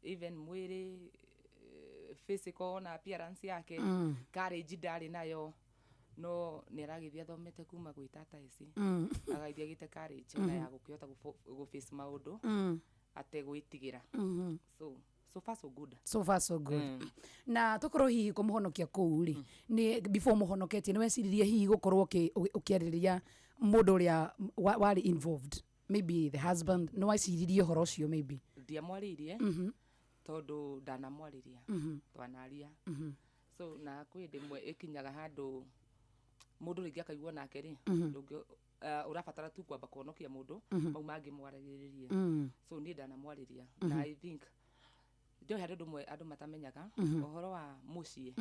Even mwĩrĩ, physical na appearance yake, courage ndarĩ nayo, no nĩ aragĩthiĩ athomete kuma gwĩ tata ici, agagĩthiĩ agĩte courage ona ya gũkĩhota gũ face maũndũ ategwĩtigĩra. So so far so good. So far so good. Na tokorwo hihi kũmũhonokia kũu rĩ, nĩ before mũhonoketie nĩ weciririe hihi gũkorwo ũkĩarĩrĩria mũndũ ũrĩa warĩ involved, maybe the husband, nĩ weciririe ũhoro ũcio maybe? Ndiamwarĩirie tondũ ndanamwarĩria, twanaria. So na kwĩ hĩndĩ ĩmwe ĩkinyaga handũ mũndũ rĩngĩ akaigua nake rĩ, ndũngĩ ũrabatara tu kwamba kũhonokia mũndũ, mau mangĩ mwaragĩrĩrie. So niĩ ndanamwarĩria, na I think njoe harĩ ũndũ ũmwe andũ matamenyaga ũhoro wa mũciĩ,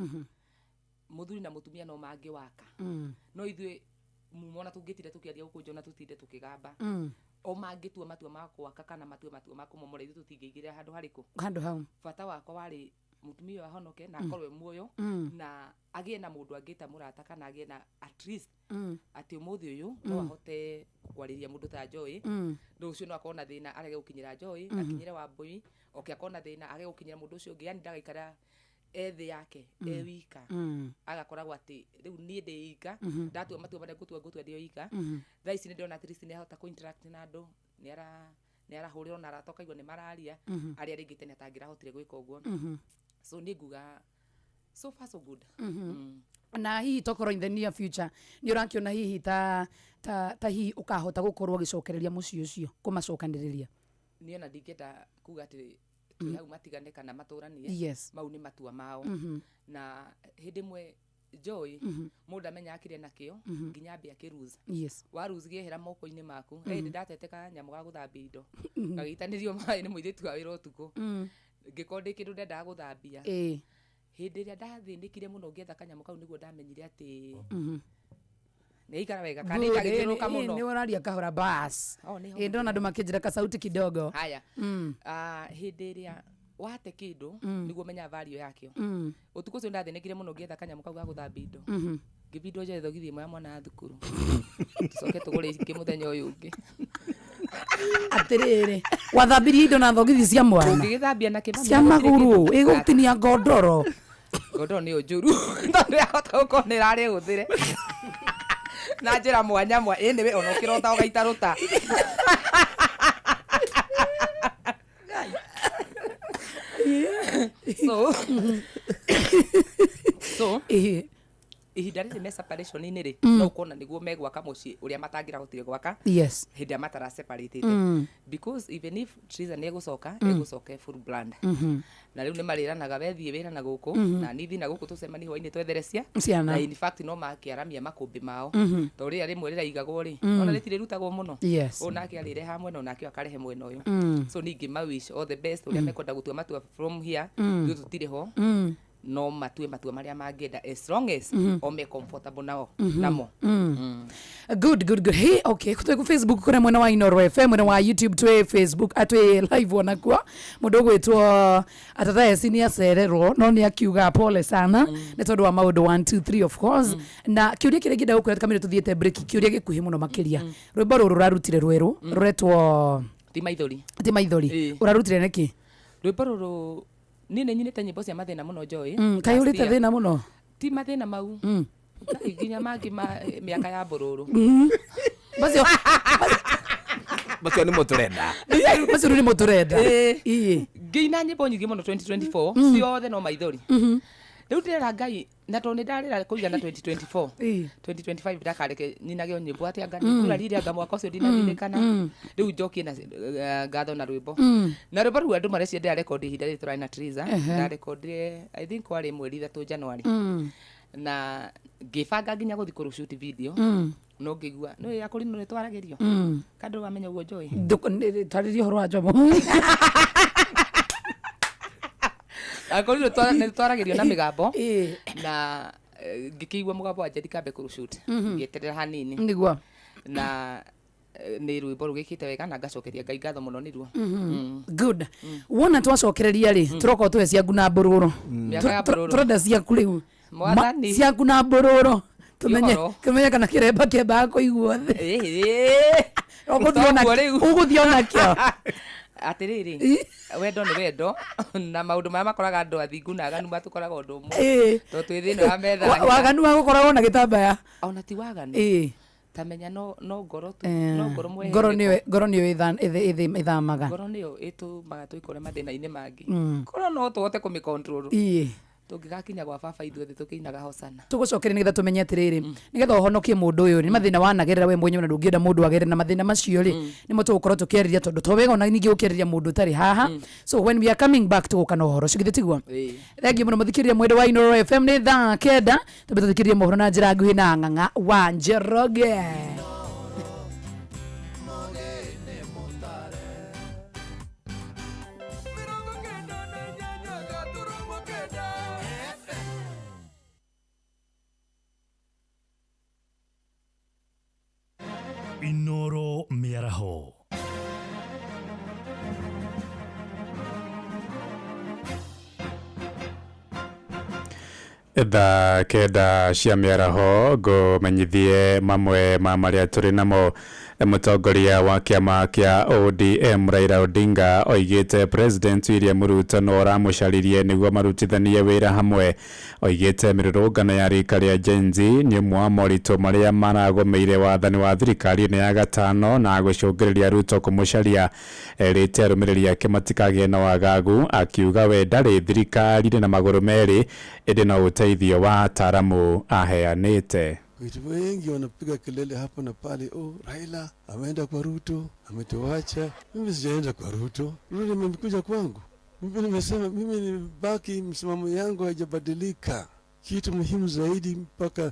mũthuri na mũtumia no mangĩwaka, no ithuĩ mumona tũngĩtinda tũkĩaria gũkũ nja na tũtinde tũkĩgamba, o mangĩtua matua ma gwaka kana matue matua ma kũmomora, ithuĩ tũtingĩingĩrĩra handũ harĩkũ. Handũ hau. Bata wakwa warĩ mũtumia ũyũ ahonoke na akorwo e muoyo na agĩe na mũndũ angĩta mũrata, kana agĩe na at least atĩ ũmũthĩ ũyũ no ahote kwarĩria mũndũ ta Joy. Rũciũ no akorwo na thĩna arege gũkinyĩra Joy, akinyĩre Wambũi, oke akorwo na thĩna age gũkinyĩra mũndũ ũcio ũngĩ, yani ndagaikara e thĩ yake e wika, agakoragwo atĩ rĩu niĩ ndĩ ika, ndatua matua marĩa ngũtua, ngũtua ndĩ o ika. Thaa ici nĩ ndĩrona at least nĩ ahota kũ interact na andũ, nĩ arahũrĩrwo na arata, ũkaigua nĩ mararia, arĩa rĩngĩ tene atangĩrahotire gwĩka ũguo. So niĩ nguga so far so good. Na hihi tokorwo in the near future nĩ ũrakĩona hihi ta hihi ũkahota gũkorwo ũgĩcokereria mũciĩ ũcio, kũmacokanĩrĩria? Niĩ ona ndingĩenda kuga atĩ twĩ hau matigane kana matũranie. Mau nĩ matua mao, na hĩndĩ ĩmwe Joy, mũndũ amenya akĩrĩ nakĩo nginya ambie akĩruza. Waruzi gĩehera moko-inĩ maku. Hĩndĩ ndatete kanyamũ ga gũthambia indo gagĩitanĩrio maĩ nĩ mũirĩtu wa wĩra ũtukũ, ngĩkorwo ndĩ kĩndũ ndendaga gũthambia. Hĩndĩ ĩrĩa ndathĩnĩkire mũno ngĩetha kanyamũ kau, nĩguo ndamenyire atĩ nĩ aikara wega kana nĩ kagĩthiũrũrũka mũno. Nĩ ũraria kahora bas. Oh, nĩ ho. Ĩ, ndona andũ makĩnjĩra kasauti kidogo. Haya. Ah, hĩndĩ ĩrĩa wate kĩndũ nĩguo ũmenyaga value yakĩo. Ũtukũ ũcio ndathĩnĩkire mũno ngĩetha kanyamũ kau ga gũthambia indo, ngĩbindwo njoe thogithi ĩmwe ya mwana wa thukuru, tũcoke tũgũre ingĩ mũthenya ũyũ ũngĩ. Atĩrĩrĩ, wathambirie indo na thogithi cia mwana? Ũngĩgĩthambia na kĩmami cia na gũtirĩ magũrũ kĩndũ. Ĩgũtinia ngondoro. Ngondoro nĩyo njũru tondũ yahota gũkorwo nĩ ĩrarĩ hũthĩre na njĩra mwanya mwa ĩ nĩwe ona ũkĩrota ũgaita rũta. So ihinda rĩrĩ me separation-inĩ rĩ, no ũkona nĩguo megwaka mũciĩ ũrĩa matangĩrahotire gwaka hĩndĩ ĩrĩa matara separatĩte, because even if Triza nĩ egũcoka, egũcoka e full brand, na rĩu nĩ marĩranaga, wethiĩ wĩra na gũkũ na nithi na gũkũ, tũcemanie hwainĩ twetherecia. Ciana. Na in fact no makĩaramia makũmbĩ mao, tondũ rĩrĩa rĩmwe rĩraigagwo rĩ, ona rĩtirĩrutagwo mũno. Ũyũ nake arĩreha mwena ũyũ, nake ũyũ akarehe mwena ũyũ. So ningĩ ma wish all the best ũrĩa mekwenda gũtua matua from here. Ithuĩ tũtirĩ ho, no matue matua marĩa mangĩenda as long as o me comfortable nao namo. Good, good, good. Hey, okay, twĩ ku Facebook kũrĩa mwena wa Inoro FM, mwena wa YouTube twĩ Facebook, twĩ live onakuo. Mũndũ ũgwĩtwo Atata Esi nĩ acererwo, no nĩ akiuga pole sana nĩ tondũ wa maũndũ 1 2 3 of course. Na kĩũria kĩrĩa ingĩenda gũkũria kamĩrĩ tũthiĩte break, kĩũria gĩkuhĩ mũno makĩria. Rwĩmbo rũrũ ũrarutire rwerũ rũretwo Ti Maithori. Ti Maithori. Ũrarutire nĩkĩ? Rwĩmbo rũrũ, niĩ nĩ nyinĩte nyĩmbo cia mathĩna mũno, Joy. Kaĩ Last ũrĩte year. Thĩna mũno? Ti mathĩna mau. Ngai, nginya mangĩ ma mĩaka ya mbũrũrũ. Macio Macio nĩmo tũrenda. Macio rĩu nĩmo tũrenda. Ĩĩ. Ngĩina nyĩmbo nyingĩ mũno 2024, ciothe no maithori. Rĩu ndĩrera Ngai, na tondũ nĩ ndarĩra kũigana 2024, 2025 ndakareke nyinage o nyĩmbo atĩ anga nĩngurarire, anga mwaka ũcio ndinaririkana. Rĩu njokie na ngatho na rwĩmbo, na rwĩmbo rũu andũ marecia ndĩrarekondi ihinda rĩrĩ tũrarĩ na Triza. Ndarekondire I think kwarĩ mweri 3 January, na ngĩbanga nginya gũthiĩ kũrũ video, no ngĩigua nĩ akũrinũ nĩ twaragĩrio kandũ wamenya ũguo, Joy. Tarĩria ũhoro wa njomo. Akũrinũ nĩ twaragĩrio na mĩgambo. Na ngĩkĩigua mũgambo wa Njeri kambe kũrũ ngĩeterera hanini. Na nĩ rwĩmbo rũgĩkĩte wega na ngacokeria Ngai ngatho mũno nĩruo. Good. Wona twacokereria rĩ, tũroka tũhe ciaku na mbũrũrũ. Mĩaka ya mbũrũrũ. Tũrenda ciaku rĩu. Mwathani. Ciaku na mbũrũrũ, tũmenye Ũhoro. tũmenye kana kĩremba kĩambaga kũiguo thĩ. Ũgũthiĩ Toguo rĩu. Ũgũthiĩ onakĩo. Atĩrĩrĩ, wendo nĩ wendo, na maũndũ marĩa makoraga andũ athingu na aganu matũkoraga ũndũ ũmwe, tondũ twĩ thĩinĩ wa metha. Waganu wa gũkoragwo na gĩtambaya. Ona ti waganu. Tamenya no ngoro tu, no ngoro. Ngoro. Mwehereko. Nĩyo ngoro nĩyo ĩthamaga. Ngoro nĩyo ĩtũmaga twĩkore mathĩna-inĩ mangĩ. Korwo no tũhote kũmĩ-control, tũngĩgakinya gwa baba ithuothe tũkĩinaga hosana. Tũgũcokeria nĩgetha tũmenye atĩrĩrĩ, nĩgetha ũhonokie mũndũ ũyũ, nĩ mathĩna wanagerera we mwenyewe na ndũngĩenda mũndũ agerere na mathĩna macio rĩ, nĩmo tũgũkorwo tũkĩarĩria, tondũ to wega ona ningĩ gũkĩarĩria mũndũ ũtarĩ haha. So when we are coming back, tũgũka na ũhoro ũcio, githĩ tiguo? Ĩĩ. Thengiũ mũno mũthikĩrĩria mwendo wa Inooro FM. Nĩ thaa 9, tũmbe tũthikĩrĩrie mohoro na njĩra nguhĩ na Ng'ang'a wa Njoroge. 98.9. Inoro Mĩaraho. Thaa 9 cia mĩaraho, ngũmenyithie mamwe ma marĩa tũrĩ namo. Mũtongoria wa kĩama kĩa ODM Raila Odinga oigĩte President William Ruto no ũramũcaririe nĩguo marutithanie wĩra hamwe. Oigĩte mĩrũrũngano ya rika rĩa Gen Z nĩ ũmwe wa moritũ marĩa maragũmĩire wathani wa thirikari ĩno ya gatano na gũcũngĩrĩria Ruto kũmũcaria. Erĩte arũmĩrĩri ake matikagĩe na wagagu, akiuga we ndarĩ thirikari-inĩ na magũrũ merĩ, ĩndĩ no ũteithio wa ataramu aheanĩte. Watu wengi wanapiga kelele hapa na pale, "Oh, Raila ameenda kwa Ruto, ametuacha." Mimi sijaenda kwa Ruto, Ruto amekuja kwangu. Mimi nimesema, mimi nimebaki, msimamo yangu haijabadilika. Kitu muhimu zaidi, mpaka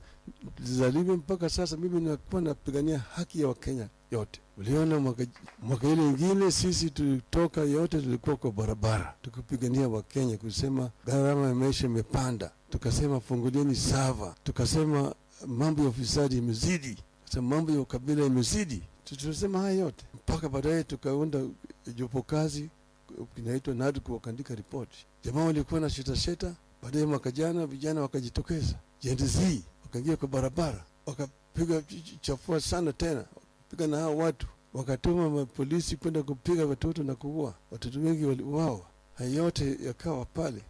zaliwe mpaka sasa, mimi nakuwa napigania haki ya Wakenya yote. Uliona mwaka ile ingine sisi tulitoka yote, tulikuwa kwa barabara tukipigania Wakenya, kusema gharama ya maisha imepanda, tukasema fungulieni server, tukasema mambo ya ufisadi imezidi, tukasema mambo ya ukabila imezidi. Tulisema haya yote mpaka baadaye tukaunda jopo kazi kinaitwa NADCO, wakaandika ripoti. Jamaa walikuwa na sheta sheta. Baadaye mwaka jana vijana wakajitokeza, Gen Z wakaingia kwa barabara, wakapiga chafua sana tena, piga na hao watu, wakatuma mapolisi kwenda kupiga watoto na kuua watoto, wengi waliuawa. Haya yote yakawa pale.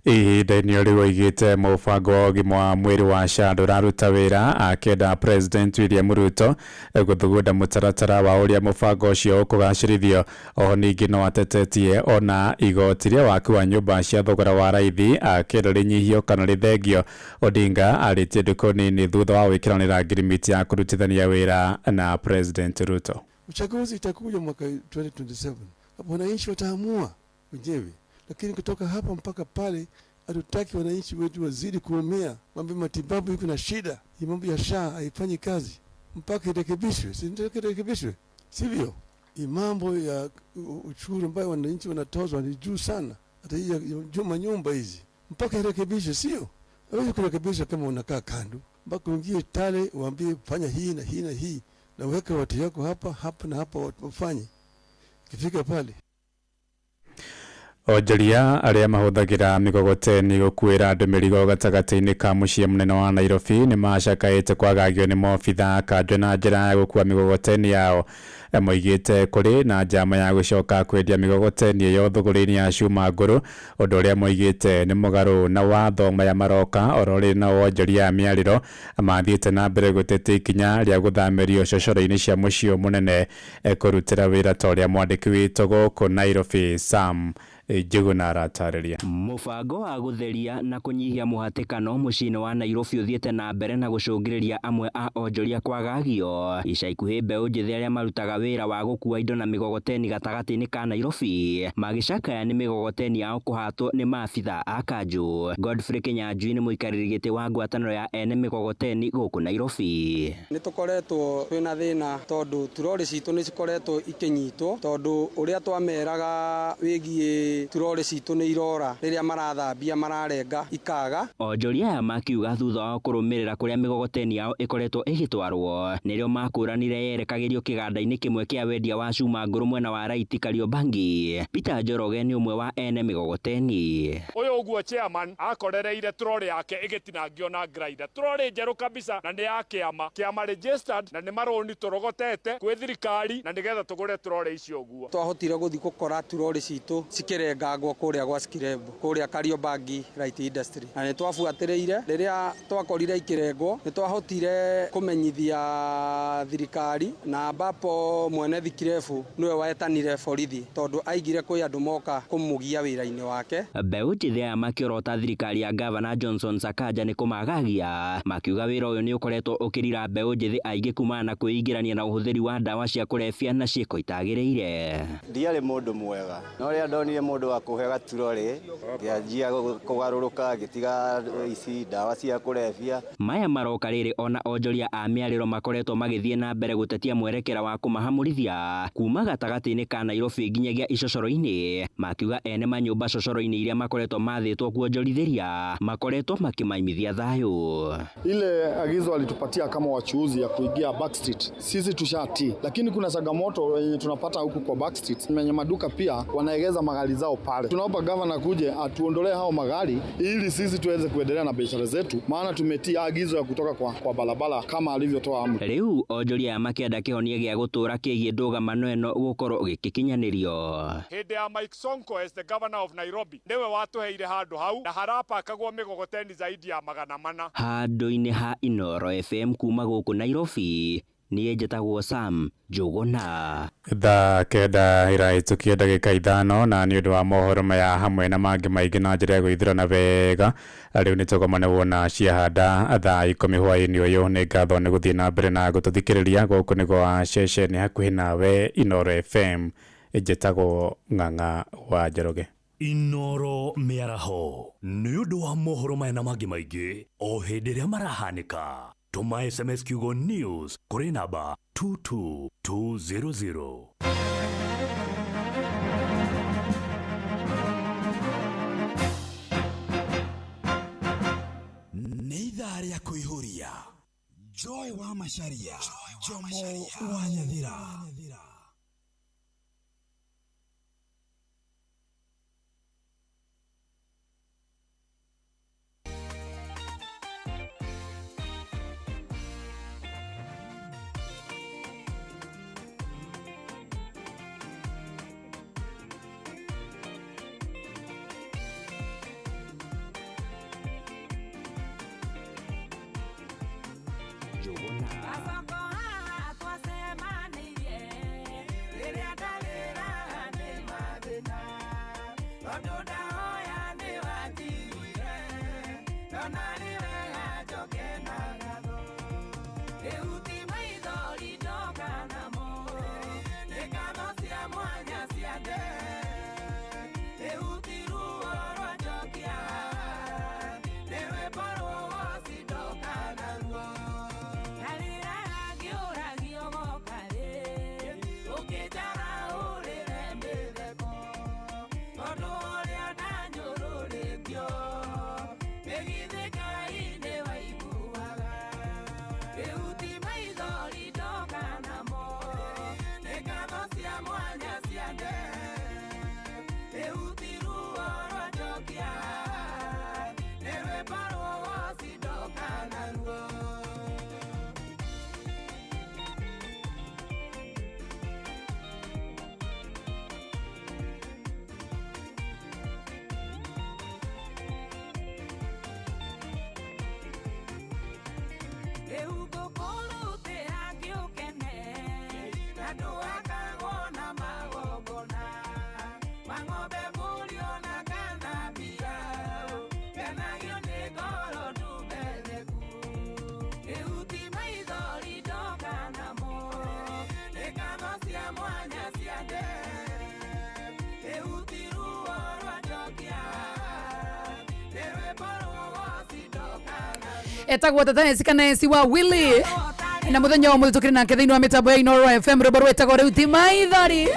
Ihinda-inĩ rĩu oigĩte mũbango wa ũgima wa mwĩrĩ wa SHA ndũraruta wĩra, akĩenda President William Ruto gũthugunda mũtaratara wa ũrĩa mũbango ũcio ũkũgacĩrithio. Oho ningĩ no atetetie ona igoti rĩa waki wa nyũmba cia thogora wa raithi, akĩenda rĩnyihio kana rĩthengio. Odinga arĩtie ndukũ nini thutha wa gwĩkĩranĩra ngirimiti ya kũrutithania wĩra na President Ruto. Uchaguzi itakuja mwaka 2027, hapo wananchi wataamua wenyewe, lakini kutoka hapa mpaka pale hatutaki wananchi wetu wazidi kuumia. Mambo ya matibabu iko na shida, hii mambo ya SHA haifanyi kazi mpaka irekebishwe, si ndio? Irekebishwe, sivyo? Hii mambo ya ushuru ambayo wananchi wanatozwa ni juu sana, hata hii ya juma nyumba hizi mpaka irekebishwe, sio? Hawezi kurekebisha kama unakaa kando, mpaka uingie tale uambie fanya hii na hii na hii, na uweke watu yako hapa hapa na hapa wafanye, ikifika pale. Onjoria arĩa mahũthagĩra mĩgogoteni gũkuĩra andũ mĩrigo gatagatĩ-inĩ ka mũciĩ mũnene wa Nairobi nĩ macakaĩte kwagagio nĩ maobitha a kanjũ na njĩra ya gũkua mĩgogoteni yao. Moigĩte kũrĩ na njama ya gũcoka kwendia mĩgogoteni ĩyo thũgũrĩ-inĩ ya cuma ngũrũ, ũndũ ũrĩa moigĩte nĩ mũgarũ na watho. Maya maroka oro rĩrĩ nao onjoria a mĩarĩro mathiĩte na mbere gũtetia ikinya rĩa gũthamĩrio cocoro-inĩ cia mũciĩ ũyũ mũnene kũrutĩra wĩra, ta ũrĩa mwandĩki witũ gũkũ Nairobi Sam Njuguna aratarĩria. Mũbango wa gũtheria na kũnyihia mũhatĩkano mũciĩ-inĩ wa Nairobi ũthiĩte na mbere na gũcũngĩrĩria amwe a onjoria kwagagio. Ica ikuhĩ, mbeũ njĩthĩ arĩa marutaga wĩra wa gũkua indo na mĩgogoteni gatagatĩ-inĩ ka Nairobi magĩcakaya nĩ mĩgogoteni yao kũhatwo nĩ maabitha a kanjũ. Godfrey Kinyanjui nĩ mũikarĩri gĩtĩ wa ngwatanĩro ya ene mĩgogoteni gũkũ Nairobi. Nĩ tũkoretwo twĩna thĩna tondũ turori citũ nĩ cikoretwo ikĩnyitwo, tondũ ũrĩa twameraga wĩgiĩ Atĩ turorĩ citũ nĩ irora rĩrĩa marathambia mararenga ikaga. Onjoria aya makiuga thutha wao kũrũmĩrĩra kũrĩa mĩgogoteni yao ĩkoretwo ĩgĩtwarwo nĩrĩo makũranire yerekagĩrio kĩganda-inĩ kĩmwe kĩa wendia wa cuma ngũrũ mwena wa Raiti Kariobangi. Peter Njoroge nĩ ũmwe wa ene mĩgogoteni. Ũyũ ũguo chairman akorereire trolly yake ĩgĩtinangio na grinder, trolly njerũ kabisa, na nĩ ya kĩama, kĩama registered, na nĩ marũni tũrogotete kwĩ thirikari na nĩgetha tũgũre trolly icio ũguo. Twahotire gũthiĩ gũkora turorĩ citũ cikĩrengangwo kũrĩa gwa Skirembo, kũrĩa Kariobangi Light Industry, na nĩ twabuatĩrĩire rĩrĩa twakorire ikĩrengwo nĩ twahotire kũmenyithia thirikari, na ambapo mwene thikirebu nĩwe wetanire borithi tondũ aigire kwĩ andũ moka kũmũgia wĩra-inĩ wake. Mbeũ njĩthĩ aya makĩorota thirikari ya Gavana Johnson Sakaja nĩ kũmagagia, makiuga wĩra ũyũ nĩ ũkoretwo ũkĩrira mbeũ njĩthĩ aingĩ kumana na kwĩingĩrania na ũhũthĩri wa ndawa cia kũrebia na ciĩko itagĩrĩire. Ndiarĩ mũndũ mwega, no rĩrĩa ndonire mũndũ wa kũhe gaturorĩ ngĩanjia kũgarũrũka, ngĩtiga ici ndawa cia kũrebia. Maya maroka rĩrĩ ona onjoria a mĩarĩro makoretwo magĩthiĩ na mbere gũtetia mwerekera wa kũmahamũrithia kuma gatagatĩ-inĩ ka Nairobi nginyagia icocoro-inĩ, makiuga ene manyũmba cocoro-inĩ iria makoretwo mathĩtwo kuonjorithĩria makoretwo makĩmaimithia thayũ. Ile agizo alitupatia kama wachuuzi ya kuingia backstreet, sisi tushatii, lakini kuna changamoto yenye tunapata huku kwa backstreet. Wenye maduka pia wanaegeza magari zao pale. Tunaomba gavana kuje atuondolee hao magari ili sisi tuweze kuendelea na biashara zetu, maana tumetii agizo ya kutoka kwa barabara kama alivyotoa amri. Rĩu onjoria aya makĩenda kĩhonia gĩa gũtũũra kĩgiĩ ndũgamano ĩno gũkorwo gĩgĩkinyanĩrio. Hĩndĩ ya Mike Sonko as the governor of Nairobi nĩwe watũheire handũ hau na harapakagwo mĩgogoteni zaidi ya 400. Handũ-inĩ ha Inooro FM kuma gũkũ Nairobi, niĩ njĩtagwo Sam Njũgũna. Thaa 9 ĩrahĩtũkia ndagĩka 5, na nĩ ũndũ wa mohoro maya hamwe na mangĩ maingĩ na njĩra ya gũithũrana wega, rĩu nĩ tũgomane wona ciahanda thaa 10 hwaĩ-inĩ ũyũ. Nĩ ngatho nĩ gũthiĩ na mbere na gũtũthikĩrĩria. Gũkũ nĩ gwa ceceni hakuhĩ nawe Inooro FM, njĩtagwo Ng'ang'a wa Njoroge. Inooro Mĩaraho nĩ ũndũ wa mohoro maya na mangĩ maingĩ o hĩndĩ ĩrĩa marahanĩka. Tũma SMS kiugo news kũrĩ namba 22200. Nĩ ithaa rĩa kũihũria Joy wa Macharia, Jomo wa Nyathira. Etagwo tata kana esi wa Willy na muthenya wa muthĩ tũkĩrĩ nake thĩinĩ wa mĩtambo ya Inooro FM, rwĩmbo rwĩtagwo rĩu ti maithori.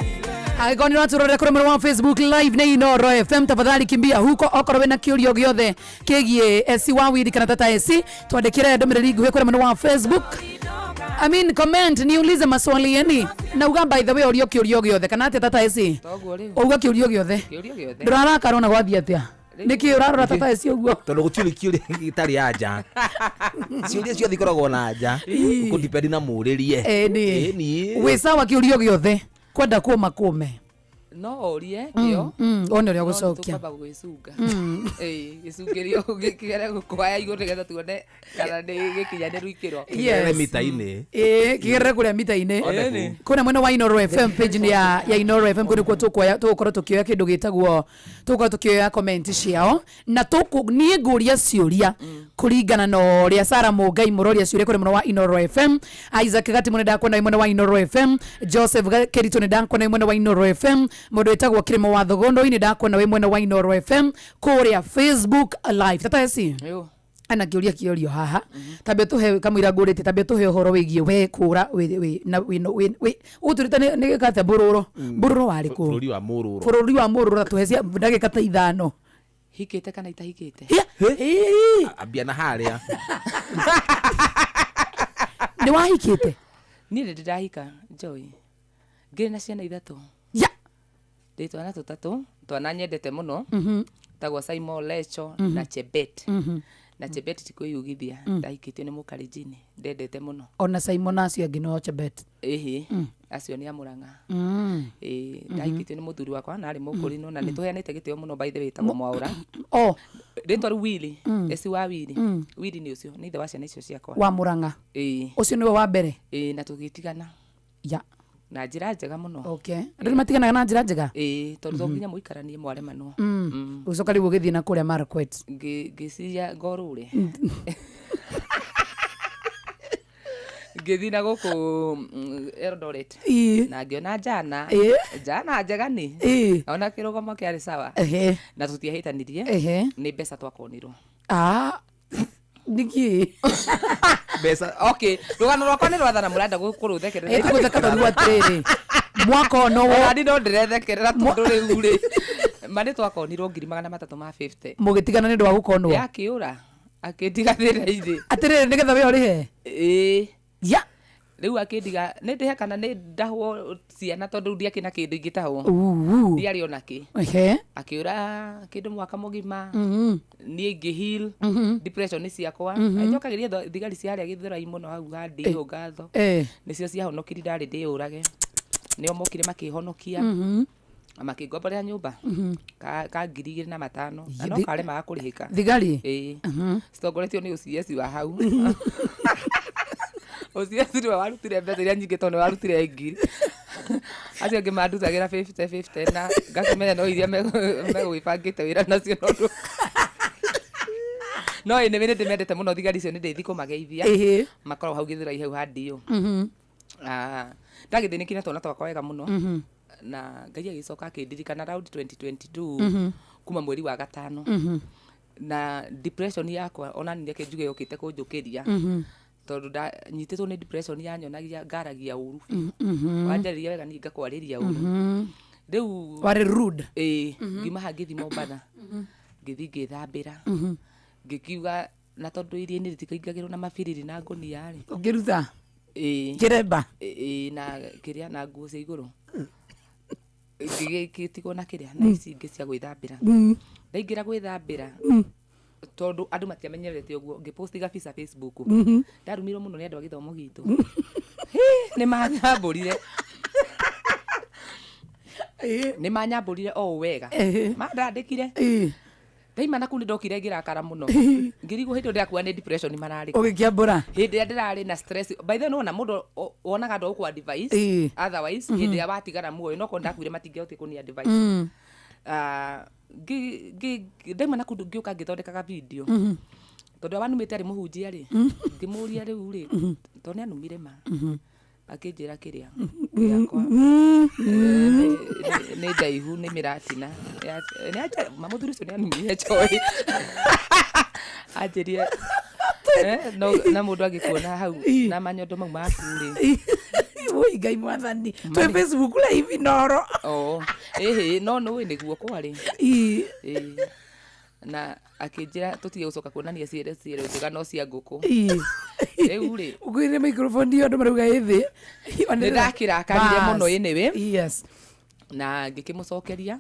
Angĩkorwo nĩ ũratũrorera kũrĩ mwena wa Facebook live nĩ Inoro FM, tafadhali kimbia huko okorwo wĩna kĩũria o gĩothe kĩgiĩ SC wa Wili kana Tata SC, twandĩkĩre ndũmĩrĩri nguhĩ kũrĩ mwena wa Facebook. I mean, comment niulize maswali yani na uga by the way ũrio kĩũria o gĩothe kana atĩa Tata SC? Toguo rĩu. Uga kĩũria o gĩothe. Kĩũria gĩothe. Ndũrarakara ona gwathiĩ atĩa? Nĩkĩ ũrarora Tata SC ũguo? Tondå gå tirä kä å ria gä tarä anja ciå ria ciothe ikoragwo na anja kå dipendi na må rä rie. Ĩni. Ĩni. Wĩ sawa kĩũria o gĩothe kwenda kũma kũme. No orie kĩo. One ũrĩa No ũgũcokia. nĩtũkwamba gwĩcunga. Ĩĩ, gĩcungĩrio kĩgere gũkũhaya igũrũ nĩgetha tuone kana nĩ gĩkinyanĩru ikĩro. Kĩgerere mita-inĩ. Ĩĩ, kĩgerere kũrĩa mita-inĩ. Ĩni. Kũrĩa mwena wa Inoro FM page nĩ ya Inoro FM kũu nĩkuo tũkuoya tũgũkorwo tũkĩoya kĩndũ gĩtagwo tũgũkorwo tũkĩoya comment ciao na tũkũ niĩ ngũria ciũria kũringana na ũrĩa Sara Mũngai mũroria ciũria kũrĩ mwena wa Inoro FM. Isaac Gatimu nĩ ndakuona wĩ mwena wa Inoro FM. Joseph Keritu nĩ ndakuona wĩ mwena wa Inoro FM. Mũndũ wĩtagwo Kĩrĩmo wa Thogondoi nĩ ndakuona wĩ mwena wa Inoro FM kũrĩa Facebook live. Tata eci Yo. Ana kĩũria kĩorio haha tambia tũhe kamũira ngũrĩte tambia tũhe ũhoro wĩgiĩ we kũra wĩ wĩ na wĩ no- wĩ wĩ ũtũrĩte nĩ nĩ gĩka atĩa mbũrũro mbũrũro warĩ kũ? Bũrũri wa mũrũrũ. Bũrũri wa mũrũrũ tũhe cia ndagĩka ta ithano. Hikĩte kana itahikĩte? Ambia na harĩa. Nĩ wahikĩte? Niĩ nĩ ndĩrahika Joy, ngĩrĩ na ciana ithatũ. Ya. Ndĩ twana tũtatũ, twana nyendete mũno. Tagwo Simon, Lecho na Chebet. Na Chebet ti kwĩyugithia, ndahikĩtio nĩ mũkalenjini ndendete mũno. Ona Simon acio angĩ no Chebet? Ĩhĩ, acio nĩ a Mũrang'a. Ĩĩ, ndahikĩtio nĩ mũthuri wakwa na arĩ mũkũrinũ na nĩ tũheanĩte gĩtĩo mũno, by the way, tagwo Mwaũra. O. Rĩtwa rĩu Willy, eci wa Willy. Willy nĩ ũcio nĩ ithe wa ciana icio ciakwa. Wa Mũrang'a? Ĩĩ. Ũcio nĩwe wa mbere? Ĩĩ, na tũgĩtigana Ya. Na njĩra njega mũno. Okay, andũ nĩ matiganaga na njĩra njega. Ĩĩ, tondũ to nginya mũikaranie mwaremanwo. Ũcoka rĩu ũgĩthiĩ na kũrĩa Marakwet? Ngĩciria ngorũre ngĩthiĩ na gũkũ Eldoret. Na ngĩona njana. Njana njega nĩ ona kĩrũgamo kĩarĩ sawa. Na tũtiahĩtanirie. Nĩ mbeca twakonirwo. Ah, nĩkĩ? Mbeca. Okay, rũgano rwakwa nĩ rwathana mũrenda kũrũthekerera. Ĩ, tũgũtheka tondũ atĩrĩrĩ mwaka ono wo Ona niĩ no ndĩrethekerera tondũ rĩu rĩ ma nĩ twakonirwo 350,000. Mũgĩtigana nĩ ũndũ wa gũkonwo? Yakĩũra akĩndiga thĩna-inĩ. Atĩrĩrĩ, nĩgetha we ũrĩhe? Ĩĩ. Ya. Rĩu akĩndiga nĩ ndĩhe kana nĩ ndahwo ciana tondũ rĩu ndiakĩ na kĩndũ ingĩtahwo. Uu. Ndiarĩ ona kĩ. Akĩũra kĩndũ mwaka mũgima. Niĩ ngĩ heal depression ciakwa. Njokagĩria thigari cia harĩa Gĩthũrai mũno hau ha ndĩhũ ngatho. Nĩcio ciahonokirie, ndarĩ ndĩyũrage, nĩo mokire makĩhonokia na makĩngomborera nyũmba ka 2500 na no karemaga kũrĩhĩka. Thigari? Ĩĩ, citongoretio nĩ OCS wa hau. OCS nĩwe warutire mbeca iria nyingĩ tondũ nĩwe warutire ngiri, acio angĩ mandutagĩra 50 50 na ngakĩmenya no iria megũgĩbangĩte wĩra nacio no no ĩ nĩ ndĩmendete mũno thigari icio, nĩ ndĩthi kũmageithia. Makoragwo hau Gĩthũrai hau handiũ. Ah, ndagĩthĩnĩkire na twana twakwa wega mũno. Na Ngai agĩcoka akĩndirikana round 2022 kuma mweri wa gatano. Na depression yakwa ona niĩ reke njuge yũkĩte kũnjũkĩria tondũ ndanyitĩtwo nĩ depression yanyonagia ngaragia ũru biũ. Wanjarĩria wega niĩ ngakwarĩria ũru. Rĩu Warĩ rude. Ĩĩ. Ngiuma haha ngĩthiĩ Mombatha, ngĩthiĩ ngĩthambĩra, ngĩkiuga na tondũ iria-inĩ rĩtikaingagĩrwo na mabiriri na ngũnia rĩ. Ũngĩruta? Ĩĩ. Kĩremba? Ĩĩ, na kĩrĩa na nguo cia igũrũ ngĩtigwo na kĩrĩa na ici ingĩ cia gwĩthambĩra. Ndaingĩra gwĩthambĩra tondũ andũ matiamenyerete ũguo, ngĩposti gabica Facebook. Ndarumirwo mũno nĩ andũ a gĩthomo gitũ. Hĩ, nĩ manyambũrire, nĩ manyambũrire o ũũ wega. Mandandĩkire. Ndaima na kũu nĩ ndokire ngĩrakara mũno, ngĩrigwo hĩndĩ ĩyo ndĩrakua nĩ depression mararĩ. Ũgĩkĩambũra? Hĩndĩ ĩrĩa ndĩrarĩ na stress, by the way, nĩwona mũndũ wonaga andũ a gũkũ advice otherwise hĩndĩ ĩrĩa watigara muoyo no korwo ndakuire matingĩahotire kũni advice. Ah, ndaima na kũu ngĩũka ngĩthondekaga video tondũ ũrĩa wanumĩte arĩ mũhunjia rĩ, ngĩmũria rĩu rĩ tondũ nĩ anumire ma akĩnjĩra kĩrĩa gĩakwa nĩ ndaihu nĩ mĩratina. Ma mũthuri ũcio nĩ anumire Joy, anjĩrie no na mũndũ angĩkuona hau na manyondo mau maku rĩ. Woi Ngai mwathani twĩ Facebook live Inoro. Oh, ĩhĩ no nũĩ nĩguo kwarĩ. Ii. Ĩĩ. Na akĩnjĩra tũtige gũcoka kuonania ciere ciere njega no cia ngũkũ. Ii. Rĩu rĩ Ũkwĩrire microphone iyo andũ marauga ĩ thĩ. Nĩ ndakĩrakarire mũno anyway. Yes. Na ngĩkĩmũcokeria.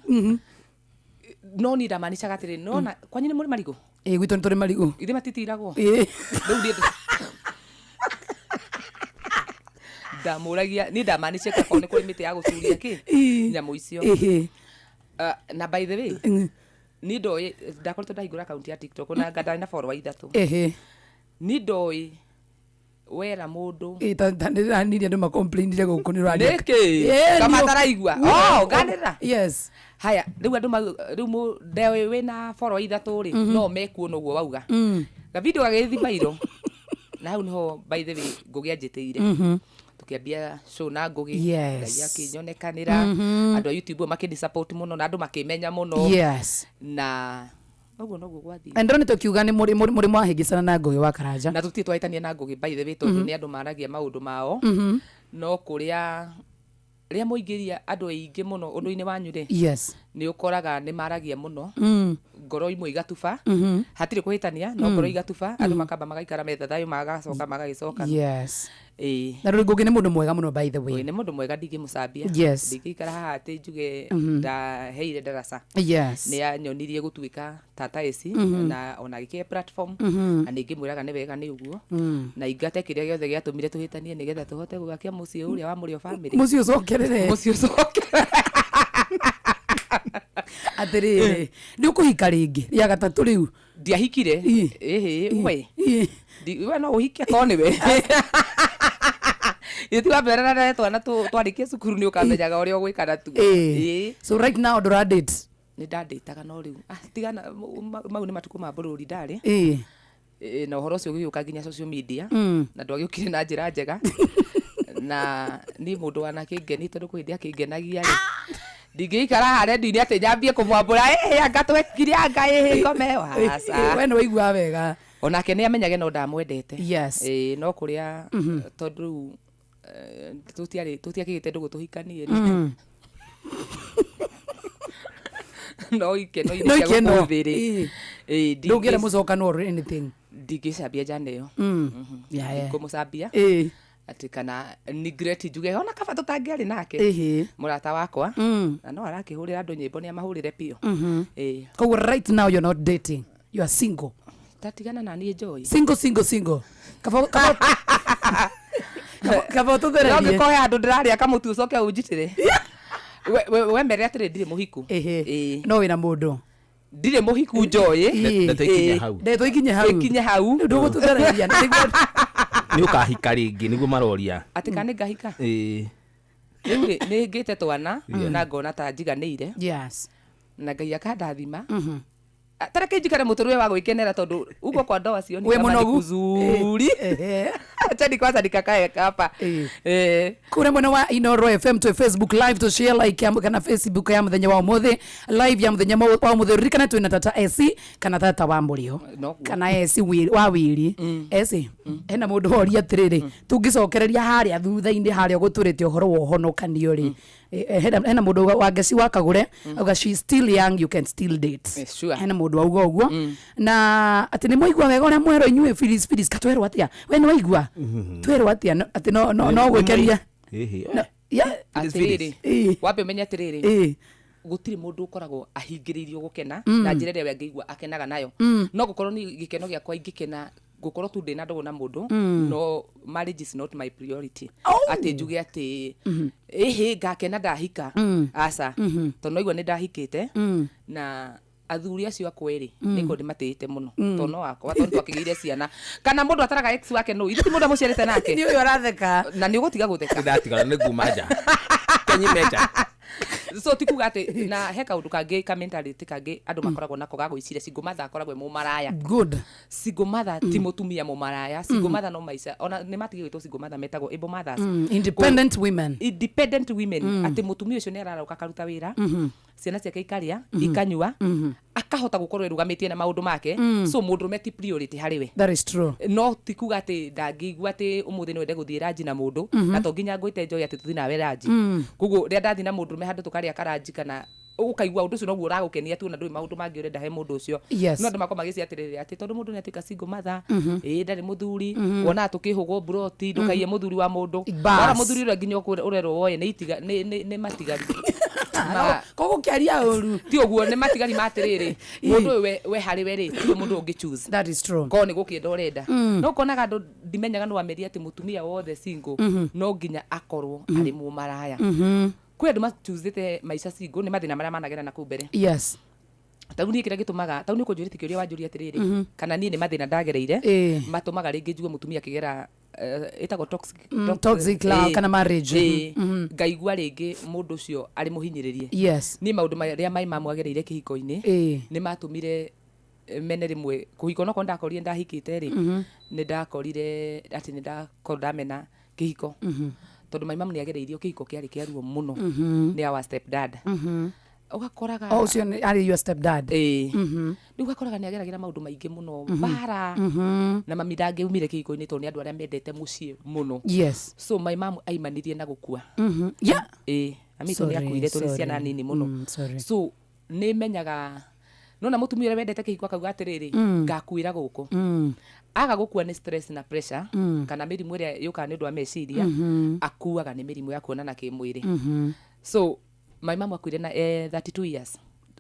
No niĩ ndamanicaga atĩrĩ nona kwanyu nĩ mũrĩ marigũ? Ĩ gwitũ nĩ tũrĩ marigũ. Ithe matitiragwo? Ĩ. Rĩu niĩ ndamũragia niĩ ndamanicĩte akorwo nĩ kũrĩ mĩtĩ ya gũcuria kĩ Ii. nyamũ icio. Ĩhĩ. Na by the way niĩ ndoĩ ndakoretwo ndahingũra akaunti ya TikTok na nga ndarĩ na follower ithatũ. Ĩhĩ. Niĩ ndoĩ wera mũndũ Ĩ, ta nĩndĩranirie andũ makomplainire gũkũ nĩ ũraria. Nĩkĩ? Ĩ, Kama nĩ- ataraigua. Ũ- Oh, nganĩrĩra. Yes. Haya rĩu andũ rĩu ndewe wĩna follower ithatũ rĩ no mekuona ũguo wauga. Gavideo gagĩthiĩ viral. Na hau nĩho by the way Ngũgĩ anjĩtĩire. Tũkĩambia show na Ngũgĩ. Yes. Ngai akĩnyonekanĩra. Andũ a YouTube makĩni support mũno na andũ makĩmenya mũno. Yes. Na ũguo noguo gwathiĩ. Na ndĩrona tũkiuga nĩ mũrĩ mwahĩngĩcana na Ngũgĩ wa Karanja. Na tũtirĩ twahĩtania na Ngũgĩ by the way tondũ nĩ andũ maragia maũndũ mao. No kũrĩa rĩrĩa mũingĩria andũ aingĩ mũno ũndũ-inĩ wanyu rĩ, Yes. nĩ ũkoraga nĩ maragia mũno. Ngoro imwe igatuba. Hatirĩ kũhĩtania no ngoro igatuba andũ makamba magaikara metha thayũ magacoka magagĩcoka. Yes. Ĩĩ. Na rĩu Ngũgĩ nĩ mũndũ mwega mũno by the way. Ĩĩ, nĩ mũndũ mwega ndingĩmũcambia. Yes. Ndingĩikara haha atĩ njuge ndaheire ndaraca. Yes. Nĩ anyonirie gũtuĩka tata eci na ona agĩkĩhe platform na nĩ ngĩmwĩraga nĩ wega nĩ ũguo na ingate kĩrĩa gĩothe gĩatũmire tũhĩtanie nĩgetha tũhote gũgakia mũciĩ ũrĩa wa mũrĩo family. Mũciĩ ũcokerere. Mũciĩ ũcokerere. Atĩrĩrĩ, nĩ ũkũhika rĩngĩ rĩa gatatũ rĩu? Ndiahikire. Ĩ. Ĩhĩ, we. Ĩ. We no ũhike korwo nĩwe. Ithuĩ tiwamberera na twana twarĩkia cukuru nĩ ũkamenyaga ũrĩa ũgwĩka natuo. Ĩ. Ĩ. So right now ndũra date? Nĩ ndandĩtaga no rĩu. Ah, tigana mau nĩ matukũ ma bũrũri ndarĩ. Ĩ. Ĩ, na ũhoro ũcio ũgĩũka nginya social media na ndwagĩũkire na njĩra njega. Na niĩ mũndũ wanakĩngeni tondũ kwĩ hĩndĩ akĩngenagia rĩ. Ndingĩikara haha redio-inĩ atĩ nyambie kũmwambũra, ĩhĩ anga twekire anga ĩhĩ ngome waca. We nĩ waiguaga wega. Onake nĩ amenyage no ndamwendete. Yes. Ĩ, no kũrĩa tondũ rĩu tũtiakĩgĩte ndũgũ tũhikanie rĩ. No ikeno-inĩ No cia ikeno. gũkũ thĩ rĩ. Ĩ. Ĩ, Ndũngĩenda mũcokano or anything. Ndingĩcambia njana ĩyo. Yeah, yeah. Ndikũmũcambia. Ĩ. Atĩ kana neglect njuge ona kaba tũtangĩarĩ nake. Ĩhĩ. Mũrata wakwa. Na no arakĩhũrĩra andũ nyĩmbo nĩ amahũrĩre biũ. Ĩ. Koguo right now you're not dating. You are single. Tatigana na niĩ Joy. Single, single, single. Kaba kaba kaba No ũtũthererie. ngĩkohe handũ ndĩrarĩa kamũtu ũcoke ũnjitĩre. We mere atĩrĩ ndirĩ mũhiku. Ĩhĩ. Ĩ. No wĩna mũndũ. Ndirĩ mũhiku Joy. Ĩ. Ndeto ikinye hau. Ndeto ikinye hau. Ikinye hau. Rĩu ndũgũtũthereria. Nĩguo Nĩ ũkahika rĩngĩ nĩguo maroria. Atĩ kana nĩ ngahika. Ĩ. Rĩu rĩ nĩ ngĩte twana na ngona ta njiganĩire. Yes. Na Ngai akandathima. Tareke njikare mũtũrĩre wa gwĩkenera tondũ uko kwa ndoa sioni Wĩ kama ni mũnogu. kuzuri. Ehe. Acha ni kwanza nikakae hapa. Ĩ. Eh. Kũrĩa mwena wa Inoro FM twĩ Facebook live tũ share like ya kana Facebook ya mũthenya wa ũmũthĩ live ya mũthenya wa ũmũthĩ ririkana twĩna tata Esi kana tata wa mũrĩo Noguo. kana Esi wa wiri Esi hena mũndũ woria atĩrĩrĩ tũngĩcokereria harĩa thutha-inĩ harĩa ũgũtũrĩte ũhoro wa ũhonokanio rĩ hena mũndũ wa Ngeci wa Kagũre auga she is still young you can still date. Sure. Hena mũndũ wauga ũguo na atĩ nĩ mwaigua wega ũrĩa mwerwo inyuĩ Phyllis Phyllis katwerwo atĩa we nĩ waigua twerwo atĩa atĩ no no no gwĩkenia Ĩhĩ. No, yeah. Atĩrĩrĩ. Ĩ. Wambe ũmenye atĩrĩrĩ. Ĩ. Gũtirĩ mũndũ ũkoragwo ahingĩrĩirio gũkena na njĩra ĩrĩa we angĩigua akenaga nayo. No gũkorwo ni gĩkeno gĩakwa ingĩkena gũkorwo tu ndĩna ndũgũ na mũndũ no marriage is not my priority. Atĩ njuge atĩ ĩhĩ ngakena ndahika. Aca. Tondũ naigua nĩ ndahikĩte na athuri acio akwa rĩ nĩngorwo ndĩmatĩĩte mũno tondũ no wakwa tondũ twakĩgĩire ciana kana mũndũ ataraga ex wake nũ ithe ti mũndũ amũciarĩte nake Nĩ ũyũ aratheka. Na nĩ ũgũtiga gũtheka. Ndatigara nĩ nguma nja. Kenyime nja. So ti kuga atĩ na he kaũndũ kangĩ ka mentality kangĩ andũ makoragwo nako ga gwĩciria single mother akoragwo e mũmaraya. Good. Single mother ti mũtumia mũmaraya. Single mother no maica ona nĩ matige gwĩtwo single mother metagwo able mothers. Independent women. Independent women atĩ mũtumia ũcio nĩ ararauka akaruta wĩra. Ciana ciake ikarĩa, ikanyua, akahota gũkorwo ĩrũgamĩtie na maũndũ make. So mũndũrũme ti priority harĩ we. That is true. No ti kuga atĩ ndangĩigua atĩ ũmũthĩ no ende gũthiĩ ranji na mũndũ, na to nginya ngwĩte Joy atĩ tũthiĩ nawe ranji. Koguo rĩrĩa ndathiĩ na mũndũrũme handũ tũkarĩa karanji, kana ũkaigua ũndũ ũcio noguo ũragũkenia tu, na ndũrĩ maũndũ mangĩ ũrenda he mũndũ ũcio. No andũ makorwo magĩcia atĩrĩrĩ, atĩ tondũ mũndũ nĩ atuĩka single mother, ĩĩ, ndarĩ mũthuri, wonaga tũkĩhũgwo mburoti, ndũkaiye mũthuri wa mũndũ. Bas. Wara mũthuri ũrĩa nginya ũrerwo woye nĩ itiga nĩ matigari. Koguo ũkĩaria ũru. Ti ũguo, nĩ matigari ma atĩrĩrĩ, mũndũ ũyũ we harĩ we rĩ, tiwe mũndũ ũngĩ choose. That is true. Korwo nĩ gũkĩenda ũrenda, no ũkonaga andũ, ndimenyaga no ameria atĩ mũtumia wothe single no nginya akorwo arĩ mũmaraya. Kwĩ andũ machoosĩte maica single nĩ mathĩna marĩa managera na kũu mbere. Tarĩu niĩ kĩrĩa gĩtũmaga, tarĩu nĩ ũkũnjũrĩtie kĩũria wanjũria atĩrĩrĩ, kana niĩ nĩ mathĩna ndagereire matũmaga rĩngĩ njigue mũtumia akĩgera ĩtagwo toxic, Toxic love kana marriage. Ngaigua rĩngĩ mũndũ ũcio arĩ mũhinyĩrĩrie. Niĩ maũndũ marĩa maĩ mamwagereire kĩhiko-inĩ nĩ matũmire mene rĩmwe kũhiko, nokorwo ndakorire ndahikĩte rĩ, nĩ ndakorire atĩ nĩ ndakorwo ndamena kĩhiko, tondũ my mum nĩ agereirio kĩhiko kĩarĩ kĩa ruo mũno nĩ our step dad. Ũgakoraga O ũcio arĩ your step dad? Ĩĩ. Rĩu ũgakoraga nĩ ageragĩra maũndũ maingĩ mũno, mbara, na mami ndangĩumire kĩhiko-inĩ tondũ nĩ andũ arĩa mendete mũciĩ mũno. So my mum aimanirie na gũkua. Ĩĩ, mami itũ nĩ Sorry, akuire tũrĩ sorry. ciana nini mũno. Sorry. So nĩ menyaga nona mũtumia ũrĩa wendete kĩhiko akauga atĩrĩrĩ, ngakuĩra gũkũ. Aga gũkua nĩ stress na pressure kana mĩrimũ ĩrĩa yũkaga nĩ ũndũ wa meciria, akuaga nĩ mĩrimũ ya kuonana kĩmwĩrĩ. So my mum akuire na 32 years.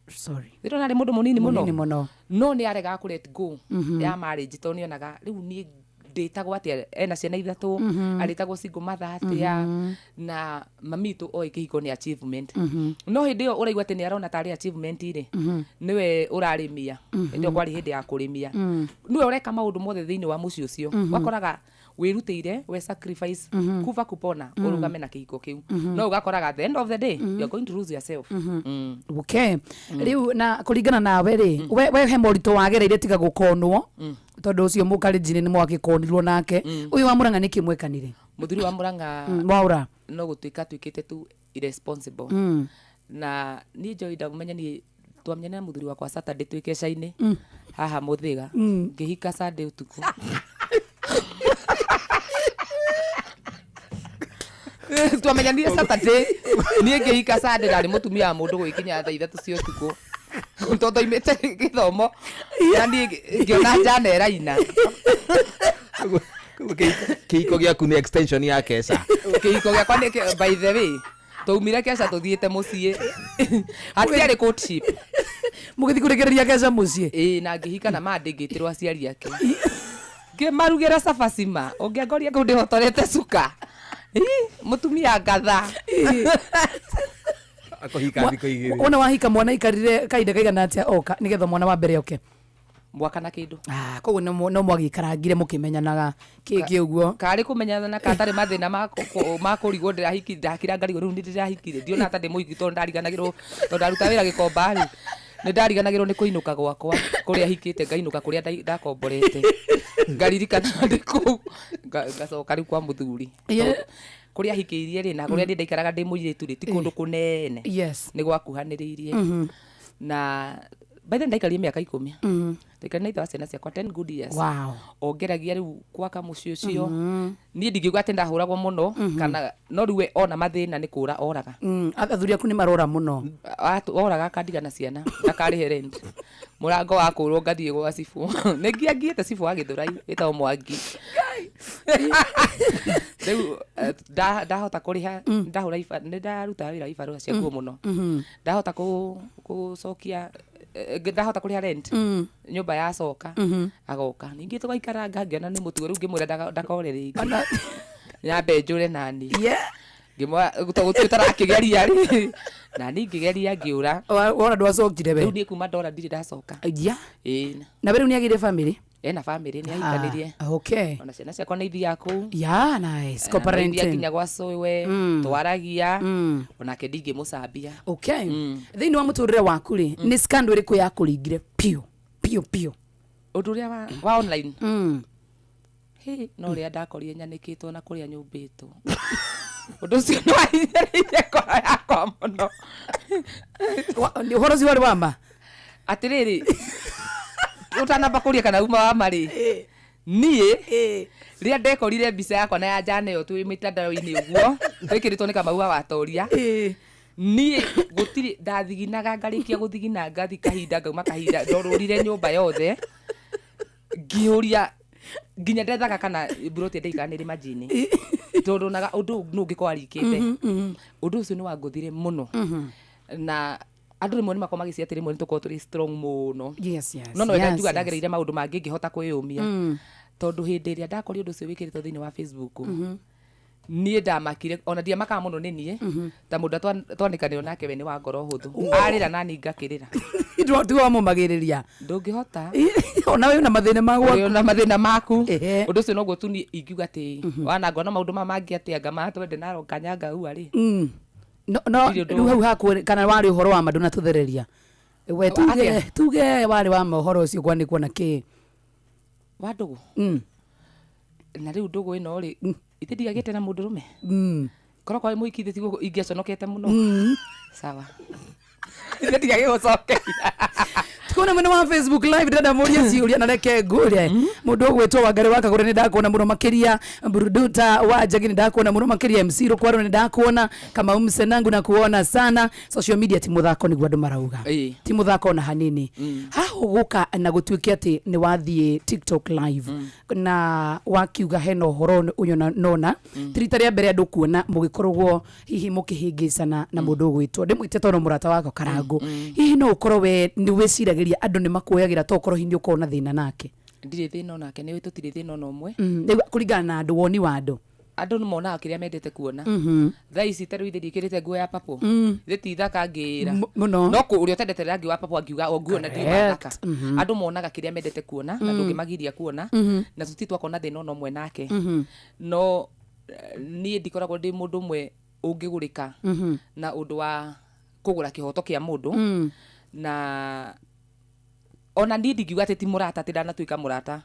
Sorry. Ndĩrona arĩ mũndũ mũnini mũno. Mũnini mũno. No nĩ aregaga kũ let go ya marriage, tondũ nĩonaga rĩu niĩ ndĩtagwo atĩa, ena ciana ithatũ, arĩtagwo single mother atĩa, na mami itũ oĩ kĩhiko nĩ achievement. No hĩndĩ ĩyo ũraigua atĩ nĩ arona tarĩ achievement rĩ, nĩwe ũrarĩmia. Hĩndĩ ĩyo kwarĩ hĩndĩ ya kũrĩmia, nĩwe ũreka maũndũ mothe thĩinĩ wa mũciĩ ũcio. Wakoraga wĩrutĩire we sacrifice kuba kupona ũrũgame na kĩhiko kĩu, no ũgakoraga at the end of the day you are going to lose yourself. Okay, rĩu na kũringana nawe rĩ, we he moritũ wagereire tiga gũkonwo, tondũ ũcio mũkarenjinĩ nĩ mwagĩkonirwo nake, ũyũ wa Mũrang'a nĩkĩ mwekanire? Mũthuri wa Mũrang'a, waũra. No gũtuĩka atuĩkĩte tu irresponsible. Na niĩ Joy ndamũmenya, niĩ twamenyanire na mũthuri wakwa Saturday twĩ keca-inĩ haha Mũthĩga, ngĩhika Sunday ũtukũ. Twamenyanire Saturday, niĩ ngĩhika Sunday. Ndarĩ mũtumia wa mũndũ gũgĩkinya thaa 3 cia ũtukũ, tondũ twaimĩte gĩthomo na niĩ ngĩona njana ĩraina. Kĩhiko gĩaku nĩ extension ya keca. Kĩhiko gĩakwa nĩ by the way, twaumire keca tũthiĩte mũciĩ, hatiarĩ courtship. Mũgĩthiĩ kũrĩkĩrĩria keca mũciĩ? Ĩĩ, na ngĩhika na mande ngĩtĩrwo aciari ake, ngĩmarugĩra cabaci ma ũngĩangoria kũu ndĩhotorete cuka. Ĩ, mũtumia ngatha. Akũhika thikũ 2. Wona wahika, mwana ikarire kahinda kaigana atĩa oka nĩgetha mwana wa mbere oke? Mwaka na kĩndũ. Ah, koguo no mwagĩikarangire mũkĩmenyanaga kĩngĩ ũguo? Karĩ kũmenyana katarĩ mathĩna ma kũrigwo ndĩrahiki, ndakira ngarigwo rĩu nĩ ndĩrahikire, ndiona ta ndĩ mũhiki, tondũ ndariganagĩrwo, tondũ ndaruta wĩra Gĩkomba rĩ, nĩ ndariganagĩrwo nĩ kũinũka gwakwa kũrĩa hikĩte, ngainũka kũrĩa ndakomborete, ngaririkana ndĩ kũu, ngacoka rĩu kwa mũthuri. Tondũ kũrĩa hikĩirie rĩ na kũrĩa niĩ ndaikaraga ndĩ mũirĩtu rĩ, ti kũndũ kũnene. Nĩ gwakuhanĩrĩirie. Na by then ndaikarire mĩaka 10. Ndaikarire na ithe wa ciana ciakwa 10 good years. Ongeragia rĩu gwaka mũciĩ ũcio. Niĩ ndingiuga atĩ ndahũragwo mũno kana, no rĩu we ona mathĩna nĩ kũra oraga. Athuri aku nĩ marora mũno. Oraga akandiga na ciana, ndakarĩhe rent, mũrango wakũrwo, ngathiĩ gwa cibũ. Nĩ ngiangiĩte cibũ wa Gĩthũrai wĩtagwo Mwangi. Rĩu ndahota kũrĩha, ndahũra nĩ ndarutaga wĩra wa ibarũa cia nguo mũno, ndahota gũcokia, ndahota kũrĩha rent, nyũmba yacoka, agoka ningĩ tũgaikaranga. Ngĩona nĩ mũtugo rĩu, ngĩmwĩra ndakore rĩngĩ, nyambe njũre nani. Ngĩmwĩra to gũtirĩ ũtarakĩgeria rĩ, na niĩ ngĩgeria ngĩũra. Wona ndwacokire we? Rĩu niĩ kuma ndora ndirĩ ndacoka. Ĩĩ. Na we rĩu nĩ agĩire family? Ena family, nĩ ahikanirie. Ah, okay. Ona ciana ciakwa nĩ ithiaga kũu. Yeah, nice. Nĩ Co-parenting. ithiaga nginya gwa cũwe. Twaragia onake, ndingĩmũcambia. Okay, thĩinĩ wa mũtũrĩre waku rĩ, nĩ scandal ĩrĩkũ yakũringire piũ piũ piũ? Ũndũ ũrĩa wa online? Hĩ, no ũrĩa ndakorire nyanĩkĩtwo na kũrĩa nyũmbĩtwo. Ũndũ ũcio nĩ wahinyĩrĩirie ngoro yakwa mũno. Ũhoro ũcio warĩ wa ma? Atĩrĩrĩ, ũtanamba kũria kana uma wa ma rĩ, niĩ rĩrĩa ndekorire mbica yakwa na ya njana ĩyo twĩ mĩtandao-inĩ ũguo twĩkĩrĩtwo nĩ Kamau wa Watoria, niĩ gũtirĩ ndathiginaga, ngarĩkia gũthigina ngathi kahinda, ngauma kahinda, ndorũrire nyũmba yothe ngĩũria, nginya ndethaga kana mburoti ĩrĩa ndaikaraga nĩ ĩrĩ manjini, tondũ onaga ũndũ ũyũ nũ ũngĩkorwo arikĩte. Ũndũ ũcio nĩ wangũthire mũno, na andũ rĩmwe nĩ makoragwo magĩcia atĩ rĩmwe nĩ tũkoragwo tũrĩ strong mũno. No no njuga ndagereire maũndũ mangĩ ngĩhota kwĩyũmia, tondũ hĩndĩ ĩrĩa ndakorire ũndũ ũcio wĩkĩrĩtwo thĩinĩ wa Facebook, niĩ ndamakire. Ona ndiamakaga mũno nĩ niĩ, ta mũndũ twanĩkanĩrwo nake, we nĩ wa ngoro hũthũ, arĩra nani ngakĩrĩra. Tiwe wamũmagĩrĩria. Ndũngĩhota. Ona wĩ na mathĩna ma gwaku. Ũrĩ na mathĩna maku. Ũndũ ũcio noguo tu niĩ ingiuga atĩ wanangwo na maũndũ maya mangĩ atĩ anga matwende na kanyanga ua rĩ. No no. Ndirĩ ũndũ. Rĩu hau hakuo kana warĩ ũhoro wa ma ndũnatũthereria we? Tuge. Atĩa? Tuge warĩ wa ma ũhoro ũcio kwanĩkwo na kĩ? Wa ndũgũ? Na rĩu ndũgũ ĩno rĩ, ithe ndigagĩte na mũndũ rũme. Korwo kwa mũhiki ithe tiguo ingĩaconokete mũno. Sawa, ithe ndigagĩgũcokeria. Tukona mwena wa Facebook live, ndĩrenda mũrie ciũria na reke ngũre mũndũ ũgwĩtwo Wangari wa Kagũre, nĩ ndakuona mũno makĩria. Buruduta wa Njagi, nĩ ndakuona mũno makĩria. MC Rũkwarũ, nĩ ndakuona. Kamau Msenangu, na kuona sana. Social media ti mũthako, nĩguo andũ marauga. Ti mũthako ona hanini. Haha ũgũka na gũtuĩke atĩ nĩ wathiĩ TikTok live na wakiuga hena ũhoro ũyũ nona ti rita rĩa mbere andũ kuona mũgĩkoragwo hihi mũkĩhĩngĩcana na mũndũ ũgwĩtwo, ndĩmwĩte tondũ mũrata wakwa Karangũ. Hihi no ũkorwo we nĩ wĩciragĩria andũ nĩ makuoyagĩra to ũkorwo hihi nĩ ũkorwo na thĩna nake? Ndirĩ thĩna onake, nĩ tũtirĩ thĩna ona ũmwe. Rĩu kũringana na andũ, woni wa andũ. Andũ nĩ monaga kĩrĩa mendete kuona. Thaa ici ta rĩu ithe ndiĩkĩrĩte nguo ya purple. Ithe ti thaka ngĩĩra? Mũno. No ũrĩa ũtendete rangi wa purple angiuga o nguo na ndiuma thaka. Andũ monaga kĩrĩa mendete kuona na ndũngĩmagiria kuona, na tũtirĩ twakona thĩna ona ũmwe nake. No niĩ ndikoragwo ndĩ mũndũ ũmwe ũngĩgũrĩka na ũndũ wa kũgũra kĩhoto kĩa mũndũ. Na ona niĩ ndingiuga atĩ ti mũrata, atĩ ndanatuĩka mũrata,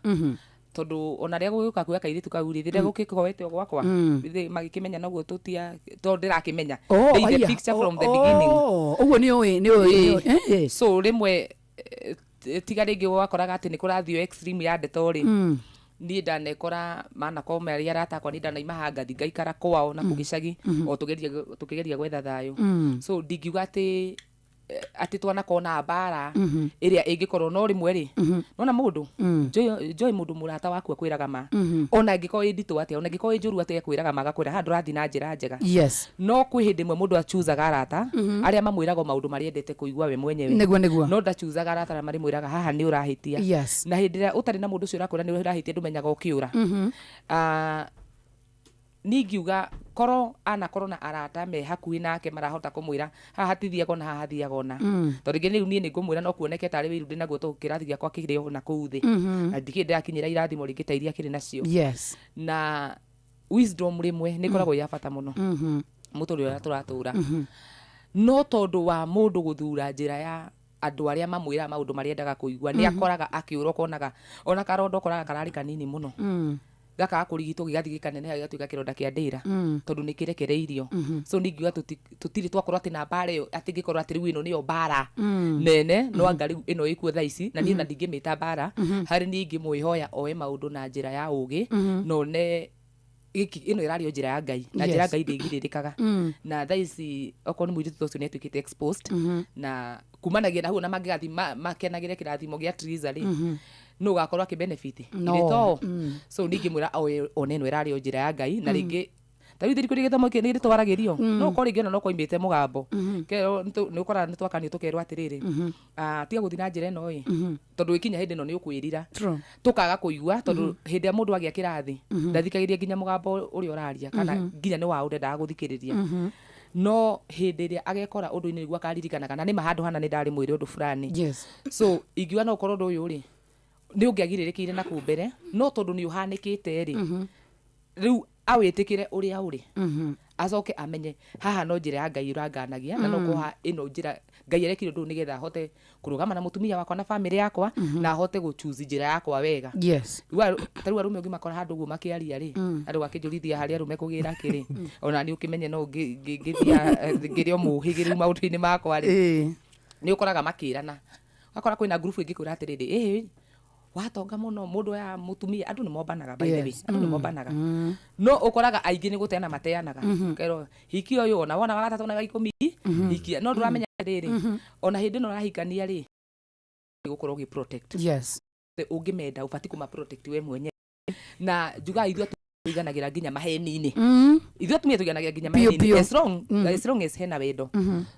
tondũ ona rĩrĩa gũgĩũka kuoya kairĩtu kau rĩ, rĩrĩa gũkĩkoete o gwakwa, ithe magĩkĩmenya noguo tũtia, tondũ ndĩrakĩmenya. Oh, There is the aya. picture from the beginning. Oh, ũguo nĩ ũĩ nĩ ũĩ nĩ ũĩ. So rĩmwe tiga rĩngĩ wakoraga atĩ nĩ kũrathio extreme ya ndeto rĩ, niĩ ndanekora manakorwo marĩ arata akwa, niĩ ndanaima hangathi ngaikara kwao na kũu gĩcagi o tũkĩgeria gwetha thayũ. So ndingiuga atĩ twanakorwo na mbara ĩrĩa ĩngĩkorwo, no rĩmwe rĩ, nona mũndũ Joy, mũndũ mũrata waku akwĩraga ma, ona ĩngĩkorwo ĩ nditũ atĩa, ona ĩngĩkorwo ĩ njũru atĩa, akwĩraga ma, agakwĩra haha ndũrathiĩ na njĩra njega. No kwĩ hĩndĩ ĩmwe mũndũ achuzaga arata arĩa mamwĩraga o maũndũ marĩa endete kũigua we mwenyewe. Nĩguo. No ndachuzaga arata arĩa marĩmwĩraga haha nĩ ũrahĩtia. Na hĩndĩ ĩrĩa ũtarĩ na mũndũ ũcio ũrakwĩra nĩ ũrahĩtia, ndũmenyaga ũkĩũra. Ah, niĩ ingiuga korwo anakorwo na arata me hakuhĩ nake marahota kũmwĩra haha hatithiaga ona haha hathiaga ona, tondũ rĩngĩ rĩu niĩ nĩ ngũmwĩra no kuoneke tarĩ wĩiru ndĩ naguo, tondũ kĩrathi gĩakwa kĩrĩ o na kũu thĩ na ndikĩrĩ ndĩrakinyĩra irathimo rĩngĩ ta iria kĩrĩ nacio. Na wisdom rĩmwe nĩ ĩkoragwo ĩ ya bata mũno mũtũrĩre ũrĩa tũratũra, no tondũ wa mũndũ gũthura njĩra ya andũ arĩa mamwĩraga maũndũ marĩa endaga kũigua, nĩ akoraga akĩũra. Ũkonaga ona karonda ũkoraga kararĩ kanini mũno, gakaga kũrigitwo gĩgathiĩ gĩkaneneha gĩgatuĩka kĩronda kĩa ndĩra, tondũ nĩ kĩrekereirio. So niĩ ingiuga tũtirĩ twakorwo atĩ na mbara ĩyo, atĩ ngĩkorwo atĩ rĩu ĩno nĩyo mbara nene, no anga rĩu ĩno ĩkuo thaa ici, na niĩ na ndingĩmĩta mbara. Harĩ niĩ ingĩmwĩhoya oe maũndũ na njĩra ya ũgĩ, na one gĩkĩ ĩno ĩrarĩ o njĩra ya Ngai, na njĩra ya Ngai ndĩgirĩrĩkaga. Na thaa ici okorwo nĩ mũirĩtu ta ũcio nĩ atuĩkĩte exposed, na kumanagia na hau ona mangĩgathiĩ makenagĩre kĩrathimo gĩa Triza rĩ, nũ ũgakorwo akĩ benefit? No. Githĩ to so niĩ ingĩmwĩra oe one ĩno ĩrarĩ o njĩra ya Ngai. Na rĩngĩ ta rĩu thirikũ gĩthomo gĩkĩ nĩ twaragĩrio, no ũkorwo rĩngĩ ona no koimĩte mũgambo. Kerwo nĩ ũkoraga nĩ twakanio tũkerwo atĩrĩrĩ, ah, tiga gũthiĩ na njĩra ĩno ĩ, tondũ ĩkinya hĩndĩ ĩno nĩ ũkwĩrira. Tũkaga kũigua, tondũ hĩndĩ ĩrĩa mũndũ agĩa kĩrathi ndathikagĩrĩria nginya mũgambo ũrĩa ũraria, kana nginya nĩ wa ũndendaga gũthikĩrĩria. No hĩndĩ ĩrĩa agekora ũndũ-inĩ nĩguo akaririkanaga na nĩma handũ hana nĩ ndarĩ mwĩre ũndũ fulani. So ingiuga no ũkorwo ũndũ ũyũ rĩ nĩ ũngĩagirĩrĩkĩire na kũu mbere, no tondũ nĩ ũhanĩkĩte rĩ, rĩu Awĩtĩkĩre ũrĩa ũrĩ, acoke amenye haha no njĩra ya Ngai ũranganagia na no koha ĩno njĩra Ngai arekire ũndũ ũyũ nĩgetha ahote kũrũgama na mũtumia wakwa na famĩlĩ yakwa na ahote gũchoose njĩra yakwa wega. Ta rĩu arũme ũngĩmakora handũ ũguo makĩaria rĩ, andũ gakĩnjũrithia harĩa arũme kũgĩra kĩrĩ, ona nĩ ũkĩmenye no ngĩthia ngĩrĩ o mũhĩgĩrĩru maũndũ-inĩ makwa rĩ, nĩ ũkoraga makĩrana, ũgakora kwĩna ngurubu ĩngĩkwĩra atĩrĩrĩ, ĩhĩ watonga mũno mũndũ oya mũtumia. Andũ nĩ mombanaga, by the way. Andũ nĩ mombanaga, no ũkoraga aingĩ nĩ gũteana mateanaga. Kerwo hiki ũyũ, ona wona wa gatatũ na wa 10 hikia, no ndũramenya atĩrĩrĩ, ona hĩndĩ ĩno ũrahikania rĩ, gũkorwo ũgĩ protect. Ũngĩmenda ũbatiĩ kũma protect we mwenyewe, na njugaga ithuĩ tũiganagĩra nginya maheni-inĩ. Ithuĩ atumia tũiganagĩra nginya Piũ, maheni-inĩ piũ. as long as hena wendo.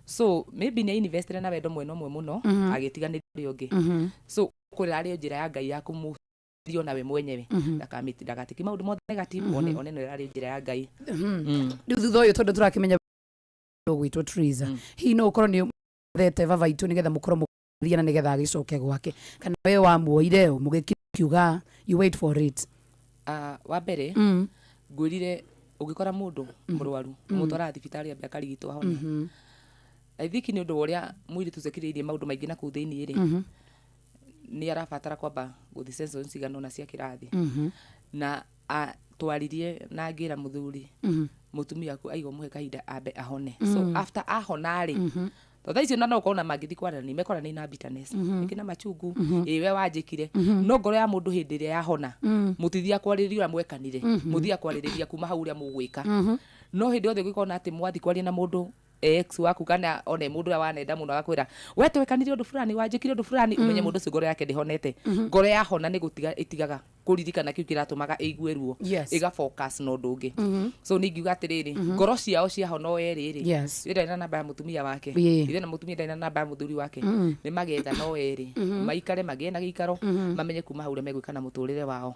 So maybe nĩ investire na wendo mwena ũmwe mũno, agĩtiganĩria ũrĩa ũngĩ. So kũrĩa arĩ njĩra ya Ngai ya kũmũthio nawe mwenyewe, ndagatĩki maũndũ mothe negative, one no ĩrarĩ njĩra ya Ngai. Rĩu thutha ũyũ, tondũ tũrakĩmenya gwĩtwo Teresa, hihi no ũkorwo nĩ thete baba itũ nĩgetha mũkorwo mũkĩaria na nĩgetha agĩcoke gwake, kana we wamuoire mũgĩkiuga you wait for it? Ah, wa mbere, ngwĩrire ũngĩkora mũndũ mũrwaru, ũmũtwaraga thibitarĩ ambe akarigitwo ahone. I think nĩ ũndũ wa ũrĩa mũirĩtu ũcio akirĩrĩirie maũndũ maingĩ na kũu thĩiniĩ rĩ, nĩ arabatara kwamba gũthiĩ sessions cigana ũna cia kĩrathi. Na twaririe na ngĩra mũthuri, mũtumia waku aiga ũmũhe kahinda ambe ahone. So after ahona rĩ, tondũ thaa icio na no ũkorwo na mangĩthiĩ kwaranĩria, mekwaranĩria na bitterness ĩngĩ na machungu, ĩ we wanjĩkire. No ngoro ya mũndũ hĩndĩ ĩrĩa yahona, mũtithiaga kwarĩrĩria ũrĩa mwekanire, mũthiaga kwarĩrĩria kuma hau ũrĩa mũgwĩka. No hĩndĩ yothe ũngĩkona atĩ mwathiĩ kwaria na mũndũ ex waku, kana one mũndũ ũrĩa wanenda mũno, agakwĩra we twekanire ũndũ fulani, wanjĩkire ũndũ fulani, ũmenye mũndũ ũcio ngoro yake ndĩhonete. Ngoro yahona nĩ gũtiga ĩtigaga kũririkana kĩu kĩratũmaga ĩigue ruo, ĩga focus na ũndũ ũngĩ. So nĩ ingiuga atĩrĩrĩ, ngoro ciao ciahona o erĩ rĩ, ithe ndarĩ na namba ya mũtumia wake, ithe na mũtumia ndarĩ na namba ya mũthuri wake, nĩ magetha no erĩ maikare magĩe na gĩikaro, mamenye kuma hau ũrĩa megwĩka na mũtũrĩre wao,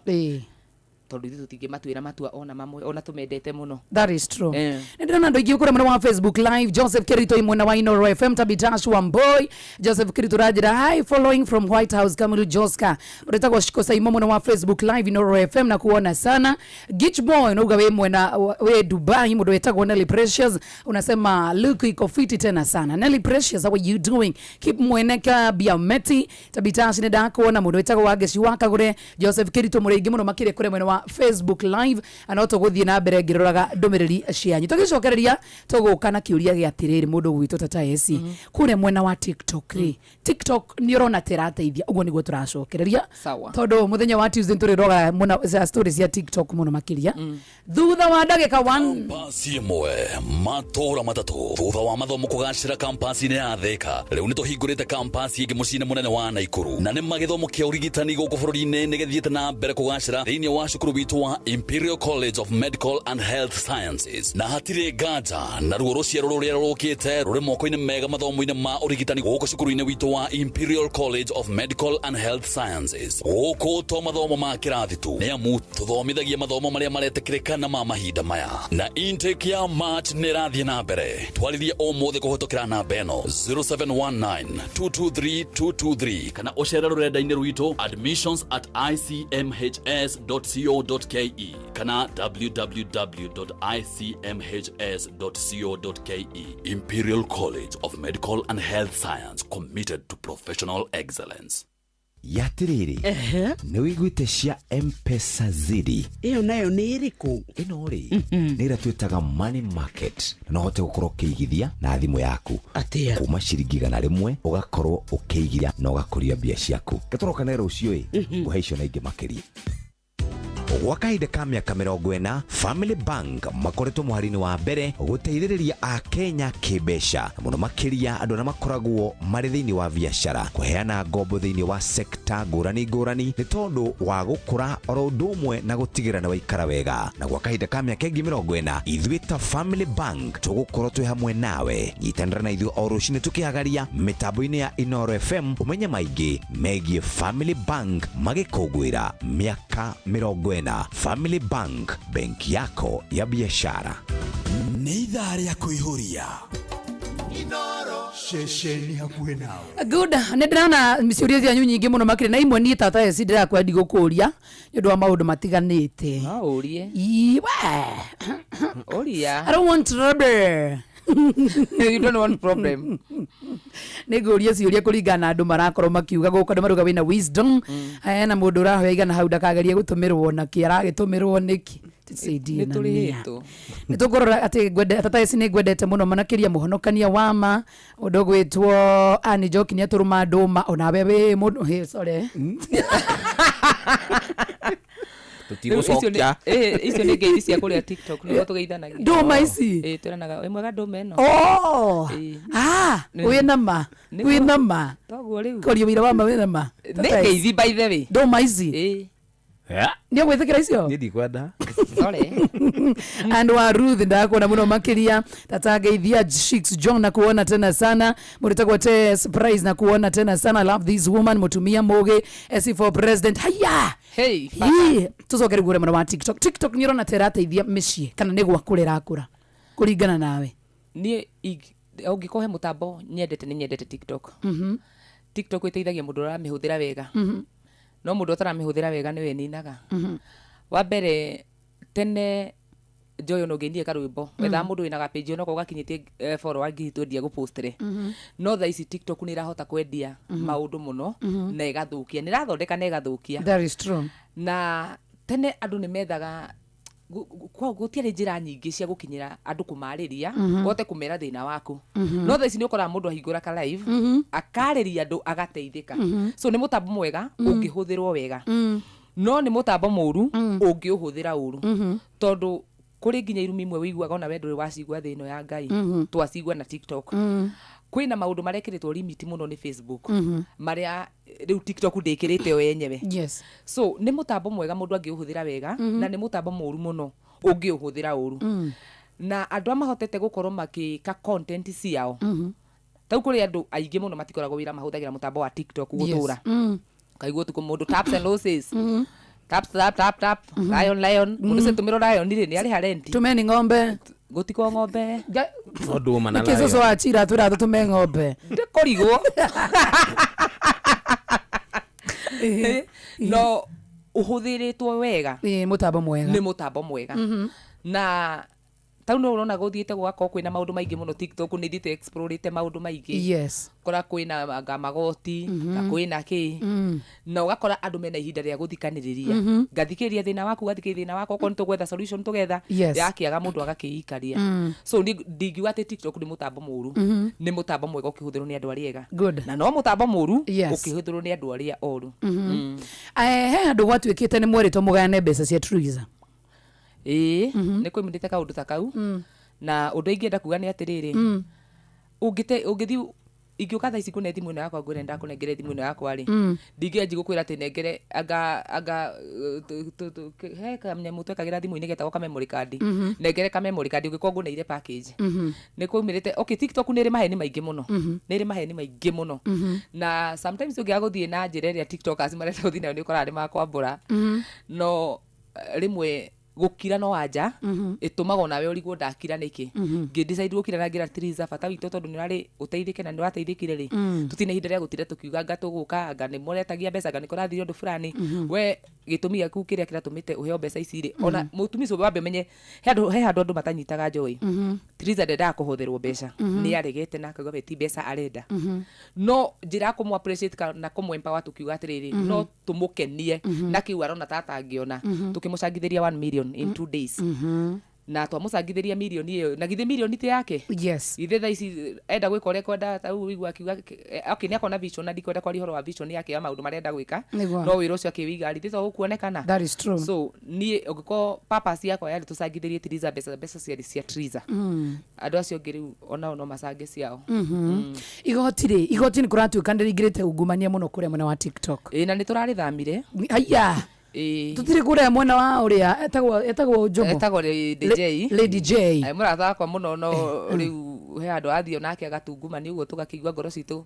tondũ ithuĩ tũtingĩmatuĩra matua ona mamwe, ona tũmendete mũno. That is true. Nĩ ndĩrona andũ aingĩ kũrĩa mwena wa Facebook Live. Joseph Kirito i mwena wa Inoro FM, Tabitash Wamboi. Joseph Kirito ranjĩra hi, following from White House, Kamiru Joska. Ũretagwo Shiko Saimo mwena wa Facebook Live Inoro FM na kuona sana. Gich Boy unauga wĩ mwena wĩ Dubai. Mũndũ wetagwo Nelly Precious unasema look iko fiti tena sana. Nelly Precious, how are you doing? Keep Mweneka Biameti Tabitash, nĩ ndakuona. Mũndũ wetagwo Wangeci wa Kagure, Joseph Kirito, mũrĩ aingĩ mũno makĩria kũrĩa mwena wa Facebook Live, na no tũgũthiĩ na mbere ngĩroraga ndũmĩrĩri cianyu. Tũgĩcokereria tũgũka na kĩũria gĩa atĩrĩrĩ, mũndũ gwitũ tata eci kũrĩa mwena wa TikTok rĩ, TikTok nĩ ũrona ta ĩrateithia? Ũguo nĩguo tũracokereria. Sawa. Tondũ mũthenya wa Tuesday tũrĩroraga mũno story cia TikTok mũno makĩria thutha wa ndagĩka one. Kampasi ĩmwe, matũũra matatũ. Thutha wa mathomo kũgacĩra kampasi-inĩ ya Thika, rĩu nĩ tũhingũrĩte kampasi ĩngĩ mũciĩ-inĩ mũnene wa Naikuru. Na nĩ magĩthomo kĩa ũrigitani gũkũ bũrũri-inĩ nĩ gĩthiĩte na mbere kũgacĩra thĩinĩ wa cukuru witũ wa Imperial College of Medical and Health Sciences, na hatirĩ nganja naruo rũciaro rũrĩa rũkĩte rũrĩ moko-inĩ mega mathomo-inĩ ma ũrigitani gũkũ cukuru-inĩ witũ wa Imperial College of Medical and Health Sciences. Gũkũ to mathomo ma kĩrathi tu, nĩ amu tũthomithagia mathomo marĩa maretĩkĩrĩka na ma mahinda maya, na intake ya March nĩ ĩrathiĩ na mbere. Twarĩrie ũmũthĩ kũhĩtũkĩra namba ĩno 0719 223 223, kana ũcere rũrenda-inĩ rwitũ admissions at icmhs.co.ke kana www.icmhs.co.ke. Imperial College of Medical and Health Science, committed to professional excellence. Yatirĩrĩ, nĩ wĩiguĩte cia Mpesa Zidi? Ĩyo nayo nĩ ĩrĩkũ? Ĩno rĩ, nĩ ĩrĩa twĩtaga money market, na no ũhote gũkorwo ũkĩigithia na thimũ yaku. Atĩa? Kuma ciringi 100 ũgakorwo ũkĩigithia na ũgakũria mbia ciaku. Gatũroka na rũciũ ĩ ngũhe icio na ingĩ makĩria. Gwa kahinda ka mĩaka 40, Family Bank makoretwo mũhari-inĩ wa mbere gũteithĩrĩria Akenya kĩmbeca, na mũno makĩria andũ arĩa makoragwo marĩ thĩinĩ wa biacara, kũheana ngombo thĩinĩ wa sekta ngũrani ngũrani nĩ tondũ wa gũkũra oro ũndũ ũmwe na gũtigĩrĩra nĩ waikara wega. Na gwa kahinda ka mĩaka ĩngĩ 40, ithuĩ ta Family Bank tũgũkorwo twĩ hamwe nawe. Nyitanĩra na ithuĩ o rũcinĩ tũkĩhagaria mĩtambo-inĩ ya Inoro FM, ũmenye maingĩ megiĩ Family Bank magĩkũngũĩra mĩaka 40. Family Bank, benki yako ya biashara. Nĩ ithaa rĩa kũihũria. Ceceni hakuhĩ nawe. Good, nä ndärona ciå cianyu nyingä må no makä na imwe niä tata eci ndä rakwendi gå kå ria nä å ndå wa maå ndå matiganä te No ũrie. Ũria. I don't want trouble. You don't want problem. Nä ngå ria ciå ria kå ringana na andå marakorwo makiuga gå kå andå marauga wä na wisdom. Na må ndå å rahoya igana hau ndakagerie gå tå mä rwo nakä aragä tå mä rwo nä kä. Nĩ tũrĩhĩtwo. Nä tå kå rora atä tata eci nä ngwendete må no manakä ria må honokania wa ma å ndå gwä two ani njoki nä atå rå ma ndå ma onawe wä må ndå sorry. Rĩu icio nĩ- Tũtigũcokia. Icio nĩ ngeithi cia kũrĩa TikTok nĩguo tũgeithanagia. Ndũma ici? Ĩĩ, twĩranaga wĩ mwega ndũma ĩno. Oh. Ĩĩ. Ah, Nĩ- wä na ma Nĩguo. wä na ma Toguo rĩu. korio wä ra wa ma wä na ma. Nĩ ngeithi by the way. Ndũma ici. Ĩĩ. Nä å gwä tä kä ra icio. Niĩ ndikwenda. Sorry. Andu wa Ruth ndakuona muno makiria tatangeithia Shix John na kuona tena sana muritagwo te surprise na kuona tena sana. Love this woman, mutumia mugi SC4 president haya. Hey. Hii tucoke rĩu kũrĩa mwena wa TikTok. TikTok nĩ ũrona ta ĩrateithia mĩciĩ kana nĩ gwakũra ĩrakũra kũringana nawe? Niĩ ũngĩkorwo he mũtambo nyendete nĩ nyendete TikTok. TikTok ĩteithagia mũndũ ũramĩhũthĩra wega. No mũndũ ũtaramĩhũthĩra wega nĩwe ĩninaga. Wa mbere tene njoyo no ngeinie karwĩmbo wethaga mũndũ wĩna gapĩnji onokorwo gakinyĩtie follower 20,000 agũpostĩre. No thaa ici TikTok nĩ ĩrahota kwendia maũndũ mũno na ĩgathũkia, nĩ ĩrathondeka na ĩgathũkia. That is true. Na tene andũ nĩ methaga gũtiarĩ njĩra nyingĩ cia gũkinyĩra andũ kũmarĩria ũhote kũmera thĩna waku. No thaa ici nĩ ũkoraga mũndũ ahingũra ka live akarĩria andũ agateithĩka. So nĩ mũtambo mwega ũngĩhũthĩrwo wega, no nĩ mũtambo mũru ũngĩũhũthĩra ũru, tondũ kũrĩ nginya irumi imwe wĩiguaga ona we ndũrĩ wacigua thĩ ĩno ya Ngai. Twacigua na TikTok. Kwĩna maũndũ marekĩrĩtwo limit mũno nĩ Facebook marĩa rĩu TikTok ndĩkĩrĩte yo yenyewe. So nĩ mũtambo mwega mũndũ angĩũhũthĩra wega, na nĩ mũtambo mũru mũno ũngĩũhũthĩra ũru. Na andũ a mahotete gũkorwo makĩka content ciao tau kũrĩ andũ aingĩ mũno matikoragwo wĩra mahũthagĩra mũtambo wa TikTok gũtũra. Kaigua ũtukũ mũndũ taps and losses, tap tap tap tap, lion lion, mũndũ ũcio tũmĩrwo lion rĩ nĩ arĩha renti. Tumeni ng'ombe. Gũtikwo ng'ombe. No ndũma na Nĩkĩ cũcũ lion. wa chira twĩra tũtũme ng'ombe? Ndĩkũrigwo no ũhũthĩrĩtwo wega. Ĩĩ, mũtambo mwega. Nĩ mũtambo mwega. Na tau no ũrona gũthiĩte gũgakorwo kwĩna maũndũ maingĩ mũno. TikTok nĩ ithiĩte explorĩte maũndũ maingĩ. Kora kwĩna anga magoti, nga kwĩna kĩ, na ũgakora andũ mena ihinda rĩa gũthikanĩrĩria. Ngathikĩrĩria thĩna waku, ngathikĩrĩria thĩna wakwa, okorwo nĩ tũgwetha solution tũgetha. Yakĩaga mũndũ agakĩikaria. So niĩ ndingiuga atĩ TikTok nĩ mũtambo mũru. Nĩ mũtambo mwega ũkĩhũthĩrwo nĩ andũ arĩa ega. Good. Na no mũtambo mũru ũkĩhũthĩrwo nĩ andũ arĩa oru. He handũ gwatuĩkĩte nĩ mwerĩtwo mũgayane mbeca cia Triza. Ĩĩ, nĩ kũimĩrĩte kaũndũ ta kau. Na ũndũ ingĩenda kuga nĩ atĩrĩrĩ, ũngĩte ũngĩthiĩ ingĩũka thaa ici ngũne thimũ ĩno yakwa ngwĩre ndakũnengere thimũ ĩno yakwa rĩ, ndingĩanji gũkwĩra atĩ nengere anga anga he kanyamũ twekagĩra thimũ-inĩ getagwo ka memory card. Nengere ka memory card ũngĩkorwo ngũneire package. Nĩ kwaumĩrĩte okay, TikTok nĩ ĩrĩ maheni maingĩ mũno. Nĩ ĩrĩ maheni maingĩ mũno. Na sometimes ũngĩaga gũthiĩ na njĩra ĩrĩa TikTokers marenda gũthiĩ nayo nĩ ũkoraga nĩ makwambũra. No rĩmwe gũkira no anja ĩtũmaga onawe ũrigwo ndakira nĩkĩ. Ngĩ decide gũkira na ngĩra Triza bata witũ tondũ nĩ ũrarĩ ũteithĩke na nĩ ũrateithĩkire rĩ, tũtirĩ na ihinda rĩa gũtinda tũkiuga anga tũgũka anga nĩ mũretagia mbeca anga nĩ kũrathire ũndũ fulani. We gĩtũmi gĩaku kĩrĩa kĩratũmĩte ũheo mbeca ici rĩ, ona mũtumia ũcio wambe ũmenye he handũ he handũ andũ matanyitaga Joy. Triza ndendaga kũhotherwo mbeca. Nĩ aregete na akauga we ti mbeca arenda. No njĩra ya kũmũ appreciate na kũmũ empower tũkiuga atĩrĩrĩ, no tũmũkenie na kĩu arona ta atangĩona, tũkĩmũcangithĩria 1 million in 2 days. Na twamũcangithĩria mirioni ĩyo na githĩ mirioni ti yake? Yes. Githĩ thaa ici enda gwĩka ũrĩa kwenda ta rĩu ũigua akiuga okay nĩ akona vision na ndikwenda kwaria ũhoro wa vision yake ya maũndũ marĩa enda gwĩka. Nĩguo. No wĩra ũcio akĩwĩiga rĩ to gũkuonekana. That is true. So niĩ ũngĩkorwo purpose yakwa yarĩ tũcangithĩrie Triza mbeca, mbeca ciarĩ cia Triza. Andũ acio angĩ rĩu onao no macange ciao. Igoti rĩ, igoti nĩ kũratuĩka nĩ rĩingĩrĩte ungumania mũno kũrĩa mwena wa TikTok. Ĩĩ, na nĩ tũrarĩthamire. Aya. Ĩĩ. Tũtirĩ kũrĩa mwena wa ũrĩa etagwo etagwo Njomo. Etagwo Lady J. Lady J. Ai, mũrata wakwa mũno no rĩu he handũ athiĩ onake agatungumania ũguo tũgakĩigua ngoro citũ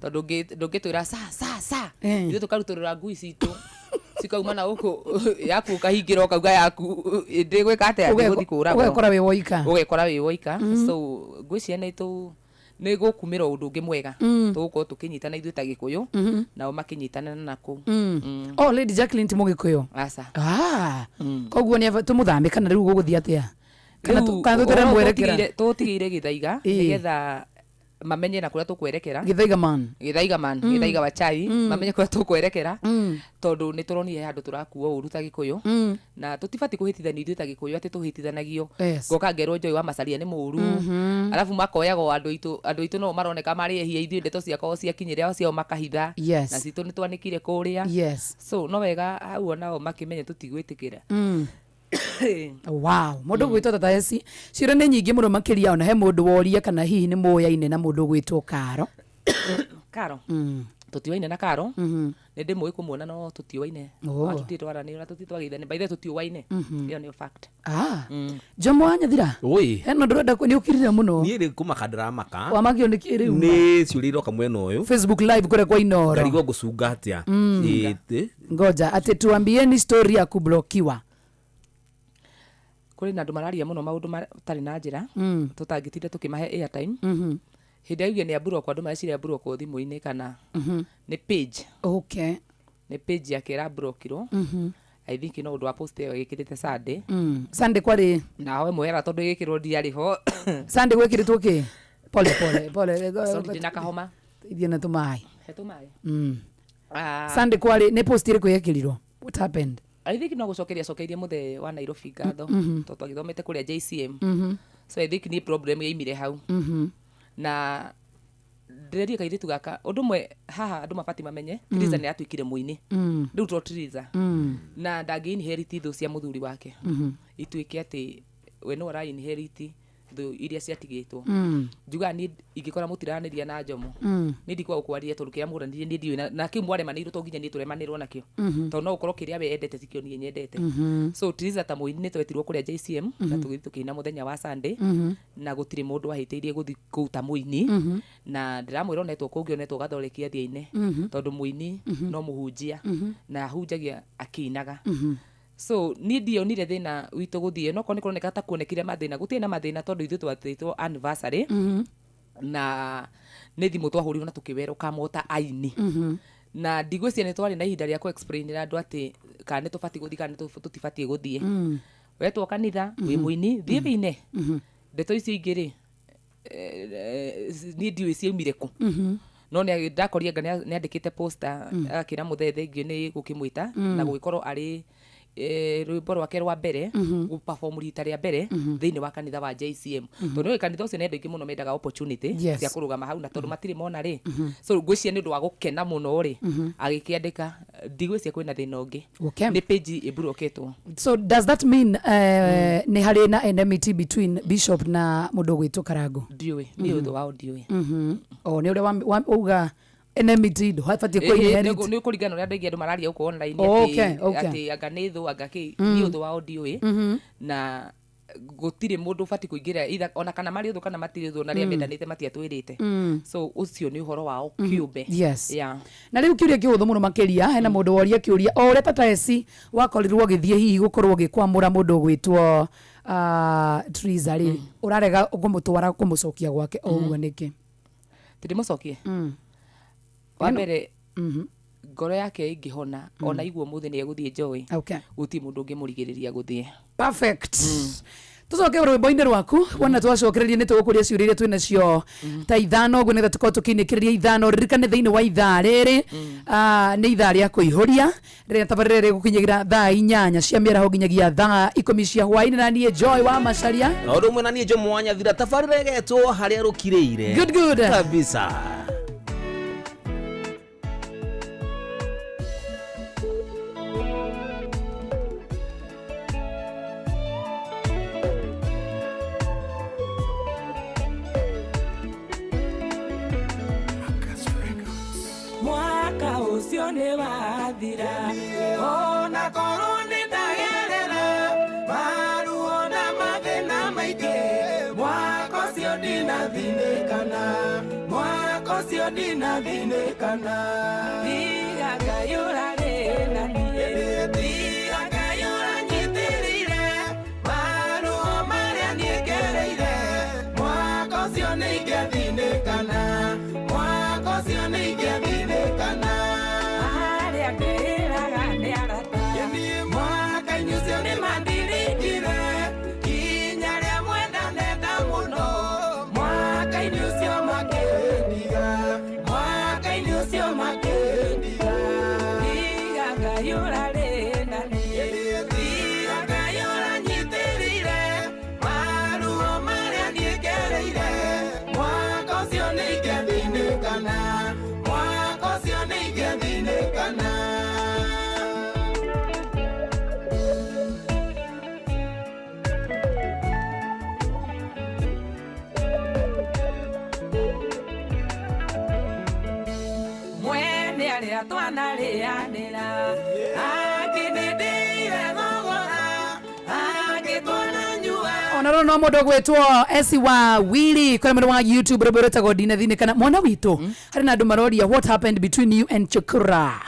tondũ ndũngĩtwĩra sa sa sa ithuĩ tũkarutũrũra ngui citũ cikauma na gũkũ yaku ũkahingĩra ũkauga yaku ndĩgwĩka atĩa, ndĩgũthiĩ kũũragwo. Ũgekora wĩ woika. Ũgekora wĩ woika. So ngwĩciria nĩ tũ Nĩ gũkumĩra ũndũ ũngĩ mwega, tũgũkorwo tũkĩnyitana ithuĩ ta Gĩkũyũ, nao makĩnyitana na kũu. Oh, Lady Jacqueline ti Mũgĩkũyũ? Aca. Ah, koguo nĩ tũmũthame kana rĩu gũgũthiĩ atĩa, kana Rĩu kana tũtere ũhoro mwerekera? Tũtigĩire Gĩthaiga, nĩgetha mamenye na kũrĩa tũkwerekera. Gĩthaiga man. Gĩthaiga man, Gĩthaiga wa chai, mamenye kũrĩa tũkwerekera, tondũ nĩ tũronire handũ tũrakuo ũru ta Gĩkũyũ, na tũtibatiĩ kũhĩtithanio ithuĩ ta Gĩkũyũ, atĩ tũhĩtithanagio. Ngoka ngerwo Joy wa Macaria nĩ mũru, arabu makoyagwo andũ aitũ no maroneka marĩ ehia, ithuĩ ndeto ciakwa ciakinyĩra ciao makahitha, na citũ nĩ twanĩkire kũrĩa. So no wega hau onao makĩmenye tũtigwĩtĩkĩra. Wow, mũndũ ũgwĩtwo Tata Esi, ciũria nĩ nyingĩ mũno makĩria. Ona he mũndũ woria kana hihi nĩ mũyaine na mũndũ ũgwĩtwo Karo. Karo? Tũtiũaine na Karo. Nĩ ndĩmũĩ kũmuona, no tũtiũaine. Oh. Tũtirĩ twaranĩra, tũtirĩ twageithania. By the way, tũtiũaine, ĩyo nĩyo fact. Ah, Jomo wa Nyathira. Oi. Hena ũndũ ũrenda, nĩ ũkirire mũno. Niĩ rĩ kũmaka ndĩramaka. Wamakio nĩ kĩ rĩu? Nĩ ciũria iroka mwena ũyũ. Facebook Live kũrĩa kwa Inoro. Ngarigwo ngũcunga atĩa. Ĩ, Ngoja, ati tuambieni story ya kublokiwa. Kũrĩ na andũ mararia mũno maũndũ matarĩ na njĩra, tũtangĩtinda tũkĩmahe airtime. Hĩndĩ ĩrĩa nĩ amburokwo, andũ mareciria amburokwo thimũ-inĩ kana nĩ page. Nĩ page yake ĩramburokirwo. I think no ũndũ wa post ĩyo ĩgĩkĩrĩte Sunday. Sunday kwarĩ? Na hoe mũhera tondũ ĩgĩkĩrwo ndiarĩ ho. Sunday gwĩkĩrĩtwo kĩ? Pole pole pole. Sorry, ndĩna kahoma. Ithiĩ na tũmaĩ. He tũmaĩ. Ah, Sunday kwarĩ nĩ post ĩrĩkũ yekĩrirwo? What happened? I think no gũcokeria acokeirie mũthee wa Nairobi ngatho, tondũ twagĩthomete kũrĩa JCM. So I think nĩ problem yaimire hau, na ndĩrerie kairĩtu gaka ũndũ ũmwe haha andũ mabatiĩ mamenye. Triza nĩ atuĩkire mũini rĩu, to Triza, na ndangĩ inherit thũ cia mũthuri wake, ituĩke atĩ we no ara inherit thũ iria ciatigĩtwo. Njugaga niĩ ingĩkora mũtiranĩria na Njomo, niĩ ndikwaga gũkwaria, tondũ kĩrĩa mũranĩrie niĩ ndiũĩ, na kĩu mwaremanĩirwo to nginya niĩ tũremanĩrwo nakĩo, tondũ no ũkorwo kĩrĩa we endete tikĩo niĩ nyendete. So Triza ta mũini nĩ twetirwo kũrĩa JCM na tũgĩthiĩ tũkĩina mũthenya wa Sunday, na gũtirĩ mũndũ wahĩtĩirie gũthiĩ kũu ta mũini, na ndĩramwĩra onetwo kũngĩ, onetwo gathoreki athiĩ aine, tondũ mũini no mũhunjia na ahunjagia akĩinaga. So niĩ ndionire thĩna witũ gũthiĩ, no korwo nĩ kũroneka ta kuonekire mathĩna, gũtirĩ na mathĩna, tondũ ithuĩ twatĩtwo anniversary na nĩ thimũ twahũrirwo na tũkĩwerũkamo ta aini, na ndigwĩciria nĩ twarĩ na ihinda rĩa kũ-explainĩra andũ atĩ kana nĩ tũbatiĩ gũthiĩ kana nĩ tũtibatiĩ gũthiĩ. Wetwo kanitha wĩ mũini, thiĩ wĩine. Ndeto icio ingĩ rĩ, niĩ ndiũĩ ciaumire kũ, no nĩ ndakorire anga nĩ andĩkĩte poster agakĩra mũthee thengio nĩ gũkĩmwĩta na gũgĩkorwo arĩ rwĩmbo rwake rwa mbere gũperform rita rĩa mbere thĩinĩ wa kanitha wa JCM, tondũ nĩ kanitha ũcio nĩ andũ aingĩ mũno mendaga opportunity cia kũrũgama hau, na tondũ matirĩ mona rĩ, so ngwĩciria nĩ ũndũ wa gũkena mũno rĩ, agĩkĩandĩka. Ndigwĩciria kwĩna thĩna ũngĩ. Nĩ page ĩmburoketwo. So does that mean nĩ harĩ na enmity between Bishop na mũndũ ũgwĩtwo Karango? Ndiũĩ niĩ, ũndũ wao ndiũĩ. O nĩ ũrĩa wauga enmity ndũbatiĩ kũ inherit. Nĩ kũringana na ũrĩa andũ aingĩ andũ mararia gũkũ online, Oh, atĩ okay. atĩ anga nĩ thũ, anga kĩ. Niĩ ũndũ wao ndiũĩ, na gũtirĩ mũndũ ũbatiĩ kũingĩra either, ona kana marĩ ũthũ kana matirĩ ũthũ, na arĩa mendanĩte matiatwĩrĩte. So ũcio nĩ ũhoro wao kĩũmbe. Yes. Na rĩu kĩũria kĩhũthũ mũno makĩria, hena mũndũ woria kĩũria o ũrĩa Tata Esi wakorirwo ũgĩthiĩ hihi gũkorwo ũgĩkwamũra mũndũ ũgwĩtwo Triza rĩ, ũrarega kũmũtwara kũmũcokia gwake o ũguo nĩkĩ? Tindĩmũcokie. Wa mbere, ngoro yake ĩngĩhona ona igua ũmũthĩ nĩ egũthiĩ Joy, gũtirĩ mũndũ ũngĩmũrigĩrĩria gũthiĩ. Perfect. Tucoke rwĩmbo-inĩ rwaku. Wona twacokereria nĩ tũgũkũria ciũria iria twĩ nacio ta ithano ũguo, nĩgetha tũkorwo tũkĩinĩkĩrĩria ithano. Ririkane thĩinĩ wa ithaa rĩrĩ, nĩ ithaa rĩa kũihũria rĩrĩa tabarĩra rĩgũkinyagĩra thaa 8 cia mĩaraho nginyagia thaa 10 cia hwaĩ-inĩ, na niĩ Joy wa Macaria. Na ũndũ ũmwe na niĩ Jomo wa Nyathira. Tabarĩra ĩgetwo harĩa rũkirĩire. Good, good. Kabisa. Mwaka ũcio nĩ wathira, ona korwo nĩ ndagerera maruo na mathĩna maingĩ, mwaka ũcio ndinathinĩkana, mwaka ũcio ndinathinĩkana. Tiga Ngai ũrarĩ na niĩ, tiga Ngai ũranyitĩrĩire maruo marĩa niĩ ngereire, mwaka ũcio nĩ ingĩathinĩkana. Ngai ũrarĩ na niĩ. Tiga Ngai ũranyitĩrĩire maruo marĩa niĩ ngereire. Mwaka ũcio nĩ ingĩathĩnĩkana, mwaka ũcio nĩ ingĩathĩnĩkana. Mwene arĩa twanarĩanĩra akĩnĩndĩire thogora agĩtwananyua. Onarwo no mundu gwitwo esi wa wili kuri mwena wa YouTube rwimbo rwitagwo ndinathinĩkana mwana witũ. Harĩ na andũ maroria what happened between you and Chukura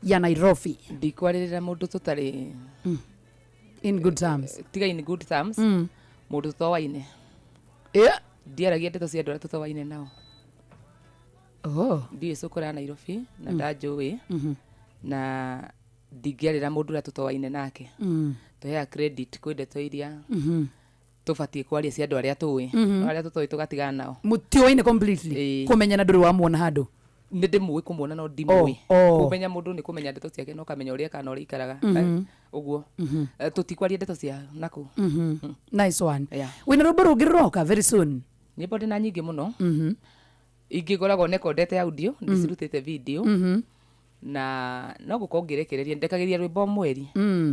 ya Nairobi. Ndikwarĩrĩra mũndũ tũtarĩ in good terms. Tiga in good terms. Mũndũ tũtoaine. Ndiaragia ndeto cia andũ arĩa tũtoaine nao. Oh. Ndiũĩ cũkũra ya Nairobi na ndanjũĩ na ndingĩarĩra mũndũ ũrĩa tũtoaine nake. Tũheaga credit kwĩ ndeto iria tũbatiĩ kwaria cia andũ arĩa tũĩ. No arĩa tũtoĩ tũgatigana nao. Mũtiũaine completely? Ĩĩ. Kũmenyana ndũrĩ wamuona handũ? Nĩ ndĩmũĩ kũmuona no ndimũĩ. Oh, oh. Kũmenya mũndũ nĩ kũmenya ndeto ciake na ũkamenya ũrĩa kana ũrĩa ikaraga. Ũguo. Tũtikwaria ndeto cia nakũu. Nice one. Yeah. Wĩna rwĩmbo rũngĩ rũroka very soon? Nyĩmbo ndĩna nyingĩ mũno. Ingĩ ngoragwo nekondete audio, ndicirutĩte video. Na no gũkorwo ngĩrekereria ndekagĩria rwĩmbo o mweri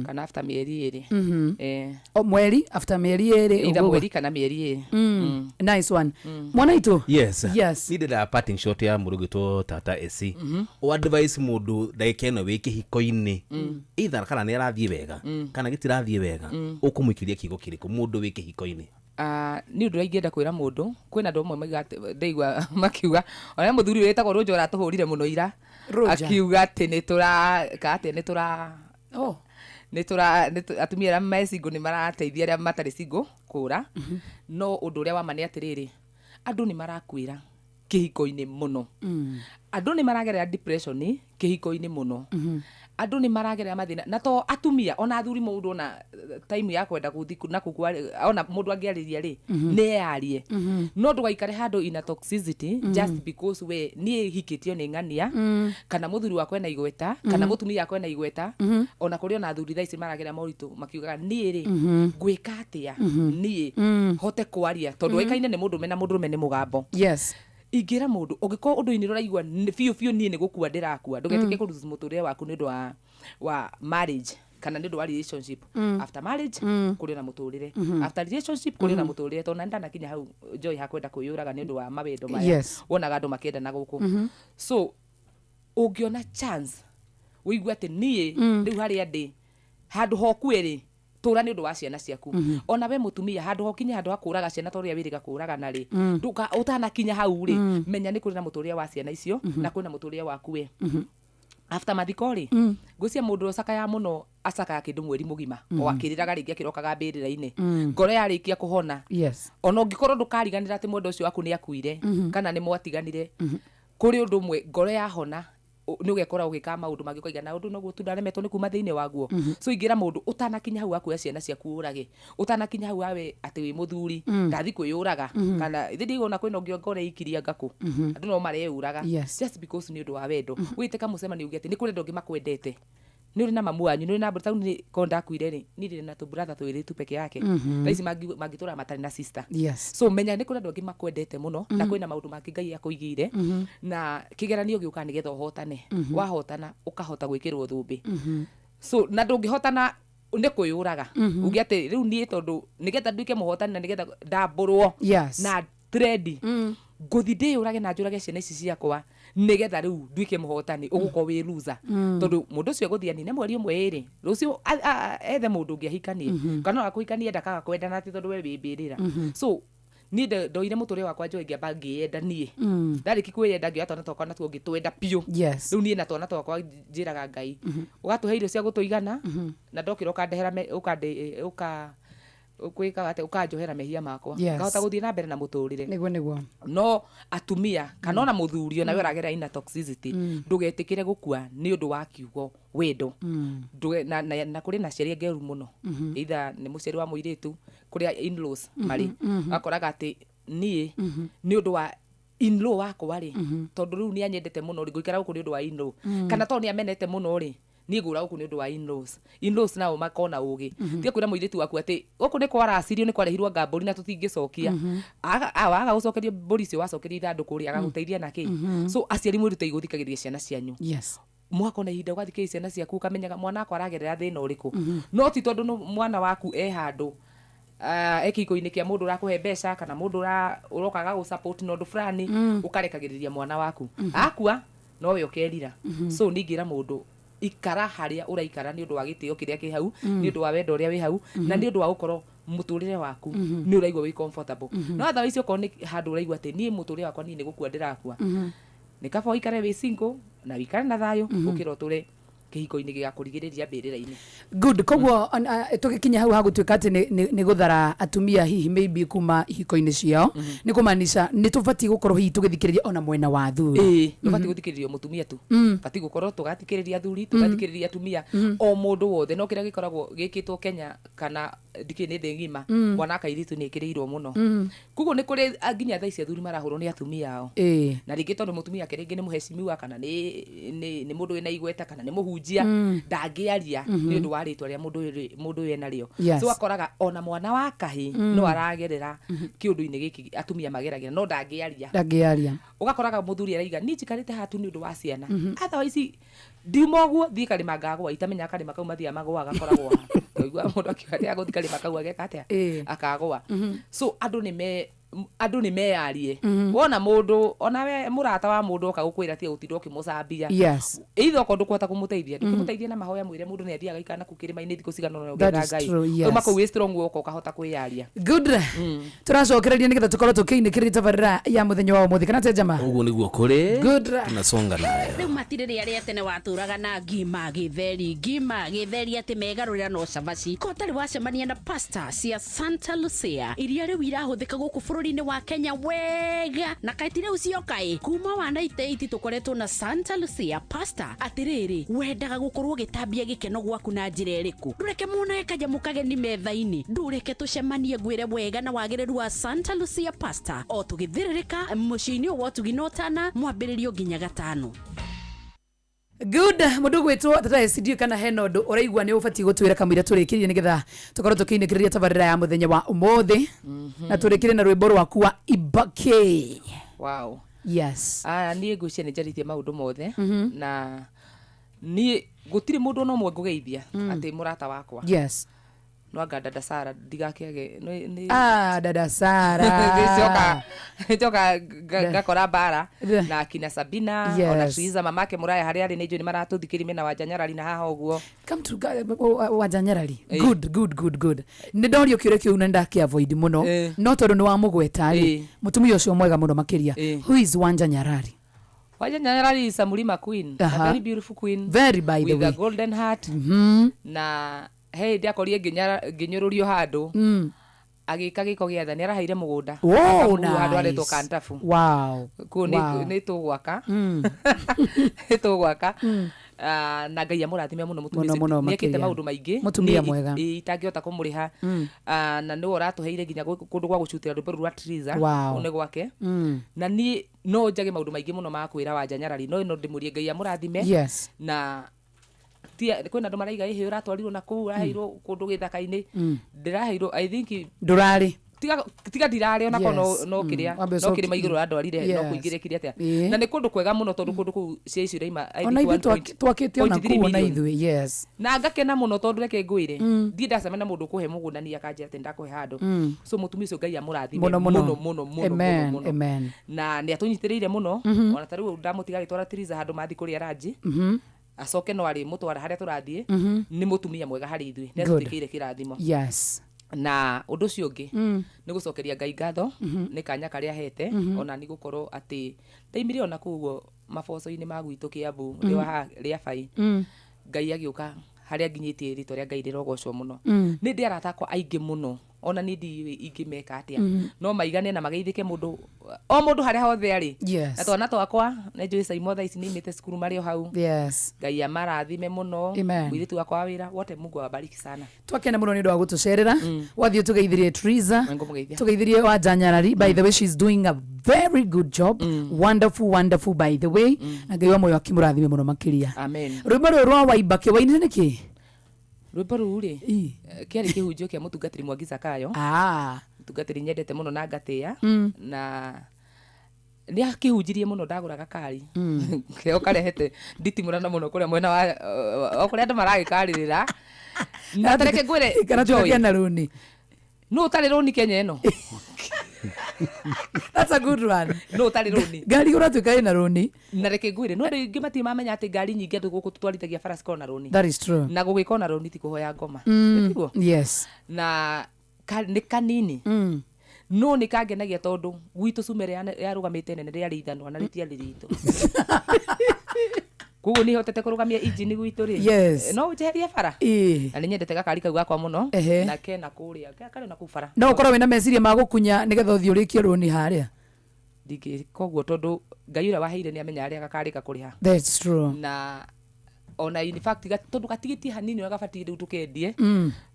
kana after mĩeri 2. O mweri after mĩeri 2. Either ũguo. mweri kana mĩeri 2. Nice one. Mwana itũ. Yes. Yes. Ni ndĩndaga parting shot ya mũndũ ũgwĩtwo tata ec o advice mũndũ ndagĩka ĩno wĩ kĩhiko-inĩ, either kana nĩ arathiĩ wega kana gĩtirathiĩ wega, ũkũmũikĩria kiugo kĩrĩkũ mũndũ wĩ kĩhiko-inĩ? Ah, nĩ ũndũ ũrĩa ingĩenda kwĩra mũndũ, kwĩna andũ amwe maiga atĩ- ndaigua makiuga ona mũthuri ũyũ wĩtagwo Rũnja ũratũhũrire mũno ira. Rũnja. Akiuga atĩ nĩ tũra ka atĩ nĩ tũra Oh. nĩ tũra nĩ atumia arĩa me single nĩ marateithia arĩa matarĩ single kũra. No ũndũ ũrĩa wa ma nĩ atĩrĩrĩ, andũ nĩ marakuĩra kĩhiko-inĩ mũno. Andũ nĩ maragerera depression kĩhiko-inĩ mũno. Andũ nĩ maragerera mathĩna na to atumia ona athuri. Mũndũ ona time ya kwenda gũthiĩ na kũu ona mũndũ angĩarĩria rĩ, nĩ eyarie. No ndũgaikare handũ ina toxicity just because we niĩ hikĩtio nĩ ng'ania kana mũthuri wakwa ena igweta kana mũtumia wakwa ena igweta. Ona kũrĩ ona athuri thaa ici maragerera moritũ makiugaga niĩ rĩ, ngwĩka atĩa niĩ hote kwaria tondũ oĩkaine nĩ mũndũrũme na mũndũrũme nĩ mũgambo. Ingĩra mũndũ ũngĩkorwo ũndũ-inĩ ũraigua biũ biũ niĩ nĩ gũkua ndĩrakua, ndũgetĩkie kũ lose mũtũrĩre waku nĩ ũndũ wa marriage kana nĩ ũndũ wa relationship. After marriage kũrĩ na mũtũrĩre, after relationship kũrĩ na mũtũrĩre, tondũ na ndanakinya hau Joy hakwenda kwĩyũraga nĩ ũndũ wa mawendo maya wonaga andũ makĩendana gũkũ. So ũngĩona chance ũigue atĩ niĩ rĩu harĩa ndĩ handũ hokue rĩ, tũra nĩ ũndũ wa ciana ciaku. Ona we mũtumia handũ hokinye handũ ha kũraga ciana ta ũrĩa wĩrĩga kũragana rĩ, ũtanakinya hau rĩ, menya nĩ kũrĩ na mũtũrĩre wa ciana icio na kwĩna mũtũrĩre waku we after mathiko rĩ. Ngwĩciria mũndũ ũrĩa ũcakayaga mũno acakaga kĩndũ mweri mũgima o akĩrĩraga rĩngĩ akĩrokaga mbĩrĩra-inĩ. Ngoro yarĩkia kũhona, ona ũngĩkorwo ndũkariganĩra atĩ mwendwa ũcio waku nĩ akuire kana nĩ mwatiganire, kũrĩ ũndũ ũmwe ngoro yahona nĩ ũgekora ũgĩka maũndũ mangĩ ũkaiga na ũndũ noguo tu ndaremetwo nĩ kuma thĩinĩ waguo. So ingĩra mũndũ ũtanakinya hau wakuoya ciana ciaku ũrage, ũtanakinya hau wawe atĩ wĩ mũthuri ndathi kwĩyũraga kana ithe ndigona kwĩna ũngĩ ngore ikiria ngakũ andũ no mareyũraga just because nĩ ũndũ wa wendo. Wĩte kamũcemanio uge atĩ nĩ kũrĩ andũ angĩ makwendete, nĩ ũrĩ na mamu wanyu, nĩ ũrĩ na tau nĩ korwo ndakuire rĩ, niĩ ndĩrĩ na tũbratha twĩrĩ tu peke yake. Thaa ici mangĩtũra matarĩ na sister. So menya nĩ kũrĩ andũ angĩ makwendete mũno na kwĩna maũndũ mangĩ Ngai akũigĩire na kĩgeranio gĩũkaga nĩgetha ũhotane. Wahotana ũkahota gwĩkĩrwo thũmbĩ. So na ndũngĩhotana nĩ kwĩyũraga uge atĩ rĩu niĩ tondũ nĩgetha nduĩke mũhotani na nĩgetha ndambũrwo na trendi ngũthi ndĩyũrage na njũrage ciana ici ciakwa nĩgetha rĩu nduĩke mũhotani, ũgũkorwo wĩ loser. Tondũ mũndũ ũcio egũthiĩ anine mweri ũmwe ĩrĩ, rũciũ ethe mũndũ ũngĩ ahikanie kana no akũhikanie ndakaga kwendana atĩ tondũ we wĩ mbĩrĩra. So niĩ ndoire mũtũrĩre wakwa njoe ngĩamba ngĩyenda niĩ. Ndarĩki kwĩyenda ngĩoya twana twakwa natuo ngĩtwenda biũ. Rĩu niĩ na twana twakwa njĩraga Ngai ũgatũhe irio cia gũtũigana na ndokĩra ũkandehera ũkande ũka kwĩkaga atĩa ũkanjohera mehia makwa ngahota gũthiĩ na mbere na mũtũrĩre. Nĩguo nĩguo. No atumia kana ona mũthuri ona we ũragerera ina toxicity, ndũgetĩkĩre gũkua nĩ ũndũ wa kiugo wendo. Na kũrĩ na aciari angĩ oru mũno, either nĩ mũciari wa mũirĩtu kũrĩa in-laws marĩ, akoraga atĩ niĩ nĩ ũndũ wa in-law wakwa rĩ, tondũ rĩu nĩ anyendete mũno rĩ, ngũikara gũkũ nĩ ũndũ wa in-law, kana tondũ nĩ amenete mũno rĩ. Niĩ ngũra gũkũ nĩ ũndũ wa in-laws. In-laws nao makona ũgĩ. Tiga kwĩra mũirĩtu waku atĩ gũkũ nĩ kwaracirĩo, nĩ kwarehirwo anga mbũri na tũtingĩcokia. Waga gũcokerio mbũri icio, wacokerio ithandũkũ rĩ, agagũteithia na kĩ? So aciari, mwĩrutei gũthikagĩrĩria ciana cianyu. Mwakona ihinda ũgathikĩrĩria ciana ciaku, ũkamenyaga mwana wakwa aragerera thĩna ũrĩkũ. No ti tondũ mwana waku e handũ, e kĩhiko-inĩ kĩa mũndũ ũrakũhe mbeca kana mũndũ ũroka agagũ support na ũndũ fulani, ũkarekagĩrĩria mwana waku. Akua nowe ũkerira. So ningĩra mũndũ, ikara harĩa ũraikara nĩ ũndũ wa gĩtĩo kĩrĩa kĩ hau, nĩ ũndũ wa wendo ũrĩa wĩ hau, na nĩ ũndũ wa gũkorwo mũtũrĩre waku nĩ ũraigua wĩ comfortable. No otherwise, okorwo nĩ handũ ũraigua atĩ niĩ mũtũrĩre wakwa niĩ nĩ gũkua ndĩrakua, nĩ kaba ũikare wĩ single na wĩikare na thayũ gũkĩra ũtũre kĩhiko-inĩ gĩgakũrigĩrĩria mbĩrĩra-inĩ. Good. Koguo tũgĩkinya hau hagũtuĩka atĩ nĩ gũthara atumia hihi maybe kuma ihiko-inĩ ciao, nĩ kũmaanisha nĩ tũbatiĩ gũkorwo hihi tũgĩthikĩrĩria ona mwena wa athuri? Ĩĩ, ndũbatiĩ gũthikĩrĩria mũtumia tu. Batiĩ gũkorwo tũgathikĩrĩria athuri, tũgathikĩrĩria atumia, o mũndũ wothe. No kĩrĩa gĩkoragwo gĩkĩtwo Kenya kana ndikĩ nĩ thĩ ng'ima, mwana kairĩtu nĩ ĩkĩrĩirwo mũno. Koguo nĩ kũrĩ nginya thaa ici athuri marahũrwo nĩ atumia ao. Na rĩngĩ tondũ mũtumia ake rĩngĩ nĩ mũhecimiwa kana nĩ mũndũ wĩna igweta kana nĩ mũhunjia, ndangĩaria nĩ ũndũ wa rĩtwa rĩa mũndũ ũyũ enarĩo. So akoraga ona mwana wa kahĩ no aragerera kĩũndũ-inĩ gĩkĩ atumia mageragĩra, no ndangĩaria. Ndangĩaria. Ũgakoraga mũthuri araiga, niĩ njikarĩte haha tu nĩ ũndũ wa ciana, otherwise ndiuma ũguo thiĩ karĩma ngagũa, itamenyaga karĩma kau mathiaga magũaga gakoragwo ha. Ũigua mũndũ akiuga atĩ agũthiĩ karĩma kau ageka atĩa? Akagũa. So andũ nĩ meyarie. Wona mũndũ, ona we mũrata wa mũndũ oka gũkwĩra, tiga gũtinda ũkĩmũcambia. Either okorwo ndũkũhota kũmũteithia, ndũkĩmũteithia na mahoya, mwĩre mũndũ nĩ athiaga aikara naku kĩrĩma-inĩ thikũ cigana ũna. That ũgetha is Ngai true, yes. Uma kũu wĩ strong, woka ũkahota kwĩyaria. Good. Tũracokereria nĩgetha tũkorwo tũkĩinĩkĩrĩria tabarĩra ya mũthenya wa ũmũthĩ, kana te jama? Ũguo nĩguo kũrĩ. Good. Tunasonga nayo. Rĩu matirĩ rĩa rĩa tene watũraga na ngima gĩtheri, ngima gĩtheri, atĩ megarũrĩra no cabaci. Ko ũtarĩ wacemania na pasta cia Santa Lucia iria rĩu irahũthĩka gũkũ bũrũri-inĩ wa Kenya wega, na kaĩ ti rĩu cioka ĩ kuma wa 98 tũkoretwo na Santa Lucia pasta. Atĩrĩrĩ, wendaga gũkorwo ũgĩtambia gĩkeno gwaku na njĩra ĩrĩkũ? Ndũreke monae kanyamũ kageni metha-inĩ, ndũreke tũcemanie ngwĩre wega na wagĩrĩru wa Santa Lucia pasta o tũgĩthĩrĩrĩka mũciĩ-inĩ ũyũ wa ũtugi na ũtana, mwambĩrĩrio nginya gatano. Good. Mũndũ gwĩtwo Tata SDU, kana hena ũndũ ũraigua nĩ ũbatiĩ gũtwĩra kamũira tũrĩkĩrie, nĩgetha tũkorwo tũkĩinĩkĩrĩria tabarĩra ya mũthenya wa ũmũthĩ na tũrĩkĩrie na rwĩmbo rwaku wa Ibaki? Yes. Ah, niĩ ngwĩciria nĩ njarĩtie maũndũ mothe, na niĩ gũtirĩ mũndũ ona ũmwe ngũgeithia atĩ mũrata wakwa. No anga dada Sara ndigakĩage Ah, dada Sara. Njoka ngakora mbara na akina Sabina, ona Triza mamake mũraya harĩa arĩ, nĩ njũĩ nĩ maratũthikĩria mena Wanja Nyarari na haha ũguo. Come to Wanja Nyarari. Good, good, good, good. Nĩ ndorio kĩũria kĩu na ndakĩ avoid mũno, no tondũ nĩ wamũgweta rĩ, mũtumia ũcio mwega mũno makĩria. Who is Wanja Nyarari? Wanja Nyarari is a Mlima queen, a very beautiful queen. Very, by the with way. A golden heart. Na he hĩndĩ akorire ngĩnyũrũrio handũ, agĩka gĩko gĩa tha, nĩ araheire mũgũnda. Akamũgũra handũ aretwo Kantabu. Kuo nĩ tũgwaka, nĩ tũgwaka. Ah, na Ngai amũrathime mũno mũtumia Mũno, ũcio. Mũno Nĩ ekĩte makĩria. maũndũ maingĩ. Mũtumia Niĩ mwega. Itangĩhota kũmũrĩha. Ah, na nĩwe ũratũheire nginya kũndũ gwa gũcutĩra rwĩmbo rũu rwa Triza. Kũu nĩ gwake. Na niĩ no njage maũndũ maingĩ mũno ma kwĩra Wanja Nyarari, no ĩno ndĩmũrie Ngai amũrathime. Na tia kwĩna andũ maraiga ĩhĩ ũratwarirwo na kũu, ũraheirwo kũndũ gĩthaka-inĩ. Ndĩraheirwo, I think. Ndũrarĩ. Tiga ndirarĩ ona korwo no kĩrĩa Wambe no ũcokie. kĩrĩma igũrũ ũrandwarire no kũingĩre kĩrĩa atĩa. Na nĩ kũndũ kwega mũno, tondũ kũndũ kũu cia icio iraima, I Ona think ithuĩ twakĩte ona 1.3 kũu ona million. ithuĩ, yes. Na ngakena mũno, tondũ reke ngwĩre, ndirĩ ndacemania na mũndũ ũkũhe mũgũnda niĩ akanjĩra atĩ ndakũhe handũ. So mũtumia ũcio Ngai amũrathime Mũno mũno. Mũno mũno mũno. Amen. Mũno mũno. Amen. Na nĩ atũnyitĩrĩire mũno. Ona ta rĩu ndamũtiga agĩtwara Tiriza handũ mathi kũrĩa ranji, acoke no arĩ mũtwara harĩa tũrathiĩ. Nĩ mũtumia mwega harĩ ithuĩ, nĩ Good. atũtuĩkĩire kĩrathimo. Na ũndũ ũcio ũngĩ nĩ gũcokeria Ngai ngatho nĩ kanya karĩa ahete ona nĩ gũkorwo atĩ ndaimire ona kũu ũguo maboco-inĩ ma gwitũ Kĩambu rĩa bai. Ngai agĩũka harĩa nginyĩtie, rĩtwa rĩa Ngai rĩrogocwo mũno. Nĩ ndĩ arata akwa aingĩ mũno. Ona niĩ ndiũĩ ingĩmeka atĩa, no maigane na mageithĩke mũndũ o mũndũ harĩa hothe arĩ. Na twana twakwa nĩ njũĩ Saimo thaa ici nĩ imĩte cukuru, marĩ o hau. Ngai amarathime mũno. Amen. Mũirĩtu wakwa wa wĩra wote, Mungu awabariki sana. Twakena mũno nĩ ũndũ wa gũtũcerera. Wathiĩ tũgeithirie Triza. Nĩngũmũgeithia. Tũgeithirie wa Janyarari. By the way, she's doing a very good job, wonderful, wonderful, by the way, na Ngai wa muoyo akĩmũrathime mũno makĩria. Amen. Rwĩmbo rũrũ rwa Waibakĩ wainire nĩkĩ? Rwĩmbo rũu rĩ, kĩarĩ kĩhunjio kĩa mũtungatĩri Mwangi Zakayo. Mũtungatĩri nyendete mũno na ngatĩĩa, na nĩ akĩhunjirie mũno. Ndagũra gakari kĩo karehete nditimũrana mũno kũrĩa mwena wa o kũrĩa andũ maragĩkarĩrĩra, na tareke ngwĩre, Kana Joy, tũgakena rũni. Nũ ũtarĩ rũni Kenya ĩno? That's a good one. Nũ ũtarĩ rũni? Ngari ũratuĩka ĩna rũni. Na reke ngwĩre, no andũ aingĩ matirĩ mamenya atĩ ngari nyingĩ andũ gũkũ tũtwarithagia bara cikorwo na rũni. That is true. Na gũgĩkorwo na rũni ti kũhoya ngoma. Nĩtiguo? Yes. Na nĩ kanini, no nĩ kangenagia tondũ gwitũ cuma ĩrĩa yarũgamĩte nene rĩarĩ ithanwa na rĩtiarĩ ritũ, koguo nĩ hotete kũrũgamia injini gwitũ rĩ. No njeherie bara. Na nĩ nyendete gakari kau gakwa mũno. Na kena kũrĩa karĩ na kũu bara. No ũkorwo wĩna meciria ma gũkunya nĩgetha ũthiĩ ũrĩkie rũni harĩa? Ndingĩka ũguo tondũ Ngai ũrĩa waheire nĩ amenya harĩa gakarĩka kũrĩha. That's true. Na ona in fact tondũ gatigĩtie hanini ũrĩa gabatiĩ rĩu tũkendie,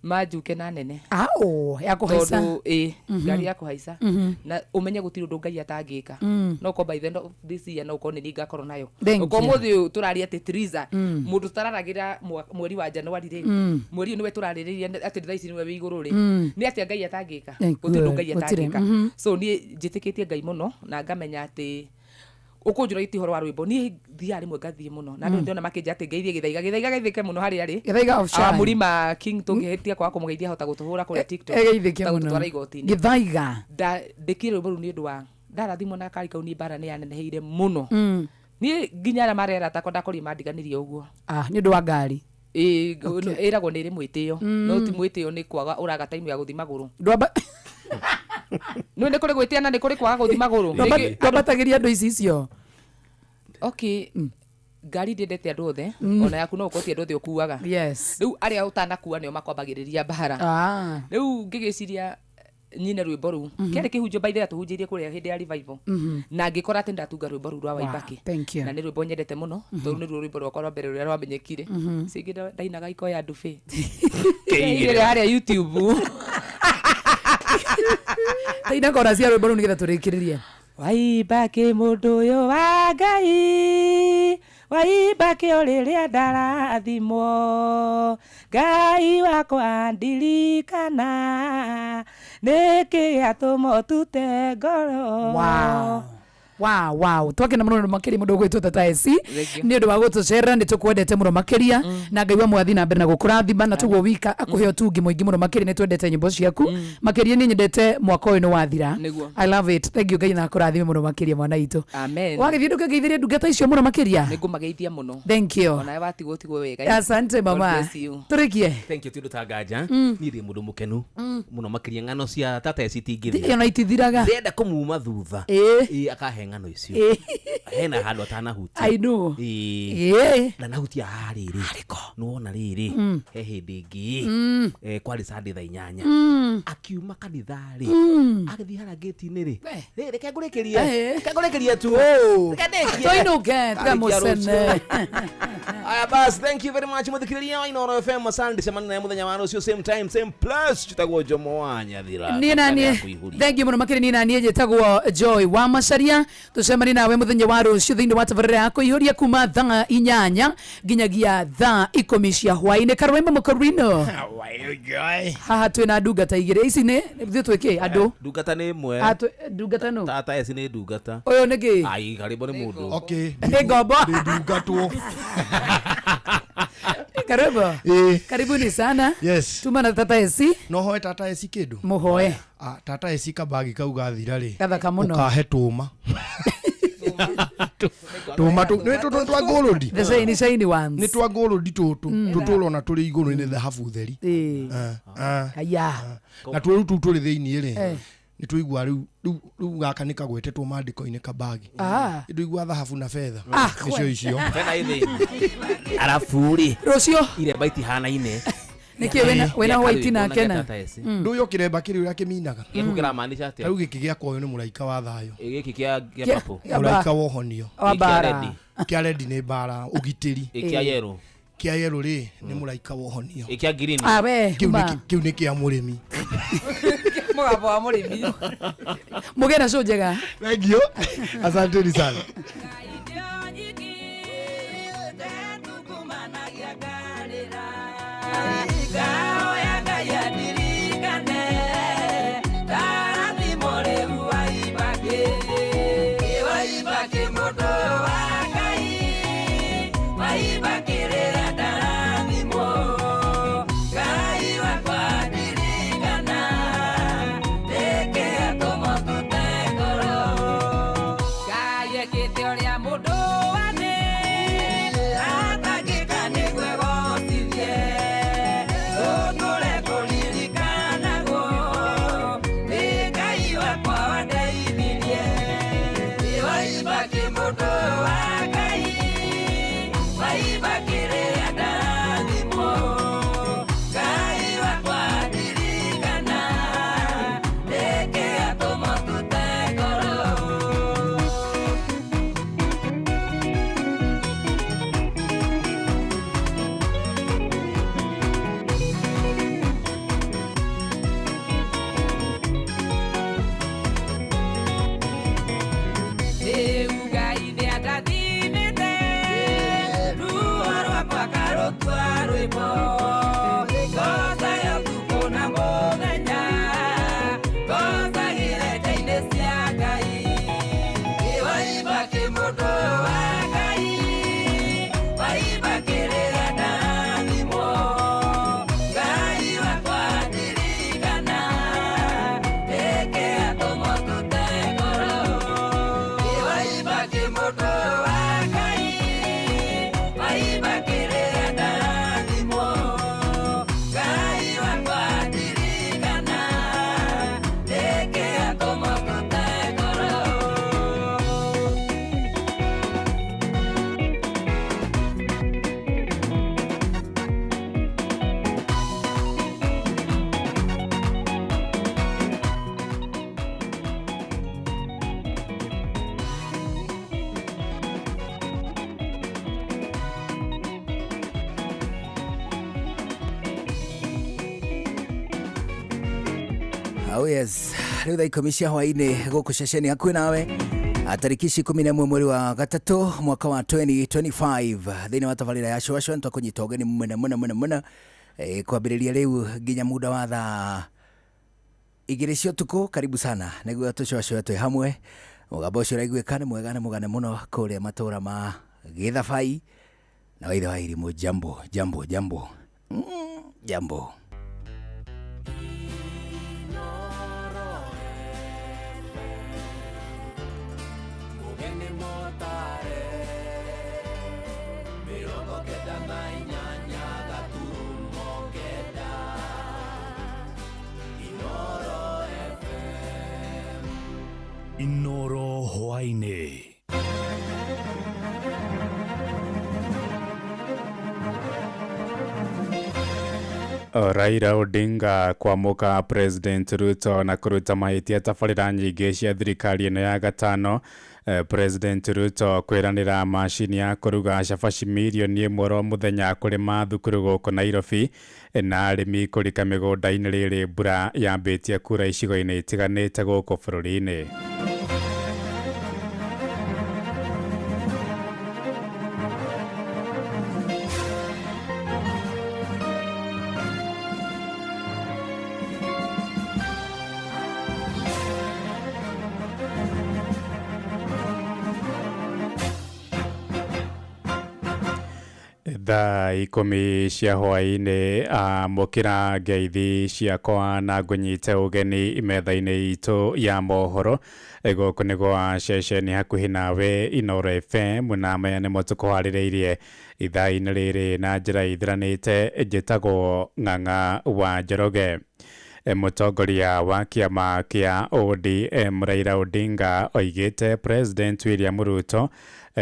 manjuke na nene. Ao ya kũhaica. Tondũ ĩ ngari ya kũhaica, na ũmenye gũtirĩ ũndũ Ngai atangĩka. No ko by the end of this year no ũkorwo nĩ niĩ ngakorwo nayo. Thank Ũkorwo you. mũthĩ ũyũ tũraria atĩ Triza, mũndũ tũtararagĩra mweri wa Januari rĩ, mweri ũyũ nĩwe tũrarĩrĩria atĩ thaa ici nĩwe wĩ igũrũ rĩ, nĩ atĩa Ngai atangĩka? Thank Gũtirĩ ũndũ God. Ngai Gũtirĩ. atangĩka. So niĩ njĩtĩkĩtie Ngai mũno na ngamenya atĩ ũkũnjũra iti ũhoro wa rwĩmbo, niĩ thiaga rĩmwe ngathiĩ mũno na andũ ndĩrona makĩnja atĩ ngeithie Gĩthaiga. Gĩthaiga geithĩke mũno harĩa arĩ. Gĩthaiga of Shine. Mũrima King, tũngĩhĩtia kwaga kũmũgeithia hota gũtũhũra kũrĩa TikTok. Egeithĩke Ta mũno. gũtũtwara igoti-inĩ. Gĩthaiga. Ndĩkire rwĩmbo rũu nĩ ũndũ wa ndarathimwo na kari kau, niĩ mbara nĩ yaneneheire mũno. Niĩ nginya arĩa marera takwa ndakorire mandiganĩrie ũguo. Ah, nĩ ũndũ wa ngari. Ĩ, ĩragwo nĩ ĩrĩ mwĩtĩo, no ti mwĩtĩo, nĩ kwaga ũraga time ya gũthiĩ magũrũ. Nĩ kũrĩ gwĩtĩa na nĩ kũrĩ kwaga gũthiĩ magũrũ. Ndwambatagĩria andũ ici icio. Okay, ngari ndĩendete andũ othe. Ona yaku no ũkorwo ti andũ othe ũkuaga. Rĩu arĩa ũtanakua nĩo makwambagĩrĩria mbara. Rĩu ngĩgĩciria nyine rwĩmbo rũu, kĩarĩ kĩhunjio by the way atũhunjĩirie kũrĩa hĩndĩ ya revival, na ngĩkora atĩ ndatunga rwĩmbo rũu rwa Waibaki. Thank you. Na nĩ rwĩmbo nyendete mũno tondũ nĩruo rwĩmbo rwakwa rwa mbere rũrĩa rwamenyekire. Icio ingĩ ndainaga ikoya ndubĩ ĩrĩa harĩa YouTube. Taina kora cia rwĩmbo rũu nĩgetha tũrĩkĩrĩrie. Waibaki mũndũ ũyũ wa Ngai, Waibaki o rĩrĩa ndarathimwo, Ngai wakwa ndirikana, nĩkĩ gĩatũma ũtute ngoro? Wow, twakena mũno makĩria mũndũ ũgwĩtwo Tata AC Thank you. nĩ ũndũ wa gũtũcerera. Nĩ tũkwendete mũno makĩria, na Ngai wa mwathi na mbere na gũkũrathima na tuguo wika akũhe ũtungi mũingĩ mũno makĩria. Nĩ twendete nyĩmbo ciaku makĩria. Niĩ nyendete mwaka ũyũ nĩ wathira. Nĩguo. I love it. Thank you. Ngai na akũrathime mũno makĩria, mwana witũ. Amen. Wagĩthiĩ ndũkĩngeithĩrie ndungata icio mũno makĩria. Nĩngũmageithia mũno. Thank you. Onawe watigwo tigwo wega. Asante God mama. bless you. Tũrĩkie. Thank you. Ti ũndũ ta nganja, niĩ ndĩ mũndũ mũkenu mũno makĩria. Ng'ano cia Tata eci itingĩthira. Ona itithiraga. Ndĩrenda kũmuma thutha. Ĩ, akahe ng'ano icio. Hena handũ atanahutia. I know. Ĩ. Ndanahutia haha rĩrĩ nĩwona rĩrĩ he hĩndĩ ĩngĩ, kwarĩ Sunday thaa 8, akiuma kanitha rĩ, agĩthiĩ harĩa ngĩti-inĩ rĩ. Rĩ, reke ngũrĩkĩrie. Reke ngũrĩkĩrie tu. Reke ndĩkie. Tũinũke. Tarĩkia Tigamũcene. rũciũ. Aya bas, thank you very much mũthikĩrĩria wa Inooro FM. Asante, cemania naye mũthenya wa rũciũ, same time, same place. Njĩtagwo Jomo wa Nyathira. Niĩ naniĩ thank you mũno makĩria. Niĩ naniĩ njĩtagwo Joy wa Macaria. Tũcemanie nawe mũthenya wa rũciũ thĩinĩ wa tabarĩra ya kũihũria kuma thaa 8 nginyagia thaa 10 cia hwaĩ-inĩ. Karwemba mũkorino. Haha twĩna ndungata igĩrĩ ici nĩ ithuĩ twĩkĩ andũ. Ndungata nĩ ĩmwe. Ah, ndungata nũ? Tata eci nĩ ndungata. Ũyũ nĩ kĩ? Ai, karĩmbo nĩ mũndũ. Okay. Nĩ ngombo. Ndungatwo. Karibu. Ĩĩ. Karibuni sana. Yes. Tuma na Tata eci. No hoe Tata eci kĩndũ? Mũhoe. Ah, Tata eci kabagi kau gathira rĩ. Gathaka mũno. Ũkahe tũma. Tũma tũ nĩ tũtũ twa gold. The shiny shiny ones. Nĩ twa gold tũtũ. Tũtũ ũrona tũrĩ igũrũ nĩ thahabu theri. Ĩĩ. Ah, ah. Aya. Na tuo rĩu tũu tũrĩ thĩiniĩ rĩ. Eh. Nĩ tũigua rĩu rĩu rĩu gaka nĩ kagwetetwo maandĩko-inĩ kabagi. Ah. Ndũigua thahabu na betha. Ah, Nĩcio icio. Tena ithĩ arabu rĩ Rũciũ. Iremba itihanaine. Nĩkĩ wĩna white na kena? Ndũĩ o kĩremba kĩrĩ ũrĩa kĩminaga. Gĩaku kĩramaanisha atĩa? Rĩu gĩkĩ gĩakwa ũyũ nĩ mũraika wa thayũ. Ĩ, gĩkĩ kĩa purple. Mũraika wa ũhonio. Wa mbara. Kĩa red nĩ mbara, ũgitĩri. Ĩ, kĩa yellow. Kĩa yellow rĩ nĩ mũraika wa ũhonio. Ĩ, kĩa green. Ah, we, Kĩu nĩ ma. kĩu nĩ kĩa mũrĩmi. Mũgambo wa mũrĩmi. Mũgĩe na show njega. Thank you. Asanteni sana. Oh yes, rĩu thaa 10 cia hwaĩ-inĩ gũkũ ceceni hakuhĩ nawe tarĩki ici 11 mweri wa gatatũ mwaka wa 2025 thĩinĩ wa tabarĩra ya Cũacũa nĩtwakũnyita ũgeni mũno mũno mũno mũno, kwambĩrĩria rĩu nginya muda wa thaa 2 cia ũtukũ. Karibu sana nĩguo tũcũacũe twĩ hamwe. Mũgambo ũcio ũraiguĩka nĩ mwega nĩ mũgane mũno kũrĩa matũra ma Gĩthabai na waithe wa irimũ. Jambo jambo jambo, jambo. Inoro hwaĩ-inĩ. Raila Odinga kwamuka President Ruto na kuruta mahĩtia tabarĩra nyingĩ cia thirikari ĩno ya gatano. President Ruto kwĩranĩra macini ya kũruga cabaci mirioni 1 oro mũthenya kũrĩ mathukuru gũkũ Nairobi, na arĩmi kũrika mĩgũnda-inĩ rĩrĩ mbura yambĩtie kura icigo-inĩ itiganĩte gũkũ bũrũri-inĩ. Thaa 10 cia hwaĩ-inĩ amũkĩra ngeithi ciakwa na ngũnyite ũgeni metha-inĩ itũ ya mohoro. Gũkũ nĩ gwa ceceni hakuhĩ nawe Inoro FM, na maya nĩmo tũkũharĩrĩirie ithaa-inĩ rĩrĩ na njĩra ithiranĩte. Njĩtagwo Ng'ang'a wa Njoroge. Mũtongoria wa kĩama kĩa ODM Raila Odinga oigĩte President William Ruto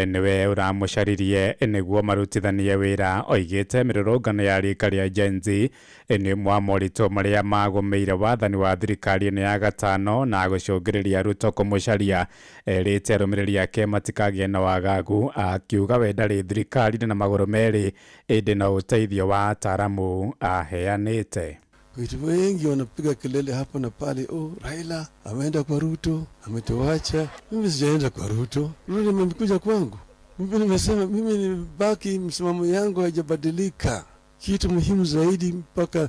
Nĩwe ũramũcaririe nĩguo marutithanie wĩra. Oigĩte mĩrũrũngano ya rika rĩa Gen Z nĩ ũmwe wa moritũ marĩa magũmĩire wathani wa thirikari ĩno ya gatano na gũcũngĩrĩria Ruto kũmũcaria. Erĩte arũmĩrĩri ake matikagĩe na wagagu, akiuga we ndarĩ thirikari-inĩ na magũrũ merĩ ĩndĩ no ũteithio wa ataaramu aheanĩte. Watu wengi wanapiga kelele hapa na pale, oh, Raila ameenda kwa Ruto, ametuacha. Mimi sijaenda kwa Ruto, Ruto amekuja kwangu. Mimi nimesema mimi nimebaki, msimamo yangu haijabadilika. Kitu muhimu zaidi mpaka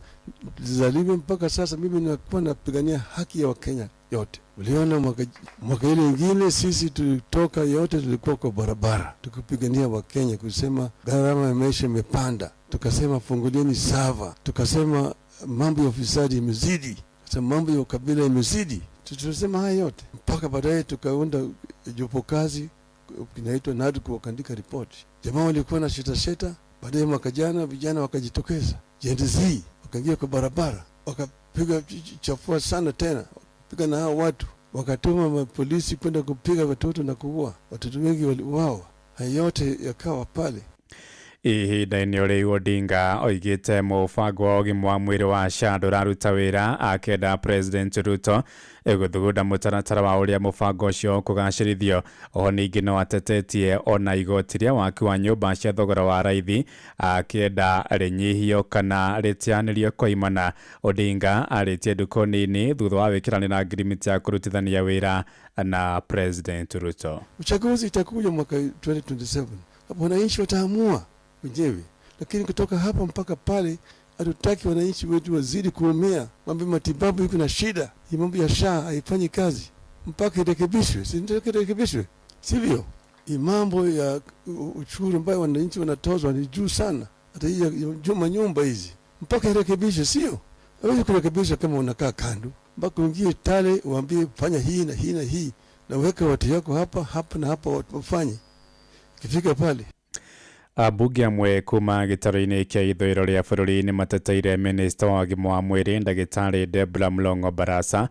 zaliwe mpaka sasa, mimi nakuwa napigania haki ya Wakenya yote. Uliona mwaka ile ingine sisi tulitoka yote, tulikuwa kwa barabara tukipigania Wakenya kusema gharama ya maisha imepanda, tukasema fungulieni sava, tukasema mambo ya ufisadi imezidi, tukasema mambo ya ukabila imezidi. Tulisema haya yote mpaka baadaye tukaunda jopo kazi kinaitwa NADCO, wakaandika ripoti. Jamaa walikuwa na sheta sheta. Baadaye mwaka jana vijana wakajitokeza, Gen Z wakaingia kwa barabara, wakapiga chafua sana tena, piga na hao watu, wakatuma mapolisi kwenda kupiga watoto na kuua watoto, wengi waliuawa. Haya yote yakawa pale. Ihinda-inĩ rĩu Odinga oigĩte mũbango wa ũgima wa mwĩrĩ wa SHA ndũraruta wĩra, akĩenda President Ruto gũthugunda mũtaratara wa ũrĩa mũbango ũcio ũkũgacĩrithio. Oho ningĩ no atetetie ona igoti rĩa waki wa nyũmba cia thogora wa raithi, akĩenda rĩnyihio kana rĩteanĩrio koimana. Odinga arĩtie ndukũ nini thutha wa wĩkĩranĩra ngirimiti ya kũrutithania wĩra na President Ruto. Uchaguzi itakuja mwaka 2027, hapo wananchi wataamua wenyewe, lakini kutoka hapa mpaka pale hatutaki wananchi wetu wazidi kuumia. Mambo ya matibabu iko na shida, hii mambo ya SHA haifanyi kazi mpaka irekebishwe, si ndio? Irekebishwe, sivyo? Hii mambo ya ushuru ambayo wananchi wanatozwa ni juu sana, hata hii ya juma nyumba hizi mpaka irekebishwe, sio? Hawezi kurekebisha kama unakaa kando, mpaka uingie tale uambie fanya hii na hii na hii, na uweke watu yako hapa hapa na hapa wafanye, ikifika pale. Ambunge amwe kuma gĩtarũ-inĩ kĩa ithũĩro rĩa bũrũri nĩ mateteire minista wa ũgima wa mwĩrĩ ndagĩtarĩ Debra Mlong'o Barasa,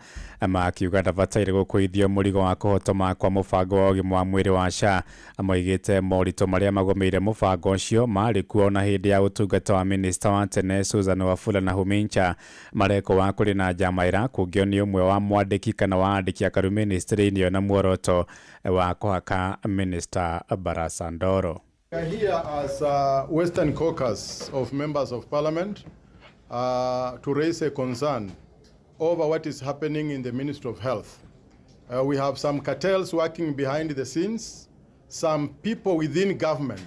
makiuga ndabataire gũkũithio mũrigo wa kũhotoma kwa mũbango wa ũgima wa mwĩrĩ wa SHA. Moigĩte moritũ marĩa magũmĩire mũbango ũcio marĩ kuo ona hĩndĩ ya ũtungata wa minista wa tene Susan Wafula na Humincha. Mareko wa kũrĩ na njama ĩrakũngio nĩ ũmwe wa mwandĩki kana wa andĩki akaru ministry-inĩ ĩyo na muoroto wa kũhaka minista Barasa ndoro. We are here as a Western Caucus of Members of Parliament to raise a concern over what is happening in the Ministry of Health. We have some cartels working behind the scenes, some people within government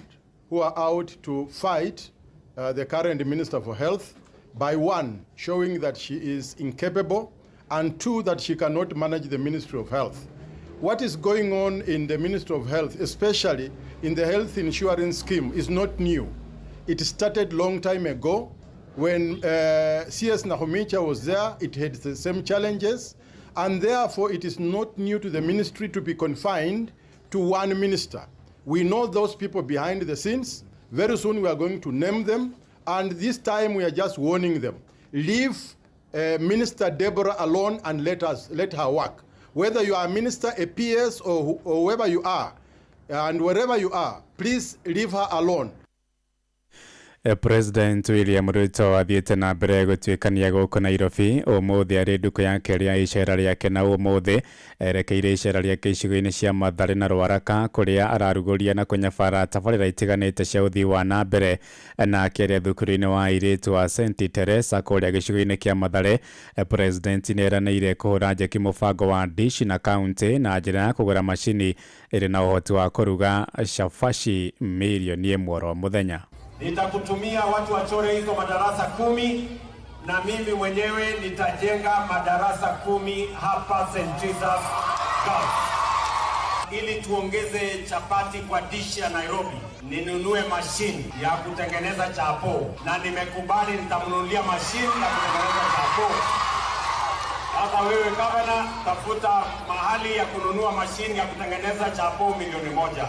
who are out to fight the current Minister for Health by one, showing that she is incapable, and two, that she cannot manage the Ministry of Health. What is going on in the Ministry of Health, especially in the health insurance scheme, is not new. It started long time ago. When CS Nakhumicha was there, it had the same challenges, and therefore it is not new to the ministry to be confined to one minister. We know those people behind the scenes. Very soon we are going to name them, and this time we are just warning them. Leave Minister Deborah alone and let her work. Whether you are a minister, a PS, or whoever you are, and wherever you are, please leave her alone. President William Ruto athiĩte na mbere gũtuĩkania gũkũ Nairobi ũmũthĩ arĩ ndukũ ya kerĩ ya icera rĩake, na ũmũthĩ erekeire icera rĩake icigo-inĩ cia Mathare na Rwaraka kũrĩa ararugũria na kũnyabara tabarĩra itiganĩte cia ũthii wa na mbere. Na akĩaria thukuru-inĩ wa airĩtu wa St Teresa kũrĩa gĩcigo-inĩ kĩa Mathare, President nĩeranĩire kũhũra njeki mũbango wa dishi na kaunti na njĩra ya kũgũra macini ĩrĩ na ũhoti wa kũruga cabaci mirioni 1 oro mũthenya. Nitakutumia watu wachore hizo madarasa 10 na mimi mwenyewe nitajenga madarasa 10 hapa St. Jesus Girls. Ili tuongeze chapati kwa dishi ya Nairobi, ninunue mashine ya kutengeneza chapo, na nimekubali nitamnunulia mashine ya kutengeneza chapo. Sasa wewe gavana, tafuta mahali ya kununua mashine ya kutengeneza chapo milioni 1.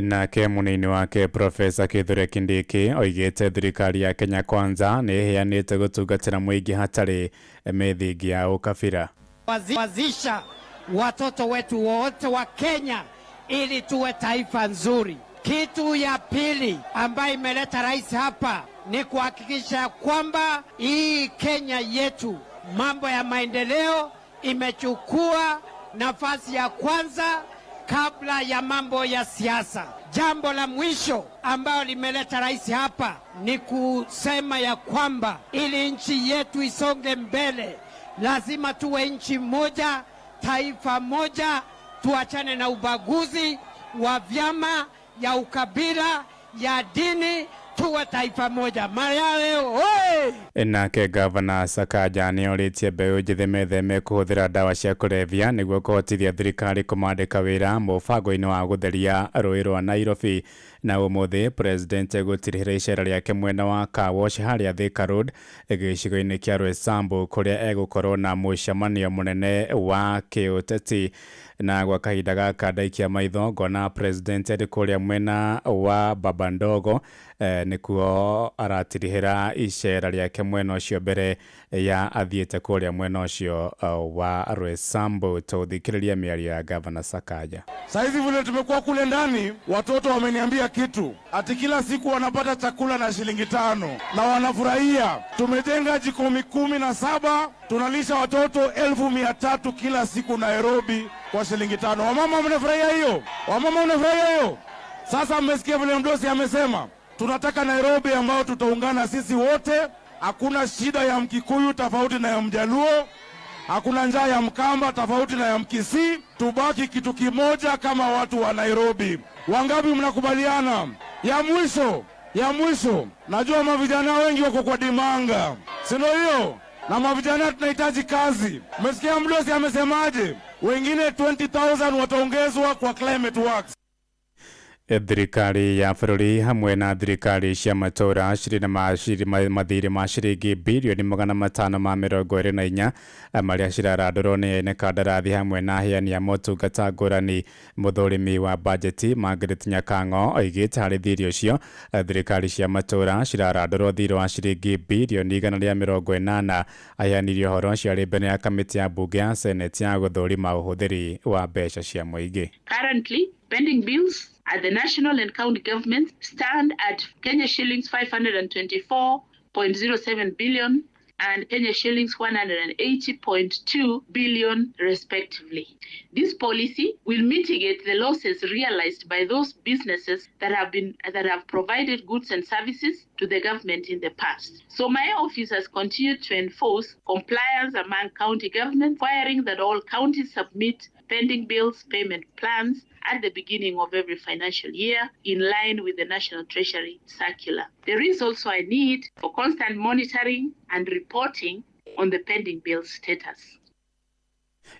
Nake munini wake Profesa Kithure Kindiki oigĩte thirikari ya Kenya Kwanza nĩ ĩheanĩte gũtungatĩra mũingĩ hatarĩ mĩthingi ya ũkabira. Wazisha watoto wetu wote wa Kenya ili tuwe taifa nzuri. Kitu ya pili ambayo imeleta rais hapa ni kuhakikisha kwamba hii Kenya yetu mambo ya maendeleo imechukua nafasi ya kwanza kabla ya mambo ya siasa. Jambo la mwisho ambayo limeleta rais hapa ni kusema ya kwamba ili nchi yetu isonge mbele, lazima tuwe nchi moja, taifa moja, tuachane na ubaguzi wa vyama, ya ukabila, ya dini, tuwe taifa moja. Mayawe oye! Nake gavana Sakaja nĩ orĩtie mbeũ njĩthĩ metheme kũhũthĩra ndawa cia kũrebia nĩguo kũhotithia thirikari kũmandĩka wĩra mũbango-inĩ wa gũtheria rũĩ rwa Nairobi. Na ũmũthĩ president egũtirihĩra icera rĩake mwena wa Car Wash harĩa Thika Road gĩcigo-inĩ kĩa Roysambu kũrĩa egũkorwo na mũcemanio mũnene wa kĩũteti. Na gwa kahinda gaka ndaikia maitho ngona president arĩ kũrĩa mwena wa Baba Ndogo, nĩkuo aratirihĩra icera rĩake mwena ũcio mbere ya athiĩte kũrĩa mwena ũcio wa Roysambu. Tũthikĩrĩrie mĩario ya Gavana Sakaja. Saizi vile tumekuwa kule ndani, watoto wameniambia kitu ati kila siku wanapata chakula na shilingi 5 na wanafurahia. Tumejenga jikomi 17, tunalisha watoto 300,000 kila siku Nairobi kwa shilingi 5. Wamama mnafurahia hiyo? Wamama mnafurahia hiyo? Sasa mmesikia vile mdosi amesema, tunataka Nairobi ambayo tutaungana sisi wote. Hakuna shida ya Mkikuyu tofauti na ya Mjaluo, hakuna njaa ya Mkamba tofauti na ya Mkisii. Tubaki kitu kimoja kama watu wa Nairobi. Wangapi mnakubaliana? Ya mwisho, najua mavijana wengi wako kwa dimanga, si ndio hiyo? Na mavijana tunahitaji kazi. Mmesikia mdosi amesemaje? Wengine 20,000 wataongezwa kwa Climate Works. Thirikari ya bũrũri hamwe na thirikari cia matũra cirĩ na mathirĩ ma ciringi birioni 524 marĩa cirarandũrwo nĩ ene kandarathi hamwe na aheani a motungata ngũrani. Mũthũrimi wa bajeti Margaret Nyakang'o oigĩte harĩ thirĩ ũcio thirikari cia matũra cirarandũrwo thirĩ wa ciringi birioni 180. Aheanire ũhoro ũcio arĩ mbere ya kamĩtĩ ya mbunge ya Senate ya gũthũrima ũhũthĩri wa mbeca cia mũingĩ. Currently, pending bills at the national and county governments stand at Kenya shillings 524.07 billion and Kenya shillings 180.2 billion respectively. This policy will mitigate the losses realized by those businesses that have provided goods and services to the government in the past. So my office has continued to enforce compliance among county governments, requiring that all counties submit pending bills payment plans at the beginning of every financial year in line with the National Treasury circular. There is also a need for constant monitoring and reporting on the pending bill status.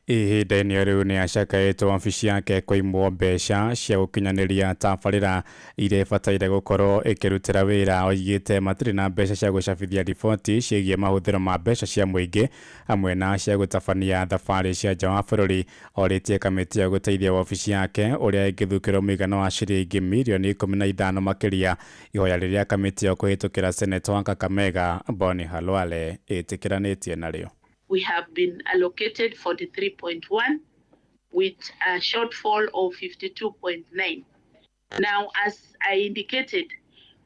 Ihinda-inĩ rĩu nĩ acakaĩtwo wabici yake kũimwo mbeca cia gũkinyanĩria tabarĩra iria ĩbataire gũkorwo ĩkĩrutĩra wĩra. Oigĩte matirĩ na mbeca cia gũcabithia riboti ciĩgiĩ mahũthĩro ma mbeca cia mũingĩ hamwe na cia gũtabania thabarĩ cia nja wa bũrũri. Orĩtie kamĩtĩ ĩyo gũteithia wabici yake ũrĩa ĩngĩthukĩrwo mũigana wa ciringi mirioni 15 makĩria. Ihoya rĩrĩa kamĩtĩ ĩyo kũhĩtũkĩra seneta wa Kakamega Boni Khalwale ĩtĩkĩranĩtie narĩo. We have been allocated 43.1 with a shortfall of 52.9. Now, as I indicated,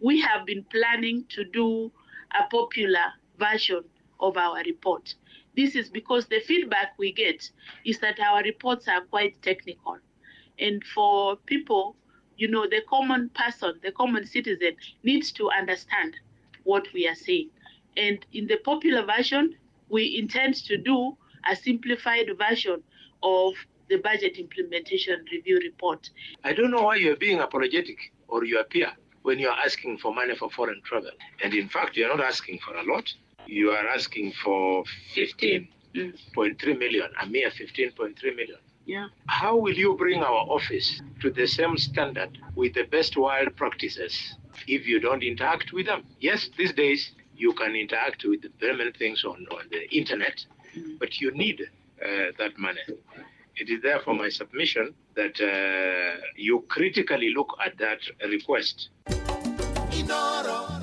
we have been planning to do a popular version of our report. This is because the feedback we get is that our reports are quite technical. And for people, you know, the common person, the common citizen needs to understand what we are saying. And in the popular version, we intend to do a simplified version of the budget implementation review report. I don't know why you're being apologetic or you appear when you're asking for money for foreign travel. And in fact, you're not asking for a lot. You are asking for 15.3 million, a mere 15.3 million. Yeah. How will you bring our office to the same standard with the best world practices if you don't interact with them? Yes, these days, you can interact with very many things on the internet, but you need that money. It is therefore my submission that you critically look at that request.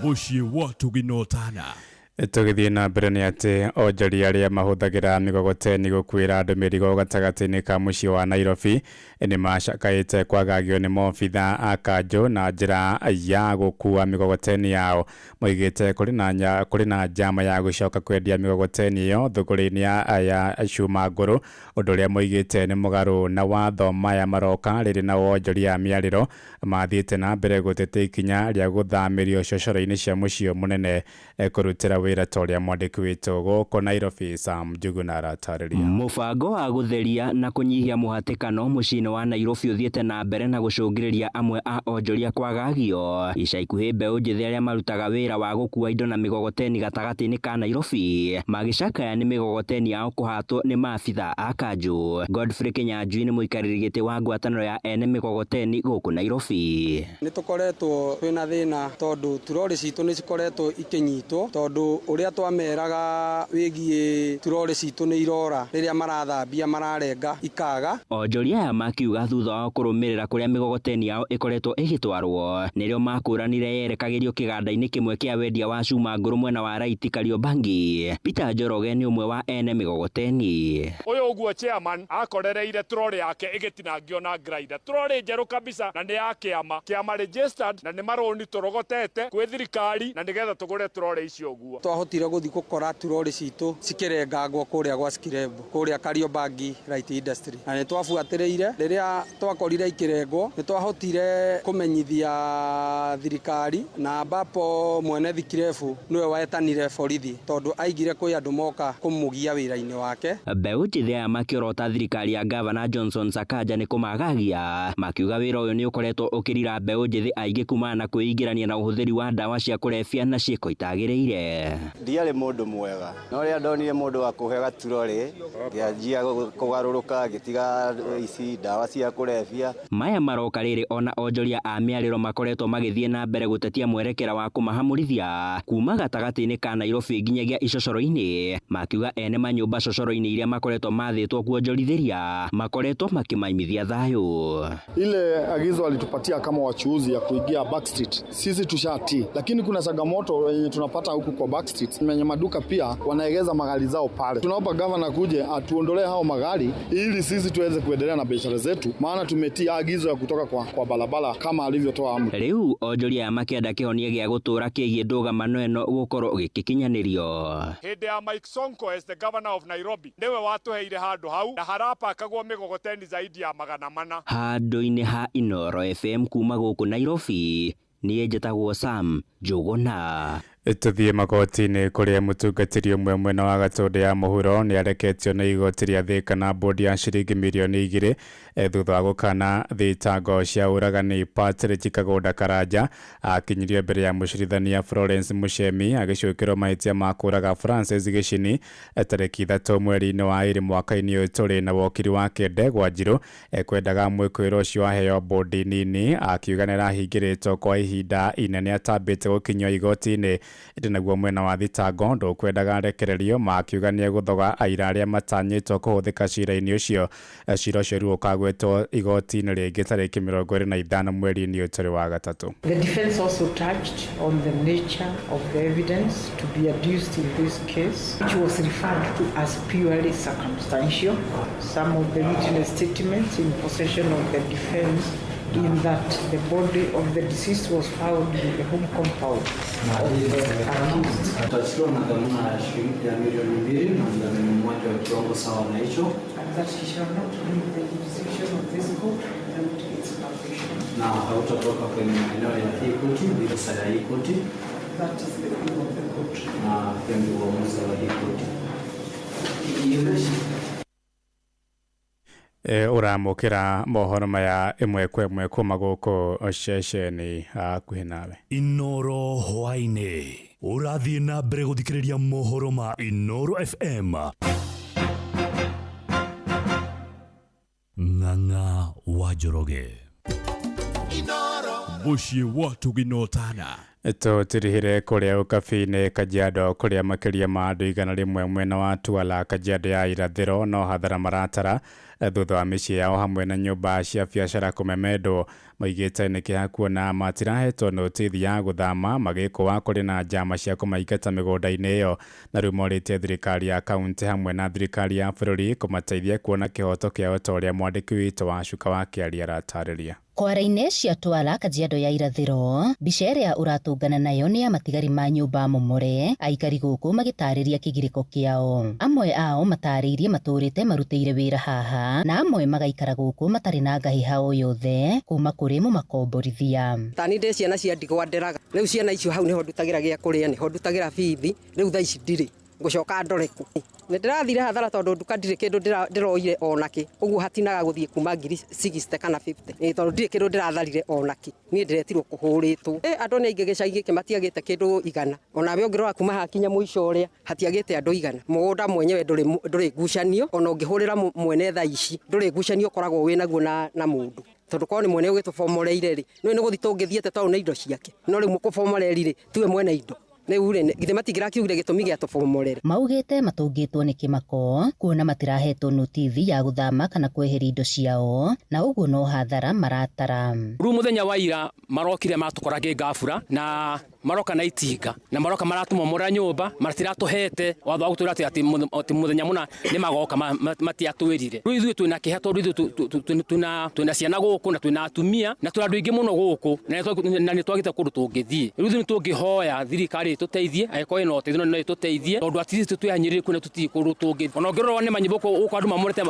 Muciĩ wa Tũginotana. Tũgĩthiĩ na mbere nĩ atĩ onjoria arĩa mahũthagĩra mĩgogoteni gũkuĩra andũ mĩrigo gatagatĩ-inĩ ka mũciĩ wa Nairobi nĩ macakaĩte kwagagio nĩ maobitha a kanjũ na njĩra ya gũkua mĩgogoteni yao. Moigĩte kũrĩ na njama ya gũcoka kwendia mĩgogoteni ĩyo thũgũrĩ-inĩ ya cuma ngũrũ, ũndũ ũrĩa moigĩte nĩ mũgarũ na watho. Maya maroka rĩrĩ na wonjoria a mĩarĩro mathiĩte na mbere gũteta ikinya rĩa gũthamĩrio cocoro-inĩ cia mũciĩ mũnene kũrutĩra wĩra ta ũrĩa mwandĩki witũ gũkũ Nairobi Sam Njuguna aratarĩria. Mũbango wa gũtheria na kũnyihia mũhatĩkano mũciĩ-inĩ wa Nairobi ũthiĩte na mbere na gũcũngĩrĩria amwe a onjoria kwagagio. Ica ikuhĩ mbeũ njĩthĩ arĩa marutaga wĩra wa gũkua indo na mĩgogoteni gatagatĩ-inĩ ka Nairobi magĩcakaya nĩ mĩgogoteni yao kũhatwo nĩ maabitha a kanjũ. Godfrey Kinyanjui nĩ mũikarĩri gĩtĩ wa ngwatanĩro ya ene mĩgogoteni gũkũ Nairobi. Nĩ tũkoretwo twĩna thĩna tondũ turori citũ nĩ cikoretwo ikĩnyitwo, tondũ ũrĩa twameraga wĩgiĩ turori citũ nĩ irora rĩrĩa marathambia mararenga ikaga. Onjoria aya makiuga thutha wao kũrũmĩrĩra kũrĩa mĩgogoteni yao ĩkoretwo ĩgĩtwarwo nĩrĩo makũranire yerekagĩrio kĩganda-inĩ kĩmwe kĩa wendia wa cuma ngũrũ mwena wa Raiti Kariobangi. Peter Njoroge nĩ ũmwe wa ene mĩgogoteni. Ũyũ ũguo chairman akorereire trori yake ĩgĩtinangio na grinder, trori njerũ kabisa na nĩ ya kĩama, kĩama registered na nĩ marũni tũrogotete kwĩ thirikari na nĩgetha tũgũre trori icio ũguo. Twahotire gũthiĩ gũkora turori citũ cikĩrengangwo kũrĩa gwa Skirembo, kũrĩa Kariobangi Light Industry, na nĩ twabuatĩrĩire rĩrĩa twakorire ikĩrengwo nĩ twahotire kũmenyithia thirikari, na ambapo mwene thikirebu nĩwe wetanire borithi tondũ aigire kwĩ andũ moka kũmũgia wĩra-inĩ wake. Mbeũ njĩthĩ aya makĩorota thirikari ya Gavana Johnson Sakaja nĩ kũmagagia, makiuga wĩra ũyũ nĩ ũkoretwo ũkĩrira mbeũ njĩthĩ aingĩ kumana na kwĩingĩrania na ũhũthĩri wa ndawa cia kũrebia na ciĩko itagĩrĩire. Ndiarĩ mũndũ mwega, no rĩrĩa ndonire mũndũ wa kũhe gaturori ngĩanjia kũgarũrũka, ngĩtiga ici ndawa cia kũrebia. Maya maroka rĩrĩ ona onjoria a mĩarĩro makoretwo magĩthiĩ na mbere gũtetia mwerekera wa kũmahamũrithia kuma gatagatĩ-inĩ ka Nairobi nginyagia icocoro-inĩ, makiuga ene manyũmba cocoro-inĩ iria makoretwo mathĩtwo kuonjorithĩria makoretwo makĩmaimithia thayũ. Ile agizo alitupatia kama wachuuzi ya kuingia backstreet, sisi tushatii, lakini kuna changamoto yenye tunapata huku kwa backstreet. Wenye maduka pia wanaegeza magari zao pale. Tunaomba gavana kuje atuondolee hao magari ili sisi tuweze kuendelea na biashara zetu, maana tumetii agizo ya kutoka kwa barabara kama alivyotoa amri. Rĩu onjoria aya makĩenda kĩhonia gĩa gũtũũra kĩgiĩ ndũgamano ĩno gũkorwo gĩgĩkinyanĩrio. Hĩndĩ ya Mike Sonko as the governor of Nairobi nĩwe watũheire handũ hau na harapakagwo mĩgogoteni zaidi ya 400. Handũ-inĩ ha Inooro FM kuma gũkũ Nairobi, niĩ njĩtagwo Sam Njuguna. Tũthiĩ magoti-inĩ kũrĩa mũtungatĩri ũmwe mwena wa Gatũndũ ya mũhuro nĩ areketio nĩ igoti rĩa Thika na bodi ya ciringi mirioni 2 thutha wa gũkana thitango cia ũragani. Patrick Kagũnda Karanja akinyirio mbere ya mũcirithania Florence Muchemi agĩcukĩrwo mahĩtia ma kũraga Francis Gĩcini tarĩki 3 mweri-inĩ wa 2 mwaka-inĩ ũyũ tũrĩ, na wokiri wake Ndegwa Njirũ ekwendaga mwĩkũĩrwo ũcio aheo bodi nini, akiuga nĩ arahingĩrĩtwo kwa ihinda inene atambĩte gũkinyio igoti-inĩ. Ĩndĩ naguo mwena wa thitango ndũkwendaga arekererio, makiuga nĩ egũthoga aira arĩa matanyĩtwo kũhũthĩka cira-inĩ ũcio. Cira ũcio rĩu ũkagwetwo igoti-inĩ rĩngĩ tarĩki 25 mweri-inĩ ũyũ tũrĩ wa gatatũ. The defense also touched on the nature of the evidence to be adduced in this case, which was referred to as purely circumstantial. Some of the witness statements in possession of the defense in that the body of the deceased was found in the home compound of the accused. Ataachiliwa na dhamana ya shilingi ya milioni 2 na mdhamini mmoja wa kiwango sawa na hicho. And that he shall not leave the jurisdiction of this court without its permission. Na hautatoka kwenye maeneo ya hii koti bila ruhusa ya hii koti. That is the will of the court. Na hiyo ndio uamuzi wa hii koti. Ũramũkĩra mohoro maya ĩmwe kwa ĩmwe kuma gũkũ ceceni hakuhĩ nawe. Inooro hwaĩ-inĩ ũrathiĩ na mbere gũthikĩrĩria mohoro ma Inooro FM. Ng'ang'a wa Njoroge. Mũciĩ wa Tũginotana. Tũtirihire kũrĩa Ũkabi-inĩ Kajiado kũrĩa makĩria ma andũ 100 mwena wa Twala Kajiado ya irathĩro no hathara maratara thutha wa mĩciĩ yao hamwe na nyũmba cia biacara kũmemendwo. Maugĩte nĩ kĩeha kuona matirahetwo notithi ya gũthama magĩkũa kũrĩ na njama cia kũmaingata mĩgũnda-inĩ ĩyo, na rĩu morĩtie thirikari ya kaunti hamwe na thirikari ya bũrũri kũmateithia kuona kĩhoto kĩao ta ũrĩa mwandĩki witũ wa Cuka wa Kĩaria aratarĩria. Kwara-inĩ cia Twala Kajiado ya irathĩro, mbica ĩrĩa ũratũngana nayo nĩ ya matigari ma nyũmba momore, aikari gũkũ magĩtarĩria kĩgirĩko kĩao. Amwe ao matarĩirie matũrĩte marutĩire wĩra haha na amwe magaikara gũkũ matarĩ na ngahĩha o yothe kuma kũrĩ mũmakomborithia. Tani ndĩ ciana cia ndigwa nderaga, rĩu ciana icio hau nĩho ndutagĩra gĩa kũrĩa, nĩho ndutagĩra bithi, rĩu thaa ici ndirĩ ngũcoka ndore kũ. Nĩ ndĩrathire hathara tondũ nduka ndirĩ kĩndũ ndĩroire onakĩ, ũguo hatinaga gũthiĩ kuma 60,000 kana 50, nĩ tondũ ndirĩ kĩndũ ndĩratharire onakĩ, niĩ ndĩretirwo kũhũrĩtwo. Andũ nĩ aingĩ gĩcagi gĩkĩ matiagĩte kĩndũ 100, onawe ũngĩrora kuma hakinya mũico ũrĩa hatiagĩte andũ 100. Mũgũnda mwenyewe ndũrĩ ngucanio, ona ũngĩhũrĩra mwene thaa ici ndũrĩ ngucanio ũkoragwo wĩnaguo na mũndũ, tondũ korwo nĩ mwene ũgĩtũbomoreire rĩ, nĩ gũthiĩ tũngĩthiĩte tondũ nĩ indo ciake, no rĩu mũkũbomoreri rĩ tiwe mwene indo. Githĩ matingĩrakiugire gĩtũmi gĩa tũbomorere. Maugĩte matũngĩtwo nĩ kĩmako kuona matirahetwo notithi ya gũthama kana kweheria indo ciao, na ũguo no hathara maratara. Rĩu mũthenya wa ira marokire matũkora ngĩngabura na maroka na itinga na maroka maratumomora nyũmba, matiratũhete watho wa gũtwĩra atĩ mũthenya mũna nĩ magoka, matiatwĩrire. Rĩu ithuĩ twĩna kĩeha tondũ ithuĩ twĩna ciana gũkũ na twĩna atumia na twĩna andũ aingĩ mũno gũkũ na nĩ twagĩte kũndũ tũngĩthiĩ. Rĩu ithuĩ nĩ tũngĩhoya thirikari ĩtũteithie, angĩkorwo ĩna ũteithio no ĩtũteithie tondũ at least twĩhanyĩrĩrie na tũtirĩ kũndũ tũngĩthiĩ. Ona ũngĩrora nĩ manyũmba gũkũ andũ mamorete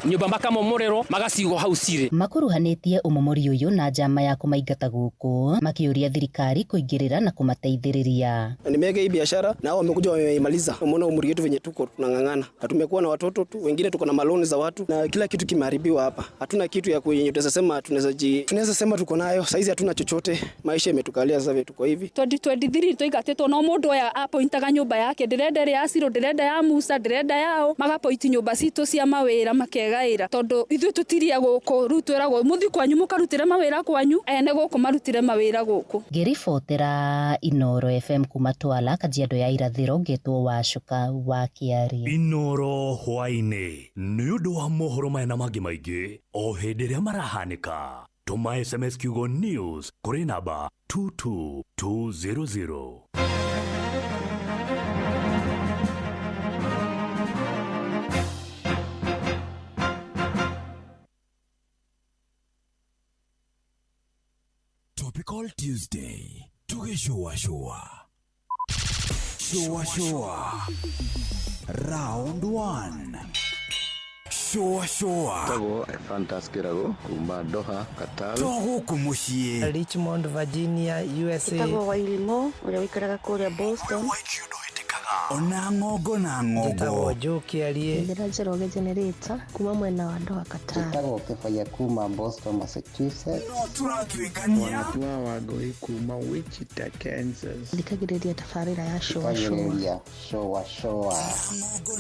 nyũmba makamomorerwo magacigwo hau cirĩ. Makuruhanĩtie ũmomori ũyũ na njama ya kũmaingata gũkũ, makĩũria thirikari kũingĩrĩra na kumateithĩrĩria. Nimeweka hii biashara na hao wamekuja wameimaliza. Umeona umri wetu venye tuko tunang'ang'ana. Tumekuwa na watoto tu, wengine tuko na maloni za watu na kila kitu kimeharibiwa hapa. Hatuna kitu ya kuyenye tunaweza sema tunaweza sema tuko nayo. Saizi hatuna chochote. Maisha imetukalia sasa tuko hivi. 2023 twaingatĩtwo no mũndũ oya apointaga nyũmba yake, ndĩrenda ĩrĩa ya Ciro, ndĩrenda ya Musa, ndĩrenda yao, magapointi nyũmba citũ cia mawĩra makegaĩra tondũ ithuĩ tũtiria gũkũ. Rĩu twĩragwo mũthiĩ kwanyu mũkarutĩre mawĩra kwanyu, ene gũkũ marutĩre mawĩra gũkũ. Ngĩribotera Inoro FM kuma Twala Kajiado ya irathĩro, ngetwo Wacuka wa Kĩaria. Inoro hwaĩ-inĩ nĩ ũndũ wa mohoro maya na mangĩ maingĩ o hĩndĩ ĩrĩa marahanĩka. Tũma SMS kiugo news kũrĩ namba 22200. Topical Tuesday tugĩcũa shũa shũa shũa round 1 shũa shũa. Tagwo Fantas Kĩrago kuma Doha Qatar, to gũkũ mũciĩ Richmond Virginia USA. Tagwo Wairimo ũrĩa ũikaraga kũrĩa Boston. Ona ng'ongo na ng'ongo. Njĩtagwo Joe Kĩarie. Njĩra Njoroge Generator kuma mwena wa Doha Qatar. Njĩtagwo Kĩbaya kuma Boston Massachusetts. No tũratuĩkania. Wanatua Wangũi kuma Wichita Kansas. Thikagĩrĩria tabarĩra ya shũa shũa. Shũa shũa.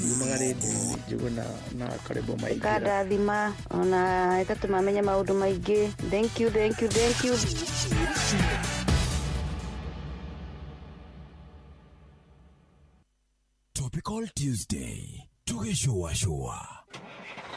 Yumaga rĩndiũ-inĩ Njũgũna na Karĩmbũ Maingĩra. Ĩkandathima ona ĩgatũma menye maũndũ maingĩ. Thank you, thank you, thank you. Topical Tuesday tugĩcũa shũa.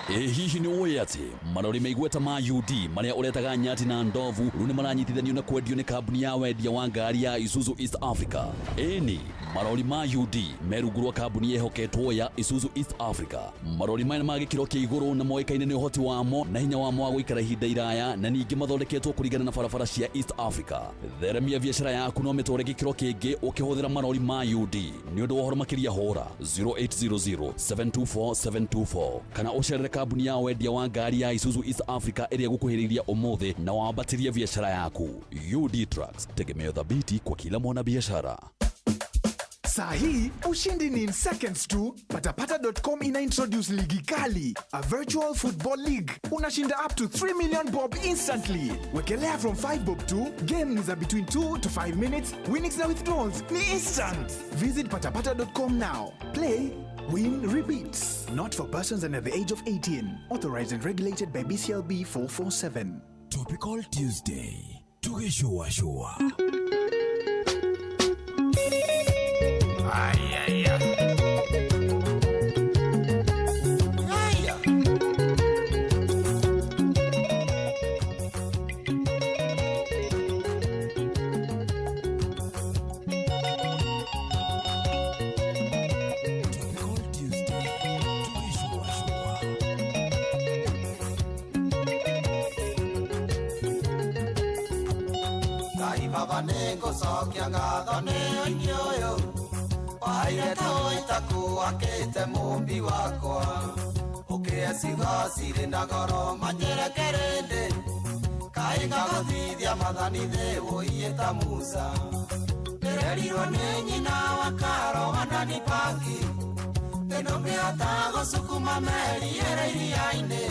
Ĩ hihi nĩ ũĩ atĩ marori meigweta ma UD marĩa ũretaga nyati na ndovu rĩu nĩ maranyitithanio na kwendio nĩ kambuni ya wendia wa ngari ya Isuzu East Africa. Ĩni marori ma UD me rungu rwa kambuni yehoketwo ya Isuzu East Africa. Marori maya ma gĩkĩro kĩa igũrũ na moĩkaine nĩ ũhoti wamo na hinya wamo wa gũikara ihinda iraya na ningĩ mathondeketwo kũringana na barabara cia East Africa. Theremia biacara yaku no mĩtware gĩkĩro kĩngĩ ũkĩhũthĩra marori ma UD. Nĩ ũndũ wa ũhoro makĩria hũra 0800 724 724 kana ũcerere kambuni ya wendia wa ngari ya Isuzu East Africa ĩrĩa ĩgũkuhĩrĩirie ũmũthĩ na wambatĩrie biacara yaku. UD Trucks, tegemeo thabiti kwa kila mwanabiashara. Saa hii ushindi ni in seconds tu. Patapata.com ina introduce ligi kali, a virtual football league. Unashinda up to 3 million bob instantly. Wekelea from 5 bob tu. Game ni za between 2 to 5 minutes. Winnings na withdrawals ni instant. Visit patapata.com now. Play, win, repeat. Not for persons under the age of 18. Authorized and regulated by BCLB 447. Topical Tuesday tugĩcũa shũa. Ayaya. Aya. Ngai baba nĩngũcokia ngatho nĩ ũini ũyũ waire tũitakuakĩte mũmbi wakwa ũkĩe ciugo cirĩ na goro manjerekerĩndĩ kaĩ ngagũthithia mathani thĩ wũiĩ ta Musa ndĩrerirwo nĩ nyina wa Karo wa Ndani Paki ndũngĩhota gũcukuma meri ĩrĩ iria-inĩ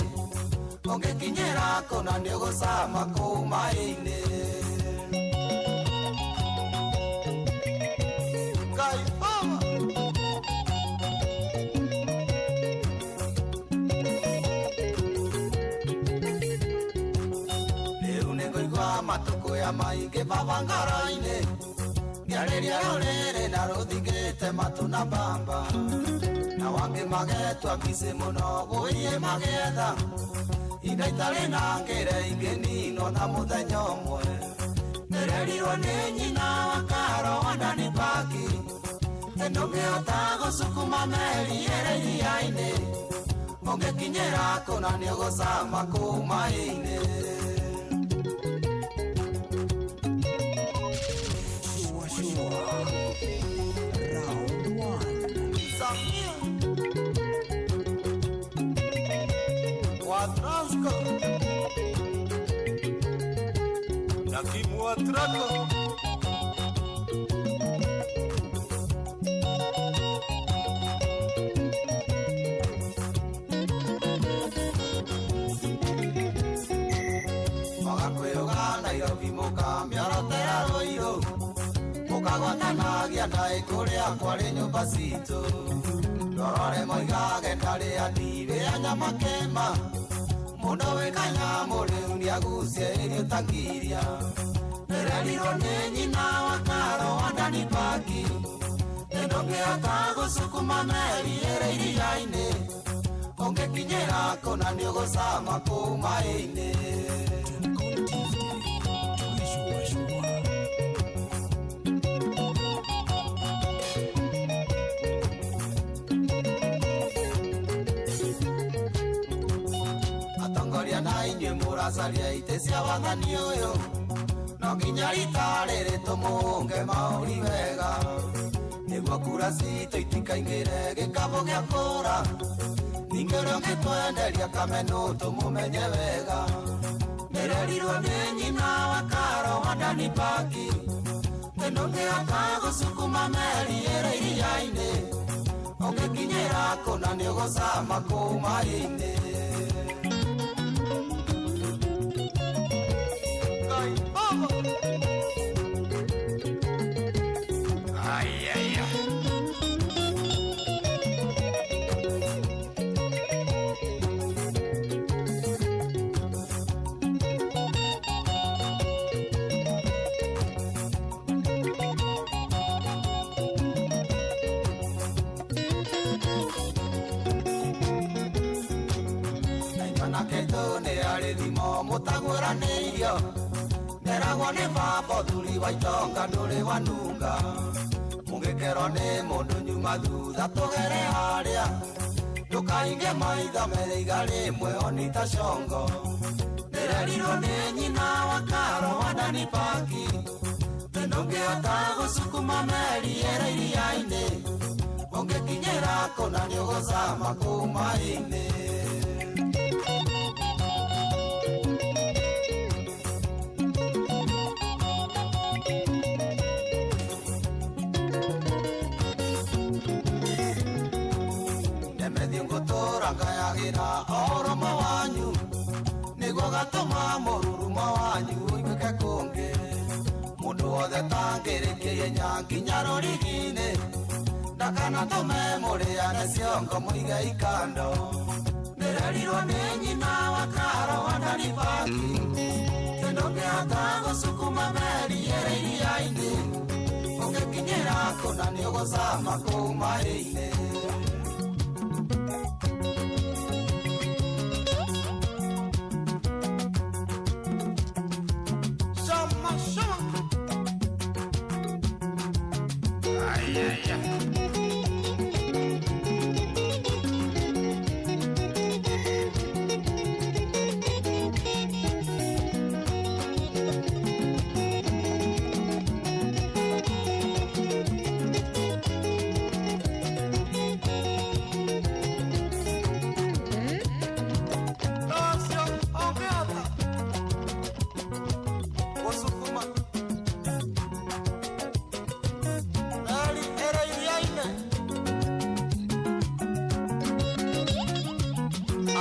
ũngĩkinyĩra kũna nĩũgũcama kũu maĩ-inĩ. Ngai baba. Rĩu nĩngũigua matukũ ya maingĩ baba ngoro-inĩ ngĩarĩria rũrĩrĩ na rũthingĩte matũ na mbamba na wangĩ magetwa mbicĩ mũno gũiĩ magĩetha indo itarĩ na ngĩre ingĩ ninwo na mũthenya ũmwe ndĩrerirwo nĩ nyina wa Karo wa Ndani Paki ndũngĩhota gũcukuma meri ĩrĩ iria-inĩ ũngĩkinyĩra kũna nĩũgũcama kũu maĩ-inĩ. Round one. Samia wa Transco na Kimu wa Traco. Mũgakwĩũga Nairobi mũkamĩorotera Rũirũ mũkagwatanagia ndaĩ kũrĩa kwarĩ nyũmba citũ ndorore moigage ndarĩ andirĩ a nyama kĩma mũndũ wĩ kanyamũ rĩu nĩagucie irio ta ngiria ndĩrerirwo nĩ nyina wa Karo wa Ndani Paki ndũngĩhota gũcukuma meri ĩrĩ iria-inĩ ũngĩkinyĩra kũna nĩũgũcama kũu maĩ-inĩ. Atongoria na inyuĩ mũracaria itĩ cia wathani ũyũ no nginya rita rĩrĩ tũmũhũnge maũri wega nĩguo kura citũ itikaingĩre gĩkabũ gĩa kũra ningĩ ũrĩa ũngĩtwenderia kamenũ tũmũmenye wega ndĩrerirwo nĩ nyina wa Karo wa Ndani Paki ndũngĩhota gũcukuma meri ĩrĩ iria-inĩ ũngĩkinyĩra kũna nĩũgũcama kũu maĩ-inĩ. Ngai baba. Ayaya. Naitũ nĩ arĩ thimo mũtagũranĩirio nderagwo nĩ baba ũthuri wa itonga ndũrĩ wanunga mũgĩkerwo nĩ mũndũ nyuma thutha tũgere harĩa ndũkainge maitho mere iga rĩmwe onita congo ndĩrerirwo nĩ nyina wa Karo wa Ndani Paki ndũngĩhota gũcukuma meri ĩrĩ iria-inĩ ũngĩkinyĩra kũna nĩũgũcama kũu maĩ-inĩ. Ndemethi ngũtũra ngayagĩra ũrũmwe wanyu nĩguo gatũma mũrurumo wanyu ũiguĩke kũngĩ mũndũ wothe tangĩrĩkĩrie nya nginya rũrigi-inĩ ndakanatũme mũrĩane ciongo mũige ikando ndĩrerirwo nĩ nyina wa Karo wa Ndani Paki ndũngĩhota gũcukuma meri ĩrĩ iria-inĩ ũngĩkinyĩra Agũgĩkinyĩra kũna nĩ ũgũcama kũu maĩ-inĩ. Shama, shama. Ay, ay, ay. Ũcio ũngĩhota gũcukuma meri ĩrĩ iria-inĩ,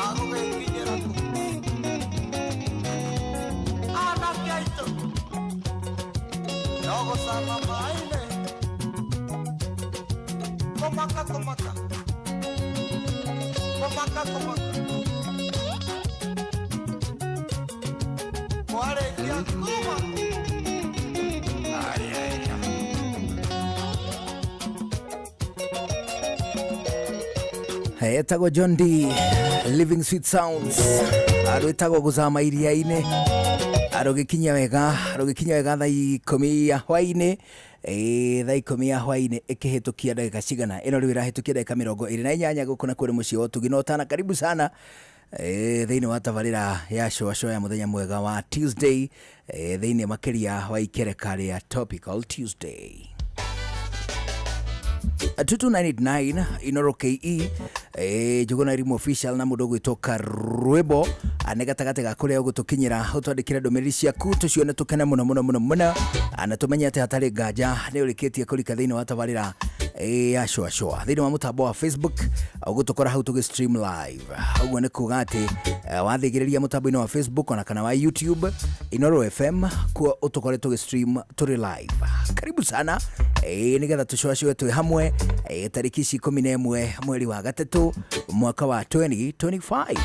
agũgĩkinyĩra kũ? Anake aitũ no gũcama maĩ-inĩ, kũmaka kũmaka, kũmaka kũmaka, mwarĩkia kuma. Ai, ai, ai. Etagwo John D Living Sweet Sounds, arwĩtagwo gũcama iria-inĩ, arũgĩkinya wega, arũgĩkinya wega thaa 10 ya hwaĩ-inĩ. Ĩĩ, thaa 10 ya hwaĩ-inĩ ĩkĩhĩtũkia ndagĩka cigana ĩno rĩu ĩrahĩtũkia ndagĩka 28 gũkũ na kũrĩ mũciĩ wa ũtugi na ũtana. Karibu sana thĩinĩ wa tabarĩra ya Shũa Shũa ya mũthenya mwega wa Tuesday, thĩinĩ makĩria wa ikereka rĩa Topical Tuesday. 22989 Inoro KE, Njuguna Elimu Official na mũndũ ũgwĩtwo Karwĩmbo nĩ gatagatĩ ga kũrĩa ũgũtũkinyĩra ũtwandĩkĩre ndũmĩrĩri ciaku tũcione tũkene mũno mũno mũno mũno, na tũmenye atĩ hatarĩ nganja nĩ ũrĩkĩtie kũrika thĩinĩ wa tabarĩra ya Shũa Shũa thĩinĩ wa mũtambo wa Facebook. Ũgũtũkora hau tũgĩ stream live, ũguo nĩ kuga atĩ wathĩgĩrĩria mũtambo-inĩ wa Facebook ona kana wa YouTube Inoro FM, kuo ũtũkore tũgĩ stream tũrĩ live. Karibu sana, nĩgetha tũcũacũe twĩ hamwe, tarĩki ici 11 mweri wa gatatũ mwaka wa 2025.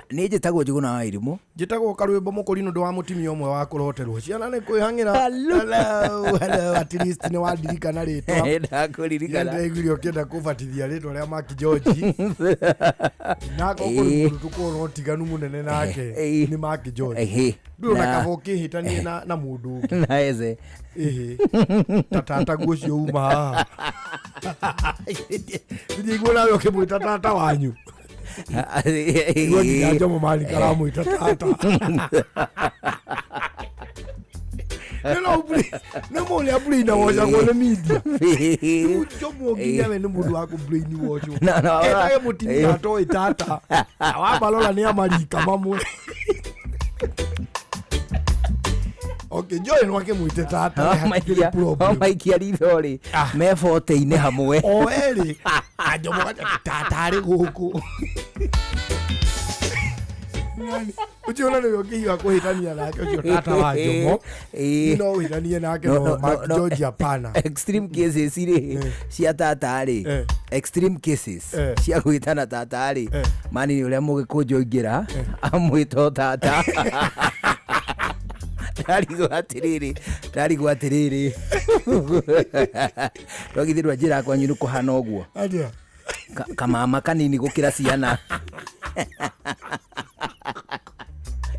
Nĩ njĩtagwo Njuguna wa Irimũ. Njĩtagwo Karwĩmbo Mũkũrinũ, ndũ wa mũtumia ũmwe wa kũroterwo ciana nĩ kwĩhang'ĩra. Hello, hello, at least nĩ wandirikana rĩtwa. Ndakũririkana. Ndaiguire ũkĩenda kũbatithia rĩtwa rĩa Mark George nako kũrĩ mũndũ tũkorwo na ũtiganu mũnene nake nĩ Mark George. Ndũrĩ ona kaba ũkĩhĩtanie na mũndũ ũngĩ. Na eze. Ĩhĩ. Ta tataguo ũcio uma haha. Ndinjigua nawe ũkĩmwĩta tata wanyu. Igua nginya Jomo Malik aramwĩta tata. Nĩ mũrĩa brain wocagwo nĩ media. Rĩu Jomo nginya we nĩ mũndũ wa kũ brain wocwo. No, Etage mũtumia atoĩ tata. Na wamarora nĩ amarika mamwe. Okay, Joy no akĩmwĩte tata. Hatikĩrĩ problem. Maikia ritho rĩ me bote-inĩ hamwe. O erĩ Jomo gata tata arĩ gũkũ. Ũcio ona nĩwe ũngĩhiũha kũhĩtania nake ũcio tata wa Jomo. No ũhĩtanie nake no Mark George hapana. Extreme cases rĩ cia tata rĩ, extreme cases cia gwĩtana tata rĩ, mani nĩ ũrĩa mũgĩkũnjũ ingĩra amwĩta o tata. Ndarigwo atĩrĩrĩ, ndarigwo atĩrĩrĩ, rwagithĩ rwa njĩra kwanyu nĩ kũhana ũguo. Atĩa? Kamama kanini gũkĩra ciana.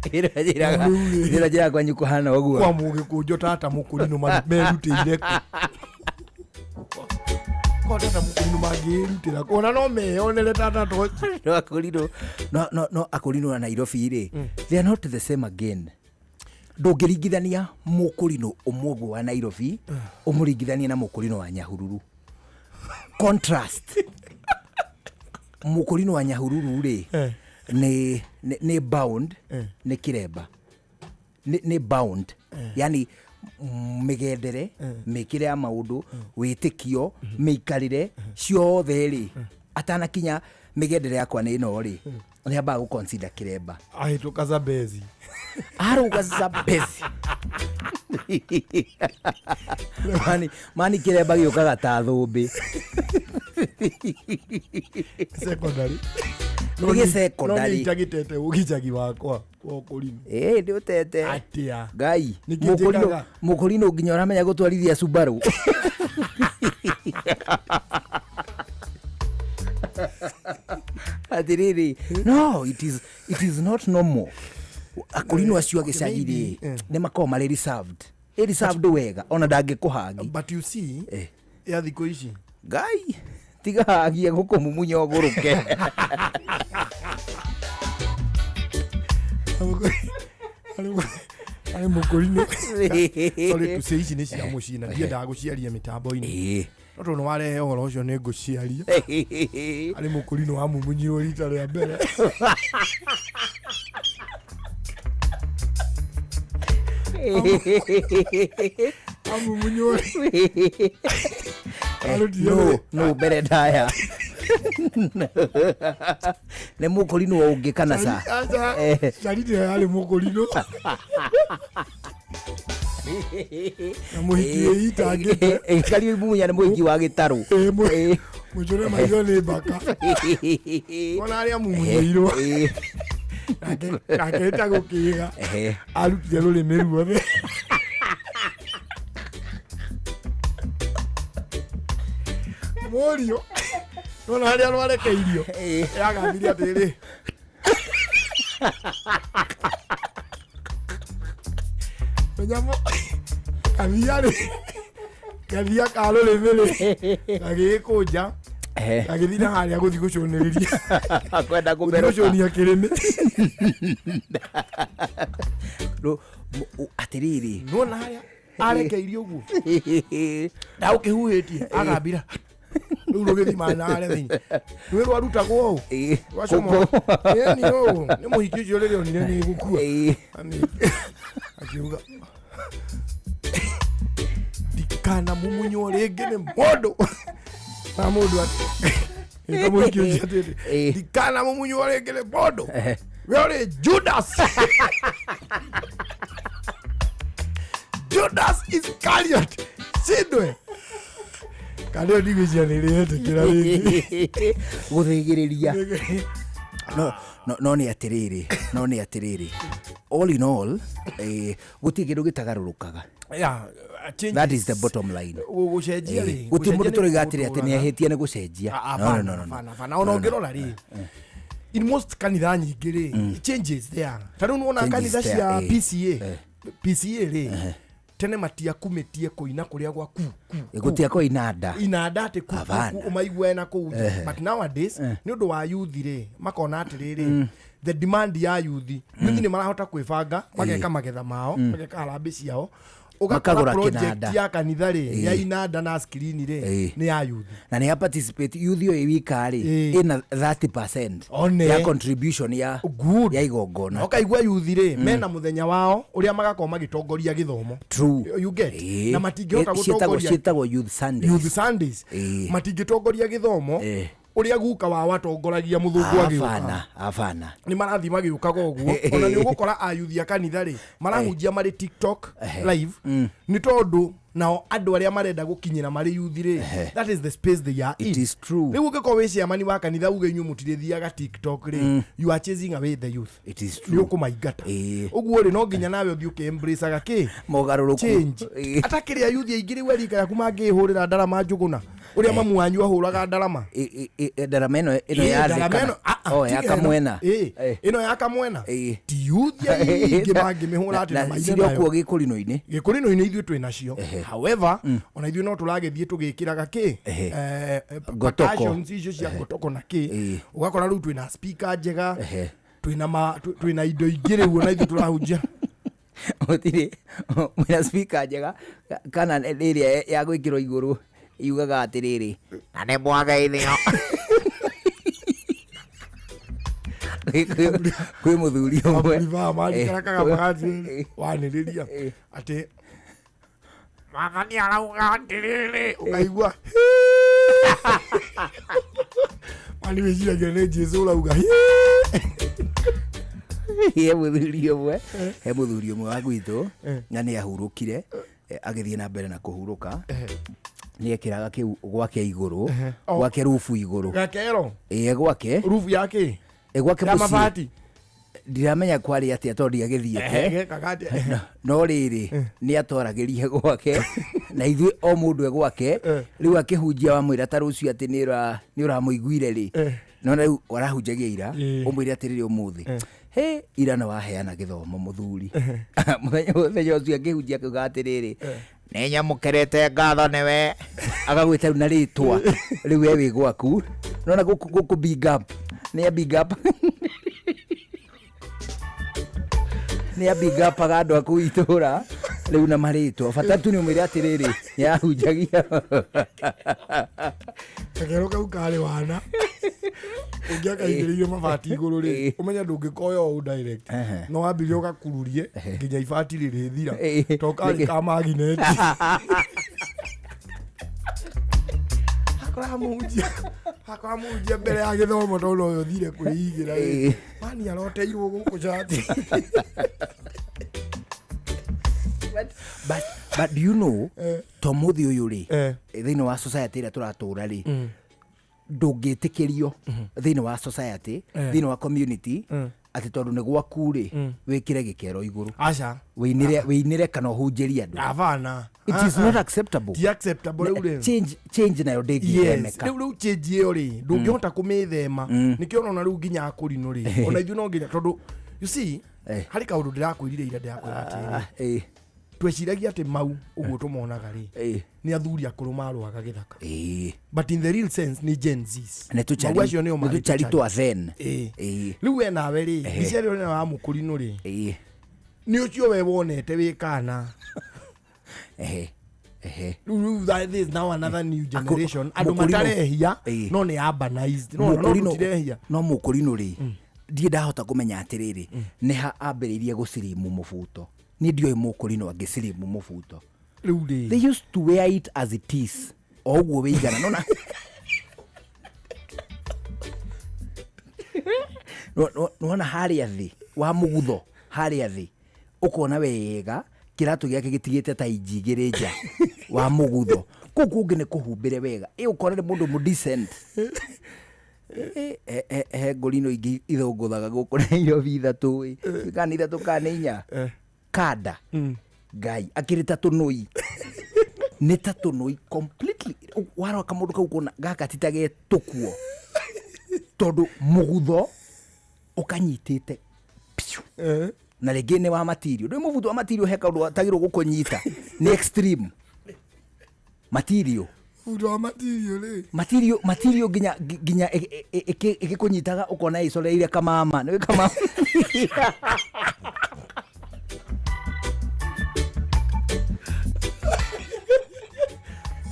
Ĩra njĩra kwanyu kũhana ũguo. Kwa mũgĩkũnjũ tata mũkũrinũ merutĩire kũ? Kwa tata mũkũrinũ mangĩĩrutĩra kũ? Ona no meyonere tata to No akũrinũ, no akũrinũ na Nairobi rĩ, they are not the same again. Ndũngĩringithania mũkũrinũ ũmwe ũguo wa Nairobi ũmũringithanie na mũkũrinũ wa Nyahururu. Contrast. Mũkũrinũ wa Nyahururu rĩ nĩ bound nĩ kĩremba, nĩ bound, yani mĩgendere, mĩkĩre ya maũndũ, wĩtĩkio, mĩikarĩre ciothe rĩ, atanakinya mĩgendere yakwa nĩ ĩno rĩ, nĩ ambaga gũ consider kĩremba. Ahĩtũka Zambezi. Arũga Zambezi. Mani kĩremba gĩũkaga ta thũmbĩ. Secondary. Nĩ gĩcekondarĩ. Itagĩtete ũgicagi wakwa wa ũkũrinũ. Ĩĩ nĩ ũtete. Atĩa. Ngai. Nĩkĩ Mũkũrinũ njĩkaga? mũkũrinũ nginya ũramenya gũtwarithia Subaru. Atĩrĩrĩ, no it is not normal. Akũrinũ acio a gĩcagi rĩ, nĩ makoragwo marĩ reserved. Ĩ reserved wega ona ndangĩkũhagi. But you see, ya thikũ ici. Ngai, tiga hagie gũkũmumunya ũgũrũke. Arĩ mũkũrinũ. Sorry to say, ici nĩ cia mũciĩ na ndiendaga gũciaria mĩtambo-inĩ. No tondũ nĩ warehe ũhoro ũcio nĩ ngũciaria. Arĩ mũkũrinũ wamumunyirwo rita rĩa mbere. Amumunywo. Arutire No mbere ndaya. Nĩ mũkũrinũ ũngĩ kana ca? Aca, carire yarĩ mũkũrinũ. Na mũhiki wĩitangĩte. Kario imumunya nĩ mũhiki wa gĩtarũ. Mũcũre maitho nĩ mbaka. Ona arĩa mumunyĩirwo. Nake ĩtagwo kĩga. Arutire rũrĩmĩ ruothe. Mũriũ. Nona harĩa rwarekeirio. Yagambirie atĩrĩ. Menya kathia rĩ kathia ka rũrĩmĩ rĩ gagĩgĩkũnja gagĩthiĩ na harĩa gũthiĩ gũcũnĩrĩria. Kwenda Gũthiĩ kũmerũka. gũcũnia kĩrĩmĩ. Atĩrĩrĩ. Nona harĩa arekeirio ũguo ndaũkĩhuhĩtie agambira rĩu rũgĩthima na harĩa thĩinĩ rwĩ rwarutagwo ũũ rwacomora ĩni ũũ nĩ mũhiki ũcio rĩrĩa onire nĩ gũkua akiuga ndikanamumunywo rĩngĩ nĩ mũndũ na mũndũ ĩta mũhiki ũcio atĩrĩ ndikanamumunywo rĩngĩ nĩ mũndũ we ũrĩ Judas. Judas Iscariot cindwe kana ĩyo ndigwĩciria nĩ ĩrĩhetũkĩra rĩngĩ. Gũthĩgĩrĩria. No nĩ atĩrĩrĩ, no nĩ atĩrĩrĩ, all in all, gũtirĩ kĩndũ gĩtagarũrũkaga. Yeah, changes. That is the bottom line. Gũcenjia rĩ, Gũtirĩ mũndũ gũcenjia nĩ tũroiga atĩrĩ atĩ nĩ gũtũraga. ahĩtia nĩ gũcenjia. Ah, No, hapana, no, no, no. hapana, hapana. Ona No, no. ũngĩrora rĩ, in most kanitha nyingĩ rĩ, changes there. Ta rĩu nĩwona Changes kanitha there, cia eh. PCA PCA rĩ, tene matiakumĩtie kũina kũrĩa gwa ku ku ku. Gũtia kwa inanda. Inanda atĩ ku ku, Havana. ku ũmaiguae na kũu nja. But nowadays nĩ ũndũ wa youth rĩ, makona atĩrĩrĩ, the demand ya youth youth nĩ marahota kwĩbanga mageka magetha mao, mageka harambĩ ciao, ũgakora Makagũra project kĩnanda. ya kanitha rĩ, ya inanda na screen rĩ, nĩ ya youth. Na nĩ ya participate youth ĩyo ĩwika rĩ, ĩna 30% One. ya contribution ya Good. ya igongona. Na ũkaigua youth rĩ, mena mũthenya wao ũrĩa magakorwo magĩtongoria gĩthomo. True. You get? Na matingĩhota Ciĩtagwo gũtongoria ciĩtagwo youth Sundays. Youth Sundays. Matingĩtongoria gĩthomo ũrĩa guka wao atongoragia mũthũngũ agĩũka. Abana, abana. Nĩ marathiĩ magĩũkaga ũguo. Ona nĩ ũgũkora ayuthi a kanitha rĩ, marahunjia marĩ TikTok live, nĩ tondũ nao andũ arĩa marenda gũkinyĩra marĩ youth rĩ, that is the space they are in. It is true. Rĩu ũngĩkorwo wĩ chairman wa kanitha uge inyuĩ mũtirĩthiaga TikTok rĩ, you are chasing away the youth. It is Nĩ true. ũkũmaingata. Ũguo rĩ, no nginya nawe ũthiĩ ũkĩ-embrace-aga kĩ Mogarũrũku. change. Atakĩrĩ ayuthi aingĩ rĩu arika yaku mangĩhũrĩra ndarama njũgũna ũrĩa mamu wanyu ahũraga ndarama. Ndarama ĩno ĩno Ĩ, ya thĩ ndarama kana? ĩno, ah, ah, Oh, ya tiga ĩno. kamwena. Ĩ, ĩno ya kamwena ti yuthi aingĩ mangĩmĩhũra atĩ na maine cirĩ o nayo. kuo gĩkũrinũ-inĩ. Gĩkũrinũ-inĩ ithuĩ twĩ nacio, however ona ithuĩ no tũragĩthiĩ tũgĩkĩraga kĩ Ngotoko. percussions icio cia ngotoko na kĩ, ũgakora rĩu twĩna speaker njega, twĩna twĩna indo ingĩ rĩu ona ithuĩ tũrahunjia. Gũtirĩ mwĩna speaker njega kana ĩrĩa ya gwĩkĩrwo igũrũ yugaga atĩrĩrĩ, na nĩ mwageithio. Kwĩ mũthuri ũmwe. Marikara kagathi wanĩrĩria atĩ mwathani arauga atĩrĩrĩ, ũkaigua mani wĩciragia nĩ Jesu ũrauga. He mũthuri ũmwe wa gwitũ na nĩ ahurũkire, agĩthiĩ na mbere na kũhurũka, nĩ ekĩraga kĩu gwake igũrũ. Oh. Gwake rubu igũrũ. Gakero. Ĩĩ, gwake. Rubu yake. Gwake Ya mũciĩ mabati ndiramenya kwarĩ atĩa tondũ ndiagĩthiĩte Gekaga atĩa? No rĩrĩ nĩ atwaragĩrie gwake na ithuĩ o mũndũ e gwake. Rĩu akĩhunjia wamwĩra ta rũciũ atĩ nĩ ũramũiguire rĩ, nona rĩu arahunjagia ira, ũmwĩre atĩrĩrĩ, ũmũthĩ he ira nĩ waheana gĩthomo mũthuri. Mũthenya ũcio akĩhunjia akiuga atĩrĩrĩ, nĩ nyamũkĩrĩte ngatho nĩwe, agagwĩta rĩu na rĩtwa rĩu we wĩ gwaku. Nona gũkũ big up nĩ a big up nĩ a big up aga andũ aku itũra rĩu na marĩtwa, bata tu nĩ ũmwĩre atĩrĩrĩ nĩ ahunjagia. Gakero kau karĩ wana ũngĩakaigĩrĩire mabati igũrũ rĩ, ũmenye ndũngĩkoya ũũ direct, no wambirie ũgakururie nginya ibati rĩrĩthira, to karĩ ka magineti. Hakora mũhunjia mbere ya gĩthomo tondũ ũyũ ũthire kwĩigĩra rĩ, mani aroteirwo gũkũ cati. But do you know to mũthĩ ũyũ rĩ, thĩinĩ wa society ĩrĩa tũratũra rĩ, ndũngĩtĩkĩrio thĩinĩ wa society, thĩinĩ wa community, atĩ tondũ nĩ gwaku rĩ, wĩkĩre gĩkero igũrũ Aca. wĩinĩre kana ũhunjĩrie andũ. Abana. It is not acceptable. Ti acceptable rĩu rĩ. Change nayo Yes, ndĩngĩthemeka. rĩu change ĩyo rĩ, ndũngĩhota kũmĩthema. Nĩkĩo ũrona rĩu nginya akũrinũ rĩ, ona ithuĩ no nginya, tondũ you see, harĩ kaũndũ ndĩrakwĩrire ira, ndĩrakwĩra atĩrĩ, tweciragia atĩ mau ũguo tũmonaga rĩ, nĩ athuri akũrũ marũaga gĩthaka, but in the real sense nĩ Gen Zs. Nĩ tũcari. Mau acio nĩo nĩ marĩ tũcari twa then. Rĩu we nawe rĩ, mbica ĩrĩa ũrona wa mũkũrinũ rĩ, nĩ ũcio we wonete wĩ kana. Ehe ehe Rĩu that is now another new generation, andũ Mũkũrinũ- matarehia, no nĩ urbanized, no tũtirehia. No mũkũrinũ rĩ, ndirĩ ndahota kũmenya atĩrĩrĩ, nĩ ha ambĩrĩirie gũcirimu mũbuto. Niĩ ndioĩ mũkũrinũ angĩcirimu mũbuto. Rĩu rĩ, They used to wear it as it is, o ũguo wĩigana. Nona nona harĩa thĩ wa mũgutho, harĩa thĩ ũkona wega kĩratũ gĩake gĩtigĩte ta inji igĩrĩ nja wa mũgutho, kũu kũngĩ nĩ kũhumbĩre wega. Ĩ ũkona nĩ mũndũ mũ decent. He ngũrinũ ingĩ ithũngũthaga gũkũ Nairobi ithatũ ĩ, kana nĩ ithatũ kana nĩ inya, kanda ngai akĩrĩ ta tũnũi, nĩ ta tũnũi completely. Warora kamũndũ kau kona gaka ti ta getũkuo, tondũ mũgutho ũkanyitĩte piu na rĩngĩ nĩ wa material. Ndũĩ mũbuto wa material he kaũndũ atagĩrwo gũkũnyita, nĩ extreme material. Mũbuto wa material rĩ, Material nginya ĩgĩkũnyitaga ũkona ĩcoreire kamama, nĩ kamama.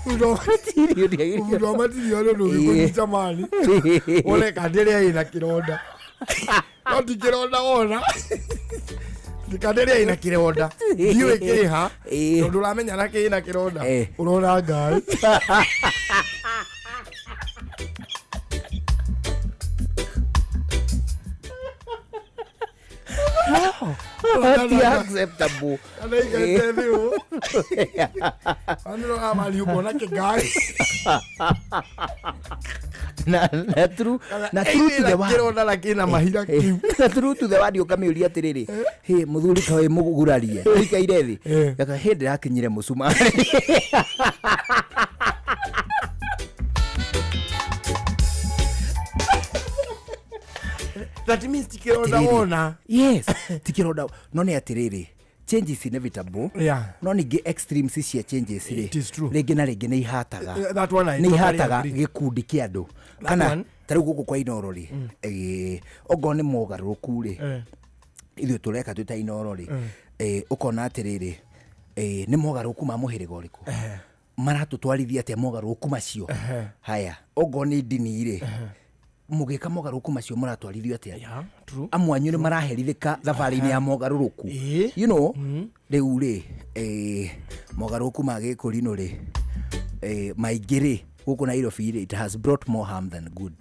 Mũbuto wa material rĩ, ndũngĩkũnyita mani wone kanda ĩrĩa ĩna kĩronda, no ti kĩronda wona, ti kanda ĩrĩa ĩna kĩronda, ndiũĩ kĩha, tondũ ũramenya na kĩna kĩronda ũrona ngari. Ti acceptable. Kana ikarĩte thĩ ũũ. Anĩroga mani ũkona kĩngari. Na true to the word. Kĩronda na kĩna mahira kĩu. Na true to the word ũkamĩũria atĩrĩrĩ, hĩ mũthuri ka wĩ mũgurarie ũikaire thĩ gaka hĩ ndĩrakinyire mũcumarĩ. That means ti kĩronda Atĩrĩrĩ. wona. Yes, ti kĩronda, no nĩ atĩrĩrĩ, change is inevitable. No ningĩ extremes cia changes rĩ, It is true. rĩngĩ na rĩngĩ nĩ ihataga That one I nĩ totally ihataga agree. gĩkundi kĩa andũ. That Kana one. ta rĩu gũkũ kwa Inooro rĩ, ongorwo nĩ mogarũrũku rĩ, ithuĩ tũreka twĩ ta Inooro rĩ, ũkona atĩrĩrĩ, nĩ mogarũrũku ma mũhĩrĩga ũrĩkũ maratũtwarithia atĩa mogarũrũku macio. Haya, ongorwo nĩ ndini rĩ, mũgĩka mogarũrũku macio mũratwarithio atĩa? Yeah, true. Amwe anyu nĩ maraherithĩka thabarĩ-inĩ ya mogarũrũku. You know, rĩu rĩ, mogarũrũku ma gĩkũrinũ rĩ, maingĩ rĩ gũkũ Nairobi rĩ, it has brought more harm than good.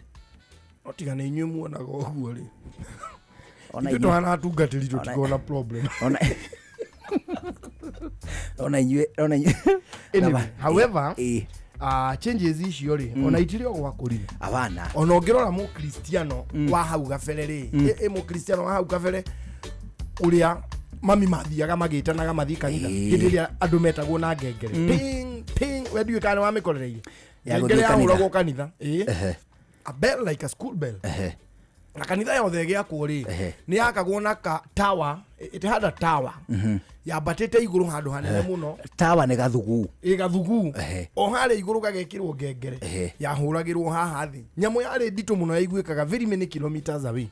No tiga nĩ inyuĩ muonaga ũguo rĩ, Ona ithuĩ inyuĩ- tũhana atungatĩri tũtikona na problem. Ona inyuĩ Anyway, however, Ah, changes icio rĩ ona itirĩ o gwa kũrima. Abana. Ona ũngĩrora mũkristiano wa hau gabere rĩ, ĩ mũkristiano wa hau kabere ũrĩa mami mathiaga magĩtanaga mathiĩ kanitha hĩndĩ ĩrĩa andũ metagwo na ngengere, ping ping, we ndiũĩ kana nĩwamĩkorereire. Ya Ngengere gũthiĩ kanitha. yahũragwo kanitha, ĩ a bell like a school bell, na kanitha yothe ĩgĩakwo rĩ, nĩ yakagwo na ka tower. It had a tower yambatĩte igũrũ handũ hanene mũno. Tawa nĩ gathugu. Ĩ gathugu. O harĩa igũrũ gagekĩrwo ngengere yahũragĩrwo haha thĩ. Nyamũ yarĩ nditũ mũno, yaiguĩkaga very many kilometers away.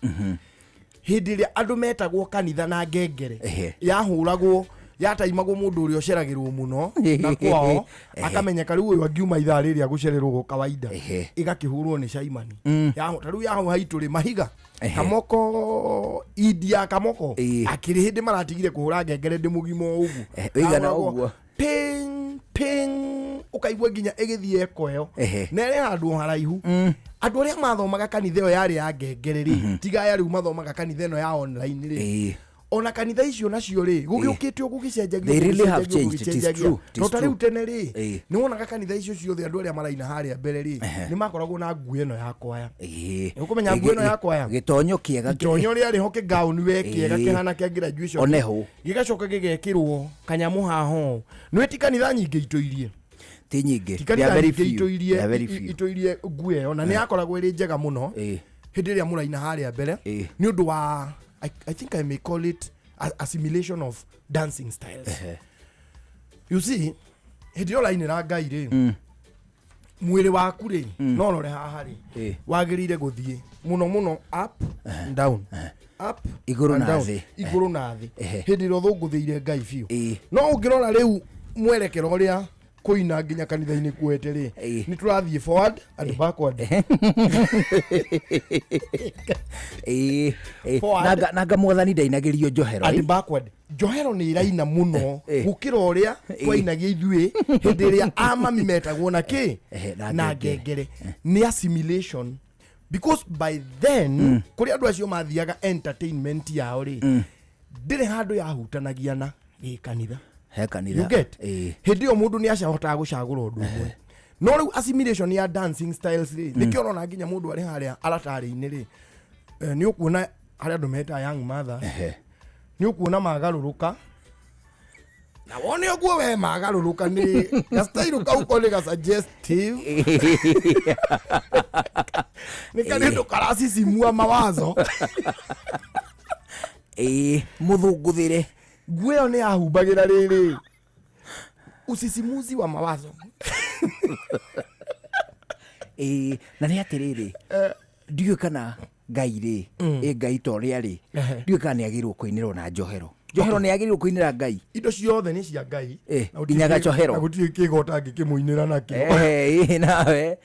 Hĩndĩ ĩrĩa andũ metagwo kanitha na ngengere yahũragwo, yataimagwo mũndũ ũrĩa ũceragĩrwo mũno na kwao akamenyeka rĩu ũyũ angiuma ithaa rĩrĩa gũcererwo kawaida, ĩgakĩhũrwo nĩ caimani. Ta rĩu yahũha itũ rĩ mahiga kamoko india kamoko akĩrĩ hĩndĩ maratigire kũhũra ngengere ndĩ mũgima o ũguo. Ĩigana Yahũragwo ũguo. Ping ping, ũkaigua nginya ĩgĩthiĩ eko ĩyo na ĩrĩ handũ haraihu. Andũ arĩa mathomaga kanitha ĩyo yarĩ ya ngengere rĩ, tiga aya rĩu mathomaga kanitha ĩno ya online rĩ, ona kanitha icio nacio rĩ, gũgĩũkĩte o gũgĩcenjagio. They really have Gũgĩcenjagio, changed. It is gũgĩcenjagio. true. It No is ta rĩu true. tene rĩ, nĩ wonaga kanitha icio ciothe andũ arĩa maraina harĩa mbere rĩ, nĩ makoragwo na nguo ĩno ya kwaya. Nĩũkũmenya nguo ĩno ya kwaya? Gĩtonyo kĩega. Itonyo rĩarĩ ho, kĩgaũni we kĩega kĩhana kĩa graduation. Oneho. Gĩgacoka gĩgekĩrwo kanyamũ haha ũũ. Nĩ ti kanitha nyingĩ itũirie. Ti nyingĩ. Ti They are kanitha very nyingĩ few. itũirie They are very few. itũirie nguo ĩyo, na nĩ yakoragwo ĩrĩ njega mũno hĩndĩ ĩrĩa mũraina harĩa mbere, nĩ ũndũ wa I think I may call it assimilation of dancing styles. You see, hĩndĩ ĩrĩa ũrainĩra Ngai rĩ, mwĩrĩ waku rĩ, no ũrore haha rĩ, wagĩrĩire gũthiĩ mũno mũno up and down, up Igũrũ and na down, thĩ. Igũrũ na thĩ, hĩndĩ ĩrĩa ũthũngũthĩire Ngai biũ. No ũngĩrora rĩu mwerekero ũrĩa kũina nginya kanitha-inĩ kuete rĩ, nĩ tũrathiĩ forward and backward. Forward. Nanga mwathani ndainagĩrio njohero. And backward. Njohero nĩ ĩraina mũno gũkĩra ũrĩa twainagia ithuĩ hĩndĩ ĩrĩa amami metagwo na kĩ na na ngengere. Ngengere nĩ assimilation, because by then kũrĩ andũ acio mathiaga entertainment yao rĩ, ndĩrĩ handũ yahutanagia na gĩkanitha. He kanitha. You get? Hĩndĩ ĩyo mũndũ nĩ acahotaga gũcagũra ũndũ ũmwe, no rĩu assimilation ya dancing styles rĩ, nĩkĩo ũrona nginya mũndũ arĩ harĩa aratarĩ-inĩ rĩ, nĩ ũkuona harĩa andũ metaga young mother, nĩ ũkuona magarũrũka na wone ũguo we magarũrũka nĩ gastairo kau ko nĩ ga suggestive, nĩ karĩndũ karacicimua mawazo. Ĩĩ, mũthũngũthĩre. Nguo ĩyo nĩ yahumbagĩra rĩrĩ usisimuzi wa mawazo. Ĩĩ, na nĩ atĩrĩrĩ, ndiũĩ kana Ngai rĩ, ĩ Ngai ta ũrĩa rĩ, ndiũĩ kana nĩ agĩrĩirwo kũinĩrwo na njohero. Njohero nĩ agĩrĩirwo kũinĩra Ngai? Indo ciothe nĩ cia Ngai. Na gũtirĩ Nginya gacohero. Na gũtirĩ kĩgo ũtangĩkĩmũinĩra nakĩo. Ĩĩ, nawe.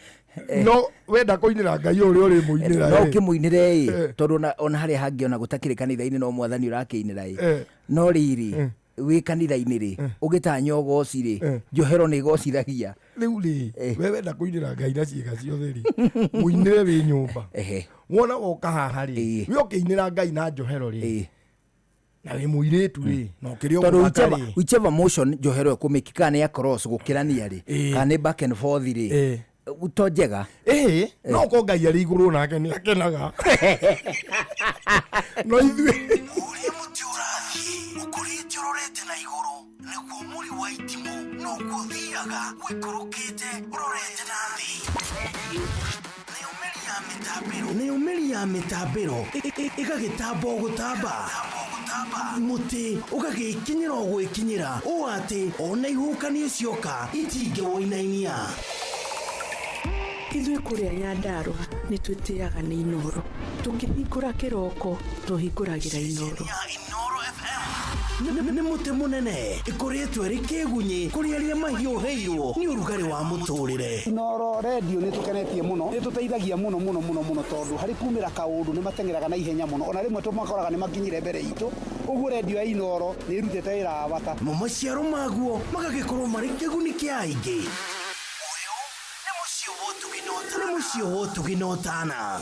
No wenda kũinĩra Ngai ũrĩa ũrĩmũinĩra No ĩ. ũkĩmũinĩre ĩ, tondũ ona harĩa hangĩ ona gũtakĩrĩ kanitha-inĩ no mwathani ũrakĩinĩra ĩ. No rĩrĩ, wĩ kanitha-inĩ rĩ, ũgĩtanya ũgoci rĩ, njohero nĩ ĩgocithagia. Rĩu rĩ, we wenda kũinĩra Ngai na ciĩga ciothe rĩ, mũinĩre wĩ nyũmba. Wona woka haha rĩ, we ũkĩinĩra Ngai na njohero rĩ, na wĩ mũirĩtu rĩ, na ũkĩrĩ o Tondũ mũthaka whichever, rĩ. whichever motion njohero ĩkũmĩki, kana nĩ ya cross gũkĩrania rĩ, kana nĩ back and forth rĩ, to njega. Ĩĩ, no ko Ngai arĩ igũrũ nake nĩ akenaga, no ithuĩ Ũkũrĩte ũrorete na igũrũ nĩguo mũri wa itimũ noguo ũthiaga ũikũrũkĩte ũrorete na thĩ. Nayo mĩri ya mĩtambĩro ĩgagĩtamba o gũtamba, mũtĩ ũgagĩkinyĩra o gwĩkinyĩra, ũũ atĩ ona ihuhũkanio cioka itingĩwũinainia. Ithuĩ kũrĩa Nyandarũa nĩ twĩtĩaga nĩ Inoro. Tũkĩhingũra kĩroko tũhingũragĩra Inoro. Nĩ mũtĩ mũnene ĩkoretwo ĩrĩ kĩgunyĩ kũrĩ arĩa mahiũhĩirwo nĩ ũrugarĩ wa mũtũrĩre. Inoro redio nĩ tũkenetie mũno, nĩ tũteithagia mũno mũno mũno mũno, tondũ harĩ kumĩra kaũndũ nĩ mateng'eraga na ihenya mũno, ona rĩmwe tũmakoraga nĩ makinyire mbere itũ. Ũguo redio ya Inoro nĩ ĩrutĩte wĩra wa bata. Mo maciaro maguo magagĩkorwo marĩ kĩguni kĩa aingĩ. Nĩ mũciĩ wa ũtugi na ũtana.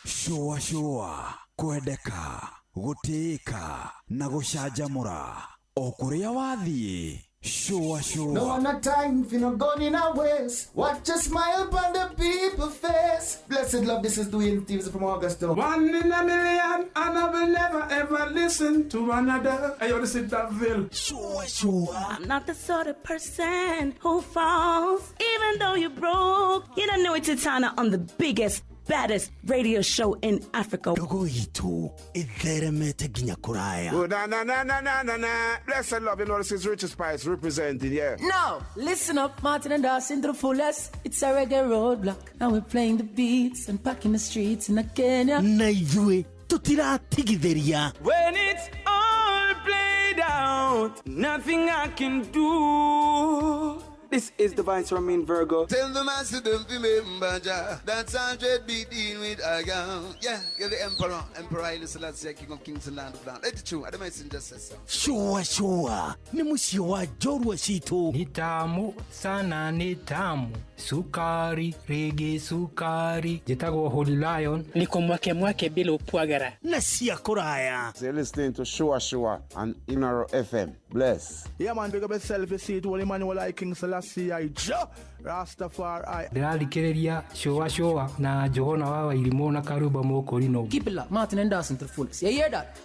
Cũa cũa kwendeka, gũtĩĩka na gũcanjamũra o kũrĩa wathiĩ. Sure, sure. No one a time for no gun in a waste. Watch a smile upon the people face. Blessed love, this is Dwayne Stevens from Augusta. One in a million, and I will never ever listen to another. Hey, yo, this is Daville. Sure, sure. I'm not the sort of person who falls, even though you're broke. You don't know it's Titana on the biggest, baddest radio show in Africa. Ndogo itũ ĩtheremete nginya kũraya. Oh, na na na na na na na. Blessed love, you know this is Richard Spice representing, yeah. Now, listen up, Martin and Dawson to the fullest. It's a reggae roadblock, and we're playing the beats and packing the streets in Kenya. Na ithuĩ tũtiratigithĩria. When it's all played out, nothing I can do. This is the Vice Romain Virgo. Tell the master don't remember Jah. That's 100 be dealing with I am. Yeah, you're the emperor. Emperor Haile Selassie, King of Kings and Land of Land. Let it true. I don't mention just so. Sure, sure. Ni mũciĩ wa njorua citũ. Ni tamu sana, ni tamu. Sukari, rege sukari. Njĩtagwo Holy Lion. Niko mwake mwake bila upwagara. Na cia kũraya. So you're listening to Sure Sure on Inoro FM. Bless. Yeah, man, big up yourself. You see it, Holy Emmanuel I King Selassie I Jah Rastafari. Ndĩrathikĩrĩria Sure Sure na Johana wa Wairimũ na Karuba Mũkũrinũ. Keep it locked, Martin and Dawson to the fullest. You hear that?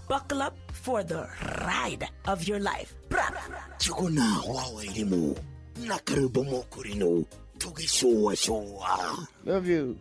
Buckle up for the ride of your life. Njuguna wa Wairimũ na Karuba Mũkũrinũ tũgĩcũa cũa. Love you.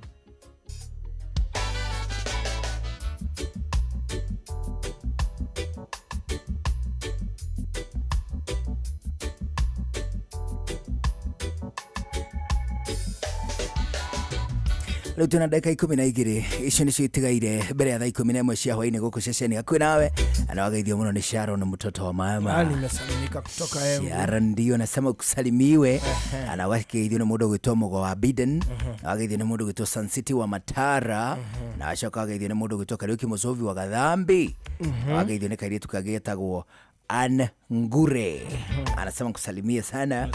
Rĩu twĩna ndagĩka 12 icio nĩcio itigaire mbere ya thaa 11 cia hwainĩ gũkũ ceceni hakuhĩ nawe na wageithio mũno nĩ Sharon mtoto wa mama. Nimesalimika kutoka Embu. Sharon ndio nasema ukusalimiwe. Ana wageithio nĩ mũndũ ũgwĩtwo Mũgo wa Biden, wageithio nĩ mũndũ ũgwĩtwo Sun City wa Matara, na acoka wageithio nĩ mũndũ ũgwĩtwo Kariuki Mũcovi wa Gathambi, wageithio nĩ kairĩtu kangĩ getagwo Ann Ngure. Anasema kusalimia sana.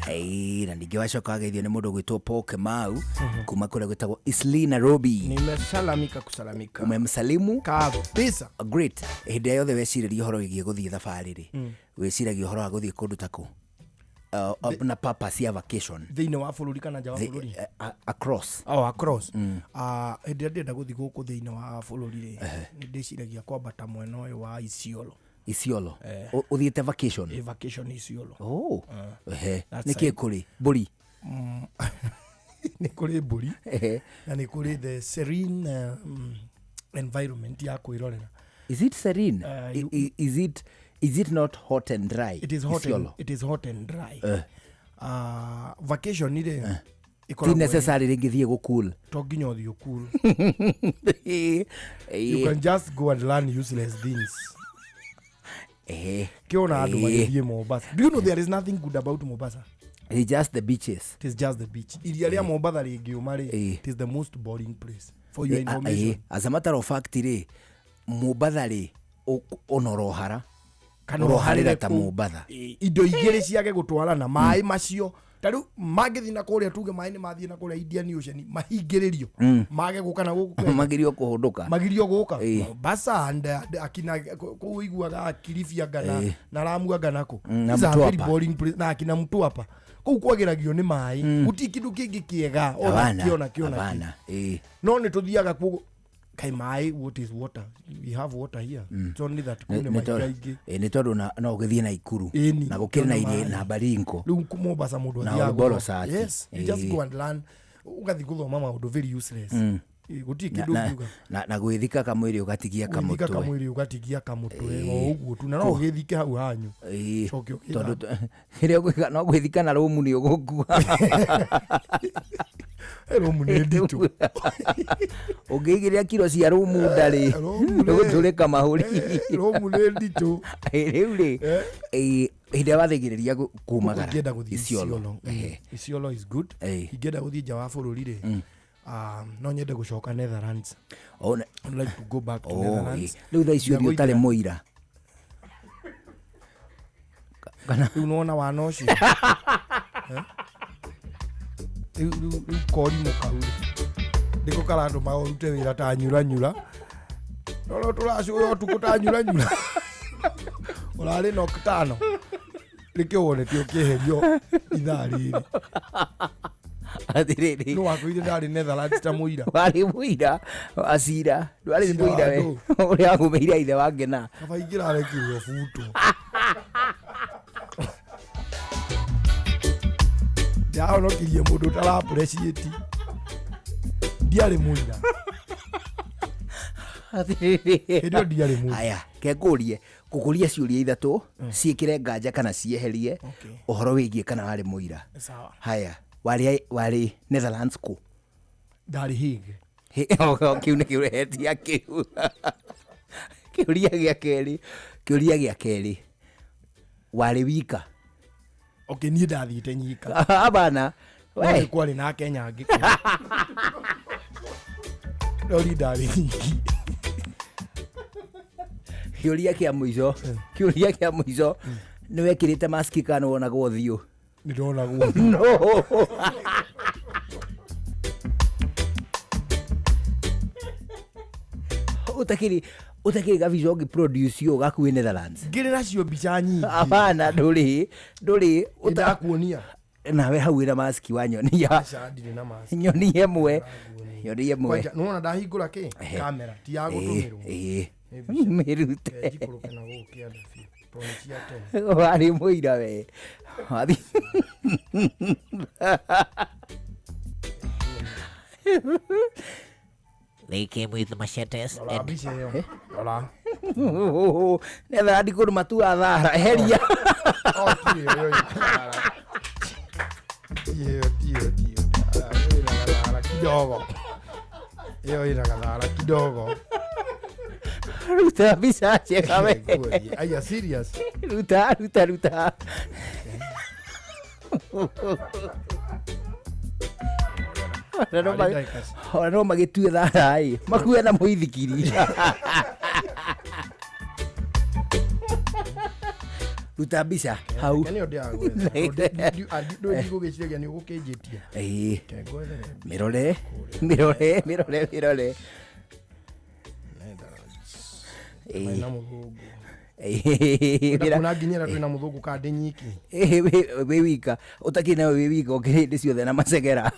Hey, na ningĩ wacoka wageithio nĩ mũndũ ũgwĩtwo Paul Kamau kuma kũrĩa gwĩtagwo Eastleigh Nairobi. Nimesalamika kusalamika. Umemsalimu kabisa. Great. Hĩndĩ ĩrĩa yothe wecirĩria ũhoro wĩgiĩ gũthiĩ thabarĩ rĩ, wĩciragia ũhoro wa gũthiĩ kũndũ ta kũ? Na purpose ya vacation. Thĩinĩ wa bũrũri kana nja wa bũrũri? Across. Oh, across. Hĩndĩ ĩrĩa ndĩrenda gũthiĩ gũkũ thĩinĩ wa bũrũri rĩ, nĩ ndĩciragia kwambata mwena ũyũ wa Isiolo. Isiolo. Ũthiĩte vacation? Vacation Isiolo. Oh. Nĩ kĩ kũrĩ? Mbũri? Nĩ kũrĩ mbũri. Na nĩ kũrĩ the serene environment ya kwĩrorera. Is it serene? Is it not hot and dry? It is hot and, it is hot and dry. Vacation rĩ, ti necessary rĩngĩ thiĩ gũ cool. To nginya ũthiĩ cool. You can just go and learn useless things. Kiona andũ magĩthiĩ Mombasa. Do you know there is nothing good about Mombasa? It's just the beaches. It is just the beach. Iria rĩa Mombasa rĩngĩũma rĩ, it is the most boring place. For your information. As a matter of fact rĩ, Mombasa rĩ, onorohara. Kana ũroharĩra ta Mombasa. Indo igĩrĩ ciage gũtwarana, maĩ macio. Ta rĩu mangĩthiĩ na kũrĩa tuge maĩ nĩ mathiĩ na kũrĩa Indian Ocean, mahingĩrĩrio. Mage gũka na gũkũ Kenya. Magirio kũhũndũka. Magirio gũka. Mombasa and akina kũu iguaga Kilifi anga na Lamu anga nako. Na It's a very Mtwapa. boring place na akina Mtwapa. Kũu kwagĩragio nĩ maĩ. Gũtirĩ kĩndũ kĩngĩ kĩega ona kĩona kĩona. No nĩ tũthiaga kuo kai maĩ, what is water? We have water here. It's only that kune maĩ aingĩ. Nĩ tondũ no ũgĩthiĩ na Ikuru na gũkĩrĩ na iria na Baringo. Rĩu Mombasa mũndũ athiaga gũthoma. Yes, you just go and learn. Ũgathiĩ gũthoma maũndũ very useless. Gũtirĩ kĩndũ ũngiuga. Na gwĩthika kamwĩrĩ ũgatigia kamũtwe. Gwĩthika kamwĩrĩ ũgatigia kamũtwe o ũguo tu, na no ũgĩthike hau hanyu. Coke ũgĩthambe. Tondũ rĩrĩa ũgwĩka no gwĩthika na rũmu nĩ ũgũkua. Rũmu nĩ nditũ. Ũngĩigĩrĩra kiro cia rũmu nda rĩ, ũgũtũrĩka mahũri. Rũmu nĩ nditũ. Rĩu rĩ, hĩndĩ ĩrĩa wathĩgĩrĩria kumagara Ingĩenda gũthiĩ Isiolo. Isiolo is good. Ingĩenda gũthiĩ nja wa bũrũri rĩ, no nyende gũcoka Netherlands. I'd like to go back to Netherlands. Rĩu thaa icio ũthiĩ ũtarĩ mũira. Rĩu nĩwona wana ũcio? Rĩu korimũ kau rĩ, nĩko karatũmaga ũrute wĩra ta nyuranyura. No tũracũya ũtukũ ta nyuranyura. Ũrarĩ na okitano nĩkĩo wonete ũkĩeherio ithaa rĩrĩ. Atĩrĩrĩ. Nũ wakwĩrire ndarĩ Netherlands ta mũira? Warĩ mũira acira, ndwarĩ Cira mũira wa we ndũ? Ũrĩa wagũmĩire ithe wa Ngena. Kaba ingĩrarekirwo butwo. Ndĩrahonokirie mũndũ ũtara-appreciate. Ndiarĩ mũira. Atĩrĩrĩ. Hĩndĩ ĩyo ndiarĩ mũira. Haya, kengũrie ngũkũria ciũria ithatũ ciĩkĩre nganja kana cieherie ũhoro wĩgiĩ kana warĩ mũira. Sawa. Haya, warĩ warĩ Netherlands kũ? Ndarĩ Hague. Kĩu nĩ kĩũrehetia kĩu. Kĩũria gĩa kerĩ, kĩũria gĩa kerĩ, warĩ wika? Okay, niĩ ndathiĩte nyika. Abana. No nĩ kwarĩ na Akenya angĩ kũu. No niĩ ndarĩ nyiki. Kĩũria kĩa mũico, kĩũria kĩa mũico, nĩ wekĩrĩte maski kana nĩ wonagwo ũthiũ? Nĩ ndonagwo. No. Ũtakĩrĩ ũtakĩrĩ gabica ũngĩ produce ũũ gakuĩ Netherlands. Ngĩrĩ nacio mbica nyingĩ. Hapana, ndũrĩ ndũrĩ. Ndakuonia. Nawe hau wĩna maski wanyonia. Aca, ndirĩ na mask. Nyonia ĩmwe. Nyonia ĩmwe. Kwanja, nĩwona ndahingũra kĩ? Kamera, ti ya gũtũmĩrwo. Ĩĩ. Nĩ mbica. Mĩrute. Reke njikũrũke na gũkũ kĩanda biũ, tondũ nĩ cia tene. Warĩ mũira we. Wathi. They came with machetes Rora and mbica ĩyo. Rora. Netherlands kũndũ matua thara eheria. Oh, ti ĩyo, ĩyo ĩna gathara. Ti ĩyo, ti ĩyo, ti ĩyo. Ah, ĩyo ĩna gathara kidogo. Ĩyo ĩna gathara kidogo. Ruta mbica njega we. Are you serious? Ruta, ruta, ruta. Ona no ma- ona no magĩtue thara ĩ makue na mũithikiri. Ruta mbica hau. Reke nĩyo ndĩragwetha. Ndũĩ ndigũgĩciragia nĩ ũgũkĩnjĩtia. Ĩĩ. Reke ngwethere. Mĩrore, mĩrore, mĩrore, mĩrore. Ĩĩ. Mena mũthũngũ. Ĩĩ, Wenda kuona nginya ĩrĩa twĩna mũthũngũ ka ndĩ nyiki. Ĩĩ, wĩ wika ũtakĩrĩ nawe, wĩ wika ũkĩrĩ hĩndĩ ciothe na macegera.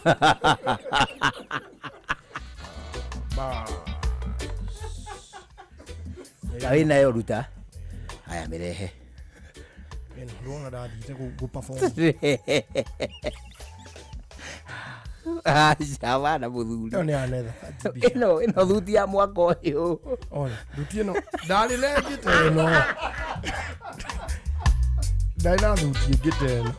Ta wĩ nayo, ruta haya, mĩrehe. Ĩno, ndĩrona ndathiĩte gũ perform. Aca wana mũthuri. Ĩyo nĩ ya Netherlands mbica. Ĩno thuti ya mwaka ũyũ. Ona, thuti ĩno ndarĩ na ĩngĩ ta ĩno. Ndarĩ na thuti ĩngĩ ta ĩno.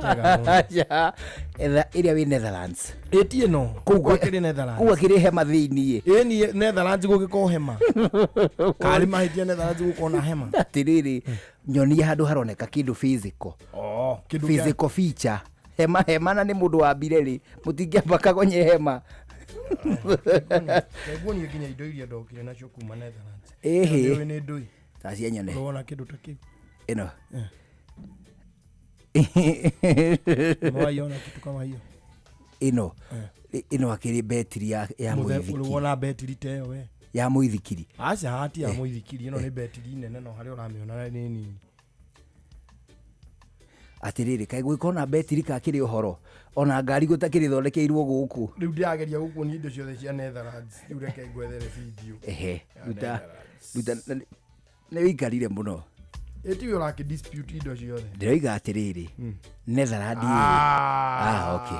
Aca, etha ĩrĩa wĩ Netherlands. Ĩti ĩno. Kũu Gwakĩrĩ Netherlands. Kũu akĩrĩ hema thĩiniĩ. Ĩni Netherlands gũgĩkorwo hema. Karĩ mahĩtia Netherlands gũkorwo na hema. Atĩrĩrĩ, nyonia handũ haroneka kĩndũ physical. Oh, kĩndũ kĩa- Physical feature. Hema hema na nĩ mũndũ wambire rĩ, mũtingĩamba kagonye hema. Nguonie nginya indo iria ndokire nacio kuma Netherlands. Ĩhĩ. Nĩũĩ nĩ ndũi. Ta cia nyone. Ũrona kĩndũ ta kĩu. Ĩno. Ũmewaiona kitu kama hiyo? Ĩno. Ĩno akĩrĩ betiri ya mũithikiri. Wona betiri ta ĩyo we. Ya mũithikiri. Aca, hati ya mũithikiri ĩno nĩ betiri nene, no harĩa ũramĩona nĩ nini. Atĩrĩrĩ, kaĩ gwĩka ona betiri kakĩrĩ ũhoro ona ngari gũtakĩrĩ thondekeirwo gũkũ. Rĩu ndĩrageria gũkuonia indo ciothe cia Netherlands. Rĩu reke ngwethere video. Ehe. Ya Ruta. Netherlands. Ruta nĩ wĩikarire mũno. Ĩ tiwe ũrakĩ dispute indo ciothe. Ndĩroiga atĩrĩrĩ, Netherlands. Ah, Ah, okay,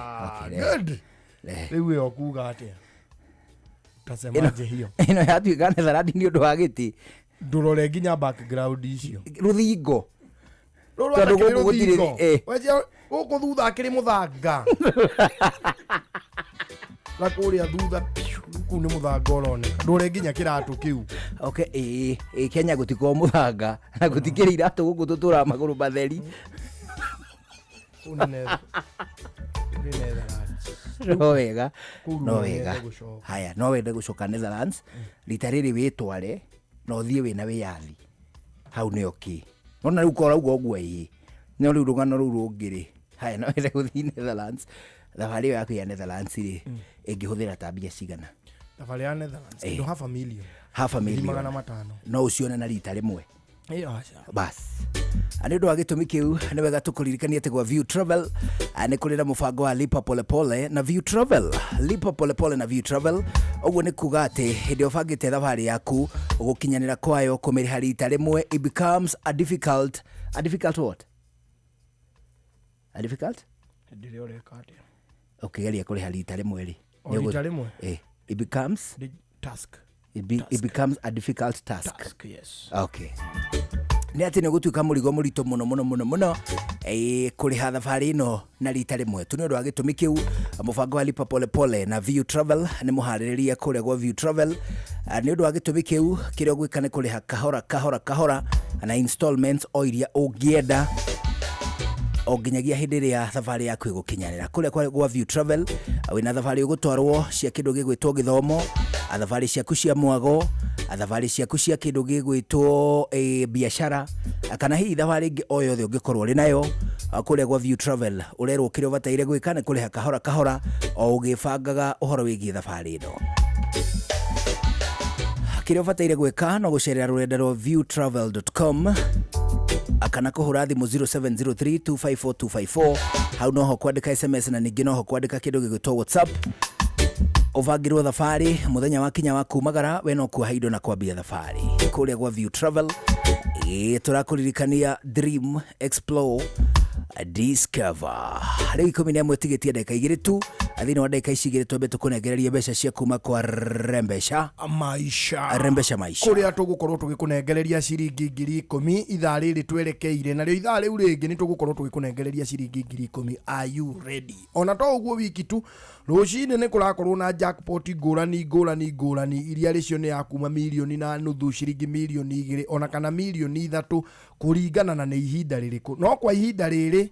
okay. Good. Rehe. Rĩu ĩyo kuga atĩa? Utasemaje hiyo? Ĩno yatuĩka Netherlands nĩ ũndũ wa gĩtĩ. Ndũrore nginya background icio. Rũthingo. Rũrũ Tondũ akĩrĩ gũkũ gũtirĩ- rũthingo. Wenjia gũkũ thutha akĩrĩ mũthanga. Na kũrĩa thutha piu, kũu nĩ mũthanga ũroneka. Ndũrore nginya kĩratũ kĩu. Okay, ĩĩ, ĩĩ, Kenya gũtikoragwo mũthanga na gũtikĩrĩ iratũ gũkũ tũtũraga magũrũ matheri. Kũu nĩ nĩ Netherlands. No wega. Kũu No no wega. nyende gũcoka. Haya, no wende gũcoka Netherlands rita rĩrĩ wĩtware na ũthiĩ wĩna wĩyathi hau nĩ okay. Nona rĩu korauga ũguo, ĩĩ, no rĩu rũgano rũu rũngĩ rĩ. Haya, no wende gũthiĩ Netherlands, thabarĩ ĩyo yaku ya Netherlands rĩ, ĩngĩhũthĩra ta mbia cigana? Thabarĩ ya Netherlands kĩndũ half a million. Half a Ngiri million. 500. No ũcione na rita rĩmwe. Ĩ, aca. Bas, nä å ndå wa gä tå mi kä u nä wega tå kå ririkania atä gwa View Travel nä kå rä na må bango wa lipa polepole na View Travel. Lipa polepole na View Travel, ũguo nĩ kuga atĩ hĩndĩ ĩrĩa ũbangĩte thabarĩ yaku, gũkinyanĩra kwayo kũmĩrĩha rita rĩmwe, it becomes a difficult what, a difficult Hĩndĩ ĩrĩa ũreka atĩa? Ũkĩgeria kũrĩha rita rĩmwe rĩ. O rita rĩmwe? It becomes Task. It becomes a difficult task. Task, yes. Okay, nä atä nä gå tuä ka må rigo må ritå må no må no må no må no kå rä ha thabarä ä no na rita rä mwe tu. Nä å ndå wa gä tå mi kä u, må bango wa lipa polepole na View Travel nä må harä rä rie kå rä a gwa View Travel. Nä å ndå wa gä tå mi kä u, kä rä a å gwä ka nä kå rä ha kahora kahora kahora na installments o iria å ngä enda o nginyagia hĩndĩ ĩrĩa thabarĩ yaku ĩgũkinyanĩra. Kũrĩa gwa View Travel, wĩna thabarĩ ũgũtwarwo cia kĩndũ gĩgwĩtwo gĩthomo, thabarĩ ciaku cia mwago, thabarĩ ciaku cia kĩndũ gĩgwĩtwo biacara, kana hihi thabarĩ ĩngĩ o yothe ũngĩkorwo ũrĩ nayo. Kũrĩa gwa View Travel ũrerwo kĩrĩa ũbataire gwĩka nĩ kũrĩha kahora kahora o ũgĩbangaga ũhoro wĩgiĩ thabarĩ ĩno. Kĩrĩa ũbataire gwĩka no gũcerera rũrenda rwa viewtravel.com kana kũhũra thimũ 0703 254 254. Hau noho kwandĩka SMS na ningĩ noho kwandĩka kĩndũ gĩgwĩtwo WhatsApp, ũbangĩrwo thabarĩ. Mũthenya wa kinya wa kumagara, we no kuoha indo na kwambia thabarĩ kũrĩa gwa View Travel. Ĩĩ, tũrakũririkania, dream, explore, discover. Rĩu 11 tigĩtie ndagĩka 2 tu. Thĩinĩ wa ndagĩka ici 2 twambe tũkũnengererie mbeca cia kuma kwa Rembesha Maisha. Rembesha Maisha. Kũrĩa tũgũkorwo tũgĩkũnengereria ciringi 10,000 ithaa rĩrĩ twerekeire, narĩo ithaa rĩu rĩngĩ nĩ tũgũkorwo tũgĩkũnengereria ciringi 10,000. Are you ready? Ona to ũguo wiki tu, rũcinĩ nĩ kũrakorwo na jackpot ngũrani ngũrani ngũrani, iria rĩcio nĩ ya kuma 1.5 million, ciringi 2 million, ona kana 3 million, kũringana na nĩ ihinda rĩrĩkũ. No kwa ihinda rĩrĩ,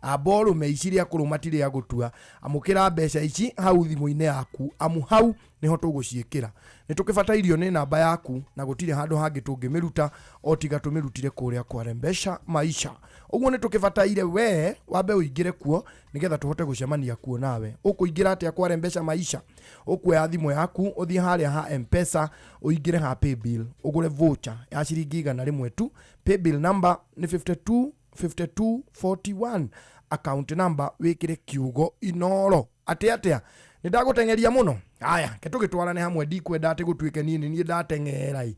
amba ũrũme ici rĩa kũrũma ti rĩa gũtua. Amũkĩra mbeca ici hau thimũ-inĩ yaku, amu hau nĩho tũgũciĩkĩra. Nĩ tũkĩbatairio nĩ namba yaku, na gũtirĩ handũ hangĩ tũngĩmĩruta o tiga tũmĩrutire kũrĩa kwa Rembesha Maisha. Ũguo nĩ tũkĩbataire we wambe ũingĩre kuo nĩgetha tũhote gũcemania kuo nawe. Ũkũingĩra atĩa kwa Rembesha Maisha? Ũkuoya thimũ yaku, ũthiĩ harĩa ha Mpesa, ũingĩre ha paybill, ũgũre voucher ya ciringi 100 tu. Paybill number nĩ 52 52 41, account number wĩkĩre kiugo Inoro. Atĩ atĩa? Nĩ ndagũteng'eria mũno. Aya, ke tũgĩtwarane hamwe. Ndikwenda atĩ gũtuĩke niĩ nĩ niĩ ndateng'era ĩ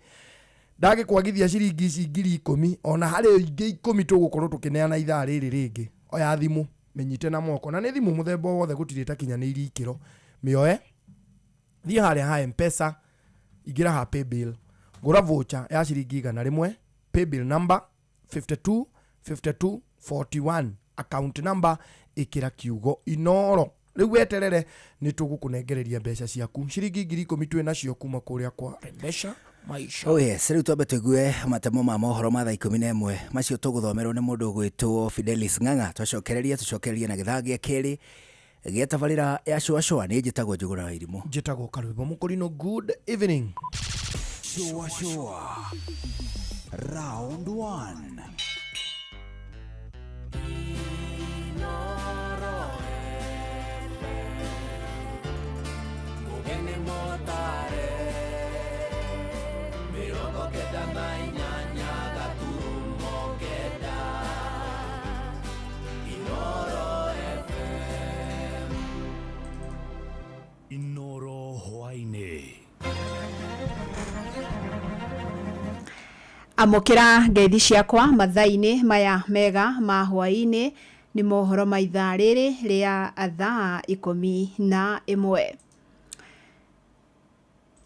ndagĩkwagithia ciringi ici 10,000. Ona harĩ ingĩ 10 tũgũkorwo tũkĩneana ithaa rĩrĩ rĩngĩ. Oya thimũ, mĩnyite na moko, na nĩ thimũ mũthemba o wothe, gũtirĩ ĩtakinyanĩirie ikĩro. Mĩoe, thiĩ harĩa ha Mpesa, ingĩra ha paybill, gũra voucher ya ciringi 100, paybill number 52 52 41, account number ĩkĩra kiugo Inoro. Rĩu weterere, nĩ tũgũkũnengereria mbeca ciaku ciringi 10,000 twĩ nacio kuma kũrĩa kwa Rembesha Maisha. Oh yes, rĩu twambe tũigue matemo ma mohoro ma thaa 11, macio tũgũthomerwo nĩ mũndũ ũgwĩtwo Fidelis Ng'ang'a. Twacokereria, tũcokererie na gĩthaa gĩa kerĩ gĩa tabarĩra ya Cũa Cũa. Nĩ njĩtagwo Njũgũna wa Irimũ. Njĩtagwo Karwĩmbo Mũkũrinũ. Good evening. Shua Shua. Round one. Mugeni motare 98.9 Inoro FM. Inoro hwaini. Amũkĩra ngeithi ciakwa mathaa-inĩ maya mega ma hwaĩ-inĩ. Nĩ mohoro ma ithaa rĩrĩ rĩa thaa 11.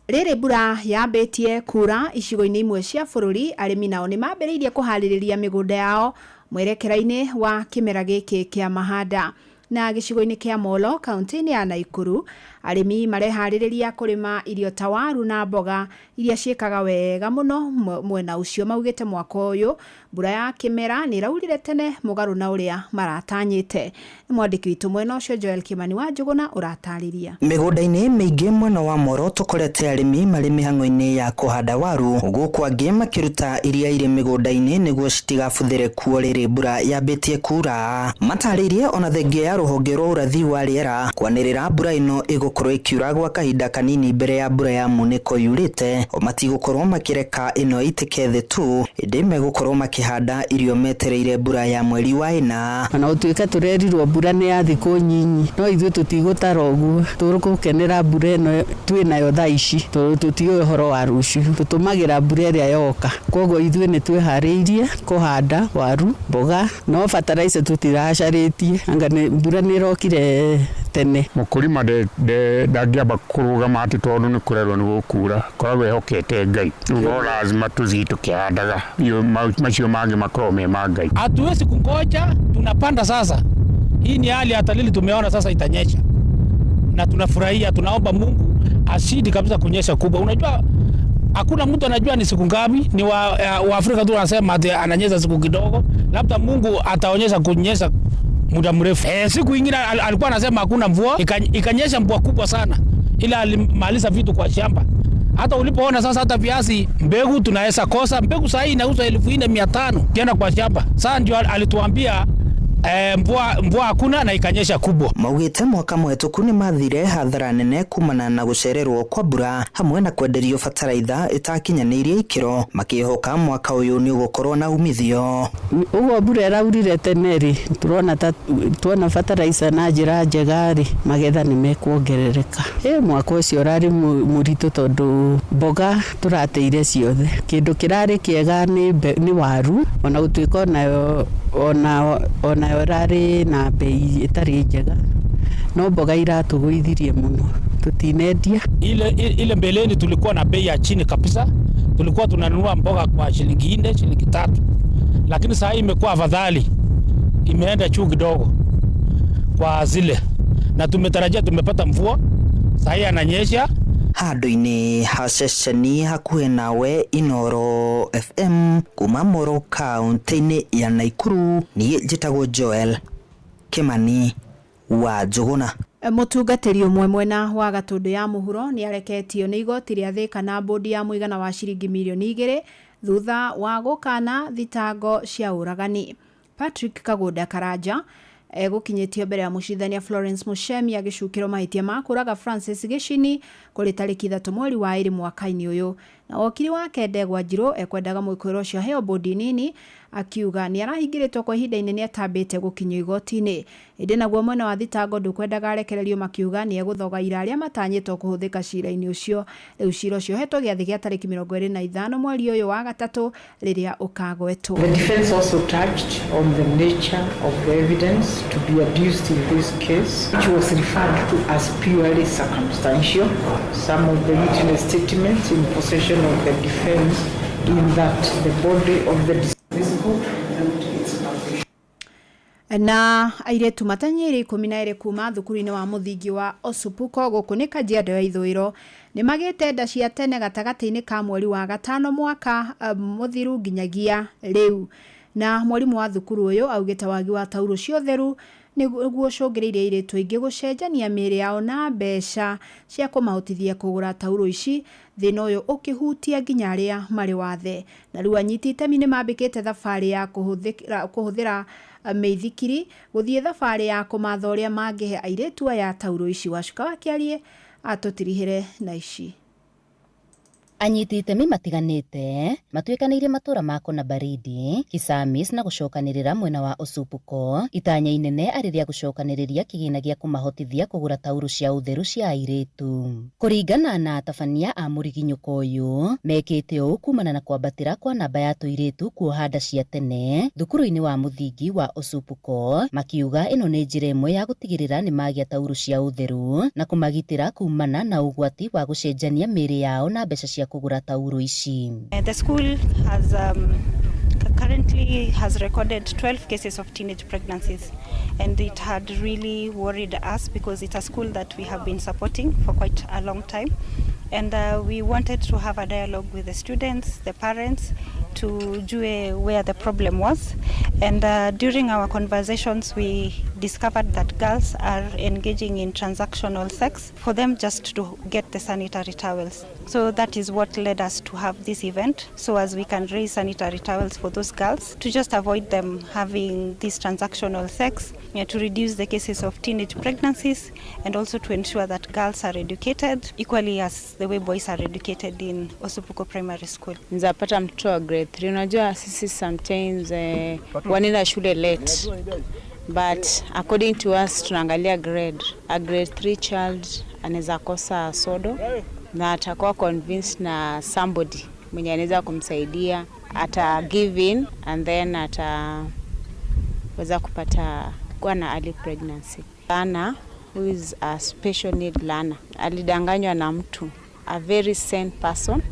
Rĩrĩ mbura yambĩtie kura icigo-inĩ imwe cia bũrũri, arĩmi nao nĩ mambĩrĩirie kũharĩrĩria mĩgũnda yao mwerekera-inĩ wa kĩmera gĩkĩ kĩa mahanda. Na gĩcigo-inĩ kĩa Molo, kaunti-inĩ ya Naikuru, arĩmi mareharĩrĩria kũrĩma irio ta waru na mboga iria ciĩkaga wega mũno mwena ũcio. Maugĩte mwaka ũyũ mbura ya kĩmera nĩ ĩraurire tene mũgarũ na ũrĩa maratanyĩte. Nĩ mwandĩki witũ mwena ũcio Joel Kimani wa Njũgũna ũratarĩria. Mĩgũnda-inĩ mĩingĩ mwena wa Moro tũkorete arĩmi marĩ mĩhang'o-inĩ ya kũhanda waru, gũkũ angĩ makĩruta iria irĩ mĩgũnda-inĩ nĩguo citigabuthĩre kuo rĩrĩ mbura yambĩtie kura. Matarĩirie ona thengia ya Rũhonge rwa ũrathi wa rĩera kwanĩrĩra mbura ĩno ĩgũkorwo ĩkiura gwa kahinda kanini mbere ya mbura ya munĩko yurĩte, o matigũkorwo makĩreka ĩno ĩitĩke thĩ tu, ĩndĩ megũkorwo makĩhanda irio metereire mbura ya mweri wa ĩna. Ona gũtuĩka tũrerirwo mbura nĩ ya thikũ nyinyi, no ithuĩ tũtigũtara ũguo, tũgũkenera mbura ĩno twĩnayo thaa ici, tondũ tũtiũĩ ũhoro wa rũciũ, tũtũmagĩra mbura ĩrĩa yoka. Koguo ithuĩ nĩ twĩharĩirie kũhanda waru, mboga, no bataraitha tũtiracarĩtie, anga mbura nĩ ĩrokire tene. Mũkũrima ndangĩamba kũrũgama atĩ tondũ nĩ kũrerwo nĩ gũkura, koragwo ehokete Ngai. Rĩu no lazima tũthiĩ tũkĩhandaga, macio mangĩ makoragwo me ma Ngai. Hatuwezi kungoja, tunapanda sasa. Hii ni hali ya talili tumeona sasa itanyesha. Na tunafurahia, tunaomba Mungu azidi kabisa kunyesha kubwa. Unajua hakuna mtu anajua ni siku ngapi, ni wa Afrika tu wanasema ati ananyesha siku kidogo, labda Mungu ataonyesha kunyesha muda mrefu. Siku ingine alikuwa anasema hakuna mvua, ikanyesha mvua kubwa sana, ila alimaliza vitu kwa shamba. Hata ulipoona sasa hata viazi mbegu tunaweza kosa, mbegu saa hii inauzwa 4500 ukienda kwa shamba. Sasa ndio alituambia mvua hakuna na ikanyesha kubwa. Maugite mwaka mũhetũku nĩ mathire hathara nene kumana na gũcererwo kwa mbura hamwe na kwenderio bataraitha ĩtakinyanĩirie ikĩro, makĩhoka mwaka ũyũ nĩ ũgũkorwo na umithio. Ũguo mbura ĩraurire tene rĩ, tũrona ta tuona bataraitha na njĩra njega rĩ, magetha nĩ mekuongerereka. Mwaka ũcio ũrarĩ mũritũ tondũ mboga tũrateire ciothe. Kĩndũ kĩrarĩ kĩega nĩ waru, ona gũtuĩka onayo ĩrarĩ na bei ĩtarĩ njega, no mboga iratũgũithirie mũno, tũtinendia. Ile mbeleni tulikuwa na bei ya chini kabisa, tulikuwa tunanunua mboga kwa shilingi 4, shilingi 3, lakini saa hii imekuwa afadhali, imeenda juu kidogo kwa zile, na tumetarajia tumepata mvua, saa hii ananyesha. Handũ-inĩ ha ceceni hakuhĩ nawe Inooro FM kuma Moro kaunti-inĩ ya Nakuru, niĩ njĩtagwo Joel Kimani wa Njũgũna. Mũtungatĩri ũmwe mwena wa Gatũndũ ya mũhuro nĩ areketio nĩ igoti rĩa Thika na mbũndi ya mũigana wa ciringi mirioni 2 thutha wa gũkana thitango cia ũragani. Patrick Kagunda Karanja egũkinyĩtio mbere ya mũcindania Florence Mushemi agĩcukĩrwo mahĩtia ma kũraga Francis Gĩcini kũrĩ tarĩki 3 mweri wa 2 mwaka-inĩ ũyũ. Na wakiri wake Ndegwa Njirũ ekwendaga mũĩkũĩrwo ũcio aheo mbũndi nini, akiuga nĩ arahingĩrĩtwo kwa ihinda inene atambĩte gũkinyio igoti-inĩ. Ĩndĩ naguo mwena wa thitango ndũkwendaga arekererio, makiuga nĩ egũthoga ira arĩa matanyĩtwo kũhũthĩka cira-inĩ ũcio. Rĩu cira ũcio ũhetwo gĩathĩ gĩa tarĩki 25 mweri ũyũ wa gatatũ rĩrĩa ũkagwetwo. The defense also touched on the nature of the evidence to be adduced in this case, which was referred to as purely circumstantial. Some of the witness statements in possession of the defense in that the body of the deceased its publication. Na airĩtu matanyĩire 12 kuma thukuru-inĩ wa mũthingi wa Osupuko gũkũ nĩ Kajiado ya ithũĩro nĩ magĩte nda cia tene gatagatĩ-inĩ ka mweri wa gatano mwaka mũthiru nginyagia rĩu. Na mwarimũ wa thukuru ũyũ augĩte wagi wa taurũ cia ũtheru nĩguo ũcũngĩrĩirie airĩtu aingĩ gũcenjania mĩĩrĩ yao na mbeca cia kũmahotithia kũgũra taurũ ici, thĩna ũyũ ũkĩhutia nginya arĩa marĩ wathe. Na rĩu anyiti itemi nĩ mambĩkĩte thabarĩ ya kũhũthĩra mĩithikiri gũthiĩ thabarĩ ya kũmatha ũrĩa mangĩhe airĩtu aya taurũ ici. Wacuka wa Kĩarie atũtirihĩre na ici. Anyiti itemi matiganĩte matuĩkanĩirie matũra ma Kona Baridi, Kisamis na gũcokanĩrĩra mwena wa Osupuko, itanya inene arĩ rĩa gũcokanĩrĩria kĩgĩna gĩa kũmahotithia kũgũra taurũ cia ũtheru cia airĩtu. Kũringana na atabania a mũriginyũko ũyũ, mekĩte ũũ kumana na kwambatĩra kwa namba ya tũirĩtu kuoha nda cia tene thukuru-inĩ wa mũthingi wa Osupuko, makiuga ĩno nĩ njĩra ĩmwe ya gũtigĩrĩra nĩ magĩa taurũ cia ũtheru na kũmagitĩra kumana na ũgwati wa gũcenjania mĩĩrĩ yao na mbeca cia kũgũra taurũ ici. The school has currently has recorded 12 cases of teenage pregnancies, and it had really worried us because it's a school that we have been supporting for quite a long time. And we wanted to have a dialogue with the students, the parents, tujue where the problem was. And during our conversations, we discovered that girls are engaging in transactional sex for them just to get the sanitary towels. So that is what led us to have this event, so as we can raise sanitary towels for those girls to just avoid them having this transactional sex, to reduce the cases of teenage pregnancies, and also to ensure that girls are educated equally as the way boys are educated in Osupuko Primary School. Nzapata mtoto wa grade 3. Unajua sisi sometimes wanaenda shule late, but according to us tunaangalia grade. A grade 3 child anaweza kosa sodo na atakuwa convinced na somebody mwenye anaweza kumsaidia, ata give in and then ataweza kupata kuwa na early pregnancy. Learner who is a special need learner alidanganywa na mtu, a very sane person,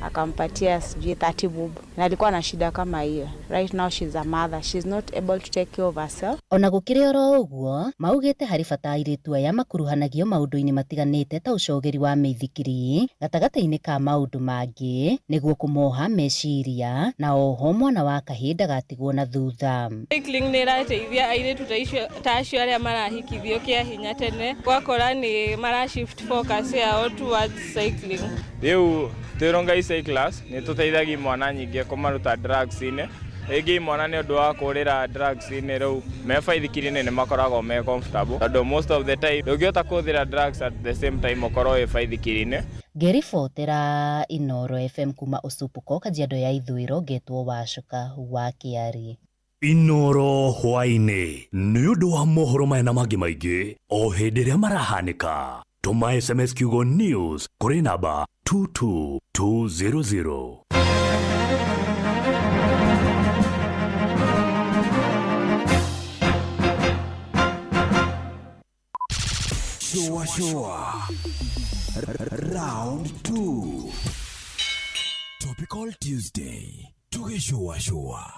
akampatia sijui 30 bob, na alikuwa na shida kama hiyo. Right now she's a mother, she's not able to take care of herself. Ona gũkĩrĩ oro ũguo, maugĩte harĩ bata airĩtu aya makuruhanagio maũndũ-inĩ matiganĩte ta ũcogeri wa mĩithikiri gatagatĩ-inĩ ka maũndũ mangĩ nĩguo kũmoha meciria na oho mwana wa kahĩĩ ndagatigwo na thutha. Cycling nĩ ĩrateithia airĩtu ta acio arĩa marahikithio kĩa hinya tene, ũgakora nĩ mara shift focus yao towards cycling. Rĩu twĩ Rongai Cyclers nĩ tũteithagia imwana nyingĩ kũmaruta drugs-inĩ. Rĩngĩ imwana nĩ ũndũ wa kũrĩra drugs-inĩ rĩu me baithikiri-inĩ nĩ makoragwo me comfortable, tondũ most of the time ndũngĩhota kũhũthĩra drugs at the same time ũkorwo wĩ baithikiri-inĩ. Ngĩribotera Inoro FM kuma Osupuko, Kajiado ya Ithũĩro, ngetwo Wacuka wa Kĩari. Inoro hwaĩ-inĩ nĩ ũndũ wa mohoro maya na mangĩ maingĩ o hĩndĩ ĩrĩa marahanĩka. Tũma SMS kiugo news kũrĩ namba 22200. Shua Shua Round 2 Topical Tuesday Tugishua Shua.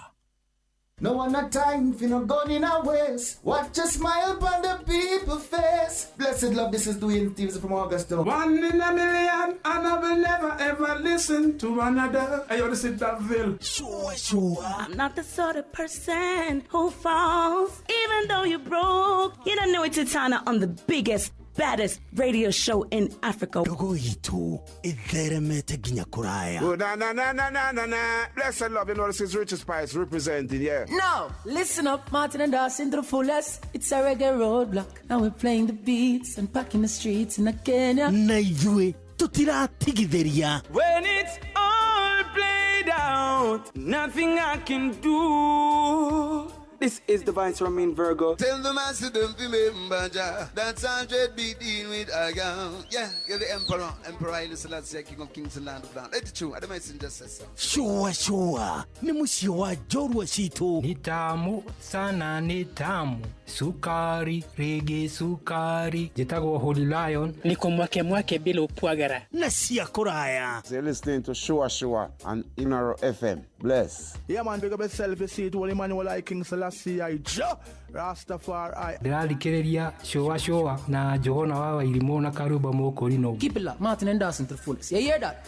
No one a time for no gun in a waste. Watch a smile upon the people face. Blessed love, this is Dwayne Stevens from Augusta. One in a million, and I will never ever listen to another. I ought to sit that veil. Sure, sure. I'm not the sort of person who falls, even though you broke. You don't know it's Titana on the biggest, baddest radio show in Africa. Ndogo itu itheremete nginya kuraya. Oh, na na na na na na na. Blessed love, you know this is Richard Spice representing, yeah. No, listen up, Martin and Dawson to the fullest. It's a reggae roadblock, and we're playing the beats and packing the streets in Kenya. Na ithuĩ tutiratigithĩria. When it's all played out, nothing I can do. This is the Vice Romain Virgo. Tell the master don't remember Jah. That's 100 be dealing with I am. Yeah, you're the emperor. Emperor Haile Selassie, King of Kings and Land of Land. Let it true. I don't mind just say so. Shua shua. Ni mũciĩ wa njorua citũ. Ni tamu sana, ni tamu. Sukari, rege sukari. Njĩtagwo Holy Lion. Niko mwake mwake bila upwagara. Na cia kũraya. So you're listening to Shua Shua on Inoro FM. Bless. Yeah man, big up yourself, you see it, Holy Emmanuel I King Selassie I Jah Rastafari. Ndĩrathikĩrĩria Shua Shua na Johana wa Wairimũ na Karumba Mũkũrinũ. Keep it locked, Martin and Dawson to the fullest. You hear that?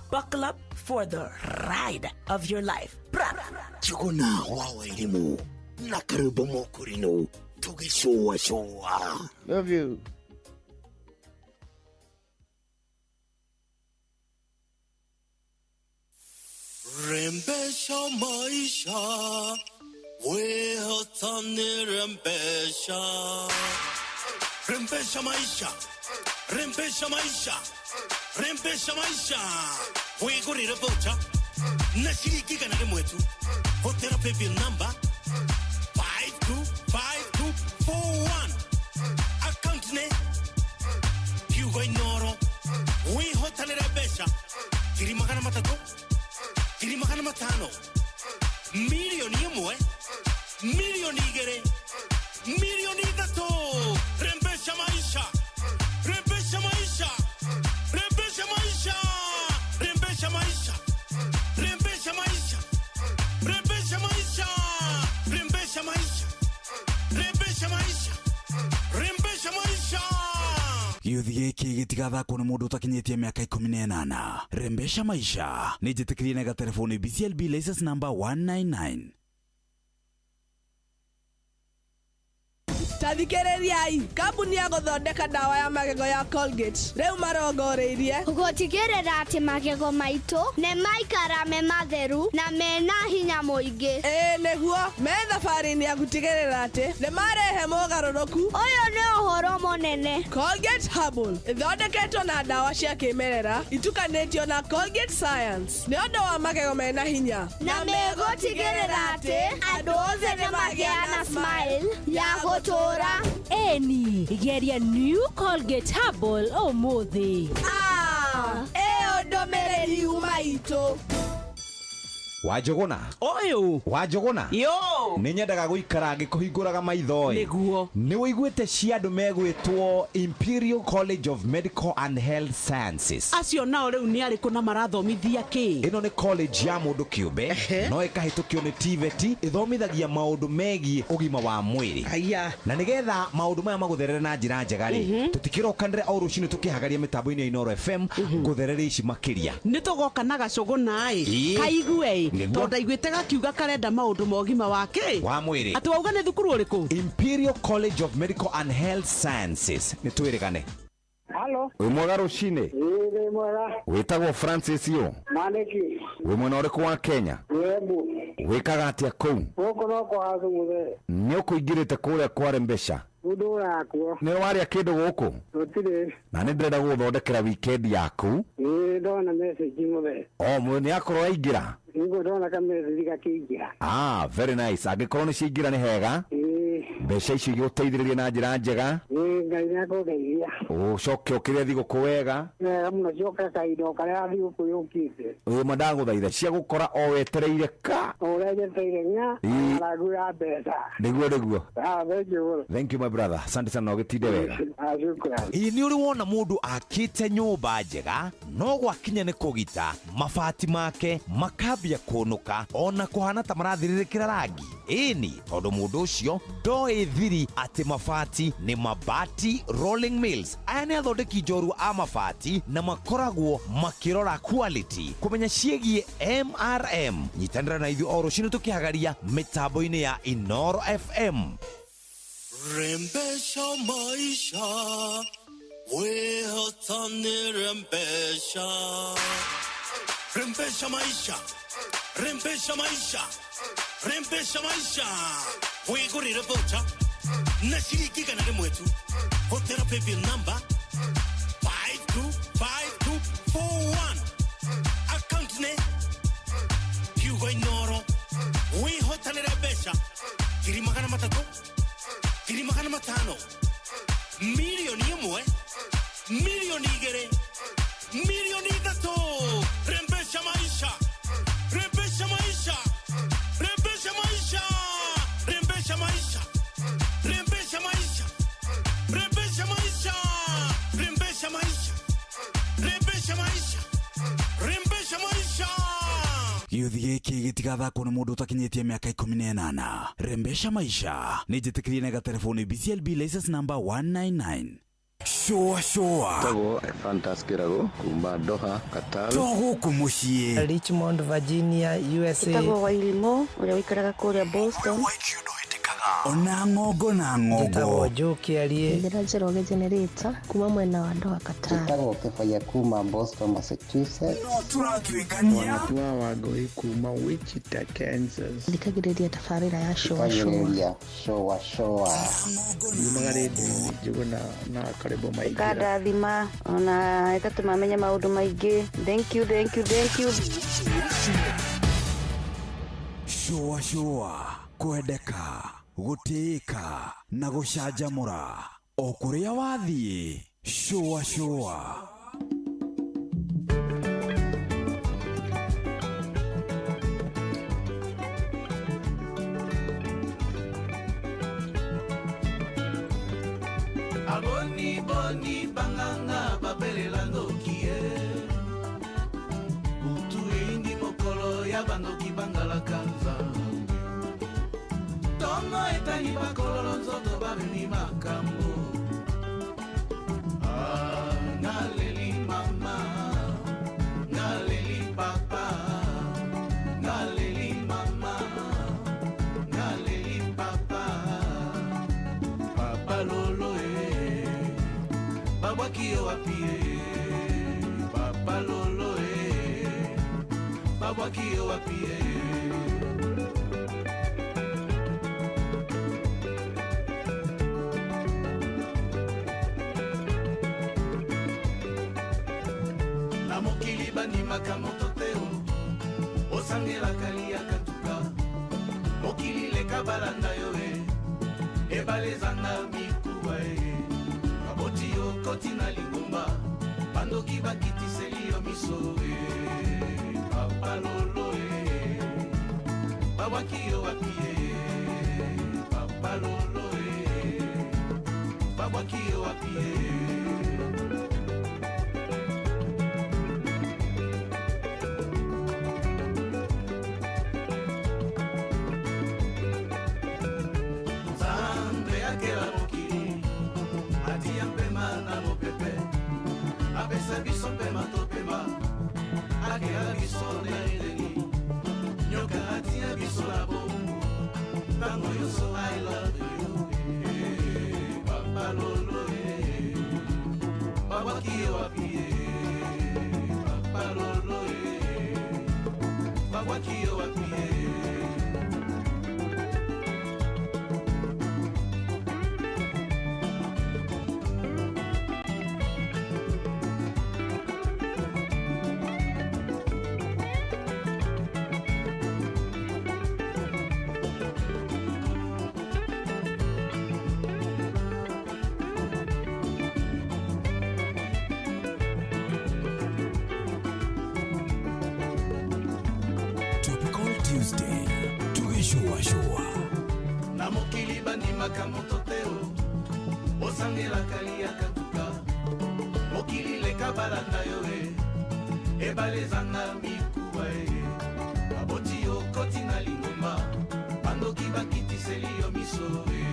Buckle up for the ride of your life. Johana wa Wairimũ na Karumba Mũkũrinũ tũgĩcũa cũa. Love you. Rembesha maisha, wehotani rembesha. Rembesha maisha, rembesha maisha, rembesha maisha. Wigurire voucher na shilingi igana rĩmwe tu. Hũthĩra paybill number 525241. Account nĩ kiugo Inoro. Wĩhotanĩre mbeca 300,000, 500,000, 1,000,000, 2,000,000, 3,000,000. Rembesha maisha, rembesha maisha, rembesha maisha, rembesha maisha, rembesha maisha, rembesha maisha, rembesha maisha, rembesha maisha, rembesha maisha. Gĩũthi gĩkĩ gĩtigathakwo nĩ mũndũ ũtakinyĩtie mĩaka 18. Rembesha maisha nĩ njĩtĩkĩrie na gatelefoni BCLB license number 199. Ta thikĩrĩriai, kambuni ya gũthondeka ndawa ya magego ya Colgate rĩu marongoreirie gũtigĩrĩra atĩ magego maitũ nĩ maikara me matheru na mena hinya mũingĩ. Ĩĩ nĩguo, me thabarĩ-inĩ ya gũtigĩrĩra atĩ nĩ marehe mogarũrũku. Ũyũ nĩ ũhoro mũnene. Colgate Herbal ĩthondeketwo na ndawa cia kĩmerera itukanĩtio na Colgate Science nĩ ũndũ wa magego mena hinya, na megũtigĩrĩra atĩ andũ othe nĩ magĩa na smile ya gũtũũra. Eni, geria New Colgate Herbal ũmũthĩ. Ĩyo ndũmĩrĩri yuma itũ. Wanjũgũna. Ũyũ. Wanjũgũna. Yo. Nĩ nyendaga gũikara ngĩkũhingũraga maitho ĩ. Nĩguo. Nĩ ũiguĩte cia andũ megwĩtwo Imperial College of Medical and Health Sciences. Acio nao rĩu nĩ arĩkũ na marathomithia kĩ? Ĩno nĩ college ya mũndũ kĩũmbe no ĩkahĩtũkio nĩ TVET, ĩthomithagia maũndũ megiĩ ũgima wa mwĩrĩ. Aya. Na nĩgetha maũndũ maya magũtherere na njĩra njega rĩ, tũtikĩrokanĩre o rũcinĩ tũkĩhagaria mĩtambo-inĩ ya Inooro FM ngũtherere ici makĩria. Nĩ tũgoka na gacũgũna ĩ. Kaigue ĩ. Tondũ ndaiguĩte gakiuga karenda maũndũ ma ũgima wa kĩ? Wa mwĩrĩ. Atĩ wauga nĩ thukuru ũrĩkũ? Imperial College of Medical and Health Sciences. Nĩ twĩrĩgane. Halo. Wĩ mwega rũcinĩ? Ĩĩ nĩ mwega. Wĩtagwo Francis ũ? Manĩki. Wĩ mwena ũrĩkũ wa Kenya? Wembu. Wĩkaga atĩa kũu? Gũkũ no kũhacu mũthee. Nĩ ũkũingĩrĩte kũrĩa kware mbeca? Ndũraga kuo. Nĩ warĩa kĩndũ gũkũ? Gũtirĩ. Na nĩ ndĩrenda gũgũthondekera weekend yaku. Ĩĩ ndona message mũthee. O nĩ akorwo aingĩra? Nĩguo ndona ka message gakĩingĩra. Ah, very nice. Angĩkorwo nĩ ciaingĩra nĩ hega. Ĩĩ. Mbeca icio igũteithĩrĩria na njĩra njega. Ĩĩ Ngai nĩ akũndeithia. Ũcoke ũkĩrĩe thigũkũ wega. Wega mũno, coke kahinda o karĩa thigũkũ yũkĩte. Ĩĩ ma ndagũthaitha cia gũkora o wetereire ka. O ũrĩa njetereire ng'a ng'aragu ya mbeca. Nĩguo nĩguo. Ah, thank you mũno. Thank you my brother. Asante sana na ũgĩtinde wega. Ah, shukrani. Ĩĩ nĩ ũrĩ wona mũndũ akĩte nyũmba njega no gwakinya nĩ kũgita mabati make makambia kũnũka ona kũhana ta marathirĩrĩkĩra rangi. Ĩni tondũ mũndũ ũcio ndoĩ thiri atĩ mabati nĩ Mabati Rolling Mills. Aya nĩ athondeki njorua a mabati na makoragwo makĩrora quality kũmenya ciĩgiĩ MRM. Nyitanĩra na ithuĩ o rũcinĩ tũkĩhagaria mĩtambo-inĩ ya Inooro FM. Rembesha maisha, wehotani rembesha. Rembesha maisha, rembesha maisha, rembesha maisha. Wigurire voucher na shilingi 100 tu. Hotera paybill number 525241. Account ne Hugo Inooro. Wihotanire mbeca 300,000, 500,000, 1,000,000, 2,000,000, 3,000,000. Rembesha maisha, rembesha maisha, rembesha maisha, rembesha maisha, rembesha maisha, rembesha maisha, rembesha maisha, rembesha maisha, rembesha maisha. Gĩũthi gĩkĩ gĩtigathakwo nĩ mũndũ ũtakinyĩtie mĩaka 18. Rembesha maisha nĩ njĩtĩkĩrie na gatelefoni BCLB license number 199. Shũa shũa. Tagwo Fantas Kĩrago kuma Doha, Qatar. To gũkũ mũciĩ. Richmond, Virginia, USA. Tagwo Wairimu ũrĩa ũikaraga kũrĩa Boston. Ona ng'ongo na ng'ongo. Njĩtagwo Joe Kĩarie. Njĩra Njoroge Generator kuma mwena wa Doha, Qatar. Njĩtagwo Kĩbaya kuma Boston, Massachusetts. No tũratuĩkania. Wanatua Wangũi kuma Wichita, Kansas. Thikagĩrĩria tabarĩra ya Shũa Shũa. Thikagĩrĩria Shũa Shũa. Yumaga rĩndiũ-inĩ Njũgũna na Karĩmbũ Maingĩra. Ĩkandathima ona ĩgatũma menye maũndũ maingĩ. Thank you, thank you, thank you. Shũa shũa, kwendeka, gũtĩĩka na gũcanjamũra o kũrĩa wathiĩ. Shũa shũa. Aboni boni banganga babelela ndoki ye. Butu eyindi mokolo ya bandoki bangalaka nzambe. Tongo etani bakololo nzoto babemi makambo. Babwaki yo wapi e papa lolo e babwaki yo wapi e. Na mokili bandimaka moto te o osangelaka liaka tuka mokili leka balanda yo e ebale ezanga mikuwa e baboti yo koti na lingomba bandoki bakitiseli yo miso e papa lolo e babwaki yo wapi e papa lolo e babwaki yo wapi e. Nzambe akela mokili atia mpema na mopepe apesa biso mpema topema akela biso na eleni nyoka atia biso na bongo ntango nyonso I love you eh, papa lolo eh, babwaki yo wapi eh, papa lolo eh, babwaki yo wapi eh. Topical Tuesday tugĩcũacũa. Na mokili bandimaka moto te o osangelaka liaka tuka mokili leka balanda yo e ebale ezanga mikuwa e baboti yo koti na lingomba bandoki bakitiseli yo miso e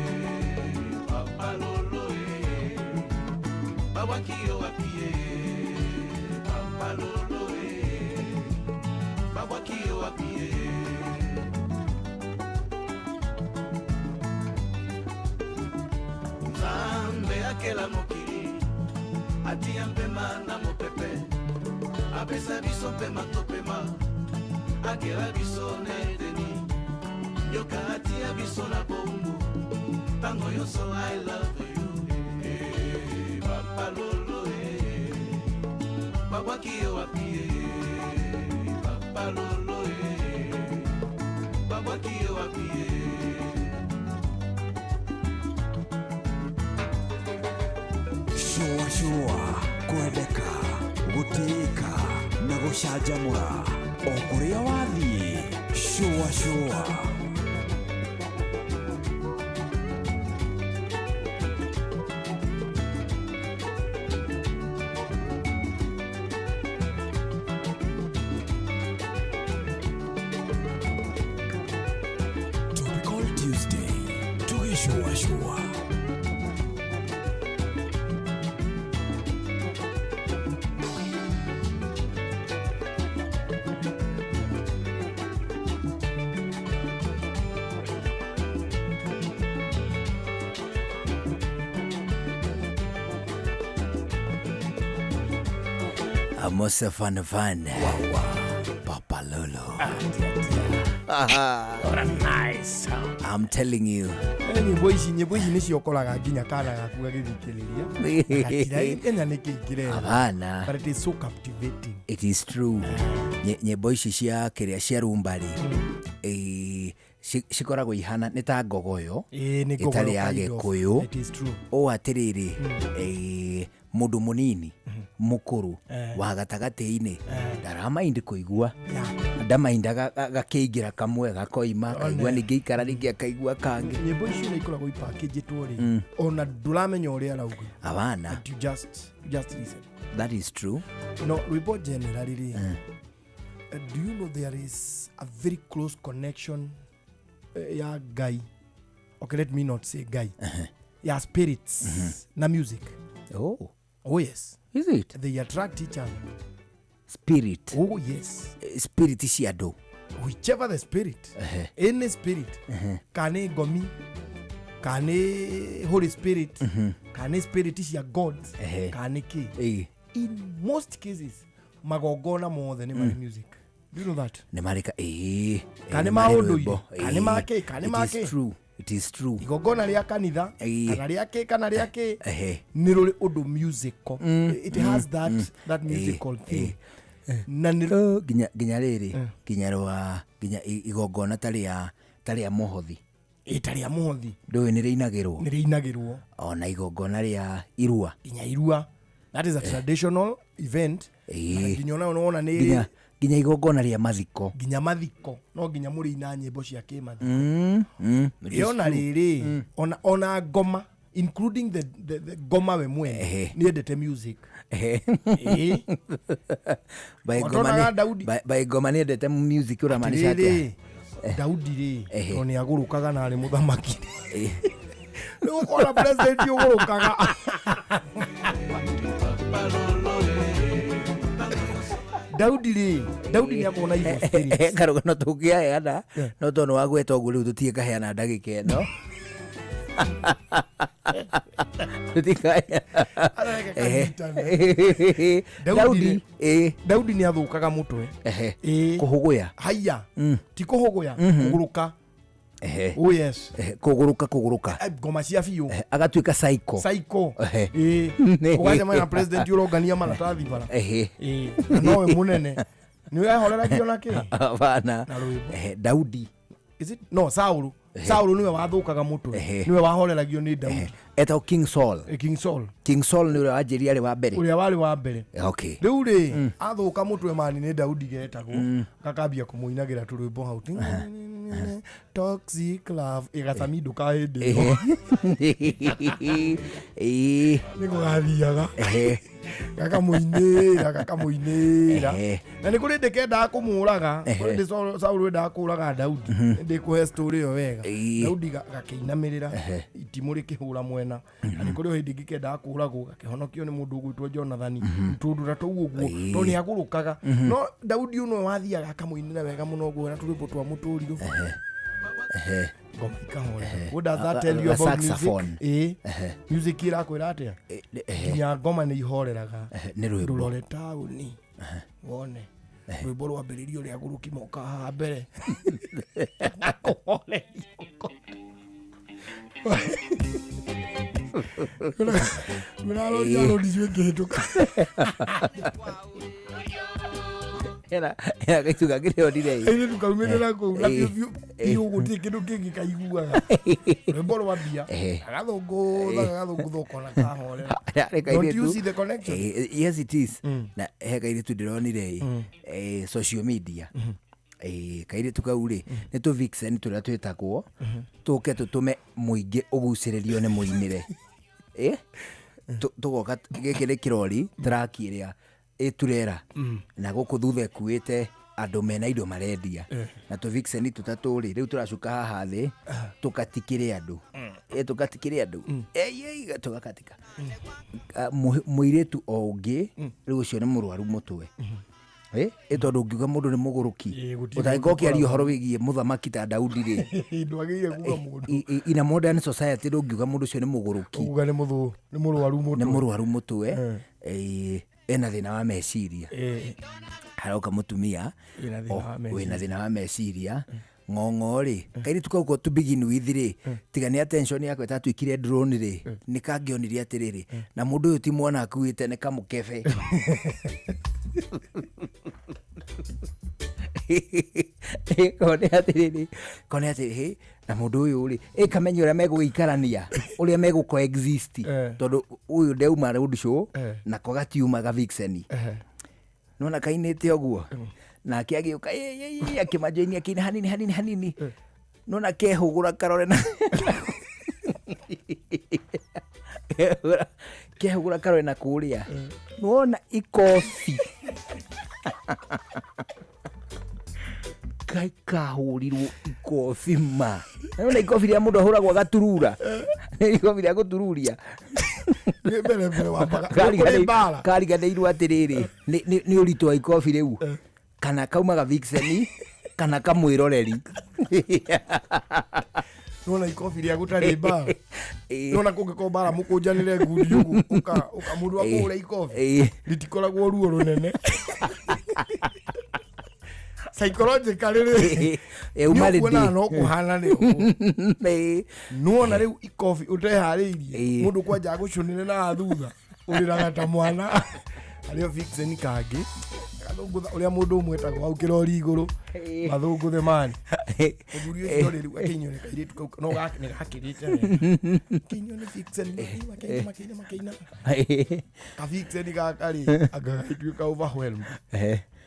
papa lolo e babwaki yo wapi e papa lolo e babwaki yo wapi e. Nzambe akela mokili atia mpema na mopepe apesa biso mpema topema akela biso na edeni nyoka atia biso na bongo ntango nyonso I love you eh, papa lolo eh, babwaki yo wapi eh, papa lolo eh, babwaki yo wapi eh. Cũacũa, kwendeka, gũtĩĩka na gũcanjamũra o kũrĩa wathiĩ. Cũacũa. Topical Tuesday tugĩcũacũa. Amose Van Van. Papa Lolo. What a nice sound. I'm telling you. Nyĩmbo ici nyĩmbo ici nĩcio ũkoraga nginya kana gaku gagĩthikĩrĩria gatirahenya nĩkĩ kĩrera. Hapana. But it is so captivating. It is true. Nyĩmbo ici cia kĩrĩa cia rumba rĩ, cikoragwo ihana nĩ ta ngogoyo Ĩĩ, nĩ ngogoyo ĩtarĩ ya kind of. Gĩkũyũ. It is true. Ũũ atĩrĩrĩ, mũndũ mũnini mũkũrũ wa gatagatĩ-inĩ ndaramaindi kũigua ndamainda gakĩingĩra kamwe gakoima akaigua ningĩ ikara rĩngĩ akaigua kangĩ. Nyĩmbo icio ũrĩa ikoragwo ipakĩnjĩtwo rĩ, ona ndũramenya ũrĩa arauga. Hapana. But you just listen. That is true. No rwĩmbo generally rĩ, do you know there is a very close connection ya Ngai? Okay, let me not say Ngai. Ya spirits na music. Oh. Oh yes. Is it? They attract each other. Spirit. Oh yes. Spirit cia andũ. Whichever the spirit. Any spirit. Kana nĩ ngomi, kana nĩ Holy Spirit, kana Kana nĩ spirit cia gods, kana nĩ kĩ. In most cases magongona mothe nĩ marĩ music. Do you know that? Nĩ marĩ ka ĩĩ. Kana nĩ nĩ ma marĩ ũndũire, rwĩmbo. kana nĩ ma kĩ, kana nĩ It ma is kĩ. true. It is true. Igongona rĩa kanitha, kana rĩa kĩ, kana rĩa kĩ, nĩ rũrĩ ũndũ musical. It has that, that musical thing. Na nĩ nginya nginya rĩrĩ, nginya rwa nginya igongona ta rĩa mũhothi. Ĩ, ta rĩa mũhothi. Ndũĩ nĩ rĩinagĩrwo. Nĩ rĩinagĩrwo. Ona igongona rĩa irua. Nginya irua, that is a traditional event. Na nginya ona wona nĩ nginya nginya igongona rĩa mathiko. Nginya mathiko no nginya mũrĩina nyĩmbo cia kĩmathiko. It is Ĩ, ona true. rĩrĩ, ona ngoma, including the ngoma we mwene nĩ endete music. Ĩ. By ngoma Otonaga nĩ- by ngoma nĩ endete music, ũramaanisha atĩa? Atĩrĩrĩ, Daudi rĩ, to nĩ agũrũkaga na arĩ mũthamaki. Rĩu ũkona president ũgũrũkaga. Daudi rĩ, Daudi nĩ akorwo na evil spirits. Karũgano tũngĩaheana, no tondũ nĩ wagweta ũguo rĩu tũtige kaheana ndagĩka ĩno. Tũtikaheana. Daudi. Daudi nĩ athũkaga mũtwe. Kũhũgũya. Haiya, ti kũhũgũya, kũgũrũka. Oh yes. Kũgũrũka, kũgũrũka. Ngoma cia biũ. Agatuĩka psycho. Psycho. Ĩ, ũgacemania na president ũrongania maratathi bara. Ĩ, na nowe mũnene nĩ wehoreragio na kĩ? Hapana. Na rwĩmbo. Daudi. Is it? No, Saulu. Saulu niwe wathũkaga mũtwe, niwe wahoreragio nĩ Daudi. Etagwo King Saul. King Saul. King Saul nĩ ũrĩa wanjĩria arĩ wa mbere. Ũrĩa warĩ wa mbere. Rĩu rĩ, athũka mũtwe mani nĩ Daudi getagwo, gakambia kũmũinagĩra tũrwĩmbo hau, toxic love, ĩgacami ndũka hĩndĩ ĩyo. Nĩ kũgathiaga gakamũinĩra, gakamũinĩra. Na nĩ kũrĩ ndĩkendaga kũmũraga, kũrĩ ndĩ Saulu endaga kũraga Daudi. Ndĩkũhe story ĩyo wega. Daudi gakĩinamĩrĩra, itimũ rĩkĩhũra mwena. Na nĩ kũrĩ o hĩndĩ ĩngĩ kendaga kũragwo, gakĩhonokio nĩ mũndũ ũgwĩtwo Jonathani. Tũndũ ta tũu ũguo, tondũ nĩ agũrũkaga. No Daudi ũyũ nĩwe wathiaga akamũinĩra wega mũno ũguo na tũrwĩmbo twa mũtũrirũ. Ngoma ikahorera. What does that tell you A about music? saxophone. Ĩ, music ĩrakwĩra atĩa? Nginya ngoma nĩ ihoreraga. Nĩ rwĩmbo. Ndũrore taũni wone rwĩmbo rwambĩrĩrio ũrĩa agũrũki moka haha mbere. Mĩraroria rũni ciĩkĩhĩtũka. Hena hena gaitu gangĩrĩonire. Airĩtu kaumĩrĩra kũu na biũ biũ biũ gũtirĩ kĩndũ kĩngĩ kaiguaga. Rwĩmbo rwambia gagathũngũtha, gagathũngũtha, ũkona kahorera. Don't you see the connection? Yes, it is. Na he kairĩtu ndĩronire social media. Kairĩtu kau rĩ, nĩ tũ vixen tũrĩa twĩtagwo tũke tũtũme mũingĩ ũgucĩrĩrio nĩ mũinĩre. Tũgoka, gĩkĩ nĩ kĩrori traki ĩrĩa ĩturera, na gũkũ thutha ĩkuĩte andũ mena indo marendia. Na tũ vixen tũtatũ rĩ, rĩu tũracuka haha thĩ tũkatikĩre andũ. Tũkatikĩre andũ. Ei, ei, tũgakatika. Mũirĩtu o ũngĩ rĩu ũcio nĩ mũrwaru mũtwe. Ĩ tondũ ũngiuga mũndũ nĩ mũgũrũki, gũtirĩ ũtangĩkorwo mũndũ ũkĩaria ũkoragwo. ũhoro wĩgiĩ mũthamaki ta Daudi rĩ, Ndwagĩrĩire kuga mũndũ. In a modern society ndũngiuga mũndũ ũcio nĩ mũgũrũki. Ũkuga nĩ nĩ mũrwaru mũtwe. Nĩ mũrwaru mũtwe. Ena thĩna wa meciria. Haroka mũtumia Wĩna thĩna wa meciria. Wĩna thĩna wa meciria. Ng'ong'o rĩ, kairĩtu kau ko to begin with rĩ, tiga nĩ attention yakwa ĩtatuĩkire drone rĩ, nĩ kangĩonire atĩrĩrĩ, na mũndũ ũyũ ti mwana akuĩte, nĩ kamũkebe. Kone atĩrĩrĩ, kone atĩrĩrĩ, na mũndũ ũyũ rĩ, ĩkamenya ũrĩa megũgĩikarania, ũrĩa megũ coexist, tondũ ũyũ ndeuma road show, nako gatiumaga vixen. Nona kainĩte ũguo, nake agĩũka, ĩ, ĩ, ĩ, akĩmajoinia akĩina hanini hanini hanini, nona kehũgũra karore na kehũgũra karore na kũrĩa, nona ikobi kai kahũrirwo ikobi ma. Nona ikobi rĩa mũndũ ahũragwo agaturura, nĩ ikobi rĩa gũtururia. Nĩ mbere mbere wambaga. Kũrĩ mbara. Kariganĩirwo atĩrĩrĩ, nĩ ũritũ wa ikobi rĩu, kana kaumaga vixen kana kamwĩroreri. Nona ikobi rĩa gũtarĩ mbara. Nona kũngĩkorwo mbara mũkũnjanĩre ngundi ũguo ũka ũka mũndũ akũhũra ikobi rĩtikoragwo ruo rũnene. Psychologically rĩ uma nĩũkuonaga rĩndĩ. no kũhana nĩ ũguo. Nĩwona rĩu ikobi ũteharĩirie mũndũ kwanja agũcũnĩre na thutha ũrĩraga ta mwana harĩ o vixen kangĩ gathũngũtha ũrĩa mũndũ ũmwe etagwo hau kĩrori igũrũ mathũngũthe mani mũthuri ũcio rĩ rĩu akĩinyio nĩ kairĩtu kau no nĩ gakĩrĩte wega akĩinyio nĩ vixen makĩina makĩina makĩina ka vixen gaka rĩ anga gagĩtuĩka overwhelmed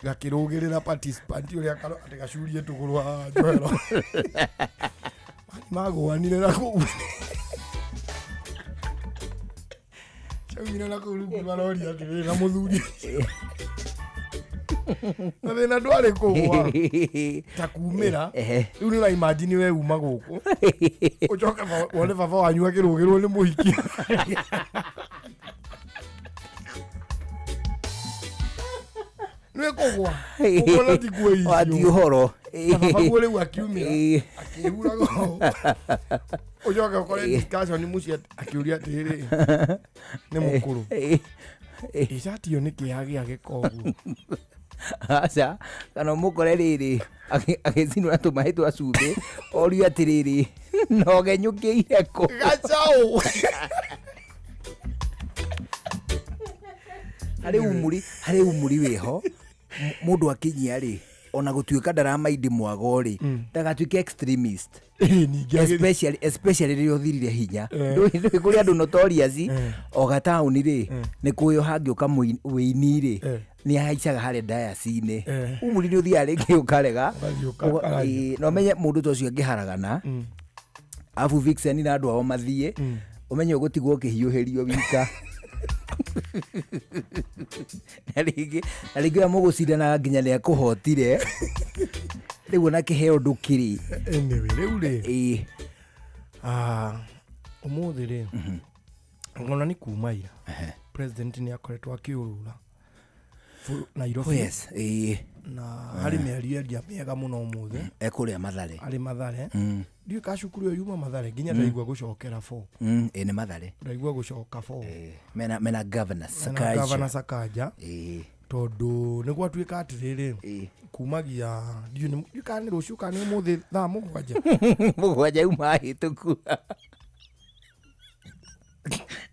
gakĩrũgĩrĩra participant ũrĩa karo atĩ gacurie tũgũrũ haha njohero magũanire na kũu caumire na kũu rungu rwa rori atĩrĩrĩ na mũthuri ũcio. Na thĩna ndwarĩ kũgwa ta kumĩra rĩu nĩ ũraimajini we uma gũkũ ũcoke wone baba wanyu akĩrũgĩrwo nĩ mũhiki. Nĩ kũgwa kũgwa na ti kuo Wati icio ũhoro. Na baba guo rĩu akiumĩra akĩhuraga ũũ. Ũcoke ũkore discussion mũciĩ akĩũria atĩrĩrĩ nĩ mũkũrũ icati ĩyo nĩ kĩeha gĩa gĩko ũguo. Aca kana ũmũkore rĩrĩ agĩcinũra tũmaĩ twa cumbĩ orio atĩrĩrĩ nogenyũkĩire kũ. Gacaũ. Harĩ umuri harĩ umuri wĩho mũndũ akinyia rĩ ona gũtuĩka ndaramaindi mwago rĩ ndagatuĩke extremist especially rĩrĩa ũthirire hinya. Ndũĩ kũrĩ andũ notorious o gataũni rĩ nĩ kũĩ hangĩũka wĩini rĩ nĩ ahaicaga harĩa dayaci-inĩ. Umuri nĩ ũthiaga rĩngĩ ũkarega. Ũgathiĩ ũkararia. Ĩĩ, na ũmenye mũndũ ta ũcio angĩharagana abu vixen na andũ ao mathiĩ ũmenye ũgũtigwo ũkĩhiũhĩrio wika na rĩngĩ ũrĩa mũgũcindanaga nginya nĩ akũhotire rĩu ona kĩheo ndũkĩrĩ. Anyway, rĩu rĩ ũmũthĩ rĩ ona nĩ kuma ira president nĩ akoretwo akĩũrũra Nairobi. Oh, yes, ĩĩ. Na harĩ mĩario endia mĩega mũno ũmũthĩ. Ekũrĩa Mathare. Arĩ Mathare. Ndiũĩ ka cukuru ĩyo yuma Mathare nginya ndaigua gũcokera bo. Ĩĩ nĩ Mathare. Ndaigua gũcoka bo. Mena governor Mena Sakaja. Governor Sakaja. Tondũ nĩ gwatuĩka atĩrĩrĩ kumagia ndiũĩ ndiũĩ kana nĩ rũciũ kana nĩ ũmũthĩ thaa 7. 7 yuma hĩtũku.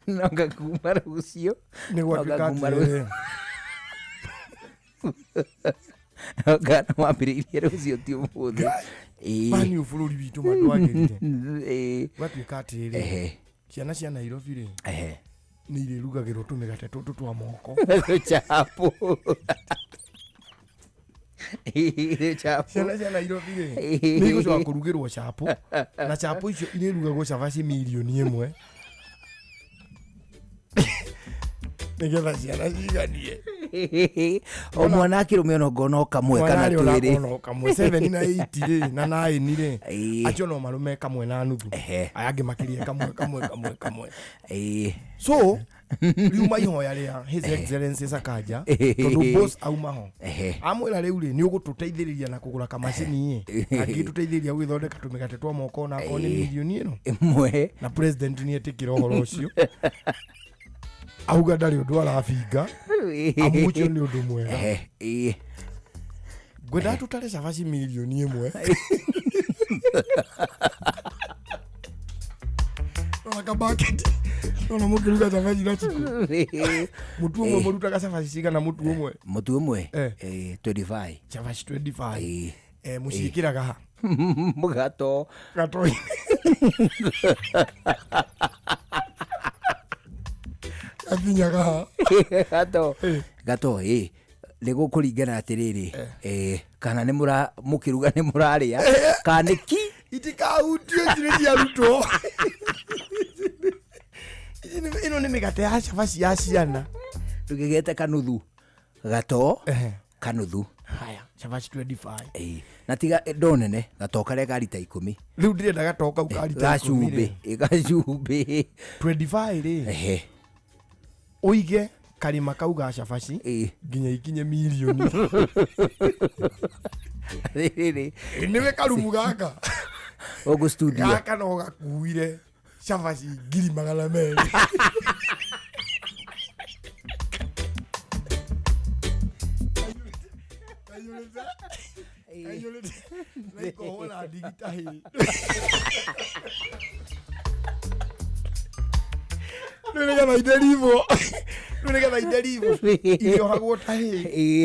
No ngakuma rũciũ. Nĩ gwatuĩka No ngakuma atĩrĩrĩ. Kana wambĩrĩirie rũciũ ti ũmũthĩ. Mani bũrũri witũ mandwagĩrire. Gwatuĩka atĩrĩrĩ ciana cia Nairobi rĩ nĩ irĩrugagĩrwo tũmĩgate tũtũ twa moko. Chapo. Chapo. Ciana cia Nairobi rĩ nĩ igũcoka kũrugĩrwo chapo na chapo icio irĩrugagwo cabaci mirioni 1 nĩgetha ciana ciganie. O mwana akĩrũme ona ngona o kamwe Mwana kana arĩ ona twĩrĩ. akona o kamwe 7 na 8 rĩ na 9 rĩ acio no marume kamwe na nuthu aya angĩ makĩrie kamwe kamwe kamwe kamwe. So riuma ihoya rĩa His Excellency Sakaja tondũ boss auma ho amwĩra rĩu rĩ nĩ ũgũtũteithĩrĩria na kũgũra kamacini ĩ angĩtũteithĩrĩria gũgĩthondeka tũmĩgate twa moko ona akorwo nĩ mirioni ĩno 1. Na president nĩ etĩkĩra ũhoro ũcio auga ndarĩ ũndũ arabinga amu ũcio nĩ ũndũ mwega. Ngwendaga tũtare cabaci mirioni 1. Nona kabaketi nona mũkĩruga cabaci na chiku mũtu ũmwe mũrutaga cabaci cigana mũtu ũmwe? Mũtu ũmwe 25. Cabaci 25. Mũciĩkĩraga ha? Mũgato. Gato-inĩ. Gakinyaga ha? Gato. Gato ĩ nĩ gũkũringana atĩrĩrĩ kana nĩ mũra mũkĩruga nĩ mũrarĩa kana nĩ ki itikahutio ici nĩ cia arutwo. Ĩno nĩ mĩgate ya cabaci ya ciana. Ndũgĩgete kanuthu gato kanuthu. Haya cabaci 25. Na tiga ndo nene gato karĩa ka rita 10. Rĩu ndĩrenda gato kau ka rita ikũmi Gacumbĩ, rĩ. gacumbĩ. 25 rĩ ũige karĩma kau ga cabaci nginya ikinye mirioni. Rĩrĩ Nĩwe karumu gaka. Gũkũ studio. Gaka no gakuire cabaci 200,000. Kaiyũrĩte na ikohwo na ndigi ta hĩ. Rĩu nĩgetha iderivwo, rĩu nĩgetha iderivwo irĩohagwo ta hĩ.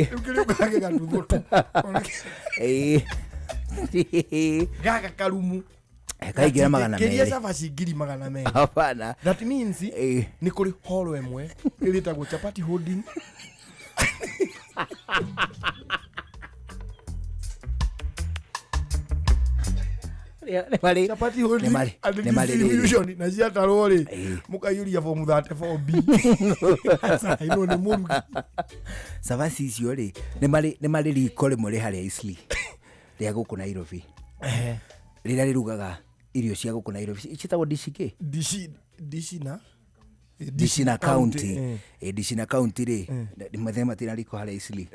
Rĩu kĩrĩa ũkaga gĩgatuthwo tu. Gaka karumu Kaingĩra magana kĩria merĩ. Cabaci 200,000. Hapana. That means nĩ kũrĩ horo ĩmwe ĩrĩtagwo chapati holding. Chapati holding and Nĩ marĩ rĩrĩ. distribution na ciatarwo rĩ, mũkaiyũria bomu 34B ĩno nĩ mũrugi. Cabaci icio rĩ, nĩ marĩ riko rĩmwe rĩ harĩa Isli rĩa gũkũ Nairobi, rĩrĩa rĩrugaga irio cia gũkũ Nairobi. Ciĩtagwo dishi kĩ? Dishi, dishi na Dishi na county. Eh. Dishi na county rĩ, mathema matina riko harĩa Isli.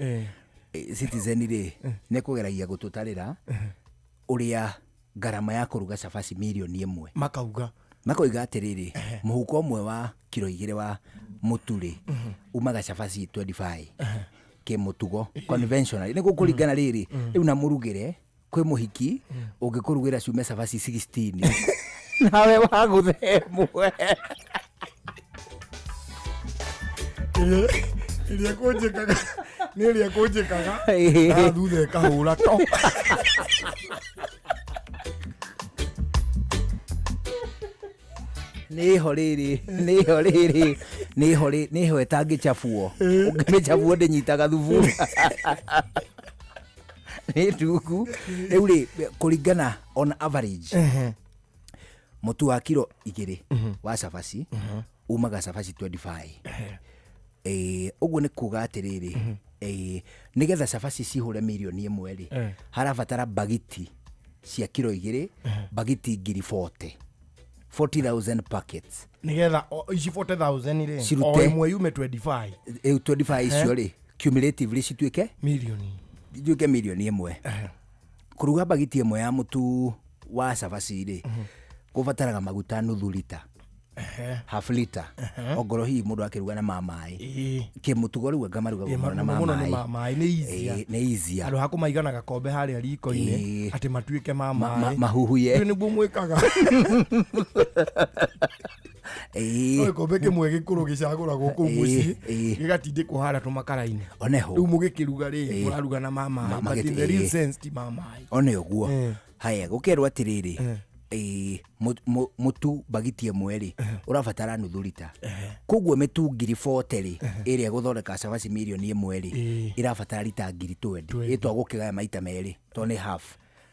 Citizen rĩ, nĩ kũgeragia gũtũtarĩra ũrĩa ngarama ya kũruga cabaci 1,000,000. Makauga. Makoiga atĩrĩrĩ, mũhuko ũmwe wa kiro 2 wa mũtu rĩ, umaga cabaci 25 kĩmũtugo, conventional nĩ gũkũringana rĩrĩ. Rĩu na mũrugĩre kwĩ mũhiki ũngĩkũrugĩra ciume cabaci 16, nawe wagũthe ĩmwe. Ĩrĩa ĩkũnjĩkaga nĩ ĩrĩa ĩkũnjĩkaga na thutha ĩkahũra to. Nĩho rĩrĩ, nĩho rĩrĩ, nĩho nĩho ĩtangĩchabuo. Ũngĩmĩchabuo ndĩnyitaga thubu, nĩ nduku. Rĩu rĩ, kũringana on average, mũtu wa kiro 2 wa cabaci umaga cabaci 25. Ũguo nĩ kuga atĩrĩrĩ, nĩgetha cabaci cihũre 1,000,000 rĩ, harabatara bagiti cia kiro 2, bagiti 40,000, 40,000 packets. Nĩgetha ici 40,000 rĩ, Cirute. O ĩmwe yume 25. Rĩu 25 icio rĩ, cumulatively cituĩke milioni, ituĩke 1,000,000. Kũruga bagiti ĩmwe ya mũtu wa cabaci rĩ, kũbataraga maguta nuthu lita, half liter. Ongorwo hihi mũndũ akĩruga na ma maĩ kĩmũtugo, rĩu anga marugaga mũno na ma mũno nĩ maĩ. Ma maĩ nĩ easier. Nĩ easier. Handũ ha kũmaiga na gakombe harĩa riko-inĩ atĩ matuĩke ma maĩ. Mahuhuye. Rĩu nĩguo mwĩkaga. No gĩkombe kĩmwe gĩkũrũ gĩcagũragwo kũu mũciĩ, gĩgatindĩkwo harĩa tũmakara-inĩ. Oneho. Rĩu mũgĩkĩruga rĩ, mũraruga na ma maĩ, but in the real sense ti ma maĩ. One ũguo haya, gũkerwo atĩrĩrĩ, mũtu bagiti ĩmwe rĩ, ũrabatara nuthu lita. Koguo mĩtu 40,000 rĩ, ĩrĩa ĩgũthondeka cabaci 1,000,000 rĩ, ĩrabatara lita 20,000. Ĩtwa gũkĩgaya maita merĩ, tondũ nĩ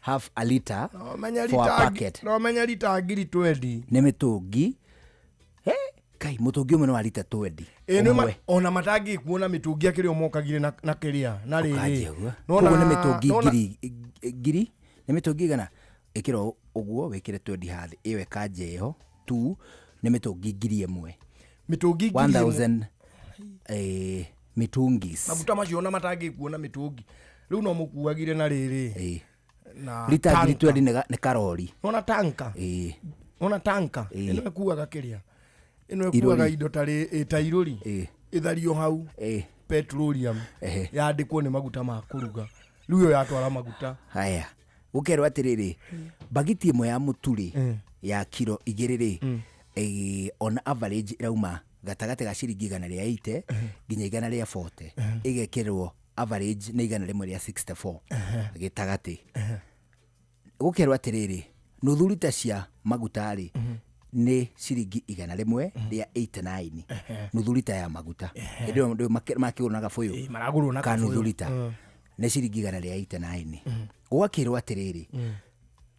half a liter No menya for a lita packet. No menya lita 20,000. Nĩ mĩtũngi. He, kai, mũtũngi ũmwe nĩ wa lita 20. Ĩ, nĩ Ũmwe. Ona matangĩkuona mĩtũngi akĩrĩ o mokagire na kĩrĩa na rĩrĩ. Ũkanjia ũguo. Nona- Koguo nĩ mĩtũngi nona- ngiri, nĩ mĩtũngi igana ĩkĩra ũguo, wĩkĩre 20 hathi ĩyo ĩkanja ĩho tu, nĩ mĩtũngi 1,000. Mĩtũngi 1,000. 1000 mitungis. Maguta macio ona matangĩkuona mĩtũngi rĩu no mũkuagire na rĩrĩ na Lita ngiri tanka. 20 nĩ karori. Nona tanka. Nona tanka ĩno ĩkuaga kĩrĩa, ĩno ĩkuaga Irori. indo ta ta irori ĩthario hau petroleum yandĩkwo nĩ maguta ma kũruga. Rĩu ĩyo yatwara maguta. Haya, gũkerwo atĩrĩrĩ, bagiti ĩmwe ya mũtu rĩ, ya kiro 2 rĩ, on average ĩrauma gatagatĩ ga ciringi 180 nginya 140. Ĩgekĩrwo average nĩ 164 gĩtagatĩ. Gũkerwo atĩrĩrĩ, nuthu lita cia maguta rĩ, nĩ ciringi 189, nuthu lita ya maguta. Hĩndĩ ĩyo rĩu makĩgũrwo na gabũyũ. Maragũrwo na ka nuthu kabũyũ. lita nĩ ciringi 189. Gũgakĩrwo atĩrĩrĩ,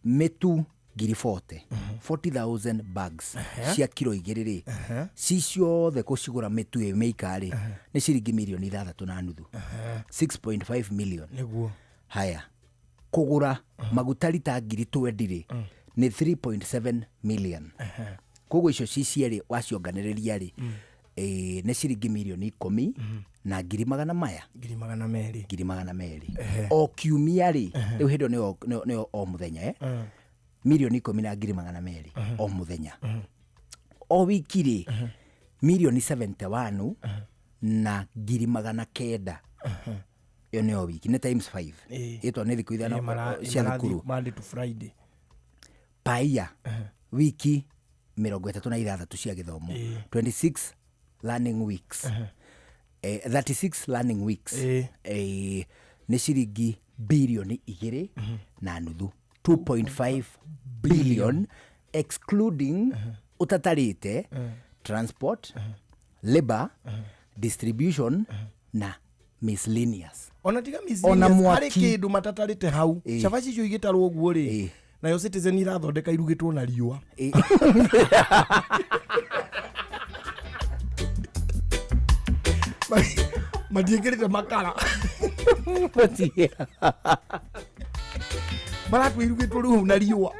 mĩtu 40,000, 40,000 bags cia kiro 2 rĩ, ci ciothe kũcigũra mĩtu ĩ mĩika rĩ, nĩ ciringi 6.5 mirioni, 6.5 million. Nĩguo. Haya, kũgũra maguta lita 20,000 rĩ, nĩ 3.7 million. Koguo icio ci cierĩ wacionganĩrĩria rĩ, nĩ ciringi 10,000,000 na ngiri magana maya. 200,000. 200,000 o kiumia rĩ. Rĩu hĩndĩ ĩyo nĩyo o mũthenya. Mirioni 10 na ngiri 200 o muthenya. O wiki rĩ, mirioni 71 na ngiri 900. Ĩyo nĩ o wiki, nĩ times 5. Ĩtwa nĩ thikũ 5 cia thukuru. Monday to Friday. Paia wiki 36 cia gĩthomo, 26 learning weeks, 36 learning weeks, nĩ ciringi birioni 2.5, 2.5 billion, excluding, ũtatarĩte transport, labor, distribution na miscellaneous. Ona tiga Ona miscellaneous, harĩ mwaki. kĩndũ matatarĩte hau. Cabaci icio igĩtarwo ũguo rĩ, nayo Citizen irathondeka irugĩtwo na riũa. Matiĩkĩrĩte makara, maratua irugĩtwo rĩu hau na riũa.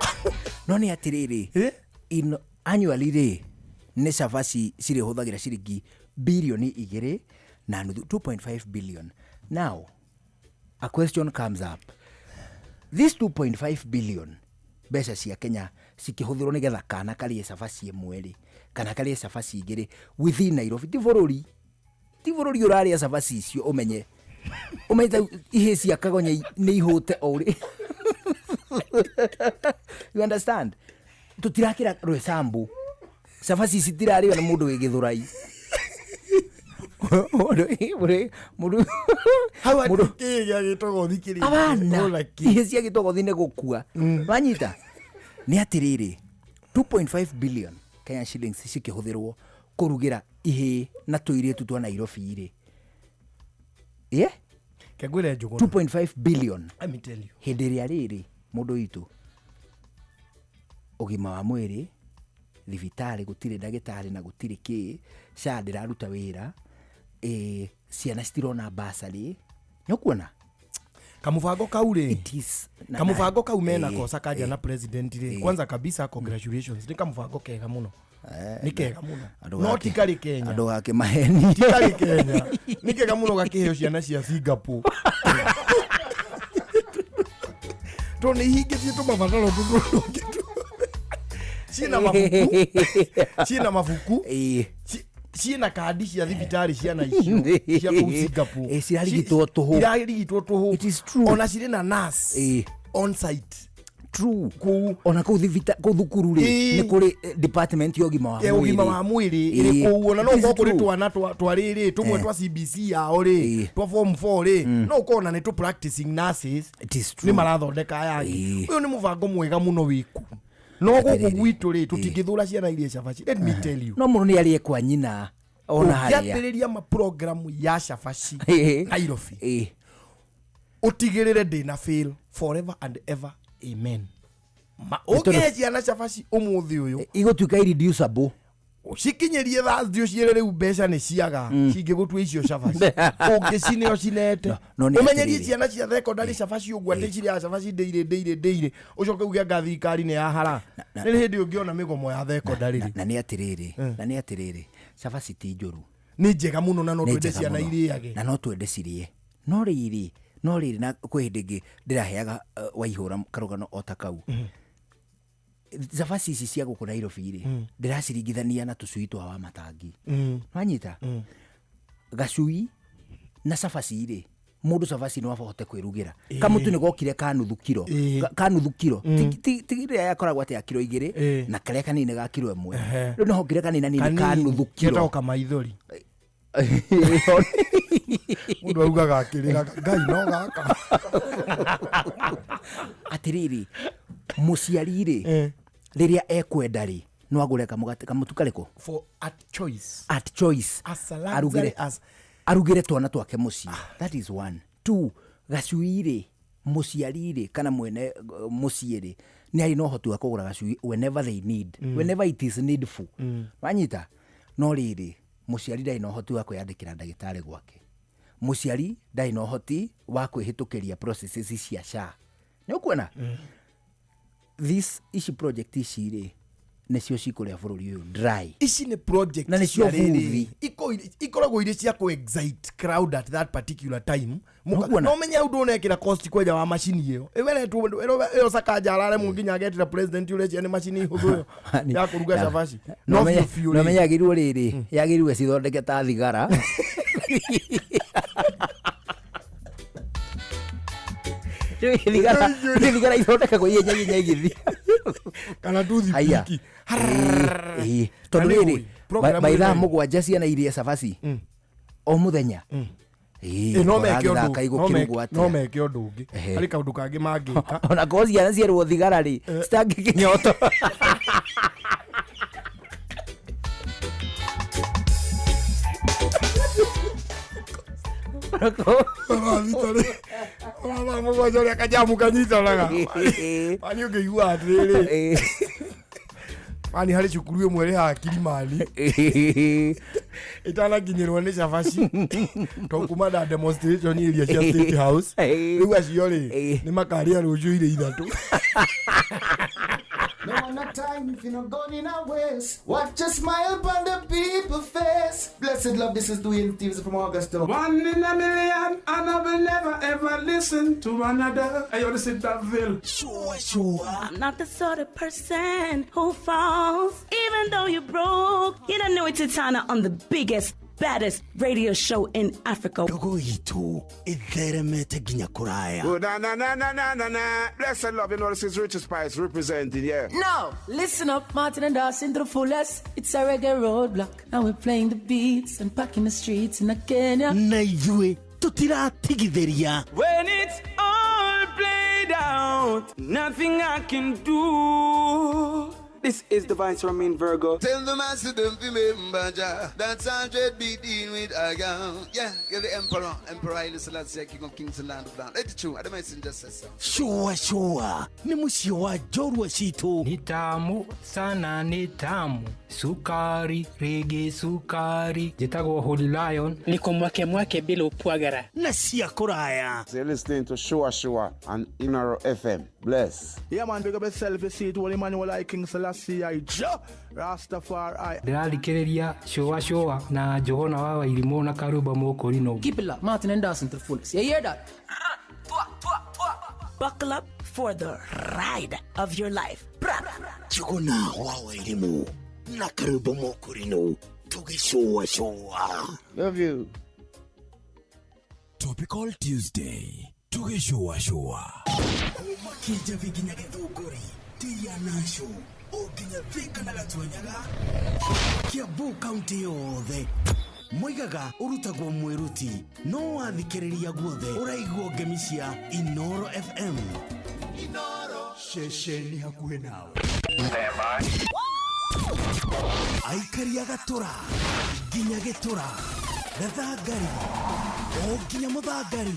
No nĩ atĩrĩrĩ, in annually rĩ, nĩ cabaci cirĩhũthagĩra ciringi birioni 2.5, 2.5 billion. Now a question comes up: this 2.5 billion mbeca cia Kenya cikĩhũthĩrwo nĩgetha kana karĩe cabaci ĩmwe rĩ, kana karĩe cabaci igĩrĩ within Nairobi, ti bũrũri ũrarĩa cabaci icio. Ũmenye ta ihĩ cia Kagonya nĩ ihũte o ũrĩ, you understand? Tũtirakĩra rwesambu, cabaci ici tirarĩo nĩ mũndũ wĩ Gĩthũrai. Mũndũ Hau hatirĩ kĩĩ gĩa gĩtogothi kĩrĩ abana ona kĩ. Ihe cia gĩtogothi nĩ gũkua. Wanyita nĩ atĩrĩrĩ, 2.5 billion Kenya shillings cikĩhũthĩrwo kũrugĩra ihĩĩ na tũirĩtu twa Nairobi rĩ, yeah? Kengwĩre Njũgũna. 2.5 billion. Let me tell you. Hĩndĩ ĩrĩa rĩrĩ mũndũ witũ ũgima wa mwĩrĩ, thibitarĩ gũtirĩ ndagĩtarĩ na gũtirĩ kĩ, SHA ndĩraruta wĩra, ciana citirona basarĩ, nĩ ũkuona. Kamũbango kau rĩ, kamũbango kau menako, Sakaja na president rĩ, kwanza kabisa congratulations, nĩ kamũbango kega mũno, nĩ kega mũno, no ti karĩ Kenya. Andũ gake maheni. Ti karĩ Kenya. Nĩ kega mũno gakĩheo ciana cia Singapore, tondũ nĩ ihingĩtie tũmabataro tũtũ ciĩna mabuku, ciĩna kandi cia thibitarĩ, ciana icio cia kũu Singapore. Cirarigitwo tũhũ. Irarigitwo tũhũ. Ona cirĩ na nurse on site. True. Ona kũu kũu thukuru rĩ, nĩ kũrĩ department ya ũgima wa ya ũgima wa mwĩrĩ ĩrĩ kũu. Ona no It is ũkorwo kũrĩ true. twana twa rĩrĩ tũmwe twa CBC yao rĩ, twa form 4 rĩ, no ũkorwo na nĩ tũ practicing nurses. It is true. Nĩ marathondeka aya angĩ. Ũyũ nĩ mũbango mwega mũno wĩku, no gũkũ gwitũ rĩ, tũtingĩthũra ciana iria cabaci, let me tell you. No mũndũ nĩ arĩe kwa nyina ona harĩa. Ũngĩambĩrĩria maprogramu ya cabaci Nairobi, ũtigĩrĩre ndĩna fail forever and ever, amen. Nĩ tondũ- Ũngĩhe ciana cabaci ũmũthĩ ũyũ, Igũtuĩka irreducible. Ũcikinyĩrie Thursday, ũciĩre rĩu mbeca nĩ ciaga, cingĩgũtua icio cabaci ũngĩcine ũcinete. No nĩ Ũmenyerie atĩrĩrĩ. ciana cia thekondarĩ cabaci ũguo, atĩ cirĩaga cabaci ndĩirĩ ndĩirĩ ndĩirĩ, ũcoke uge anga thirikari nĩ yahara. Nĩ hĩndĩ ũngĩona mĩgomo ya thekondarĩ rĩ. Na nĩ atĩrĩrĩ, cabaci ti njũru. Nĩ njega mũno, na no Nĩ twende njega ciana mũno. irĩage. Na no twende cirĩe, no rĩrĩ na kwĩ hĩndĩ ĩngĩ ndĩraheaga Waihũra karũgano o ta kau. Cabaci ici cia gũkũ Nairobi rĩ, ndĩraciringithania na tũcui twa wa matangi. Wanyita gacui na cabaci rĩ, mũndũ cabaci no ahote kwĩrugĩra. Kamũtu nĩ gokire ka nuthu kiro, ka nuthu kiro. Ti ĩrĩa yakoragwo atĩ ya kiro 2 na karĩa kanini ga kiro 1. Rĩu nĩ hokire kanini nini ka nuthu kiro. Ketagwo kamaithori. Mũndũ augaga akĩrĩraga, Ngai no gaka. Atĩrĩrĩ, mũciari rĩ, rĩrĩa ekwenda rĩ, no agũre kamũgate kamũtu karĩkũ. For at choice. At choice. As a luxury Arugĩre as arugĩre twana twake mũciĩ. That is one. Two, gacui rĩ, mũciari rĩ, kana mwene mũciĩ rĩ, nĩ arĩ na ũhoti wa kũgũra gacui whenever they need, whenever it is needful. Wanyita, no rĩrĩ, mũciari ndarĩ na ũhoti wa kwĩyandĩkĩra ndagĩtarĩ gwake, mũciari ndarĩ na ũhoti wa kwĩhĩtũkĩria processes cia SHA. Nĩ ũkuona this ici project ici rĩ, Nĩcio cikũrĩa bũrũri ũyũ dry. Ici nĩ project Na nĩcio cia rĩrĩ, buthi. Ikoragwo irĩ cia kũ excite crowd at that particular time. Nĩguo No menye ũndũ ũnekĩra cost kwenja wa macini ĩyo ĩweretwo ĩyo Sakaja araremwo nginya agetĩra president ũreciria nĩ macini hũthũ ĩyo ya kũruga cabaci no biũ biũ no rĩ. menye yagĩrĩirwo rĩrĩ, yagĩrĩirwo ĩcithondeke ta thigara. Thigara ithondekagwo ihenya ihenya igĩthiĩ. Kana Haya. toothpick. Ĩĩ, tondũ Na nĩ rĩrĩ ũĩ, program by thaa ĩno- 7 ciana irie cabaci o mũthenya. Ĩ, no meke ũndũ ũrathaka igũkĩrugwo no atĩa? Meke ũndũ ũngĩ. Ehe. Harĩ kaũndũ kangĩ mangĩka. Ona korwo ciana cierwo thigara rĩ, citangĩkĩnyoto. Thaa 7 ũrĩa kajamu kanyitanaga mani ũngĩigua atĩrĩrĩ, mani harĩ cukuru ĩmwe ĩrĩ haha Kilimani ĩtanakinyĩrwo nĩ cabaci to kuma na demonstration iria cia State House, rĩu acio rĩ nĩ makarĩa rũciũ irio 3. No one no time if you're not going in a waste. Watch a smile upon the people face. Blessed love, this is Dwayne Stevens from Augusta. One in a million, and I will never ever listen to another. I want to sit that Ville. Sure, sure. I'm not the sort of person who falls, even though you're broke. You don't know it's Titana on the biggest, baddest radio show in Africa. Ndogo itũ ĩtheremete nginya kũraya. Good, na na na na na na na. Blessed love, you know this is Richard Spice representing, yeah. Now, listen up, Martin and Dawson to the fullest. It's a reggae roadblock. Now we're playing the beats and packing the streets in Kenya. Na ithuĩ tũtiratigithĩria. When it's all played out, nothing I can do. This is the Vice Romain Virgo. Tell the master don't remember Jah. That's 100 be dealing with I am. Yeah, you're the emperor. Emperor Haile Selassie, King of Kings and Land of Land. Let it true. I don't mind just say so. Shua shua nĩ mũciĩ wa njorua citũ. Ni tamu sana, ni tamu sukari rĩngĩ sukari. Njĩtagwo Holy Lion. Niko mwake mwake bila upwagara. Na cia kũraya. So you're listening to Shua Shua on Inaro FM. Bless. Yeah, man, big up yourself. You see it, Holy Emmanuel I King Selassie I Jah Rastafari. Ndĩrathikĩrĩria cũa cũa na Njũgũna wa Wairimũ na Karumba Mũkũrinũ. Keep it locked, Martin and Dawson to the fullest. You hear that? Buckle up for the ride of your life. Njũgũna wa Wairimũ na Karumba Mũkũrinũ tũgĩcũa cũa. Love you. Topical Tuesday tũgĩcũacũa kuma Kĩnjabi nginya Gĩthũngũri, Tia Nasho o nginya Thika na Gatuanyaga, Kiambu kaunti yothe moigaga ũrutagwo mwĩruti no wathikĩrĩria guothe ũraigua ngemi cia Inoro FM. Ceceni hakuhĩ nawe aikari a Gatũra nginya Gĩtũra, Gathangari o nginya Mũthangari,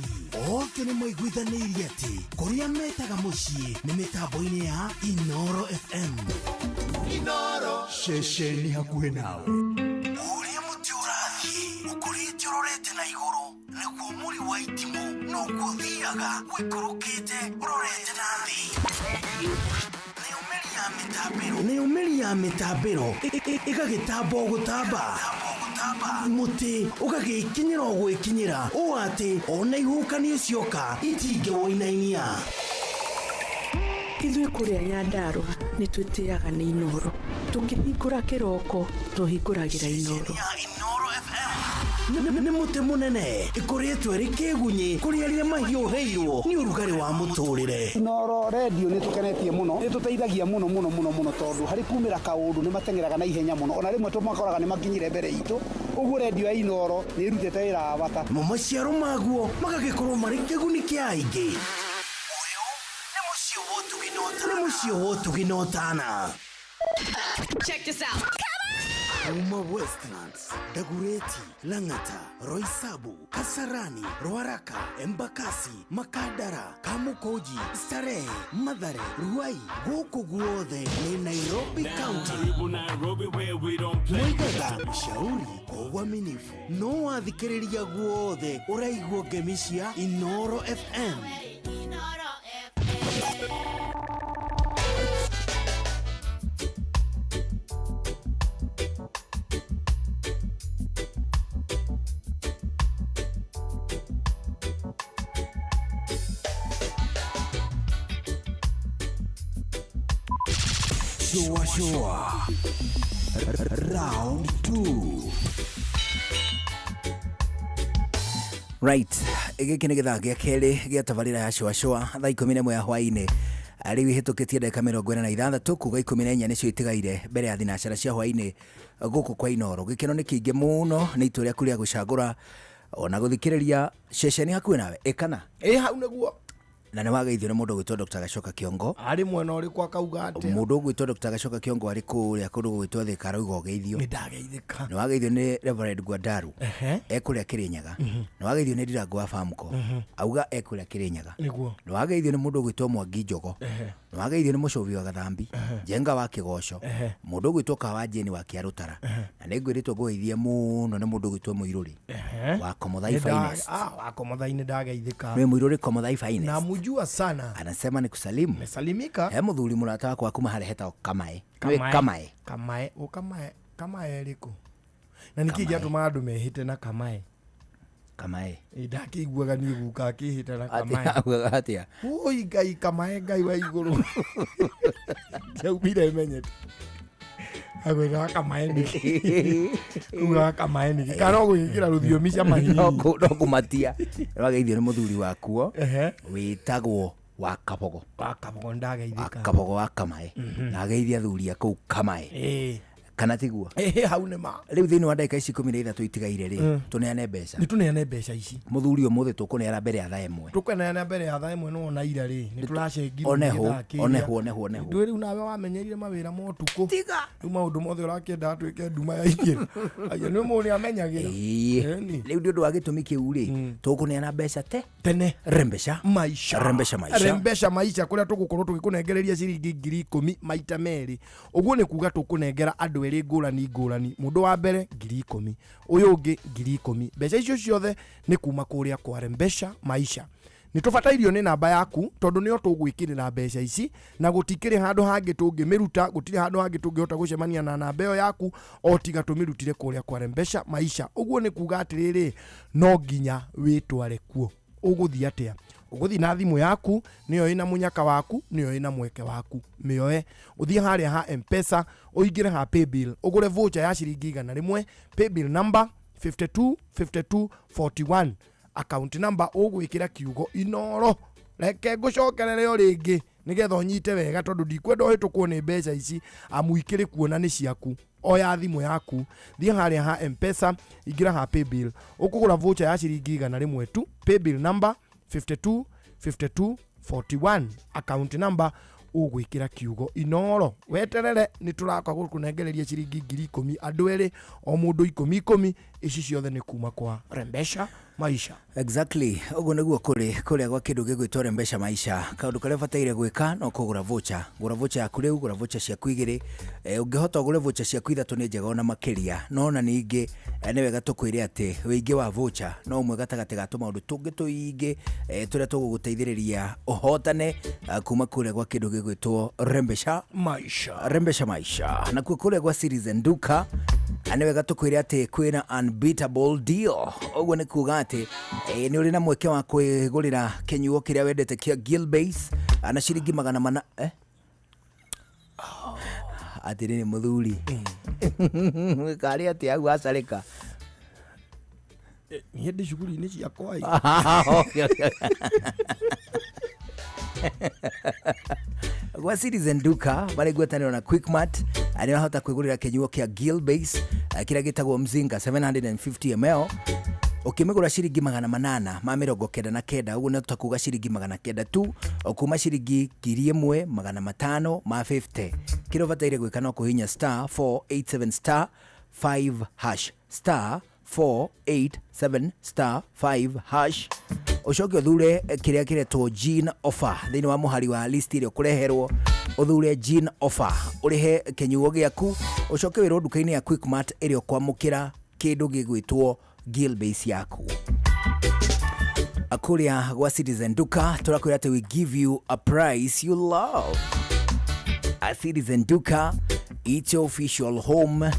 othe nĩ maiguithanĩirie atĩ kũrĩa metaga mũciĩ nĩ mĩtambo-inĩ ya Inoro FM. Inoro. Ceceni hakuhĩ nawe ũrĩa mũtĩ ũrathiĩ ũkũrĩte ũrorete na igũrũ nĩguo mũri wa itimũ noguo ũthiaga ũikũrũkĩte ũrorete na thĩ. Nayo mĩri ya mĩtambĩro ĩgagĩtamba o gũtamba, mũtĩ ũgagĩkinyĩra o gwĩkinyĩra ũũ atĩ ona ihuhũkanio cioka itingĩwũinainia. Ithuĩ kũrĩa Nyandarũa nĩ twĩtĩaga nĩ Inoro. Tũkĩhingũra kĩroko tũhingũragĩra Inoro. Nĩ mũtĩ mũnene ĩkũrĩtwo ĩrĩ kĩgunyĩ kũrĩ arĩa mahiũhĩirwo nĩ ũrugarĩ wa mũtũrĩre. Inoro redio nĩ tũkenetie mũno, nĩ tũteithagia mũno mũno mũno mũno tondũ harĩ kumĩra kaũndũ nĩ mateng'eraga na ihenya mũno, ona rĩmwe tũmakoraga nĩ makinyire mbere itũ. Ũguo redio ya Inoro nĩ ĩrutĩte wĩra wa bata. Mo maciaro maguo magagĩkorwo marĩ kĩguni kĩa aingĩ. Nĩ mũciĩ wa ũtugi na ũtana. Check this out. Kuma Westlands, Dagoretti, Lang'ata, Roysambu, Kasarani, Ruaraka, Embakasi, Makadara, Kamukunji, Starehe, Mathare, Ruai, gũkũ guothe nĩ Nairobi County. Moigaga ushauri kwa uaminifu no wathikĩrĩria guothe ũraigua ngemi cia Inoro FM. Shua Shua Round 2. Right, gĩkĩ nĩ gĩthaa gĩa kerĩ gĩa tabarĩra ya cũacũa thaa 11 ya hwaĩ-inĩ, rĩu ihĩtũkĩtie ndagĩka 46, kuga 14 nĩcio itigaire mbere ya thinacara cia hwaĩ-inĩ gũkũ kwa Inoro. Gĩkeno nĩ kĩingĩ mũno nĩ itua rĩaku rĩa gũcagũra ona gũthikĩrĩria ceceni hakuhĩ nawe ĩkana. Ĩ hau nĩguo. Na nĩ wageithio nĩ mũndũ ũgwĩtwo Dr. Gacoka Kĩongo. Arĩ mwena ũrĩkũ akauga atĩa? Mũndũ ũgwĩtwo Dr. Gacoka Kĩongo arĩ kũrĩa kũndũ gũgwĩtwo Thĩka, arauga ũgeithio. Nĩ ndageithĩka. Nĩ wageithio nĩ Reverend Gwandaru. Ekũrĩa Kĩrĩnyaga. Nĩ wageithio nĩ Ndirango wa Famco. Auga ekũrĩa Kĩrĩnyaga. Nĩguo. Nĩ wageithio nĩ mũndũ ũgwĩtwo Mwangi Njogo. Nĩ wageithio nĩ Mũcũbi wa Gathambi. Njenga wa Kĩgoco. Mũndũ ũgwĩtwo Kawa Jane wa Kĩarũtara. Na nĩ ngwĩrĩtwo ngũgeithie mũno nĩ mũndũ ũgwĩtwo Mũirũrĩ. Wa Komothai Finest. Ah, wa Komothai nĩ ndageithĩka. Nĩ Mũirũrĩ Komothai Finest. Namjua sana. Anasema ni kusalimu. Mesalimika. He mũthuri mũrata wakwa kuma harĩa hetagwo Kamae. Nĩ Kamae. Kamae. O Kamae. Kamae ĩrĩkũ? Na nĩkĩ gĩatũmaga andũ mehĩte na Kamae? Kamae. Ĩ ndakĩiguaga niĩ guka akĩhĩta na Kamae. Augaga atĩa? Oi Ngai, Kamae Ngai wa igũrũ. Ndiaumire menyete. Agwĩraga Kamae nĩkĩ? Ugaga Kamae nĩkĩ? Kana no gwĩkĩra rũthiomi cia mahihi. No kũmatia. Wageithio nĩ mũthuri wakuo wĩtagwo wa Kabogo. Wa Kabogo ndageithĩka. Wa Kabogo wa Kamae. Na ageithia athuri a kũu Kamae. Kana tiguo? Ĩhĩ hau nĩ ma. Rĩu thĩinĩ wa ndagĩka ici 13 itigaire rĩ, tũneane mbeca. Nĩ tũneane mbeca ici. Mũthuri ũmũthĩ tũkũneana mbere ya thaa 1. Tũkũneana mbere ya thaa 1 no ona ira rĩ, nĩ tũracengirwo Oneho, oneho, oneho, oneho. Ndũĩ rĩu nawe wamenyerire mawĩra ma ũtukũ. Tiga. Rĩu maũndũ mothe ũrakĩenda atuĩke nduma ya igĩrĩ. Aya nĩ mũndũ nĩamenyagĩra. Ĩĩ. Rĩu nĩ ũndũ wa gĩtũmi kĩu rĩ, tũkũneana mbeca te tene. Rembesha maisha. Rembesha maisha. Rembesha maisha kũrĩa tũgũkorwo tũgĩkũnengereria ciringi 10,000 maita merĩ. Ũguo nĩ kuga tũkũnengera andũ erĩ ngũrani ngũrani. Mũndũ wa mbere 10,000, ũyũ ũngĩ 10,000. Mbeca icio ciothe nĩ kuma kũrĩa kwa Rembesha maisha. Nĩ tũbatairio nĩ namba yaku tondũ nĩyo tũgwĩkĩrĩra mbeca ici, na gũtikĩrĩ handũ hangĩ tũngĩmĩruta, gũtirĩ handũ hangĩ tũngĩhota gũcemania na namba ĩyo yaku o tiga tũmĩrutire kũrĩa kwa Rembesha maisha. Ũguo nĩ kuga atĩrĩrĩ, no nginya wĩtware kuo. Ũgũthiĩ atĩa? Ũgũthiĩ na thimũ yaku, nĩyo ĩna mũnyaka waku, nĩyo ĩna mweke waku. Mĩoe, ũthiĩ harĩa ha M-Pesa, ũingĩre ha paybill, ũgũre voucher ya ciringi 100, paybill number 52 52 41, account number ũgwĩkĩra kiugo Inoro. Reke ngũcokerere o rĩngĩ nĩgetha ũnyite wega, tondũ ndikwenda ũhĩtũkwo nĩ mbeca ici, amu ikĩrĩ kuo na nĩ ciaku. Oya thimũ yaku, thiĩ harĩa ha M-Pesa, ingĩra ha paybill, ũkũgũra voucher ya ciringi 100 tu, paybill number 52 52 41, account number ũgwĩkĩra kiugo Inoro. Weterere, nĩ tũraka gũkũnengereria ciringi 10,000 andũ erĩ, o mũndũ 10 10, ici ciothe nĩ kuma kwa Rembesha maisha. Exactly, ũguo nĩguo kũrĩ kũrĩa gwa kĩndũ gĩgwĩtwo Rembesha maisha. Kaũndũ karĩa ũbataire gwĩka no kũgũra voucher. Gũra voucher yaku rĩu, gũra voucher ciaku 2. Ũngĩhota ũgũre voucher ciaku 3 nĩ njega ona makĩria. No ona ningĩ nĩ wega tũkwĩre atĩ ũingĩ wa voucher no ũmwe gatagatĩ ga tũmaũndũ tũngĩ tũingĩ tũrĩa tũgũgũteithĩrĩria ũhotane kuma kũrĩa gwa kĩndũ gĩgwĩtwo Rembesha maisha. Rembesha maisha. Na kuo kũrĩa gwa Citizen Duka nĩ wega tũkwĩre atĩ kwĩna unbeatable deal. Ũguo nĩ kuga atĩ nĩ ũrĩ na mweke wa kwĩgũrĩra kĩnyuo kĩrĩa wendete kĩa Gilbey's na ciringi 400. Atĩrĩrĩ mũthuri, karĩ atĩa hau acarĩka? Niĩ ndĩ cukuru-inĩ ciakwa. Gwa Citizen Duka marĩ ngwatanĩro na Quickmart nĩ wahota kwĩgũrĩra kĩnyuo kĩa Gilbey's kĩrĩa gĩtagwo Mzinga 750 ml ũkĩmĩgũra ciringi 899, ũguo nĩ ta kuga ciringi 900 tu, kuma ciringi 1550. Kĩrĩa ũbataire gwĩka no kũhihinya star 487 star 5 hash, star 487 star 5 hash, ũcoke ũthure kĩrĩa kĩretwo Gin offer thĩinĩ wa mũhari wa list ĩrĩa ũkũreherwo, ũthure Gin offer, ũrĩhe kĩnyuo gĩaku, ũcoke wĩrwo nduka-inĩ ya Quickmart ĩrĩa ũkwamũkĩra kĩndũ gĩgwĩtwo Gilbey's yaku. Kũrĩa gwa Citizen Duka tũrakwĩra atĩ we give you a price you love. A Citizen Duka, it's your official home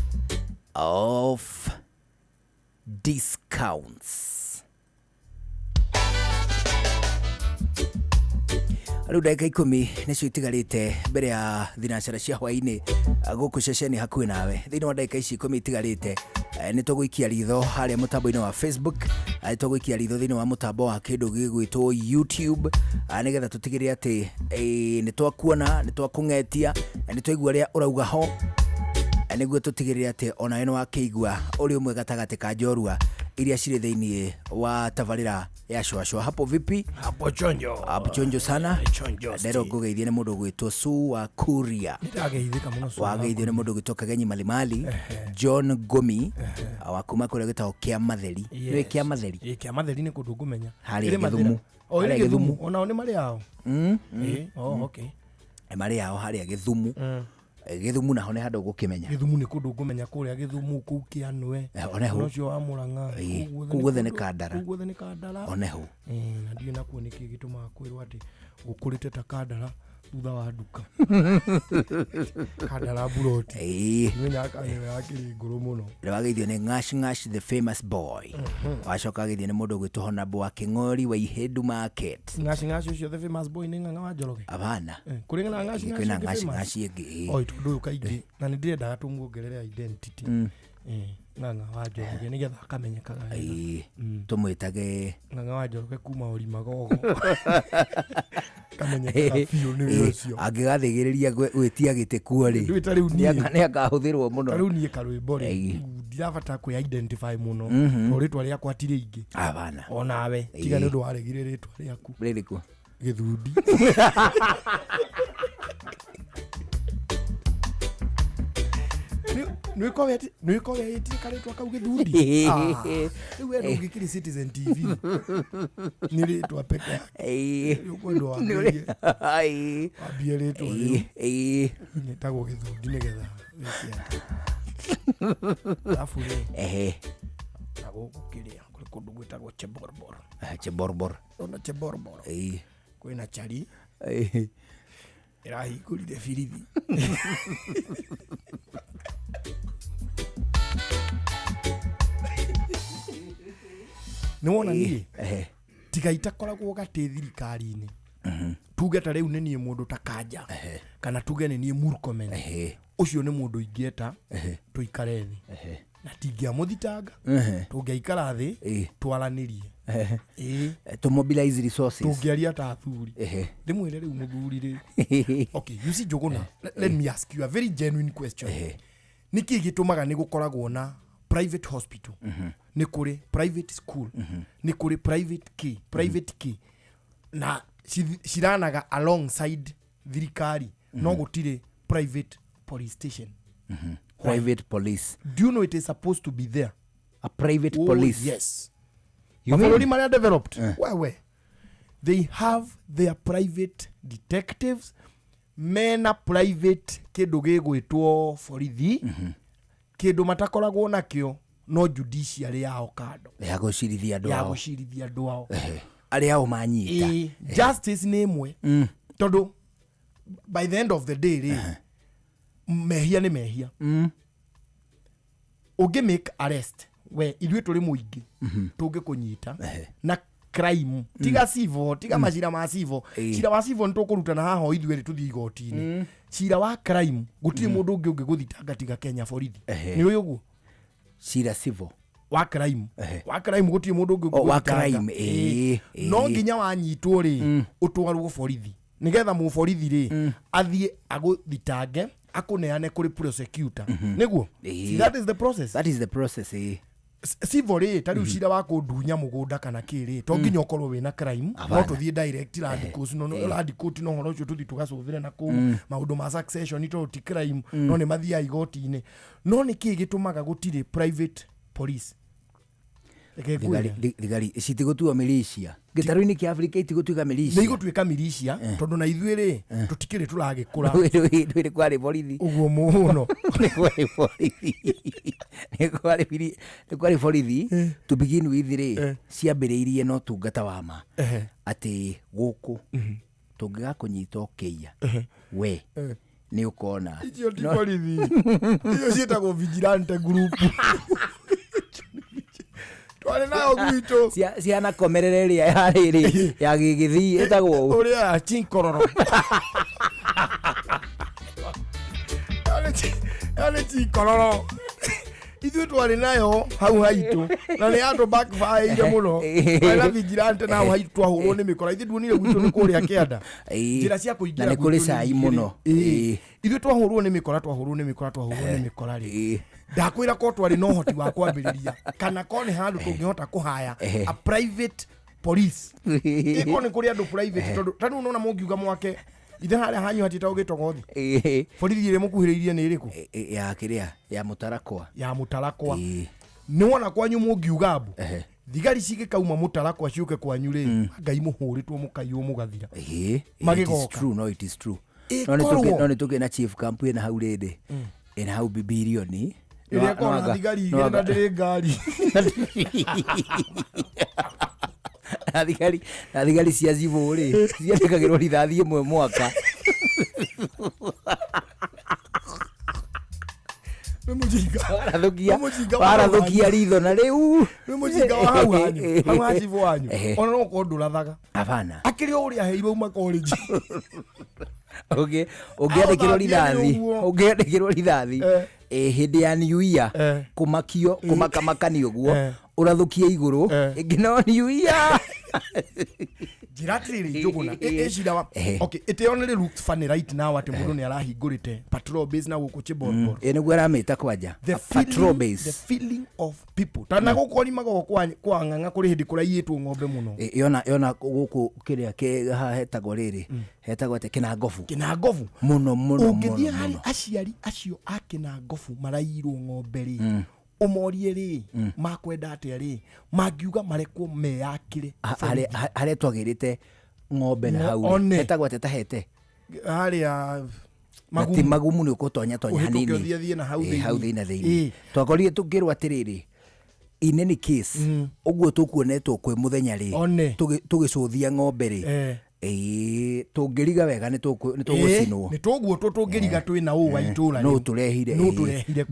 of discounts. Rĩu ndagĩka 10 nĩcio itigarĩte mbere ya thinacara cia hwainĩ gũkũ ceceni hakuhĩ nawe. Thĩinĩ wa ndagĩka ici 10 itigarĩte, nĩ tũgũikia ritho harĩa mũtambo-inĩ wa Facebook, nĩ tũgũikia ritho thĩinĩ wa mũtambo wa kĩndũ gĩgwĩtwo YouTube, nĩgetha tũtigĩrĩre atĩ nĩ twakuona, nĩ twakũng'etia, nĩ twaigua ũrĩa ũrauga ho, nĩguo tũtigĩrĩre atĩ onawe nĩ wakĩigua ũrĩ ũmwe gatagatĩ ka njorua iria cirĩ thĩinĩ wa tabarĩra ya shwashwa. Hapo vipi? Hapo chonjo. Hapo chonjo sana. Chonjo. Ndero ngũgeithie nĩ mũndũ ũgwĩtwo Su wa Kuria. Nĩndageithĩka mũno Sue wa Wageithio nĩ mũndũ ũgwĩtwo Kagenyi Malimali, John Gomi, wa kuma kũrĩa gwĩtagwo Kĩamatheri. Nĩũĩ Kĩamatheri? Ĩĩ, Kĩamatheri nĩ kũndũ ngũmenya. Harĩa Ĩrĩ Mathĩra. Gĩthumu. O, ĩrĩ Harĩa Gĩthumu. Gĩthumu. Onao nĩ marĩ ao. Ĩĩ, oh, okay. Marĩ ao harĩa Gĩthumu. Gĩthumu naho nĩ handũ ũgũkĩmenya. Gĩthumu nĩ kũndũ ngũmenya kũrĩa Gĩthumu kũu Kĩanwe. Oneho. Ona ũcio wa Mũrang'a. Ĩĩ, Kũu guothe kũu nĩ guothe nĩ kũndũ- Kandara. Kũu guothe nĩ Kandara. Oneho. Ĩĩ, na ndiũĩ nakuo nĩkĩ gĩtũmaga kwĩrwo atĩ gũkũrĩte ta Kandara thutha wa nduka. Kandara mburoti. Ĩĩ. Ndimenyaga kana ĩyo yakĩrĩ ngũrũ mũno. Nĩ wageithio nĩ Ngash Ngash the famous boy. Wacoka wageithio nĩ mũndũ ũgwĩtwo Honabo wa Kĩng'ori wa Ihĩndu Market. Ngaci ngaci ũcio the famous boy nĩ Ng'ang'a wa Njoroge. Abana. Kũrĩ na ngaci ngaci Kwĩna ũngĩ ngaci famous? ngaci ĩngĩ. Ĩĩ. Oi, tondũ ũyũ kaingĩ na nĩ ndĩrendaga tũmuongerere identity. Ng'ang'a wa Njoroge nĩgetha akamenyekaga wega. Ĩĩ. Tũmwĩtage Ng'ang'a wa Njoroge kuma Ũrimagogo. Kamenyekaga biũ nĩwe ũcio. Angĩgathĩgĩrĩria gwĩtia gĩtĩ kuo rĩ, Ndũĩ ta rĩu niĩ. nĩ akahũthĩrwo mũno. Ta rĩu niĩ karwĩmbo rĩ, ndirabatara kwĩ identify mũno. Tondũ rĩtwa rĩakwa ti rĩingĩ. Abana. Onawe tiga nĩ ũndũ waregire rĩtwa rĩaku. Rĩrĩkũ? Gĩthundi. Nĩũĩ ko wetire karĩtwa kau Gĩthundi? Rĩu we ndũngĩkĩrĩ Citizen TV. Nĩ rĩtwa peke yake. Rĩu ũkwendwo wambĩrĩrie. Wambie rĩtwa rĩu. Rĩtagwo Gĩthundi nĩgetha wĩke atĩ. Alafu rĩ, na gũkũ kĩrĩa kũrĩ kũndũ gwĩtagwo Cheborbor. Cheborbor. Ona Cheborbor. Kwĩna chari. Ĩrahingũrire birithi. Nĩ wona niĩ tiga itakoragwo gatĩ thirikari-inĩ, tuge ta rĩu nĩ niĩ mũndũ ta Kanja, kana tuge nĩ niĩ Murkomen, ũcio nĩ mũndũ ingĩeta tũikare thĩ na tingĩamũthitanga, tũngĩaikara thĩ twaranĩrie. Ĩĩ. To mobilize resources. Tũngĩaria ta athuri, ndĩmwĩre rĩu mũthuri rĩ, okay, you see Njũgũna, let me ask you a very genuine question. Nĩkĩ gĩtũmaga nĩ gũkoragwo na private hospital, nĩ kũrĩ private school, nĩ kũrĩ private k private k na ciranaga alongside thirikari, no gũtirĩ private police station? Private police. Do you know it is supposed to be there? A private Oh, police. Yes. You mean? Mabũrũri marĩa developed, wewe, they have their private detectives, mena private kĩndũ gĩgwĩtwo borithi, kĩndũ matakoragwo nakĩo no judiciary yao kando. Ya gũcirithia andũ Ya ao. gũcirithia andũ ao. Arĩa ao manyita. Ĩĩ, justice nĩ ĩmwe, tondũ by the end of the day rĩ, mehia nĩ mehia. Ũngĩ make arrest, we ithuĩ tũrĩ mũingĩ, tũngĩkũnyita na crime, tiga civil, tiga macira ma civil, cira wa civil nĩ tũkũrutana haha o ithuĩ erĩ tũthiĩ igoti-inĩ. Cira wa crime gũtirĩ mũndũ ũngĩ ũngĩgũthitanga tiga Kenya borithi. Nĩ ũĩ ũguo? Cira civil. Wa crime. Wa crime gũtirĩ mũndũ ũngĩ Oh, wa ũngĩgũthitanga. crime, No nginya wanyitwo rĩ, ũtwarwo borithi nĩgetha mũborithi rĩ athiĩ agũthitange, akũneane kũrĩ prosecutor. Nĩguo? See, that is the process. That is the process. Civil rĩ, ta rĩu cira wa kũndunya mũgũnda kana kĩ rĩ, to nginya ũkorwo wĩna crime, no tũthiĩ direct land court, no land court, no ũhoro ũcio tũthiĩ tũgacũthĩre na kũu. Maũndũ ma succession tondũ ti crime, no nĩ mathiaga igoti-inĩ. No nĩ kĩĩ gĩtũmaga gũtirĩ private police? Reke Thigari, ngwĩre. thigari citigũtuo militia gĩtarũ-inĩ kĩa Afrika, itigũtuĩka militia. Nĩ igũtuĩka militia, tondũ na ithuĩ rĩ, tũtikĩrĩ tũragĩkũra. Ndwĩrĩ kwarĩ borithi. Ũguo mũno. Nĩ kwarĩ borithi. Nĩ kwarĩ nĩ kwarĩ borithi to begin with rĩ, ciambĩrĩirie na ũtungata wa ma atĩ gũkũ tũngĩgakũnyita ũkĩiya, we nĩ ũkona. Icio ti borithi, icio ciĩtagwo vigilante group. Twarĩ nayo gwitũ. Ciana komerere ĩrĩa ya rĩrĩ ya gĩgĩthii ĩtagwo ũũ. Ũrĩa chinkororo. Yarĩ chinkororo. Ithuĩ twarĩ nayo hau haitũ na nĩ yatũ backfire mũno. Twarĩ na vigilante na hau haitũ twahũrwo nĩ mĩkora. Ithuĩ tuonire gwitũ nĩ kũrĩa kĩanda. Njĩra cia kũingĩra na nĩ kũrĩ gwitũ cai nĩ mũno. igĩrĩ. Ithuĩ twahũrwo nĩ mĩkora twahũrwo nĩ mĩkora twahũrwo nĩ mĩkora rĩ. Ndakwĩra ko twarĩ na ũhoti wa kwambĩrĩria kana ko nĩ handũ tũngĩhota kũhaya a private police. Ĩkorwo nĩ kũrĩ andũ private tondũ ta rĩu nona mũngiuga mwake ithe harĩa hanyu hatĩtagwo gĩtogothi. Borithi ĩrĩa mũkuhĩrĩirie nĩ ĩrĩkũ? Ya kĩrĩa ya Mũtarakwa. Ya Mũtarakwa. Nĩ wona kwanyu mũngiuga mbu thigari cigĩkauma Mũtarakwa ciũke kwanyu rĩ, Ngai mũhũrĩtwo mũkaiywo mũgathira. Magĩgoka. It is true, no it is true. Ĩkorwo. No nĩ tũkĩ na chief camp ĩna hau rĩndĩ. Ĩna hau birioni. Ĩrĩa ĩkoragwo na thigari igĩrĩ na ndĩrĩ ngari. Na thigari cia cibũ rĩ, ciandĩkagĩrwo rithathi ĩmwe mwaka. Nĩ mũjinga. Warathũkia ritho na rĩu. Nĩ mũjinga wa hau hanyu. Hau ha cibũ wanyu. Ona no ũkorwo ndũrathaga. Hapana. Akĩrĩ o ũrĩa aheirwo uma college. Ũngĩandĩkĩrwo rithathi, ũngĩandĩkĩrwo rithathi hĩndĩ ya New Year kũmakio kũmakamakani ũguo ũrathũkie igũrũ ĩngĩ no New Year. Njĩra atĩrĩrĩ Njũgũna, ĩcira wa okay, it only looks funny right now atĩ mũndũ nĩ arahingũrĩte patrol base na gũkũ Chiborbor. Ĩ nĩguo aramĩta kwanja. Patrol base. The feeling of people. Ta na gũkũ orimaga kwa ng'ang'a kũrĩ hĩndĩ kũraiyĩtwo ng'ombe mũno. Yona gũkũ kĩrĩa haha hetagwo rĩrĩ, hetagwo atĩa Kĩnangobu. Kĩnangobu. Mũno mũno. Ũngĩthiĩ harĩ aciari acio a Kĩnangobu maraiyirwo ng'ombe rĩ, ũmorie rĩ, makwenda atĩa rĩ, mangiuga marekwo meyakĩre. Harĩa twagĩrĩte ng'ombe na hau hetagwo atĩa ta hete harĩa magumu. Magumu nĩ ũgũtonya tonya hanini. Ũhĩtũke ũthiĩ na hau thĩinĩ. Hau thĩinĩ thĩinĩ. Twakorire tũkĩrwo atĩrĩrĩ, in any case ũguo tũkuonetwo kwĩ mũthenya rĩ, tũgĩcũthia ng'ombe rĩ, tũngĩriga wega nĩ tũgũcinwo. Nĩ tũguo tũngĩriga twĩna ũũ wa itũra rĩ. No tũrehire.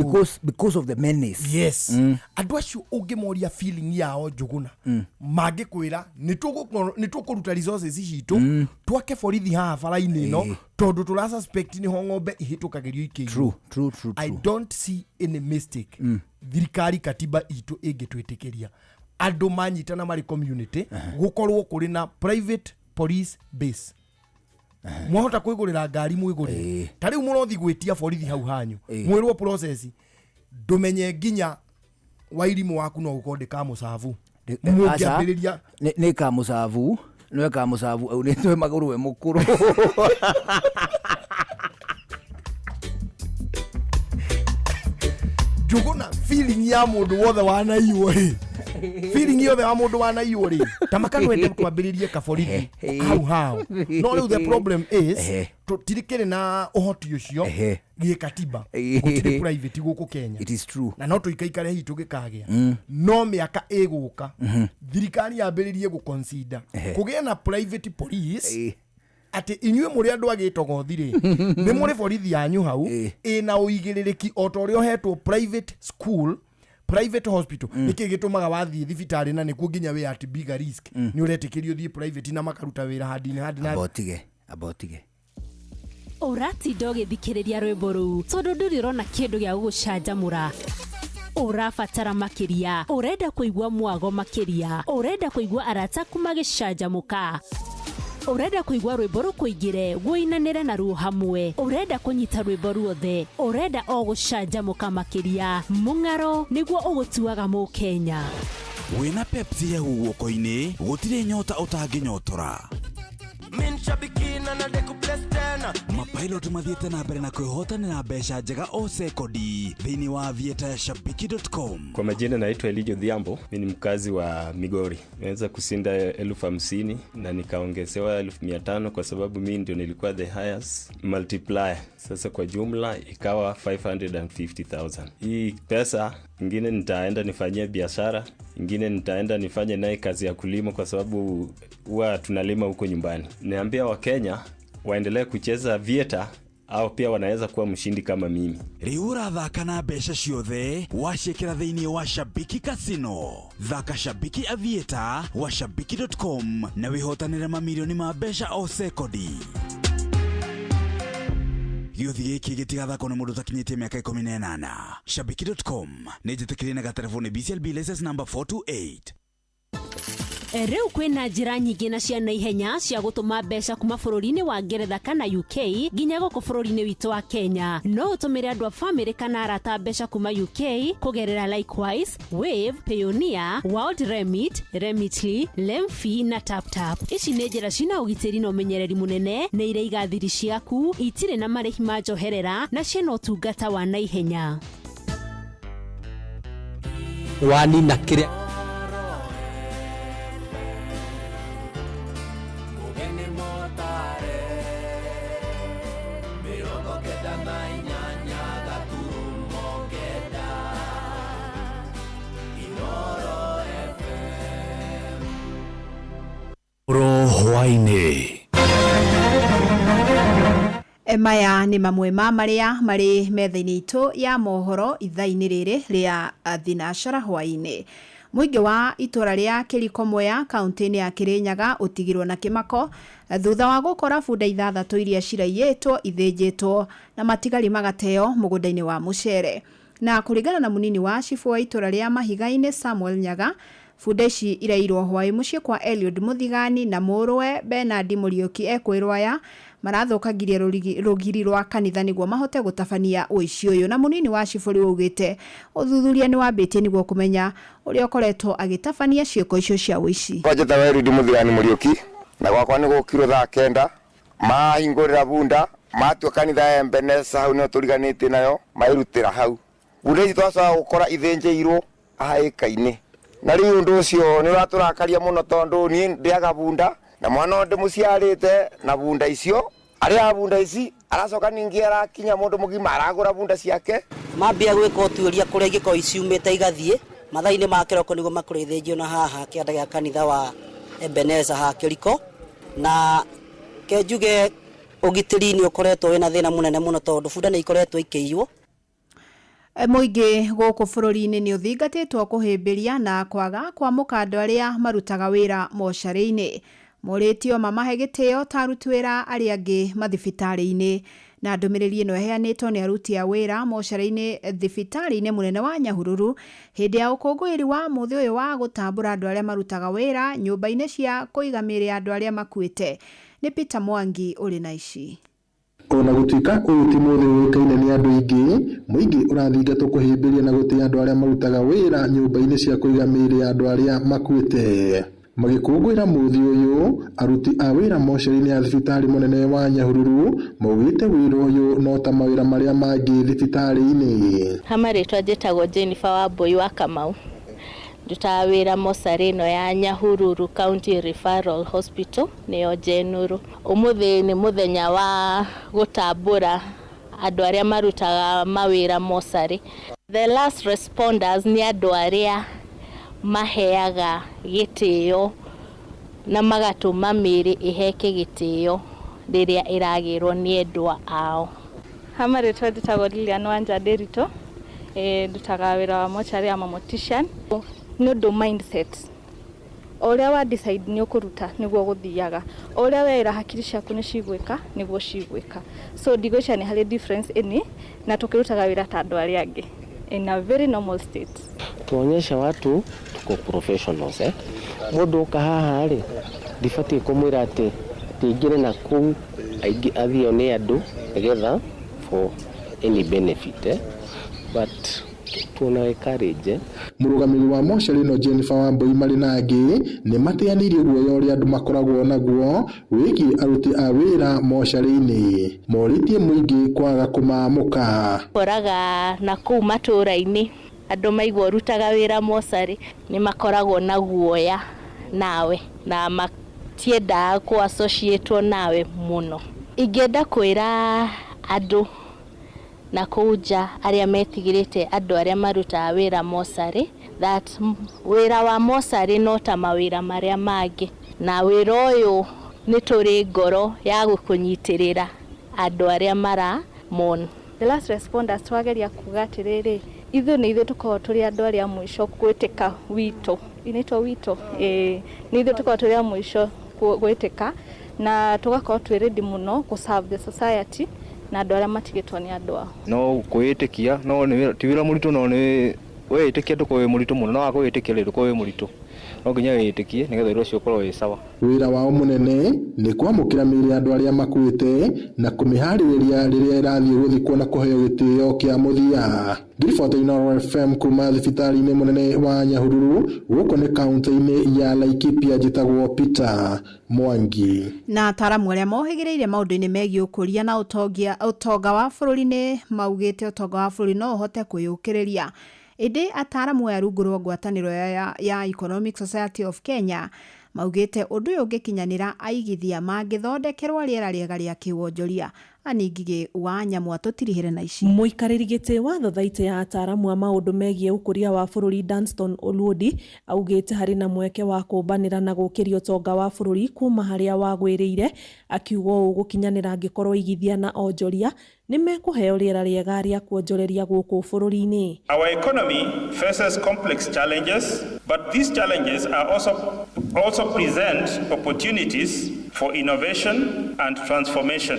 Because of the menace. Yes. Andũ acio ũngĩmoria feeling yao Njũgũna, mangĩkwĩra nĩ tũkũruta resources citũ twake borithi haha bara-inĩ ĩno tondũ tũra suspect nĩho ng'ombe ihĩtũkagĩrio ikĩiywo. True. I don't see any mistake. Thirikari katiba itũ ĩngĩtwĩtĩkĩria andũ manyitana marĩ community gũkorwo kũrĩ na private police base. Mwahota kwĩgũrĩra ngari mwĩgũrĩre. Ta rĩu mũrothi gwĩtia borithi hau hanyu mwĩrwo process ndũmenye nginya wairimũ waku no gũkorwo ndĩkamũcabu. Mũngĩambĩrĩria nĩ kamũcabu, nĩ kamũcabu aunĩtwe magũrũ we mũkũrũ. Njũgũna feeling ya mũndũ wothe wanaiywo rĩ, feeling yothe wa mũndũ wanaiywo rĩ, ta makanwende twambĩrĩrie kaborithi hau hao. No rĩu the problem is tũtirikĩrĩ na ũhoti ũcio gĩkatiba gũtirĩ private gũkũ Kenya. It is true. Na no tũikaikare hihi tũgĩkagĩa. No mĩaka ĩgũka thirikari yambĩrĩrie gũconsider kũgĩe na private police atĩ inyuĩ mũrĩ andũ a gĩtogothi rĩ, nĩ mũrĩ borithi yanyu hau ĩna ũigĩrĩrĩki o ta ũrĩa ũhetwo private school, private hospital. Nĩkĩ gĩtũmaga wathiĩ thibitarĩ na nĩkuo nginya wĩ at bigger risk, nĩ ũretĩkĩrio ũthiĩ private na makaruta wĩra handinĩ handi na Amba ũtige. Ũratinda ũgĩthikĩrĩria rwĩmbo rũu tondũ ndũrĩ ũrona kĩndũ gĩa gũgũcanjamũra. Ũrabatara makĩria, ũrenda kũigua mwago makĩria, ũrenda kũigua arata aku magĩcanjamũka, ũrenda kũigua rwĩmbo rũkũingĩre wũinanĩre naruo hamwe, ũrenda kũnyita rwĩmbo ruothe, ũrenda o gũcanjamũka makĩria. Mũng'aro nĩguo ũgũtuaga mũkenya. Wĩna Pepsi hehu guoko-inĩ gũtirĩ nyota ũtangĩnyotora. Mapilot mathiĩte na mbere na kwĩhotanĩra mbeca njega o sekondi thĩinĩ wa aviatorshabiki.com. Kwa majina naitwa Elijo Dhiambo, mimi ni mkazi wa Migori. Nimeweza kushinda 50,000 na nikaongezewa 500,000 kwa sababu mimi ndio nilikuwa the highest multiplier. Sasa kwa jumla ikawa 550,000. Hii pesa ingine nitaenda nifanyie biashara, ingine nitaenda nifanye naye kazi ya kulima kwa sababu huwa tunalima huko nyumbani. Niambia Wakenya waendelee kucheza Aviator Au pia wanaweza kuwa mshindi kama mimi. Rĩu ũrathaka na mbeca ciothe waciĩkĩra thĩinĩ wa Shabiki Casino. Thaka Shabiki Aviator wa shabiki.com na wĩhotanĩre mamirioni ma mbeca o sekondi. Gĩũthi gĩkĩ gĩtigathakwo nĩ mũndũ ũtakinyĩtie mĩaka 18. Shabiki.com nĩ njĩtĩkĩrie na gatereboni BCLB license number 428. Rĩu kwĩna njĩra nyingĩ na cia naihenya cia gũtũma mbeca kuma bũrũri-inĩ wa Ngeretha kana UK nginya gũkũ bũrũri-inĩ witũ wa Kenya. No ũtũmĩre andũ a famĩlĩ kana arata mbeca kuma UK kũgerera Likewise, Wave, Payoneer, World Remit, Remitly, Lemfi na TapTap. Ici nĩ njĩra cina ũgitĩri na ũmenyereri mũnene, nĩ iraiga thiri ciaku, itirĩ na marĩhi ma njoherera na ciĩna ũtungata wa naihenya. Wanina kĩrĩa Hwaĩ-inĩ. Maya nĩ mamwe ma marĩa marĩ metha-inĩ itũ ya mohoro ithaa-inĩ rĩrĩ rĩa thinacara hwaĩ-inĩ. Mũingĩ wa itũra rĩa Kĩriko Mwea kaunti-inĩ ya Kĩrĩnyaga ũtigirwo na kĩmako thutha wa gũkora bunda 6 iria ciraiyĩtwo ithĩnjĩtwo na matigari magateo mũgũnda-inĩ wa mũcere. Na kũringana na mũnini wa cibũ wa itũra rĩa Mahiga-inĩ Samuel Nyaga, bunda ici irairwo hwaĩ mũciĩ kwa Eliud Mũthigani na mũrũwe Bernard Mũriũki ekwĩrwo aya marathũkangirie rũgiri rwa kanitha nĩguo mahote gũtabania ũici ũyũ. Na mũnini wa cibũ rĩu augĩte ũthuthuria nĩ wambĩtie nĩguo kũmenya ũrĩa ũkoretwo agĩtabania ciĩko icio cia ũici. Kwa njĩtagwo Eliud Mũthigani Mũriũki na gwakwa nĩ gũkirwo thaa 9 mahingũrĩra bunda matua kanitha ya Ebeneza hau nĩyo tũriganĩtie nayo mairutĩra hau. Bunda ici twacoka gũkora ithĩnjĩirwo haĩka-inĩ. Na rĩu ũndũ ũcio nĩ ũratũrakaria mũno tondũ niĩ ndĩaga bunda na mwana ũyũ ndĩmũciarĩte na bunda icio arĩaga bunda ici aracoka ningĩ arakinya mũndũ mũgima aragũra bunda ciake. Mambia gwĩka ũtuĩria kũrĩa ingĩkorwo ciumĩte igathiĩ mathaa-inĩ ma kĩroko nĩguo makorwo ithĩnjio na haha kĩanda gĩa kanitha wa Ebeneza haha Kĩriko. Na ke njuge ũgitĩri nĩ ũkoretwo wĩna thĩna mũnene mũno tondũ bunda nĩ ikoretwo ikĩiywo. Mũingĩ gũkũ bũrũri-inĩ nĩ ũthingatĩtwo kũhĩmbĩria na kwaga kwamũka andũ arĩa marutaga wĩra mocarĩ-inĩ. Morĩtio mamahe gĩtĩo ta aruti wĩra arĩa angĩ mathibitarĩ-inĩ. Na ndũmĩrĩri ĩno ĩheanĩtwo nĩ aruti a wĩra mocarĩ-inĩ thibitarĩ-inĩ mũnene wa Nyahururu hĩndĩ ya ũkũngũĩri wa mũthĩ ũyũ wa gũtambũra andũ arĩa marutaga wĩra nyũmba-inĩ cia kũiga mĩĩrĩ ya andũ arĩa makuĩte. Nĩ Peter Mwangi ũrĩ na ici. Ona gũtuĩka ũyũ ti mũthĩ ũĩkaine nĩ andũ aingĩ, mũingĩ ũrathingatwo kũhĩmbĩria na gũtĩa andũ arĩa marutaga wĩra nyũmba-inĩ cia kũiga mĩĩrĩ ya andũ arĩa makuĩte. Magĩkũngũĩra mũthĩ ũyũ, aruti a wĩra mocarĩ-inĩ ya thibitarĩ mũnene wa Nyahururu maugĩte wĩra ũyũ no ta mawĩra marĩa mangĩ thibitarĩ-inĩ. Ha marĩtwa njĩtagwo Jennifer Wambui wa Kamau. Ndutaga wĩra mocarĩ ĩno ya Nyahururu County Referral Hospital nĩyo Jenũrũ. Ũmũthĩ nĩ mũthenya wa gũtambũra andũ arĩa marutaga mawĩra mocarĩ. The last responders nĩ andũ arĩa maheaga gĩtĩo na magatũma mĩĩrĩ ĩheke gĩtĩo rĩrĩa ĩragĩrwo nĩ endwa ao. Ha marĩtwa njĩtagwo Lilian Wanja Nderitu, ndutaga wĩra wa mocarĩ ama mortician. Nĩ ũndũ mindset, o ũrĩa wa decide nĩ ũkũruta nĩguo gũthiaga, o ũrĩa werĩra hakiri ciaku nĩ cigwĩka nĩguo cigwĩka. So ndigwĩciria nĩ harĩ difference ĩni na tũkĩrutaga wĩra ta andũ arĩa angĩ in a very normal state. Tuonyeshe watu tuko professionals. Mũndũ ũka haha rĩ, ndibatiĩ kũmwĩra atĩ aingĩre na kũu athio nĩ andũ nĩgetha for any benefit. But tuona encourage. Mũrũgamĩrĩri wa mocarĩ ĩno Jennifer Wambui marĩ na angĩ nĩ mateanĩirie guoya ũrĩa andũ makoragwo naguo wĩgiĩ aruti a wĩra mocarĩ-inĩ. Morĩtie mũingĩ kwaga kũmaamũka. Koraga na kũu matũũra-inĩ andũ maigua ũrutaga wĩra mocarĩ nĩ makoragwo na guoya nawe na matiendaga kũ associate nawe mũno. Ingĩenda kwĩra andũ na kũu nja arĩa metigĩrĩte andũ arĩa marutaga wĩra mocarĩ that wĩra wa mocarĩ no ta mawĩra marĩa mangĩ, na wĩra ũyũ nĩ tũrĩ ngoro ya gũkũnyitĩrĩra andũ arĩa mara mourn. The last responders twageria kuga atĩrĩrĩ, ithuĩ nĩ ithuĩ tũkoragwo tũrĩ andũ arĩa a mũico gwĩtĩka wito, inaitwo wito, ĩĩ, nĩ ithuĩ tũkoragwo tũrĩ a mũico gwĩtĩka na tũgakorwo twĩ ready mũno gũ serve the society na andũ arĩa matigĩtwo nĩ andũ ao. No kwĩĩtĩkia no nĩ ti wĩra mũritũ, no nĩ wĩĩtĩkia ndũkorwo wĩ mũritũ mũno, no waga kwĩĩtĩkia rĩ, ndũkorwo wĩ mũritũ. No nginya wĩĩtĩkie nĩgetha wĩra ũcio ũkorwo wĩ sawa. Wĩra wao mũnene nĩ kwamũkĩra mĩĩrĩ ya andũ arĩa makuĩte na kũmĩharĩrĩria rĩrĩa ĩrathiĩ gũthikwo na kũheo gĩtĩo kĩa mũthia. Ngĩribota Inooro FM kuma thibitarĩ-inĩ mũnene wa Nyahururu gũkũ nĩ kaunti-inĩ ya Laikipia, njĩtagwo Peter Mwangi. Na ataaramu arĩa mohĩgĩrĩire maũndũ-inĩ megiĩ ũkũria na ũtongia, ũtonga wa bũrũri nĩ maugĩte ũtonga wa bũrũri no ũhote kwĩyũkĩrĩria. Ĩndĩ ataaramu aya rungu rwa ngwatanĩro ya, ya Economic Society of Kenya maugĩte ũndũ ũyũ ũngĩkinyanĩra aigithia mangĩthondekerwo rĩera rĩega rĩa kĩwonjoria. Anne Ngigĩ wa Nyamũ atũtirihĩre na ici. Mũikarĩri gĩtĩ wa thothaitĩ ya ataaramu a maũndũ megiĩ ũkũria wa bũrũri Danstan Oluodi augĩte harĩ na mweke wa kũmbanĩra na gũkĩria ũtonga wa bũrũri kuma harĩa wagwĩrĩire, akiuga ũũ gũkinyanĩra angĩkorwo aigithia na onjoria nĩ mekũheo rĩera rĩega rĩa kuonjoreria gũkũ bũrũri-inĩ. Our economy faces complex challenges, but these challenges are also present opportunities for innovation and transformation.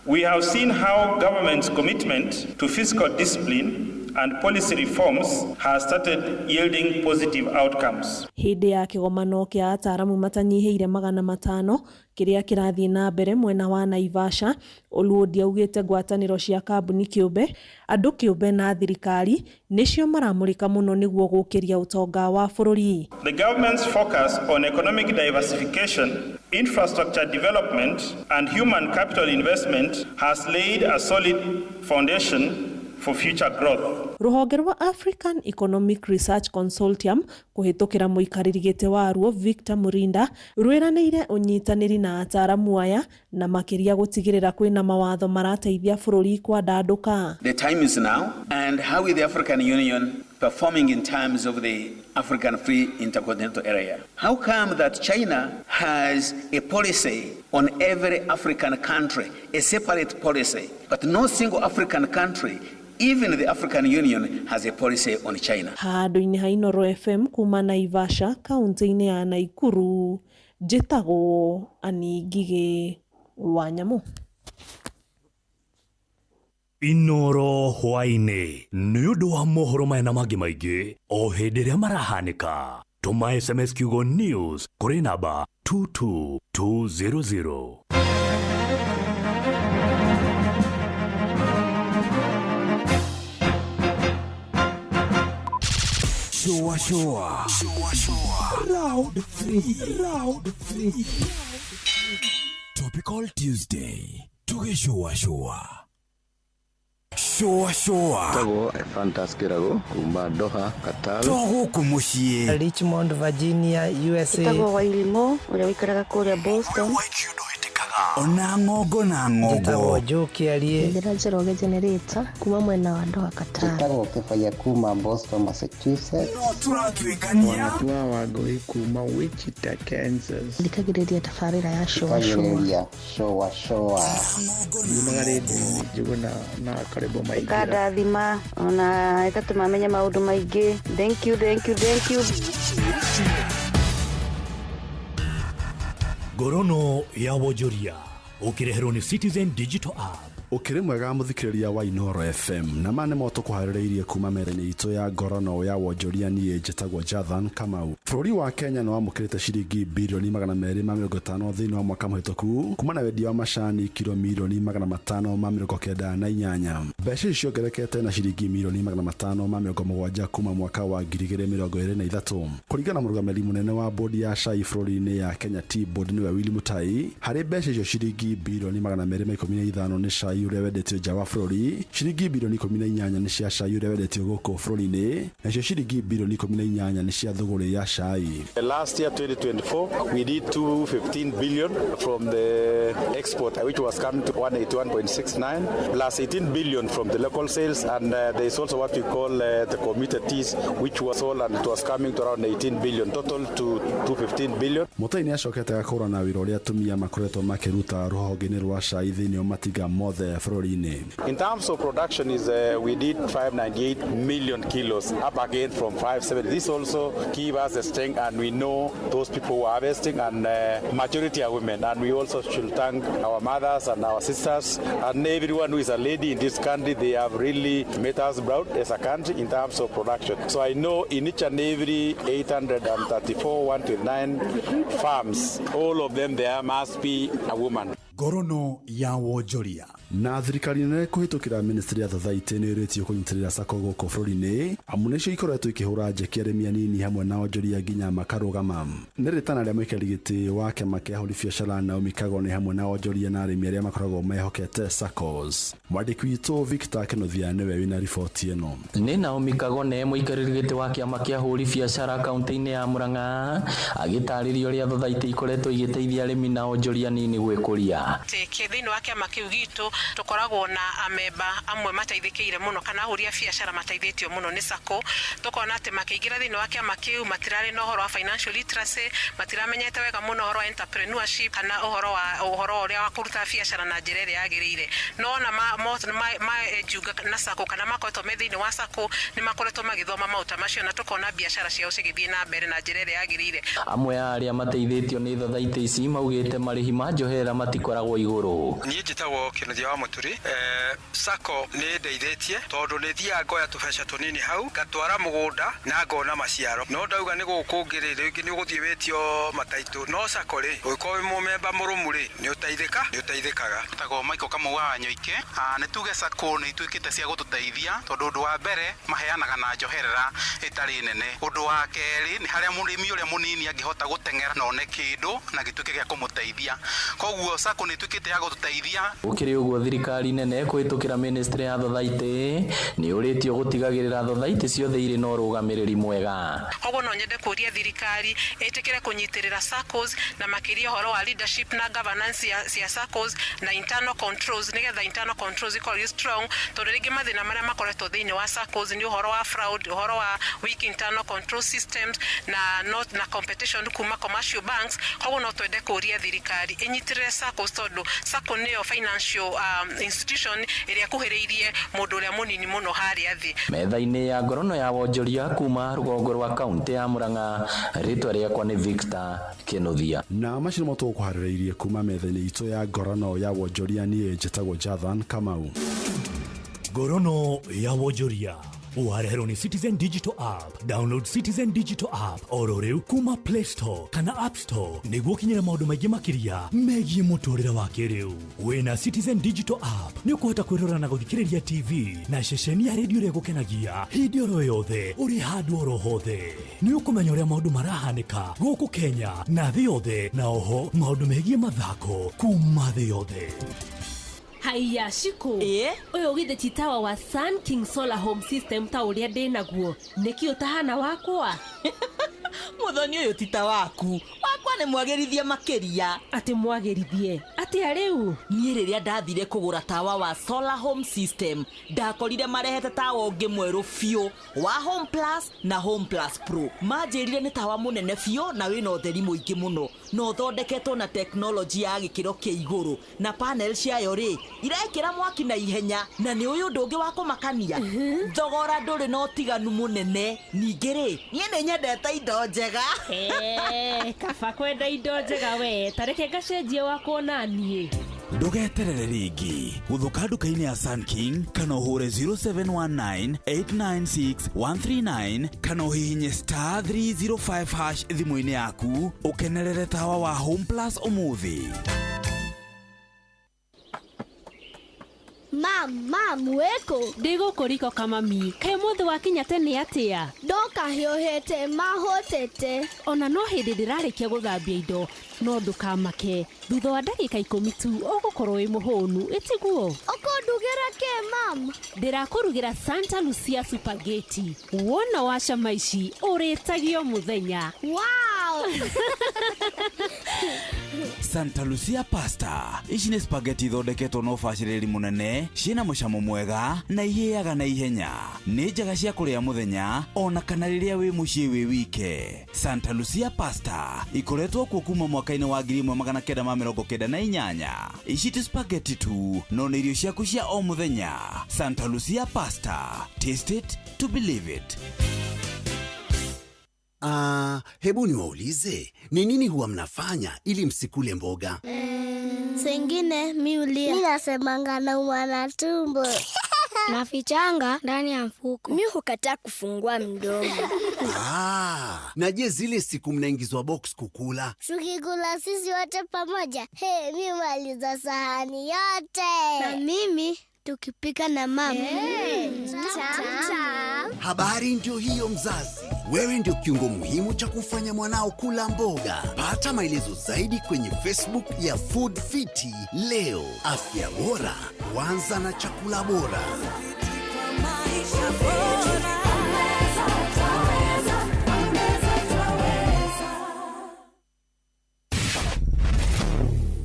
We have seen how government's commitment to fiscal discipline and policy reforms has started yielding positive outcomes. Hĩndĩ ya kĩgomano kĩa ataaramu matanyihĩire 500 kĩrĩa kĩrathiĩ na mbere mwena wa Naivasha, Oluodi augĩte ngwatanĩro cia kambuni kĩũmbe, andũ kĩũmbe na thirikari nĩcio maramũrĩka mũno nĩguo gũkĩria ũtonga wa bũrũri. The government's focus on economic diversification, infrastructure development, and human capital investment has laid a solid foundation for future growth. Rũhonge rwa African Economic Research Consortium kũhĩtũkĩra mũikarĩri gĩtĩ waruo Victor Murinda rwĩranĩire ũnyitanĩri na ataaramu aya na makĩria gũtigĩrĩra kwĩna mawatho marateithia bũrũri kwandandũka. The time is now, and how is the African Union performing in terms of the African Free Intercontinental Area? How come that China has a policy on every African country, a separate policy, but no single African country, even the African Union, has a policy on China? Handũ-inĩ ha Inooro FM kuma Naivasha kaunti-inĩ ya Naikuru, njĩtagwo Annie Ngigĩ wa Nyamũ. Inooro hwaĩ-inĩ nĩ ũndũ wa mohoro maya na mangĩ maingĩ o hĩndĩ ĩrĩa marahanĩka, tũma SMS kiugo NEWS kũrĩ namba 22200. Shua shua. Shua shua. Round 3. Round 3. Topical Tuesday. Tugĩcũa shua. Shua shua. Tagwo Fantas Kĩrago kuma Doha, Qatar. To gũkũ mũciĩ. Richmond, Virginia, USA. Njĩtagwo Wairimu ũrĩa ũikaraga kũrĩa Boston. Ona ng'ongo na ng'ongo. Njĩtagwo Joe Kĩarie. Njĩra Njoroge Generator kuma mwena wa Doha, Qatar. Njĩtagwo Kĩbaya kuma Boston, Massachusetts. No tũratuĩkania. Wanatua Wangũi kuma Wichita, Kansas. Thikagĩrĩria tabarĩra ya Shũa Shũa. Thikagĩrĩria Shũa Shũa. Yumaga rĩndiũ Njũgũna na Karĩbo Maingĩra. Ĩkandathima ona ĩgatũma menye maũndũ maingĩ. Thank you, thank you, thank you. Ngorono ya wonjoria ũkĩreherwo nĩ Citizen Digital App. Ũkĩrĩ mwega mũthikĩrĩria wa Inooro FM, na ma nĩmo tũkũharĩrĩirie kuma metha-inĩ itũ ya ngorono ya wonjoria. Niĩ njĩtagwo Jathan Kamau. Bũrũri wa Kenya nĩ wamũkĩrĩte ciringi 250 birioni thĩinĩ wa mwaka mũhĩtũku kuma na wendia wa macani kiro 598,000,000. Mbeca ici ciongererekete na ciringi 570,000,000 kuma mwaka wa 2023, kũringana na mũrũgamĩrĩri mũnene wa bodi ya cai bũrũri-inĩ ya Kenya Tea Board, nĩwe Willy Mutai. Harĩ mbeca icio, ciringi 215 birioni nĩ cai. cai ũrĩa wendetio nja wa bũrũri, ciringi birioni 18 nĩ cia cai ũrĩa wendetio gũkũ bũrũri-inĩ, nacio ciringi birioni 18 nĩ cia thũgũrĩ ya cai. Last year, 2024, we did 215 billion from the export, which was coming to 181.69, plus 18 billion from the local sales, and there is also what we call the committed teas, which was sold and it was coming to around 18 billion, total to 215 billion. Mutai nĩ acokete agakũrana wĩra ũrĩa atumia makoretwo makĩruta rũhonge-inĩ rwa cai thĩinĩ wa matinga mothe bũrũri-inĩ. In terms of production, is we did 598 million kilos, up again from 570. This also give us a strength, and we know those people who are harvesting, and majority are women. And we also should thank our mothers and our sisters and everyone who is a lady in this country. They have really made us proud as a country in terms of production. So I know in each and every 834, 129 farms, all of them there must be a woman. Ngorono ya wonjoria. Na thirikari nene kũhĩtũkĩra ministry ya thothaitĩ nĩ ĩrĩtio kũnyitĩrĩra sacco gũkũ bũrũri-inĩ, amu nĩcio ikoretwo ikĩhũra njeki arĩmi anini hamwe na onjoria nginya makarũgama. Nĩ rĩtana rĩa mũikarĩri gĩtĩ wa kĩama kĩa ahũri biacara Naomi Kagone hamwe na onjoria na arĩmi arĩa makoragwo mehokete saccos. Mwandĩki witũ Victor Kĩnuthia nĩwe wĩna riboti ĩno. Nĩ Naomi Kagone, mũikarĩri gĩtĩ wa kĩama kĩa ahũri biacara kaunti-inĩ ya Murang'a, agĩtarĩria ũrĩa thothaitĩ ikoretwo igĩteithia arĩmi na onjoria anini gwĩkũria. Thĩinĩ wa kĩama kĩu gitũ tũkoragwo na amemba amwe mateithĩkĩire mũno kana ahũri a biacara mateithĩtio mũno nĩ sacco. Tũkona atĩ makĩingĩra thĩinĩ wa kĩama kĩu matirarĩ na ũhoro wa financial literacy, matiramenyete wega mũno ũhoro wa entrepreneurship kana ũhoro wa ũhoro ũrĩa wa kũruta biacara na njĩra ĩrĩa yagĩrĩire. No ona majiunga na sacco kana makoretwo me thĩinĩ wa sacco, nĩ makoretwo magĩthoma maũndũ ta macio na tũkona biacara ciao cigĩthiĩ na mbere na njĩra ĩrĩa yagĩrĩire. Amwe a arĩa mateithĩtio nĩ thothaitĩ ici maugĩte marĩhi ma njoherera matikoragwo igũrũ. Niĩ njĩtagwo Kĩnuthia wa Mũturi. Sacco nĩ ndeithĩtie tondũ nĩ thiaga ngoya tũbeca tũnini hau ngatwara mũgũnda na ngona maciaro. No ndauga nĩ gũkũ ũngĩ rĩ, rĩngĩ nĩ ũgũthiĩ wĩtio mataitũ, no sacco rĩ, ũngĩkorwo wĩ mũmemba mũrũmu rĩ, nĩ ũteithĩka nĩ ũteithĩkaga. Tagwo Michael Kamau wa Wanyoike. Nĩ tuge sacco nĩ ituĩkĩte cia gũtũteithia tondũ ũndũ wa mbere maheanaga na njoherera ĩtarĩ nene. Ũndũ wa kerĩ nĩ harĩa mũrĩmi ũrĩa mũnini angĩhota gũteng'era na one kĩndũ na gĩtuĩke gĩa kũmũteithia. Koguo sacco nĩ ĩtuĩkĩte ya gũtũteithia. Gũkĩrĩ ũguo, thirikari nene kũhĩtũkĩra ministry ya thothaitĩ nĩ ũrĩtio gũtigagĩrĩra thothaitĩ ciothe irĩ na ũrũgamĩrĩri mwega. Koguo no nyende kũria thirikari ĩtĩkĩre kũnyitĩrĩra saccos na makĩria ũhoro wa leadership na governance cia saccos na internal controls, nĩgetha internal controls ikorwo irĩ strong, tondũ rĩngĩ mathĩna marĩa makoretwo thĩinĩ wa saccos nĩ ũhoro wa fraud, ũhoro wa weak internal control systems na not na competition kuma commercial banks. Koguo no twende kũria thirikari ĩnyitĩrĩre saccos, tondũ sacco nĩyo financial institution ĩrĩa ĩkuhĩrĩirie mũndũ ũrĩa mũnini mũno harĩa thĩ. Metha-inĩ ya ngorono ya wonjoria kuma rũgongo rwa kaunti ya Murang'a, rĩtwa rĩakwa nĩ Victor Kĩnuthia. Na macio nĩmo tũgũkũharĩrĩirie kuma metha-inĩ itũ ya ngorono ya wonjoria. Niĩ njĩtagwo Jathan Kamau. Ngorono ya wonjoria wareherwo nĩ Citizen Digital App. Download Citizen Digital App oro rĩu kuma Play Store kana App Store nĩguo ũkinyĩre maũndũ maingĩ makĩria megiĩ mũtũrĩre wa kĩrĩu. Wĩna Citizen Digital App nĩ ũkũhota kwĩrora na gũthikĩrĩria TV na ceceni ya redio ĩrĩa ĩgũkenagia hĩndĩ oro yothe, ũrĩ handũ oro hothe. Nĩ ũkũmenya ũrĩa maũndũ marahanĩka gũkũ Kenya na thĩ yothe, na oho maũndũ megiĩ mathako kuma thĩ yothe. Haiya Shiko, ũyũ githĩ ti tawa wa Sun King Solar Home System ta ũrĩa ndĩ naguo? Nĩkĩ ũtahana wakwa? Mũthoni, ũyũ ti ta waku. Wakwa nĩ mwagĩrithie makĩria. Atĩ mwagĩrithie atĩa rĩu? Niĩ rĩrĩa ndathire kũgũra tawa wa Solar Home System, ndakorire marehete tawa ũngĩ mwerũ biũ wa Home Plus na Home Plus Pro. Manjĩrire nĩ tawa mũnene biũ na wĩna ũtheri mũingĩ mũno na ũthondeketwo na tekinoronjĩ ya gĩkĩro kĩa igũrũ, na panel ciayo rĩ, irekĩra mwaki na ihenya. Na nĩ ũyũ ũndũ ũngĩ wa kũmakania, thogora ndũrĩ na ũtiganu mũnene. Ningĩ rĩ, niĩ nĩ nyendete indo njega. Kaba kwenda indo njega we, tareke ngacenjie wakwa naniĩ. Ndũgeterere rĩngĩ, gũthũka nduka-inĩ ya Sun King kana ũhũre 0719 896 139 kana ũhihinye *305# thimũ-inĩ yaku ũkenerere tawa wa Home Plus ũmũthĩ. Mam, mam, wĩkũ? Ndĩ gũkũ riko kamami. Kaĩ ũmũthĩ wakinya tene atĩa? Ndoka hiũhĩte mahũtĩte. Ona no hĩndĩ ndĩrarĩkia gũthambia indo, no ndũkamake. Thutha wa ndagĩka 10 tu ũgũkorwo wĩ mũhũnu, ĩtiguo? Ũkũndugĩra kĩ mam? Ndĩrakũrugĩra Santa Lucia Spaghetti. Wona wacama ici ũrĩtagio mũthenya. Wow! Santa Lucia pasta ici nĩ spaghetti ithondeketwo na ũbacĩrĩri mũnene, ciĩna mũcamo mwega na ihĩaga na ihenya. Nĩ njega cia kũrĩa mũthenya ona kana rĩrĩa wĩ mũciĩ wĩ wike. Santa Lucia pasta ikoretwo kuo kuma mwaka-inĩ wa 1998. Ici ti spaghetti tu, no nĩ irio ciaku cia o mũthenya. Santa Lucia pasta, taste it to believe it. Ah, hebu niwaulize, ni nini huwa mnafanya ili msikule mboga? Sengine mi ulia. Mi nasemanga naumwa na tumbo. Nafichanga ndani ya mfuko. Mi hukataa kufungua mdomo. Ah, na je, zile siku mnaingizwa box kukula? Tukikula sisi wote pamoja, hey, mi maliza sahani yote. Na mimi tukipika na mama. Hey, Habari ndio hiyo mzazi. Wewe ndio kiungo muhimu cha kumfanya mwanao kula mboga. Pata maelezo zaidi kwenye Facebook ya Food Fiti leo. Afya bora huanza na chakula bora.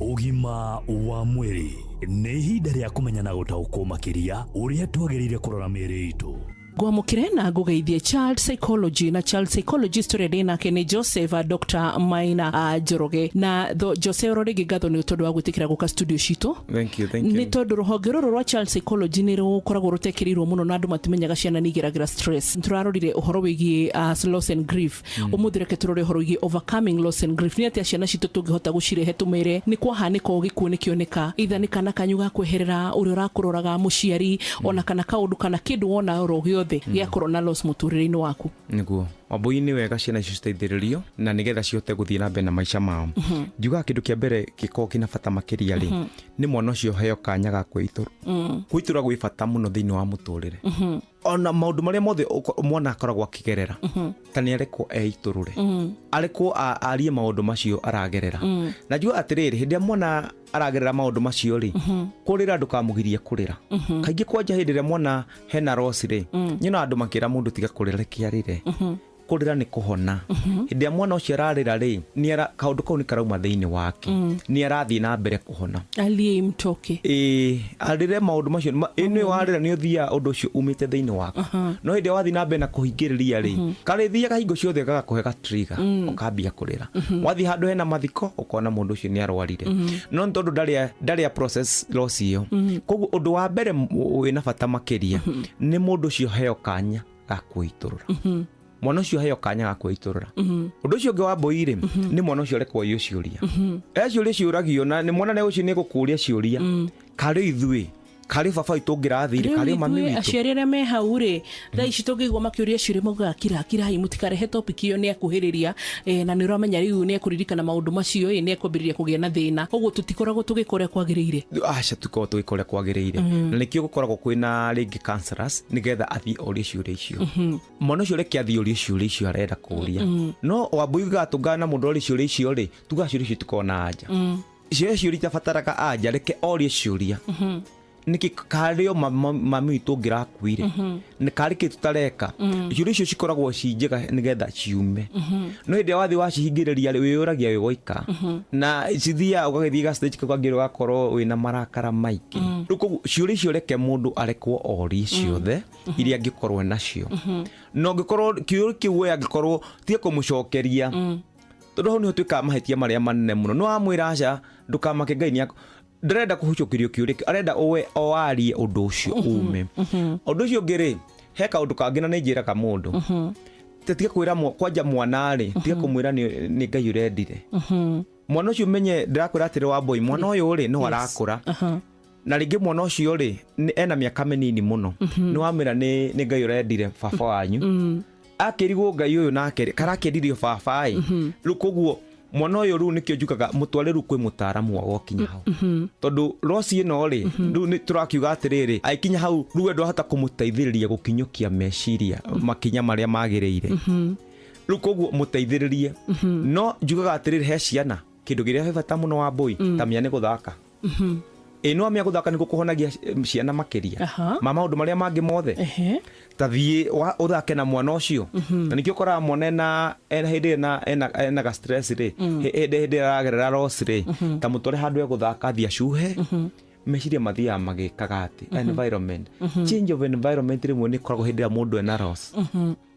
Ũgima wa mwĩrĩ nĩ ihinda rĩa kũmenya na gũtaũkwo makĩria ũrĩa twagĩrĩire kũrora mĩĩrĩ itũ. Ngwamũkĩre na ngũgeithie child psychology na child psychologist ũrĩa ndĩ nake nĩ Joseph Dr. Maina Njoroge. Na Jose, oro rĩngĩ ngatho nĩ tondũ wa gwĩtĩkĩra gũka studio citũ. Thank you, thank you. Nĩ tondũ rũhonge rũrũ rwa child psychology nĩ rũkoragwo rũtekĩrĩirwo mũno na andũ matimenyaga ciana nĩ igeragĩra stress. Tũrarorire ũhoro wĩgiĩ loss and grief. Ũmũthĩ reke tũrore ũhoro wĩgiĩ overcoming loss and grief. Nĩ atĩa ciana citũ tũngĩhota gũcirehe tũmere nĩ kwahanĩka o gĩkuũ nĩkĩoneka, either nĩ kana kanyu ga kweherera ũrĩa ũrakũroraga mũciari, ona kana kaũndũ kana kĩndũ wona oro gĩothe gĩakorwo na loss mũtũrĩre-inĩ waku. Nĩguo wambui nĩ wega ciana icio citeithĩrĩrio na nĩgetha cihote gũthiĩ na mbere na maica mao. Njugaga kĩndũ kĩa mbere gĩkoragwo kĩna bata makĩria rĩ, nĩ mwana ũcio heo kanya ga kwĩitũra. Kwĩitũra gwĩ bata mũno thĩinĩ wa mũtũrĩre. Ona maũndũ marĩa mothe mwana akoragwo akĩgerera, ta nĩ arekwo eitũrũre, arekwo arie maũndũ macio aragerera. Na njugaga atĩrĩrĩ, hĩndĩ ĩrĩa mwana aragerera maũndũ macio rĩ, kũrĩra ndũkamũgirie kũrĩra. Kaingĩ kwanja hĩndĩ ĩrĩa mwana hena loss rĩ, nyonaga andũ makĩra mũndũ tiga kũrĩra, reke arĩre. Kũrĩra nĩ kũhona. Hĩndĩ ĩrĩa mwana ũcio ararĩra rĩ, kaũndũ kau nĩ karauma thĩinĩ wake, nĩ arathiĩ na mbere kũhona. Alie imtoke. Ĩĩ, arĩre maũndũ macio. Ĩnĩ warĩra nĩ ũthiaga ũndũ ũcio umĩte thĩinĩ waku. No hĩndĩ ĩrĩa wathiĩ na mbere na kũhingĩrĩria rĩ, karĩthiaga hingo ciothe gagakũhe ga trigger, ũkambia kũrĩra. Wathiĩ handũ hena mathiko ũkona mũndũ ũcio nĩ arwarire. No nĩ tondũ ndarĩa process loss ĩyo. Koguo ũndũ wa mbere wĩna bata makĩria nĩ mũndũ ũcio heo kanya ga kwĩitũrũra. Mwana ũcio heo kanya ga kwĩitũrũra. Ũndũ ũcio ũngĩ wa mbũi rĩ, nĩ mwana ũcio arekwo orio ciũria. Ciũria ciũragio na nĩ mwana ũcio nĩ egũkũria ciũria. Karĩ ithuĩ, karĩ baba witũ ũngĩrathire, karĩ mami witũ. Aciari arĩa me hau rĩ, thaa ici tũngĩigua makĩũria ciũria maugaga kira kira hi mũtikarehe topic ĩyo, nĩ akuhĩrĩria, na nĩ ũramenya rĩu nĩ ekũririkana maũndũ macio, nĩ ekwambĩrĩria kũgĩa na thĩna. Koguo tũtikoragwo tũgĩka ũrĩa kwagĩrĩire. Aca, tũtikoragwo tũgĩka ũrĩa kwagĩrĩire. Na nĩkĩo gũkoragwo kwĩna rĩngĩ counselors nĩgetha athiĩ orie ciũria icio. Mwana ũcio reke athiĩ orie ciũria icio arenda kũũria. No wambui gatũngana na mũndũ orie ciũria icio rĩ, tugaga ciũria icio itikoragwo na anja. Ciũria ciũria itabataraga anja, reke orie ciũria. Nĩkĩ karĩ o mami witũ ũngĩrakuire, nĩ karĩ kĩ tũtareka. Ciũria icio cikoragwo ci njega nĩgetha ciume. No hĩndĩ ĩrĩa wathiĩ wacihingĩrĩria rĩ, wĩyũragia wĩ woika. Na cithiaga ũgagĩthiĩ ga stage kau kangĩ ũgakorwo wĩna marakara maingĩ. Rĩu koguo ciũria icio reke mũndũ arekwo orie ciothe iria angĩkorwo nacio. Na ũngĩkorwo kĩũria kĩu we angĩkorwo tiga kũmũcokeria, tondũ hau nĩho twĩkaga mahĩtia marĩa manene mũno. Nĩ wamwĩra aca, ndũkamake Ngai nĩ ndarenda kũhũcũkĩrio kĩũria kĩu, arenda ũwe o arie ũndũ ũcio ume. Ũndũ ũcio ũngĩ rĩ, he kaũndũ kangĩ na nĩ njĩraga mũndũ. Tiga kwĩra kwanja mwana rĩ, tiga kũmwĩra nĩ Ngai ũrendire. Mwana ũcio menye ndĩrakwĩra atĩrĩ wa boy, mwana ũyũ rĩ no arakũra. Na rĩngĩ mwana ũcio rĩ ena mĩaka mĩnini mũno. Nĩ wamwĩra nĩ Ngai ũrendire baba wanyu. Akĩrigwo Ngai ũyũ nake karakĩendirio baba ĩ. Rĩu koguo Mwana ũyũ rĩu nĩkĩo njugaga mũtware rĩu kwĩ mũtaaramu wa gwakinya hau, tondũ loss ĩno rĩ, rĩu nĩ tũrakiuga atĩrĩrĩ, agĩkinya hau rĩu we ndwahota kũmũteithĩrĩria gũkinyũkia meciria makinya marĩa magĩrĩire. Rĩu koguo mũteithĩrĩrie. No njugaga atĩrĩrĩ, he ciana kĩndũ kĩrĩa he bata mũno wa mbũi ta mĩa nĩ gũthaka. Ĩ no amĩa gũthaka nĩguo kũhonagia ciana makĩria ma maũndũ marĩa mangĩ mothe. Ta thiĩ ũthake na mwana ũcio. Na nĩkĩo ũkoraga mwana ena hĩndĩ ena ga stress rĩ, hĩndĩ ĩrĩa aragerera loss rĩ, ta mũtware handũ egũthaka, athiĩ acuhe, meciria mathiaga magĩkaga atĩ environment, change of environment rĩmwe nĩ ĩkoragwo hĩndĩ ĩrĩa mũndũ ena loss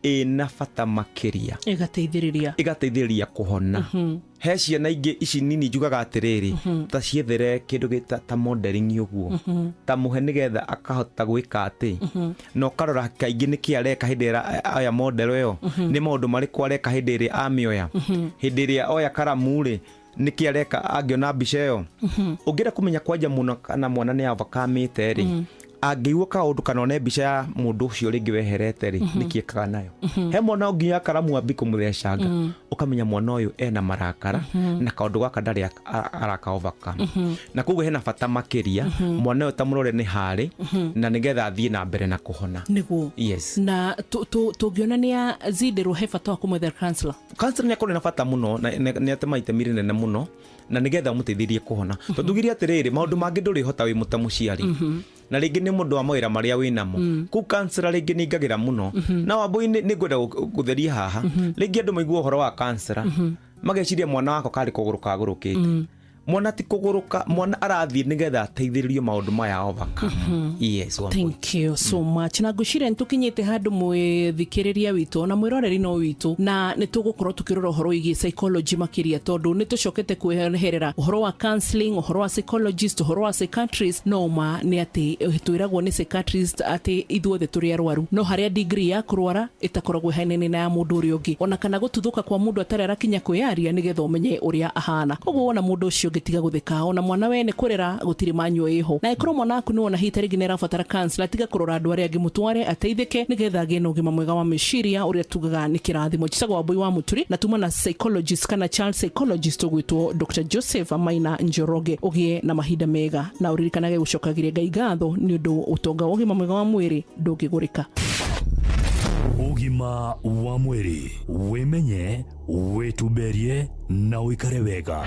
ĩna bata makĩria. Ĩgateithĩrĩria. Ĩgateithĩrĩria kũhona. He ciana ingĩ ici nini njugaga atĩrĩrĩ, ta ciethere kĩndũ gĩta ta modeling ũguo, ta mũhe nĩgetha akahota gwĩka atĩ, na ũkarora kaingĩ nĩkĩ areka hĩndĩ ĩrĩa oya model ĩyo, nĩ maũndũ marĩkũ areka hĩndĩ ĩrĩa amĩoya, hĩndĩ ĩrĩa oya karamu rĩ, nĩkĩ areka angĩona mbica ĩyo. Ũngĩenda kũmenya kwanja mũno kana mwana nĩ avakamĩte rĩ, angĩigua kaũndũ kana one mbica ya mũndũ ũcio rĩngĩ weherete rĩ, nĩkĩ ekaga nayo. He mwana ũnginya karamu ambi kũmũthecanga, ũkamenya mwana ũyũ ena marakara na kaũndũ gaka ndarĩ araka overcome. Na koguo hena bata makĩria mwana ũyũ ta mũrore nĩ harĩ na nĩgetha athiĩ na mbere na kũhona. Nĩguo. Yes. Na tũngĩona nĩ azindĩrwo, he bata wa kũmwethera counselor? Counselor nĩ akorwo na bata mũno na nĩ atema itemi rĩnene mũno na nĩgetha ũmũteithĩrie kũhona, tondũ tugire atĩrĩrĩ, maũndũ mangĩ ndũrĩhota wĩ mũta mũciari, na rĩngĩ nĩ mũndũ wa mawĩra marĩa wĩ namo. Kũu counselor rĩngĩ nĩ ingagĩra mũno. Na Wambũi, nĩ ngwenda gũtheria haha. Rĩngĩ andũ maigua ũhoro wa counselor mageciria mwana wakwa karĩ kũgũrũ kagũrũkĩte. Mwana ti kũgũrũka, mwana arathiĩ nĩgetha ateithĩrĩrio maũndũ maya overcome. Yes, Wambũi. Thank you so much. Na ngwĩciria nĩ tũkinyĩte handũ, mwĩthikĩrĩria witũ na mwĩroreri no witũ, na nĩ tũgũkorwo tũkĩrora ũhoro wĩgiĩ psychology makĩria, tondũ nĩ tũcokete kwĩherera ũhoro wa counseling, ũhoro wa psychologist, ũhoro wa psychiatrist. No ma nĩ atĩ twĩragwo nĩ psychiatrist atĩ ithuothe tũrĩ arwaru, no harĩa degree ya kũrwara ĩtakoragwo ĩhainaine na ya mũndũ ũrĩa ũngĩ, ona kana gũtuthũka kwa mũndũ atarĩ arakinya kwĩyaria nĩgetha ũmenye ũrĩa ahana. Koguo wona mũndũ ũcio ũngĩ, tiga gũtheka, ona mwana wene kũrera gũtirĩ manyuo ĩho. Na ĩkorwo mwana waku nĩ wona hihi ta rĩngĩ nĩ arabatara counselor, tiga kũrora andũ arĩa angĩ, mũtware ateithĩke nĩgetha agĩe na ũgima mwega wa meciria ũrĩa tugaga nĩ kĩrathimo. Njĩtagwo Wambũi wa Mũturi na tuma na psychologist kana child psychologist ũgwĩtwo Dr. Joseph Maina Njoroge. Ũgĩe na mahinda mega na ũririkanage gũcokagĩria Ngai ngatho nĩ ũndũ ũtonga wa ũgima mwega wa mwĩrĩ ndũngĩgũrĩka. Ũgima wa mwĩrĩ: wĩmenye, wĩtumberie na ũikare wega.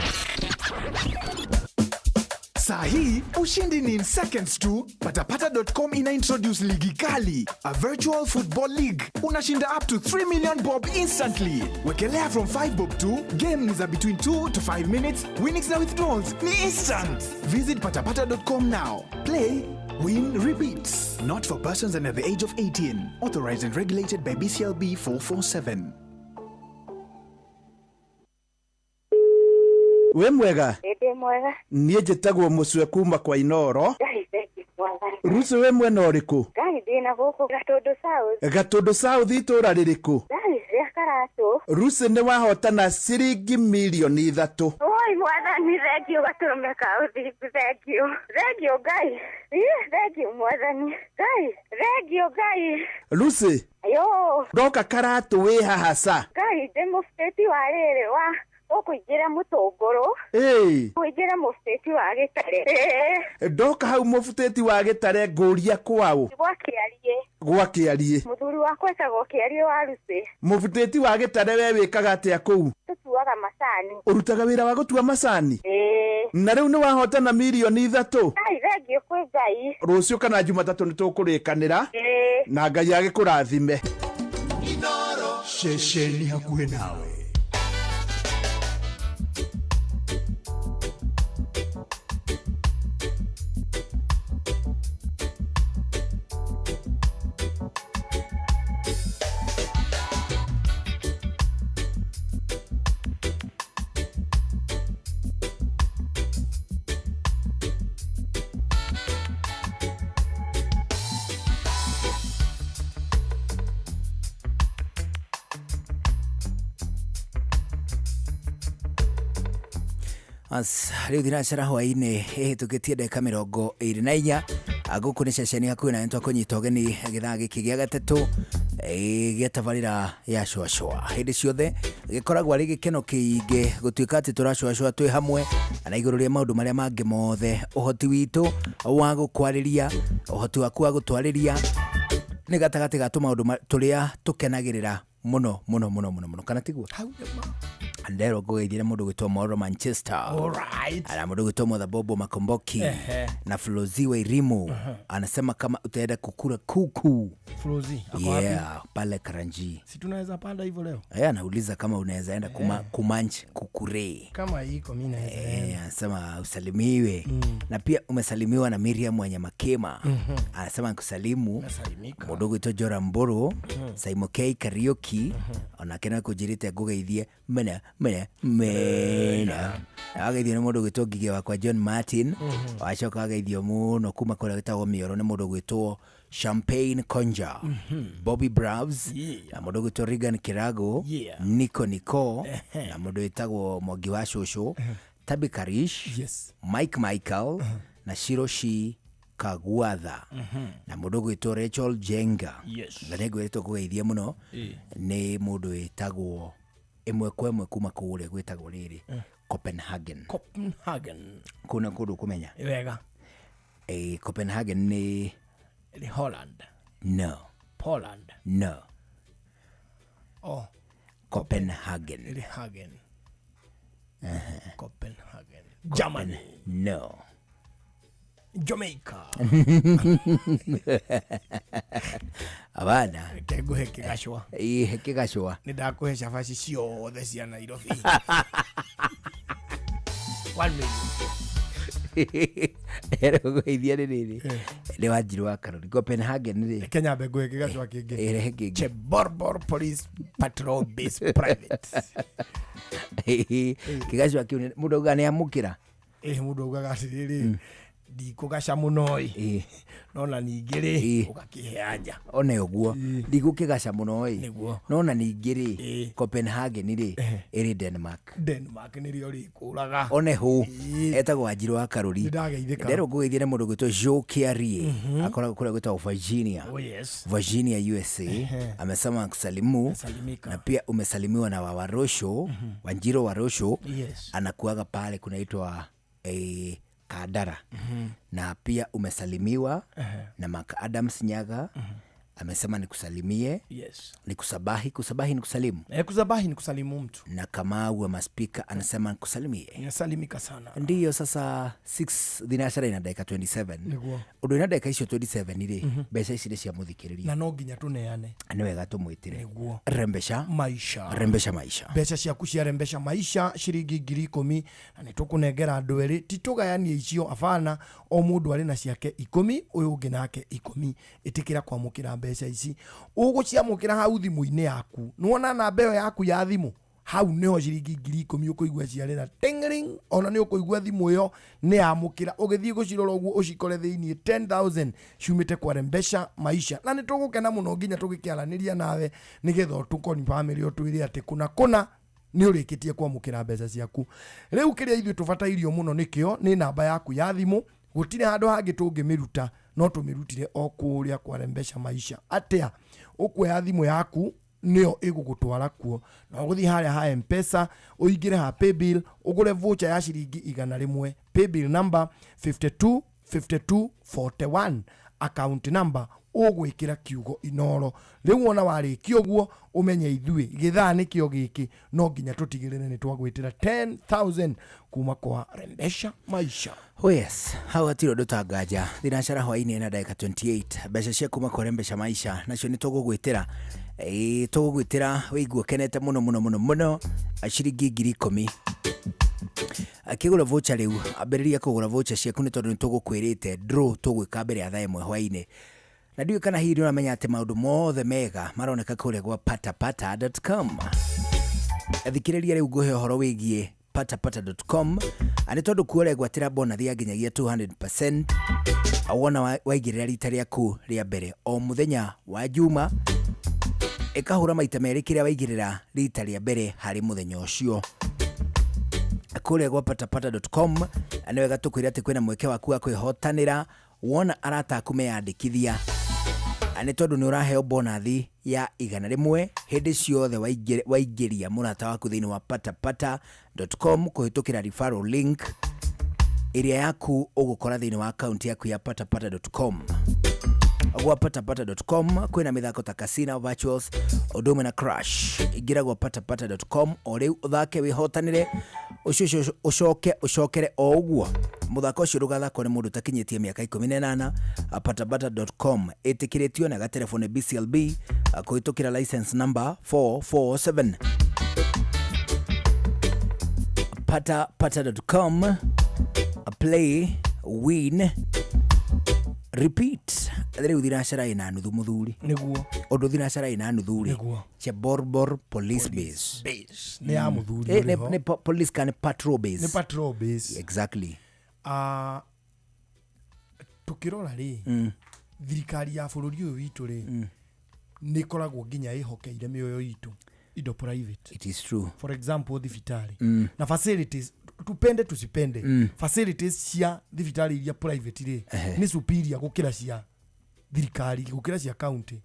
Saa hii ushindi ni in seconds tu. Patapata.com ina introduce ligi kali, a virtual football league. Unashinda up to 3 million bob instantly. Wekelea from 5 bob tu. Game ni za between 2 to 5 minutes. Winnings na withdrawals ni instant. Visit patapata.com now. Play, win, repeat. Not for persons under the age of 18. Authorized and regulated by BCLB 447. Wĩ mwega? Ĩndĩ mwega. Niĩ njĩtagwo Mũcwe kuma kwa Inoro. Ngai thengi Mwathani. Rucu, wĩ mwena ũrĩkũ? Ngai, ndĩna gũkũ Gatũndũ South. Gatũndũ South, itũũra rĩrĩkũ? Ngai, rĩa Karatũ. Rucu, nĩ wahotana ciringi 3,000,000. Oi Mwathani, thengio gatũrũme ka ũthingu, thengio. Thengio Ngai. Ĩ, thengio Mwathani. Ngai, thengio Ngai. Rucu, Yo. ndoka Karatũ, wĩ haha ca? Ngai, ndĩ mũbutĩti wa rĩrĩ wa ũkũingĩra mũtũngũrũ. Ĩĩ. Kũingĩra mũbutĩti wa gĩtare. Ĩĩ. Ndoka hau mũbutĩti wa gĩtare, ngũria kwaũ? Gwa Kĩariĩ. Gwa Kĩariĩ. Mũthuri wakwa etagwo Kĩariĩ wa Rucĩ. Mũbutĩti wa gĩtare, we wĩkaga atĩa kũu? Tũtuaga macani. Ũrutaga wĩra wa gũtua macani? Ĩĩ. Na rĩu nĩ wahotana 3,000,000. Ngai, thengio kwĩ Ngai. Rũciũ kana Jumatatũ nĩ tũkũrĩkanĩra. Ĩĩ. Na Ngai agĩkũrathime. Ceceni hakuhĩ nawe. As rĩu thinacara hwaĩ-inĩ ĩhĩtũkĩtie ndagĩka 24, gũkũ nĩ ceceni hakuhĩ na nĩtwakũnyita ũgeni gĩthaa gĩkĩ gĩa gatatũ. Gĩa tabarĩra ya cũacũa hĩndĩ ciothe gĩkoragwo arĩ gĩkeno kĩingĩ gũtuĩka atĩ tũracũacũa twĩ hamwe na igũrũ rĩa maũndũ marĩa mangĩ mothe, ũhoti witũ wa gũkwarĩria, ũhoti waku wa gũtwarĩria nĩ gatagatĩ ga tũmaũndũ tũrĩa tũkenagĩrĩra mũno mũno mũno mũno mũno, kana tiguo? Nderwo ngũgeithie mũndũ gwĩtwo Moro Manchester. Alright. Ana mũndũ gwĩtwo Mother Bobo Makomboki Ehe. na Flozi Wairimu anasema kama utaenda kukula kuku. Flozi, ako wapi? Yeah, pale Karanji. Si tunaweza panda hivyo leo? Yeye anauliza kama unaweza enda kumanch kukure. Kama iko mimi naweza enda. Anasema usalimiwe na pia umesalimiwa na Miriam Wanyamakema. Anasema nkusalimu. Nasalimika. Mũndũ gwĩtwo Jora Mburu, Saimo K Kariuki, onake no kũnjĩrĩte ngũgeithie mena mena mena. Wageithio nĩ mũndũ gwĩtwo Ngigĩ wakwa John Martin, wacoka wageithio mũno kuma kũrĩa gwĩtagwo Mĩoro nĩ mũndũ gwĩtwo Champagne Conja, Bobby Brows, na mũndũ gwĩtwo Regan Kirago, Nico Nico, na mũndũ wĩtagwo Mwangi wa Cũcũ, Tabi Karish, Mike Michael, na Shiroshi Kagwatha, na mũndũ gwĩtwo Rachel Jenga. Na nĩ ngwĩrĩtwo kũgeithia mũno nĩ mũndũ wĩtagwo ĩmwe kwa ĩmwe kuma kũrĩa gwĩtagwo rĩrĩ Copenhagen. Copenhagen. Kũu na kũndũ ũkũmenya. Wega. Copenhagen nĩ Ni Holland. No. Poland. No. Oh, Copenhagen. Ni Hagen. Copenhagen. Germany. No. Jamaica. Abana. Reke ngũhe kĩgacũa. Ĩĩ, he kĩgacũa. Nĩ ndakũhe cabaci ciothe cia Nairobi. 1 million. Ero ngũgeithia nĩ rĩrĩ nĩ Wanjirũ wa Karori. Copenhagen rĩ. Reke nyambe ngũhe kĩgacũa kĩngĩ. Ĩ, rehe kĩngĩ. Cheborbor Police Patrol Base Private. Kĩgacũa kĩu mũndũ augaga nĩ amũkĩra. Ĩ, mũndũ augaga atĩrĩrĩ, ndikũgaca mũno ĩ, no na ningĩ rĩ, ũgakĩhe anja. One ũguo ndigũkĩgaca mũno ĩ. Nĩguo. No na ningĩ rĩ, Copenhagen rĩ ĩrĩ Denmark. Denmark nĩrĩo rĩkũraga. One hũ etagwo Wanjirũ wa Karori. Nĩndageithĩka. Nderwo ngũgeithie nĩ mũndũ gwĩtwo Joe Kiarie, akoragwo kũrĩa gwĩtagwo Virginia. Oh, yes. Virginia, USA. Amesema kusalimu. Salimika. Na pia umesalimiwa na Wawarosho, Wanjiro Warosho. Anakuaga pale kunaitwa Kandara. Na pia umesalimiwa na Mark Adams Nyaga. Amesema nikusalimie. Nikusabahi, kusabahi ni kusalimu. Kusabahi ni kusalimu mtu. Na Kamau wa maspika anasema nikusalimie. Ninasalimika sana. Ndiyo, sasa 6 thinacara ina ndagĩka 27. Nĩguo. Ũndũ ina ndagĩka icio 27 rĩ, mbeca ici nĩ cia mũthikĩrĩria. Na no nginya tũneane. Nĩ wega tũmwĩtĩre. Nĩguo. Rembesha Maisha. Rembesha Maisha. Mbeca ciaku cia Rembesha Maisha ciringi 10,000, na nĩ tũkũnengera andũ erĩ, ti tũgayanie icio, abana, o mũndũ arĩ na ciake 10, ũyũ ũngĩ nake 10. Ĩtĩkĩra kwamũkĩra mbeca ici. Ũgũciamũkĩra hau thimũ-inĩ yaku. Nĩwona namba ĩyo yaku ya thimũ, hau nĩho ciringi 10,000 ũkũigua ciarĩra tingring, ona nĩ ũkũigua thimũ ĩyo nĩ yamũkĩra. Ũgĩthiĩ gũcirora ũguo ũcikore thĩiniĩ 10,000 ciumĩte kwa Rembesha Maisha. Na nĩ tũgũkena mũno nginya tũgĩkĩaranĩria nawe nĩgetha ũtũkonfamĩre ũtwĩre atĩ kũna kũna nĩ ũrĩkĩtie kwamũkĩra mbeca ciaku. Rĩu kĩrĩa ithuĩ tũbatairio mũno nĩkĩo nĩ namba yaku ya thimũ. Gũtirĩ handũ hangĩ tũngĩmĩruta, no tũmĩrutire o kũrĩa kwa Rembesha Maisha. Atĩa? Ũkuoya thimũ yaku nĩyo ĩgũgũtwara kuo, na ũgũthiĩ harĩa ha M-Pesa, ũingĩre ha paybill, ũgũre voucher ya ciringi 100, paybill number 52 52 41, account number ũgwĩkĩra kiugo Inoro. Rĩu wona warĩkia ũguo ũmenye ithuĩ gĩthaa nĩkĩo gĩkĩ, no nginya tũtigĩrĩre nĩ twagwĩtĩra 10,000 kuma kwa Rembesha Maisha. Oh yes, hau hatirĩ ũndũ tanganja. Thinacara hwaĩ-inĩ na ndagĩka 28, mbeca cia kuma kwa Rembesha Maisha nacio nĩ tũgũgwĩtĩra. Tũgũgwĩtĩra wĩigue ũkenete mũno mũno mũno mũno, ciringi 10,000. Akĩgũra voucher rĩu, ambĩrĩria kũgũra voucher ciaku nĩ tondũ nĩ tũgũkwĩrĩte draw tũgwĩka mbere ya thaa 1 hwaĩ-inĩ. Na ndiũĩ kana hihi nĩ ũramenya atĩ maũndũ mothe mega maroneka kũrĩa gwa patapata.com. Thikĩrĩria rĩu ngũhe ũhoro wĩgiĩ patapata.com, nĩ tondũ kuo ũregwatĩra bonathi ya nginyagia 200% wona waigĩrĩra rita rĩaku rĩa mbere o mũthenya wa Juma, ĩkahũra maita merĩ kĩrĩa waigĩrĩra rita rĩa mbere harĩ mũthenya ũcio. Kũrĩa gwa patapata.com nĩ wega tũkwĩre atĩ kwĩna mweke waku wa kwĩhotanĩra wona arata aku meyandĩkithia, nĩ tondũ nĩ ũraheo bonathi ya Ya 100 hĩndĩ ciothe waingĩria mũrata waku thĩinĩ wa patapata.com kũhĩtũkĩra referral link ĩrĩa yaku ũgũkora thĩinĩ wa akaunti yaku ya patapata.com. Gwa patapata.com kwĩna mĩthako ta casino, virtuals, ũndũ ũmwe na crash. Ingĩra gwa patapata.com o rĩu, ũthake, wĩhotanĩre, ũcio ũcio ũcoke ũcokere o ũguo. Mũthako ũcio ndũgathakwo nĩ mũndũ ũtakinyĩtie mĩaka 18. Patapata.com ĩtĩkĩrĩtio na gaterebo nĩ BCLB kũhĩtũkĩra license number 447. Patapata.com, play, win, repeat. Rĩu thinacara ĩna nuthu, mũthuri. Nĩguo. Ũndũ thinacara ĩna nuthu rĩ. Nĩguo. Cheborbor police base. Base nĩ ya mũthuri. Eh, ũrĩ ho. Nĩ police kana nĩ patrol base? Nĩ patrol base. Exactly. Ah, tukĩrora rĩ, thirikari ya bũrũri ũyũ witũ rĩ, nĩ ĩkoragwo nginya ĩhokeire mĩoyo itũ indo private. It is true. For example, thibitarĩ na facilities, tupende tusipende, facilities cia thibitarĩ iria private rĩ, nĩ superior gũkĩra cia thirikari, gũkĩra cia county.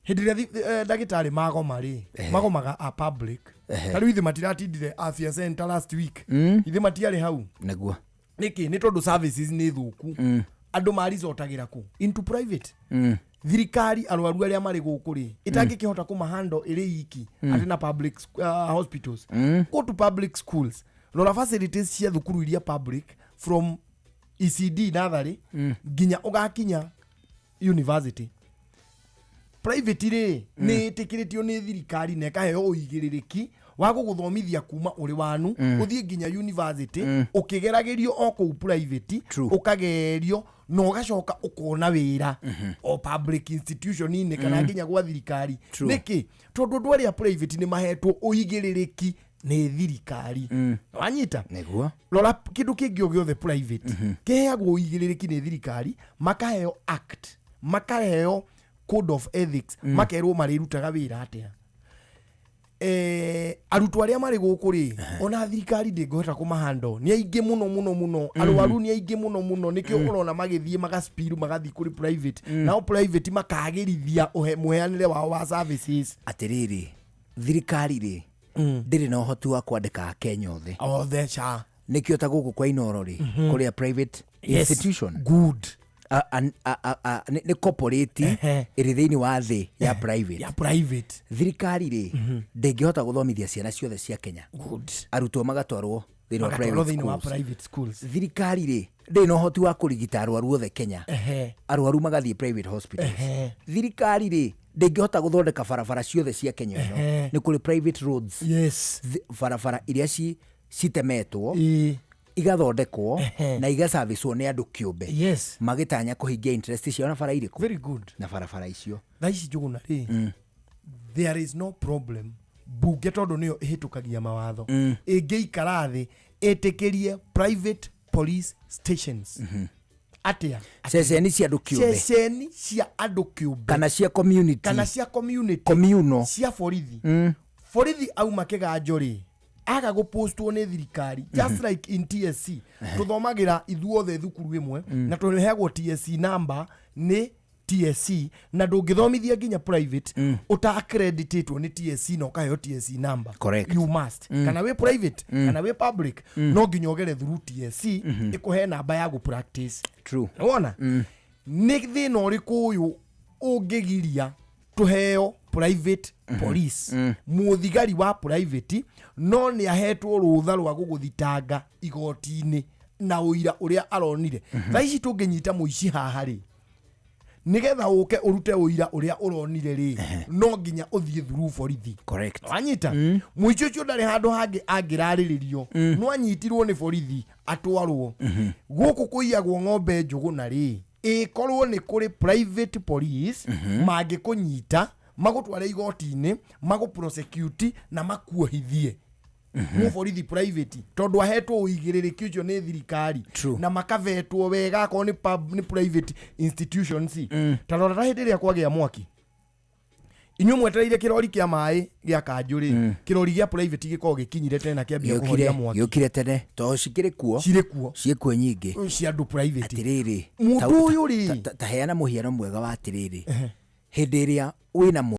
Hĩndĩ ĩrĩa ndagĩtarĩ magoma rĩ, magomaga a public. Ta rĩu ithe matiratindire afya center last week? Ithe matiarĩ hau? Nĩguo. Nĩkĩ? Nĩ tondũ services nĩ thũku. Andũ marizotagĩra kũ? Into private. Thirikari arwaru arĩa marĩ gũkũ rĩ, ĩtangĩkĩhota kũmahando ĩrĩ iki atĩ na public hospitals. Go to public schools, rora facilities cia thukuru iria public, from ECD natharĩ nginya ũgakinya university. Private rĩ, nĩ ĩtĩkĩrĩtio nĩ thirikari na ĩkaheo ũigĩrĩrĩki wa gũgũthomithia kuma ũrĩ wanu ũthiĩ nginya university, ũkĩgeragĩrio o kũu private. Ũkagerio na ũgacoka ũkona wĩra o public institution-inĩ kana nginya gwa thirikari. Nĩkĩ? Tondũ andũ arĩa private nĩ mahetwo ũigĩrĩrĩki nĩ thirikari. Wanyita? Nĩguo. Rora kĩndũ kĩngĩ o gĩothe private kĩheagwo ũigĩrĩrĩki nĩ thirikari, makaheo act, makaheo code of ethics, makerwo marĩrutaga wĩra atĩa. Arutwo arĩa marĩ gũkũ rĩ, ona thirikari ndĩngĩhota kũmahando, nĩ aingĩ mũno mũno mũno. Arwaru nĩ aingĩ mũno mũno. Nĩkĩo ũrona magĩthiĩ magaspiru, magathiĩ kũrĩ private, nao private makagĩrithia mũheanĩre wao wa services. Atĩrĩrĩ, thirikari rĩ, ndĩrĩ na ũhoti wa kwandĩka akenya othe. Othe ca. Nĩkĩo ta gũkũ kwa Inoro rĩ, kũrĩa private institution. Good. Nĩ corporate ĩrĩ thĩinĩ wa thĩ ya private. Ya private. Thirikari rĩ, ndĩngĩhota gũthomithia ciana ciothe cia Kenya. Good. Arutwo magatwarwo thĩinĩ wa Magatwarwo private thĩinĩ wa schools. private schools. Thirikari rĩ, ndĩrĩ na ũhoti wa kũrigita arwaru othe Kenya. Arwaru magathiĩ private hospitals. Thirikari rĩ, ndĩngĩhota gũthondeka barabara ciothe cia Kenya ĩno. Nĩ kũrĩ private roads. Barabara iria citemetwo, igathondekwo na igacarvicwo nĩ andũ kĩũmbe, magĩtanya kũhingia interest ciao na bara irĩkũ? Very good. Na barabara icio. Thaa ici, Njũgũna rĩ, there is no problem bunge, tondũ nĩyo ĩhĩtũkagia mawatho, ĩngĩikara thĩ ĩtĩkĩrie private police stations. Atĩa? Ceceni cia andũ kĩũmbe. Ceceni cia andũ kĩũmbe. Kana cia community. Kana cia community. Communal. Cia borithi. Borithi auma kĩganjo rĩ, aga gũpostwo nĩ thirikari, just like in TSC, tũthomagĩra ithuothe thukuru ĩmwe na tũheagwo TSC number nĩ TSC, na ndũngĩthomithia nginya private ũta accreditĩtwo nĩ TSC na ũkaheo TSC number. Correct. You must, kana wĩ private kana wĩ public, no nginya ũgere through TSC ĩkũhe namba ya gũ practice. Wona nĩ thĩna ũrĩkũ ũyũ ũngĩgiria tũheo private police? Mũthigari wa private no nĩ ahetwo rũtha rwa gũgũthitanga igoti-inĩ na ũira ũrĩa aronire. Thaa ici tũngĩnyita mũici haha rĩ, nigetha ũke ũrute ũira ũrĩa ũronire rĩ, no nginya ũthiĩ through borithi. Wanyita? Mũici ũcio ndarĩ handũ hangĩ angĩrarĩrĩrio, no anyitirwo nĩ borithi atwarwo. Gũkũ kũiyagwo ng'ombe, Njũgũna rĩ, ĩkorwo nĩ kũrĩ private police mangĩkũnyita, magũtware igoti-inĩ, magũ prosecute na makuohithie, mũborithi private, tondũ ahetwo ũigĩrĩrĩki ũcio nĩ thirikari na makavetwo wega akorwo nĩ nĩ private institutions. Ta rora, ta hĩndĩ ĩrĩa kwagĩa mwaki, inyuĩ mwetereire kĩrori kĩa maĩ gĩa kanjũ rĩ, kĩrori gĩa private gĩkoragwo gĩkinyire tene na kĩambia kũhoria mwaki. Gĩũkire tene tondũ cikĩrĩ kuo. Cirĩ kuo. Ciĩkuo nyingĩ. Cia andũ private. Atĩrĩrĩ, Mũndũ ũyũ rĩ, ta heana mũhiano mwega wa atĩrĩrĩ, Hĩndĩ ĩrĩa wĩna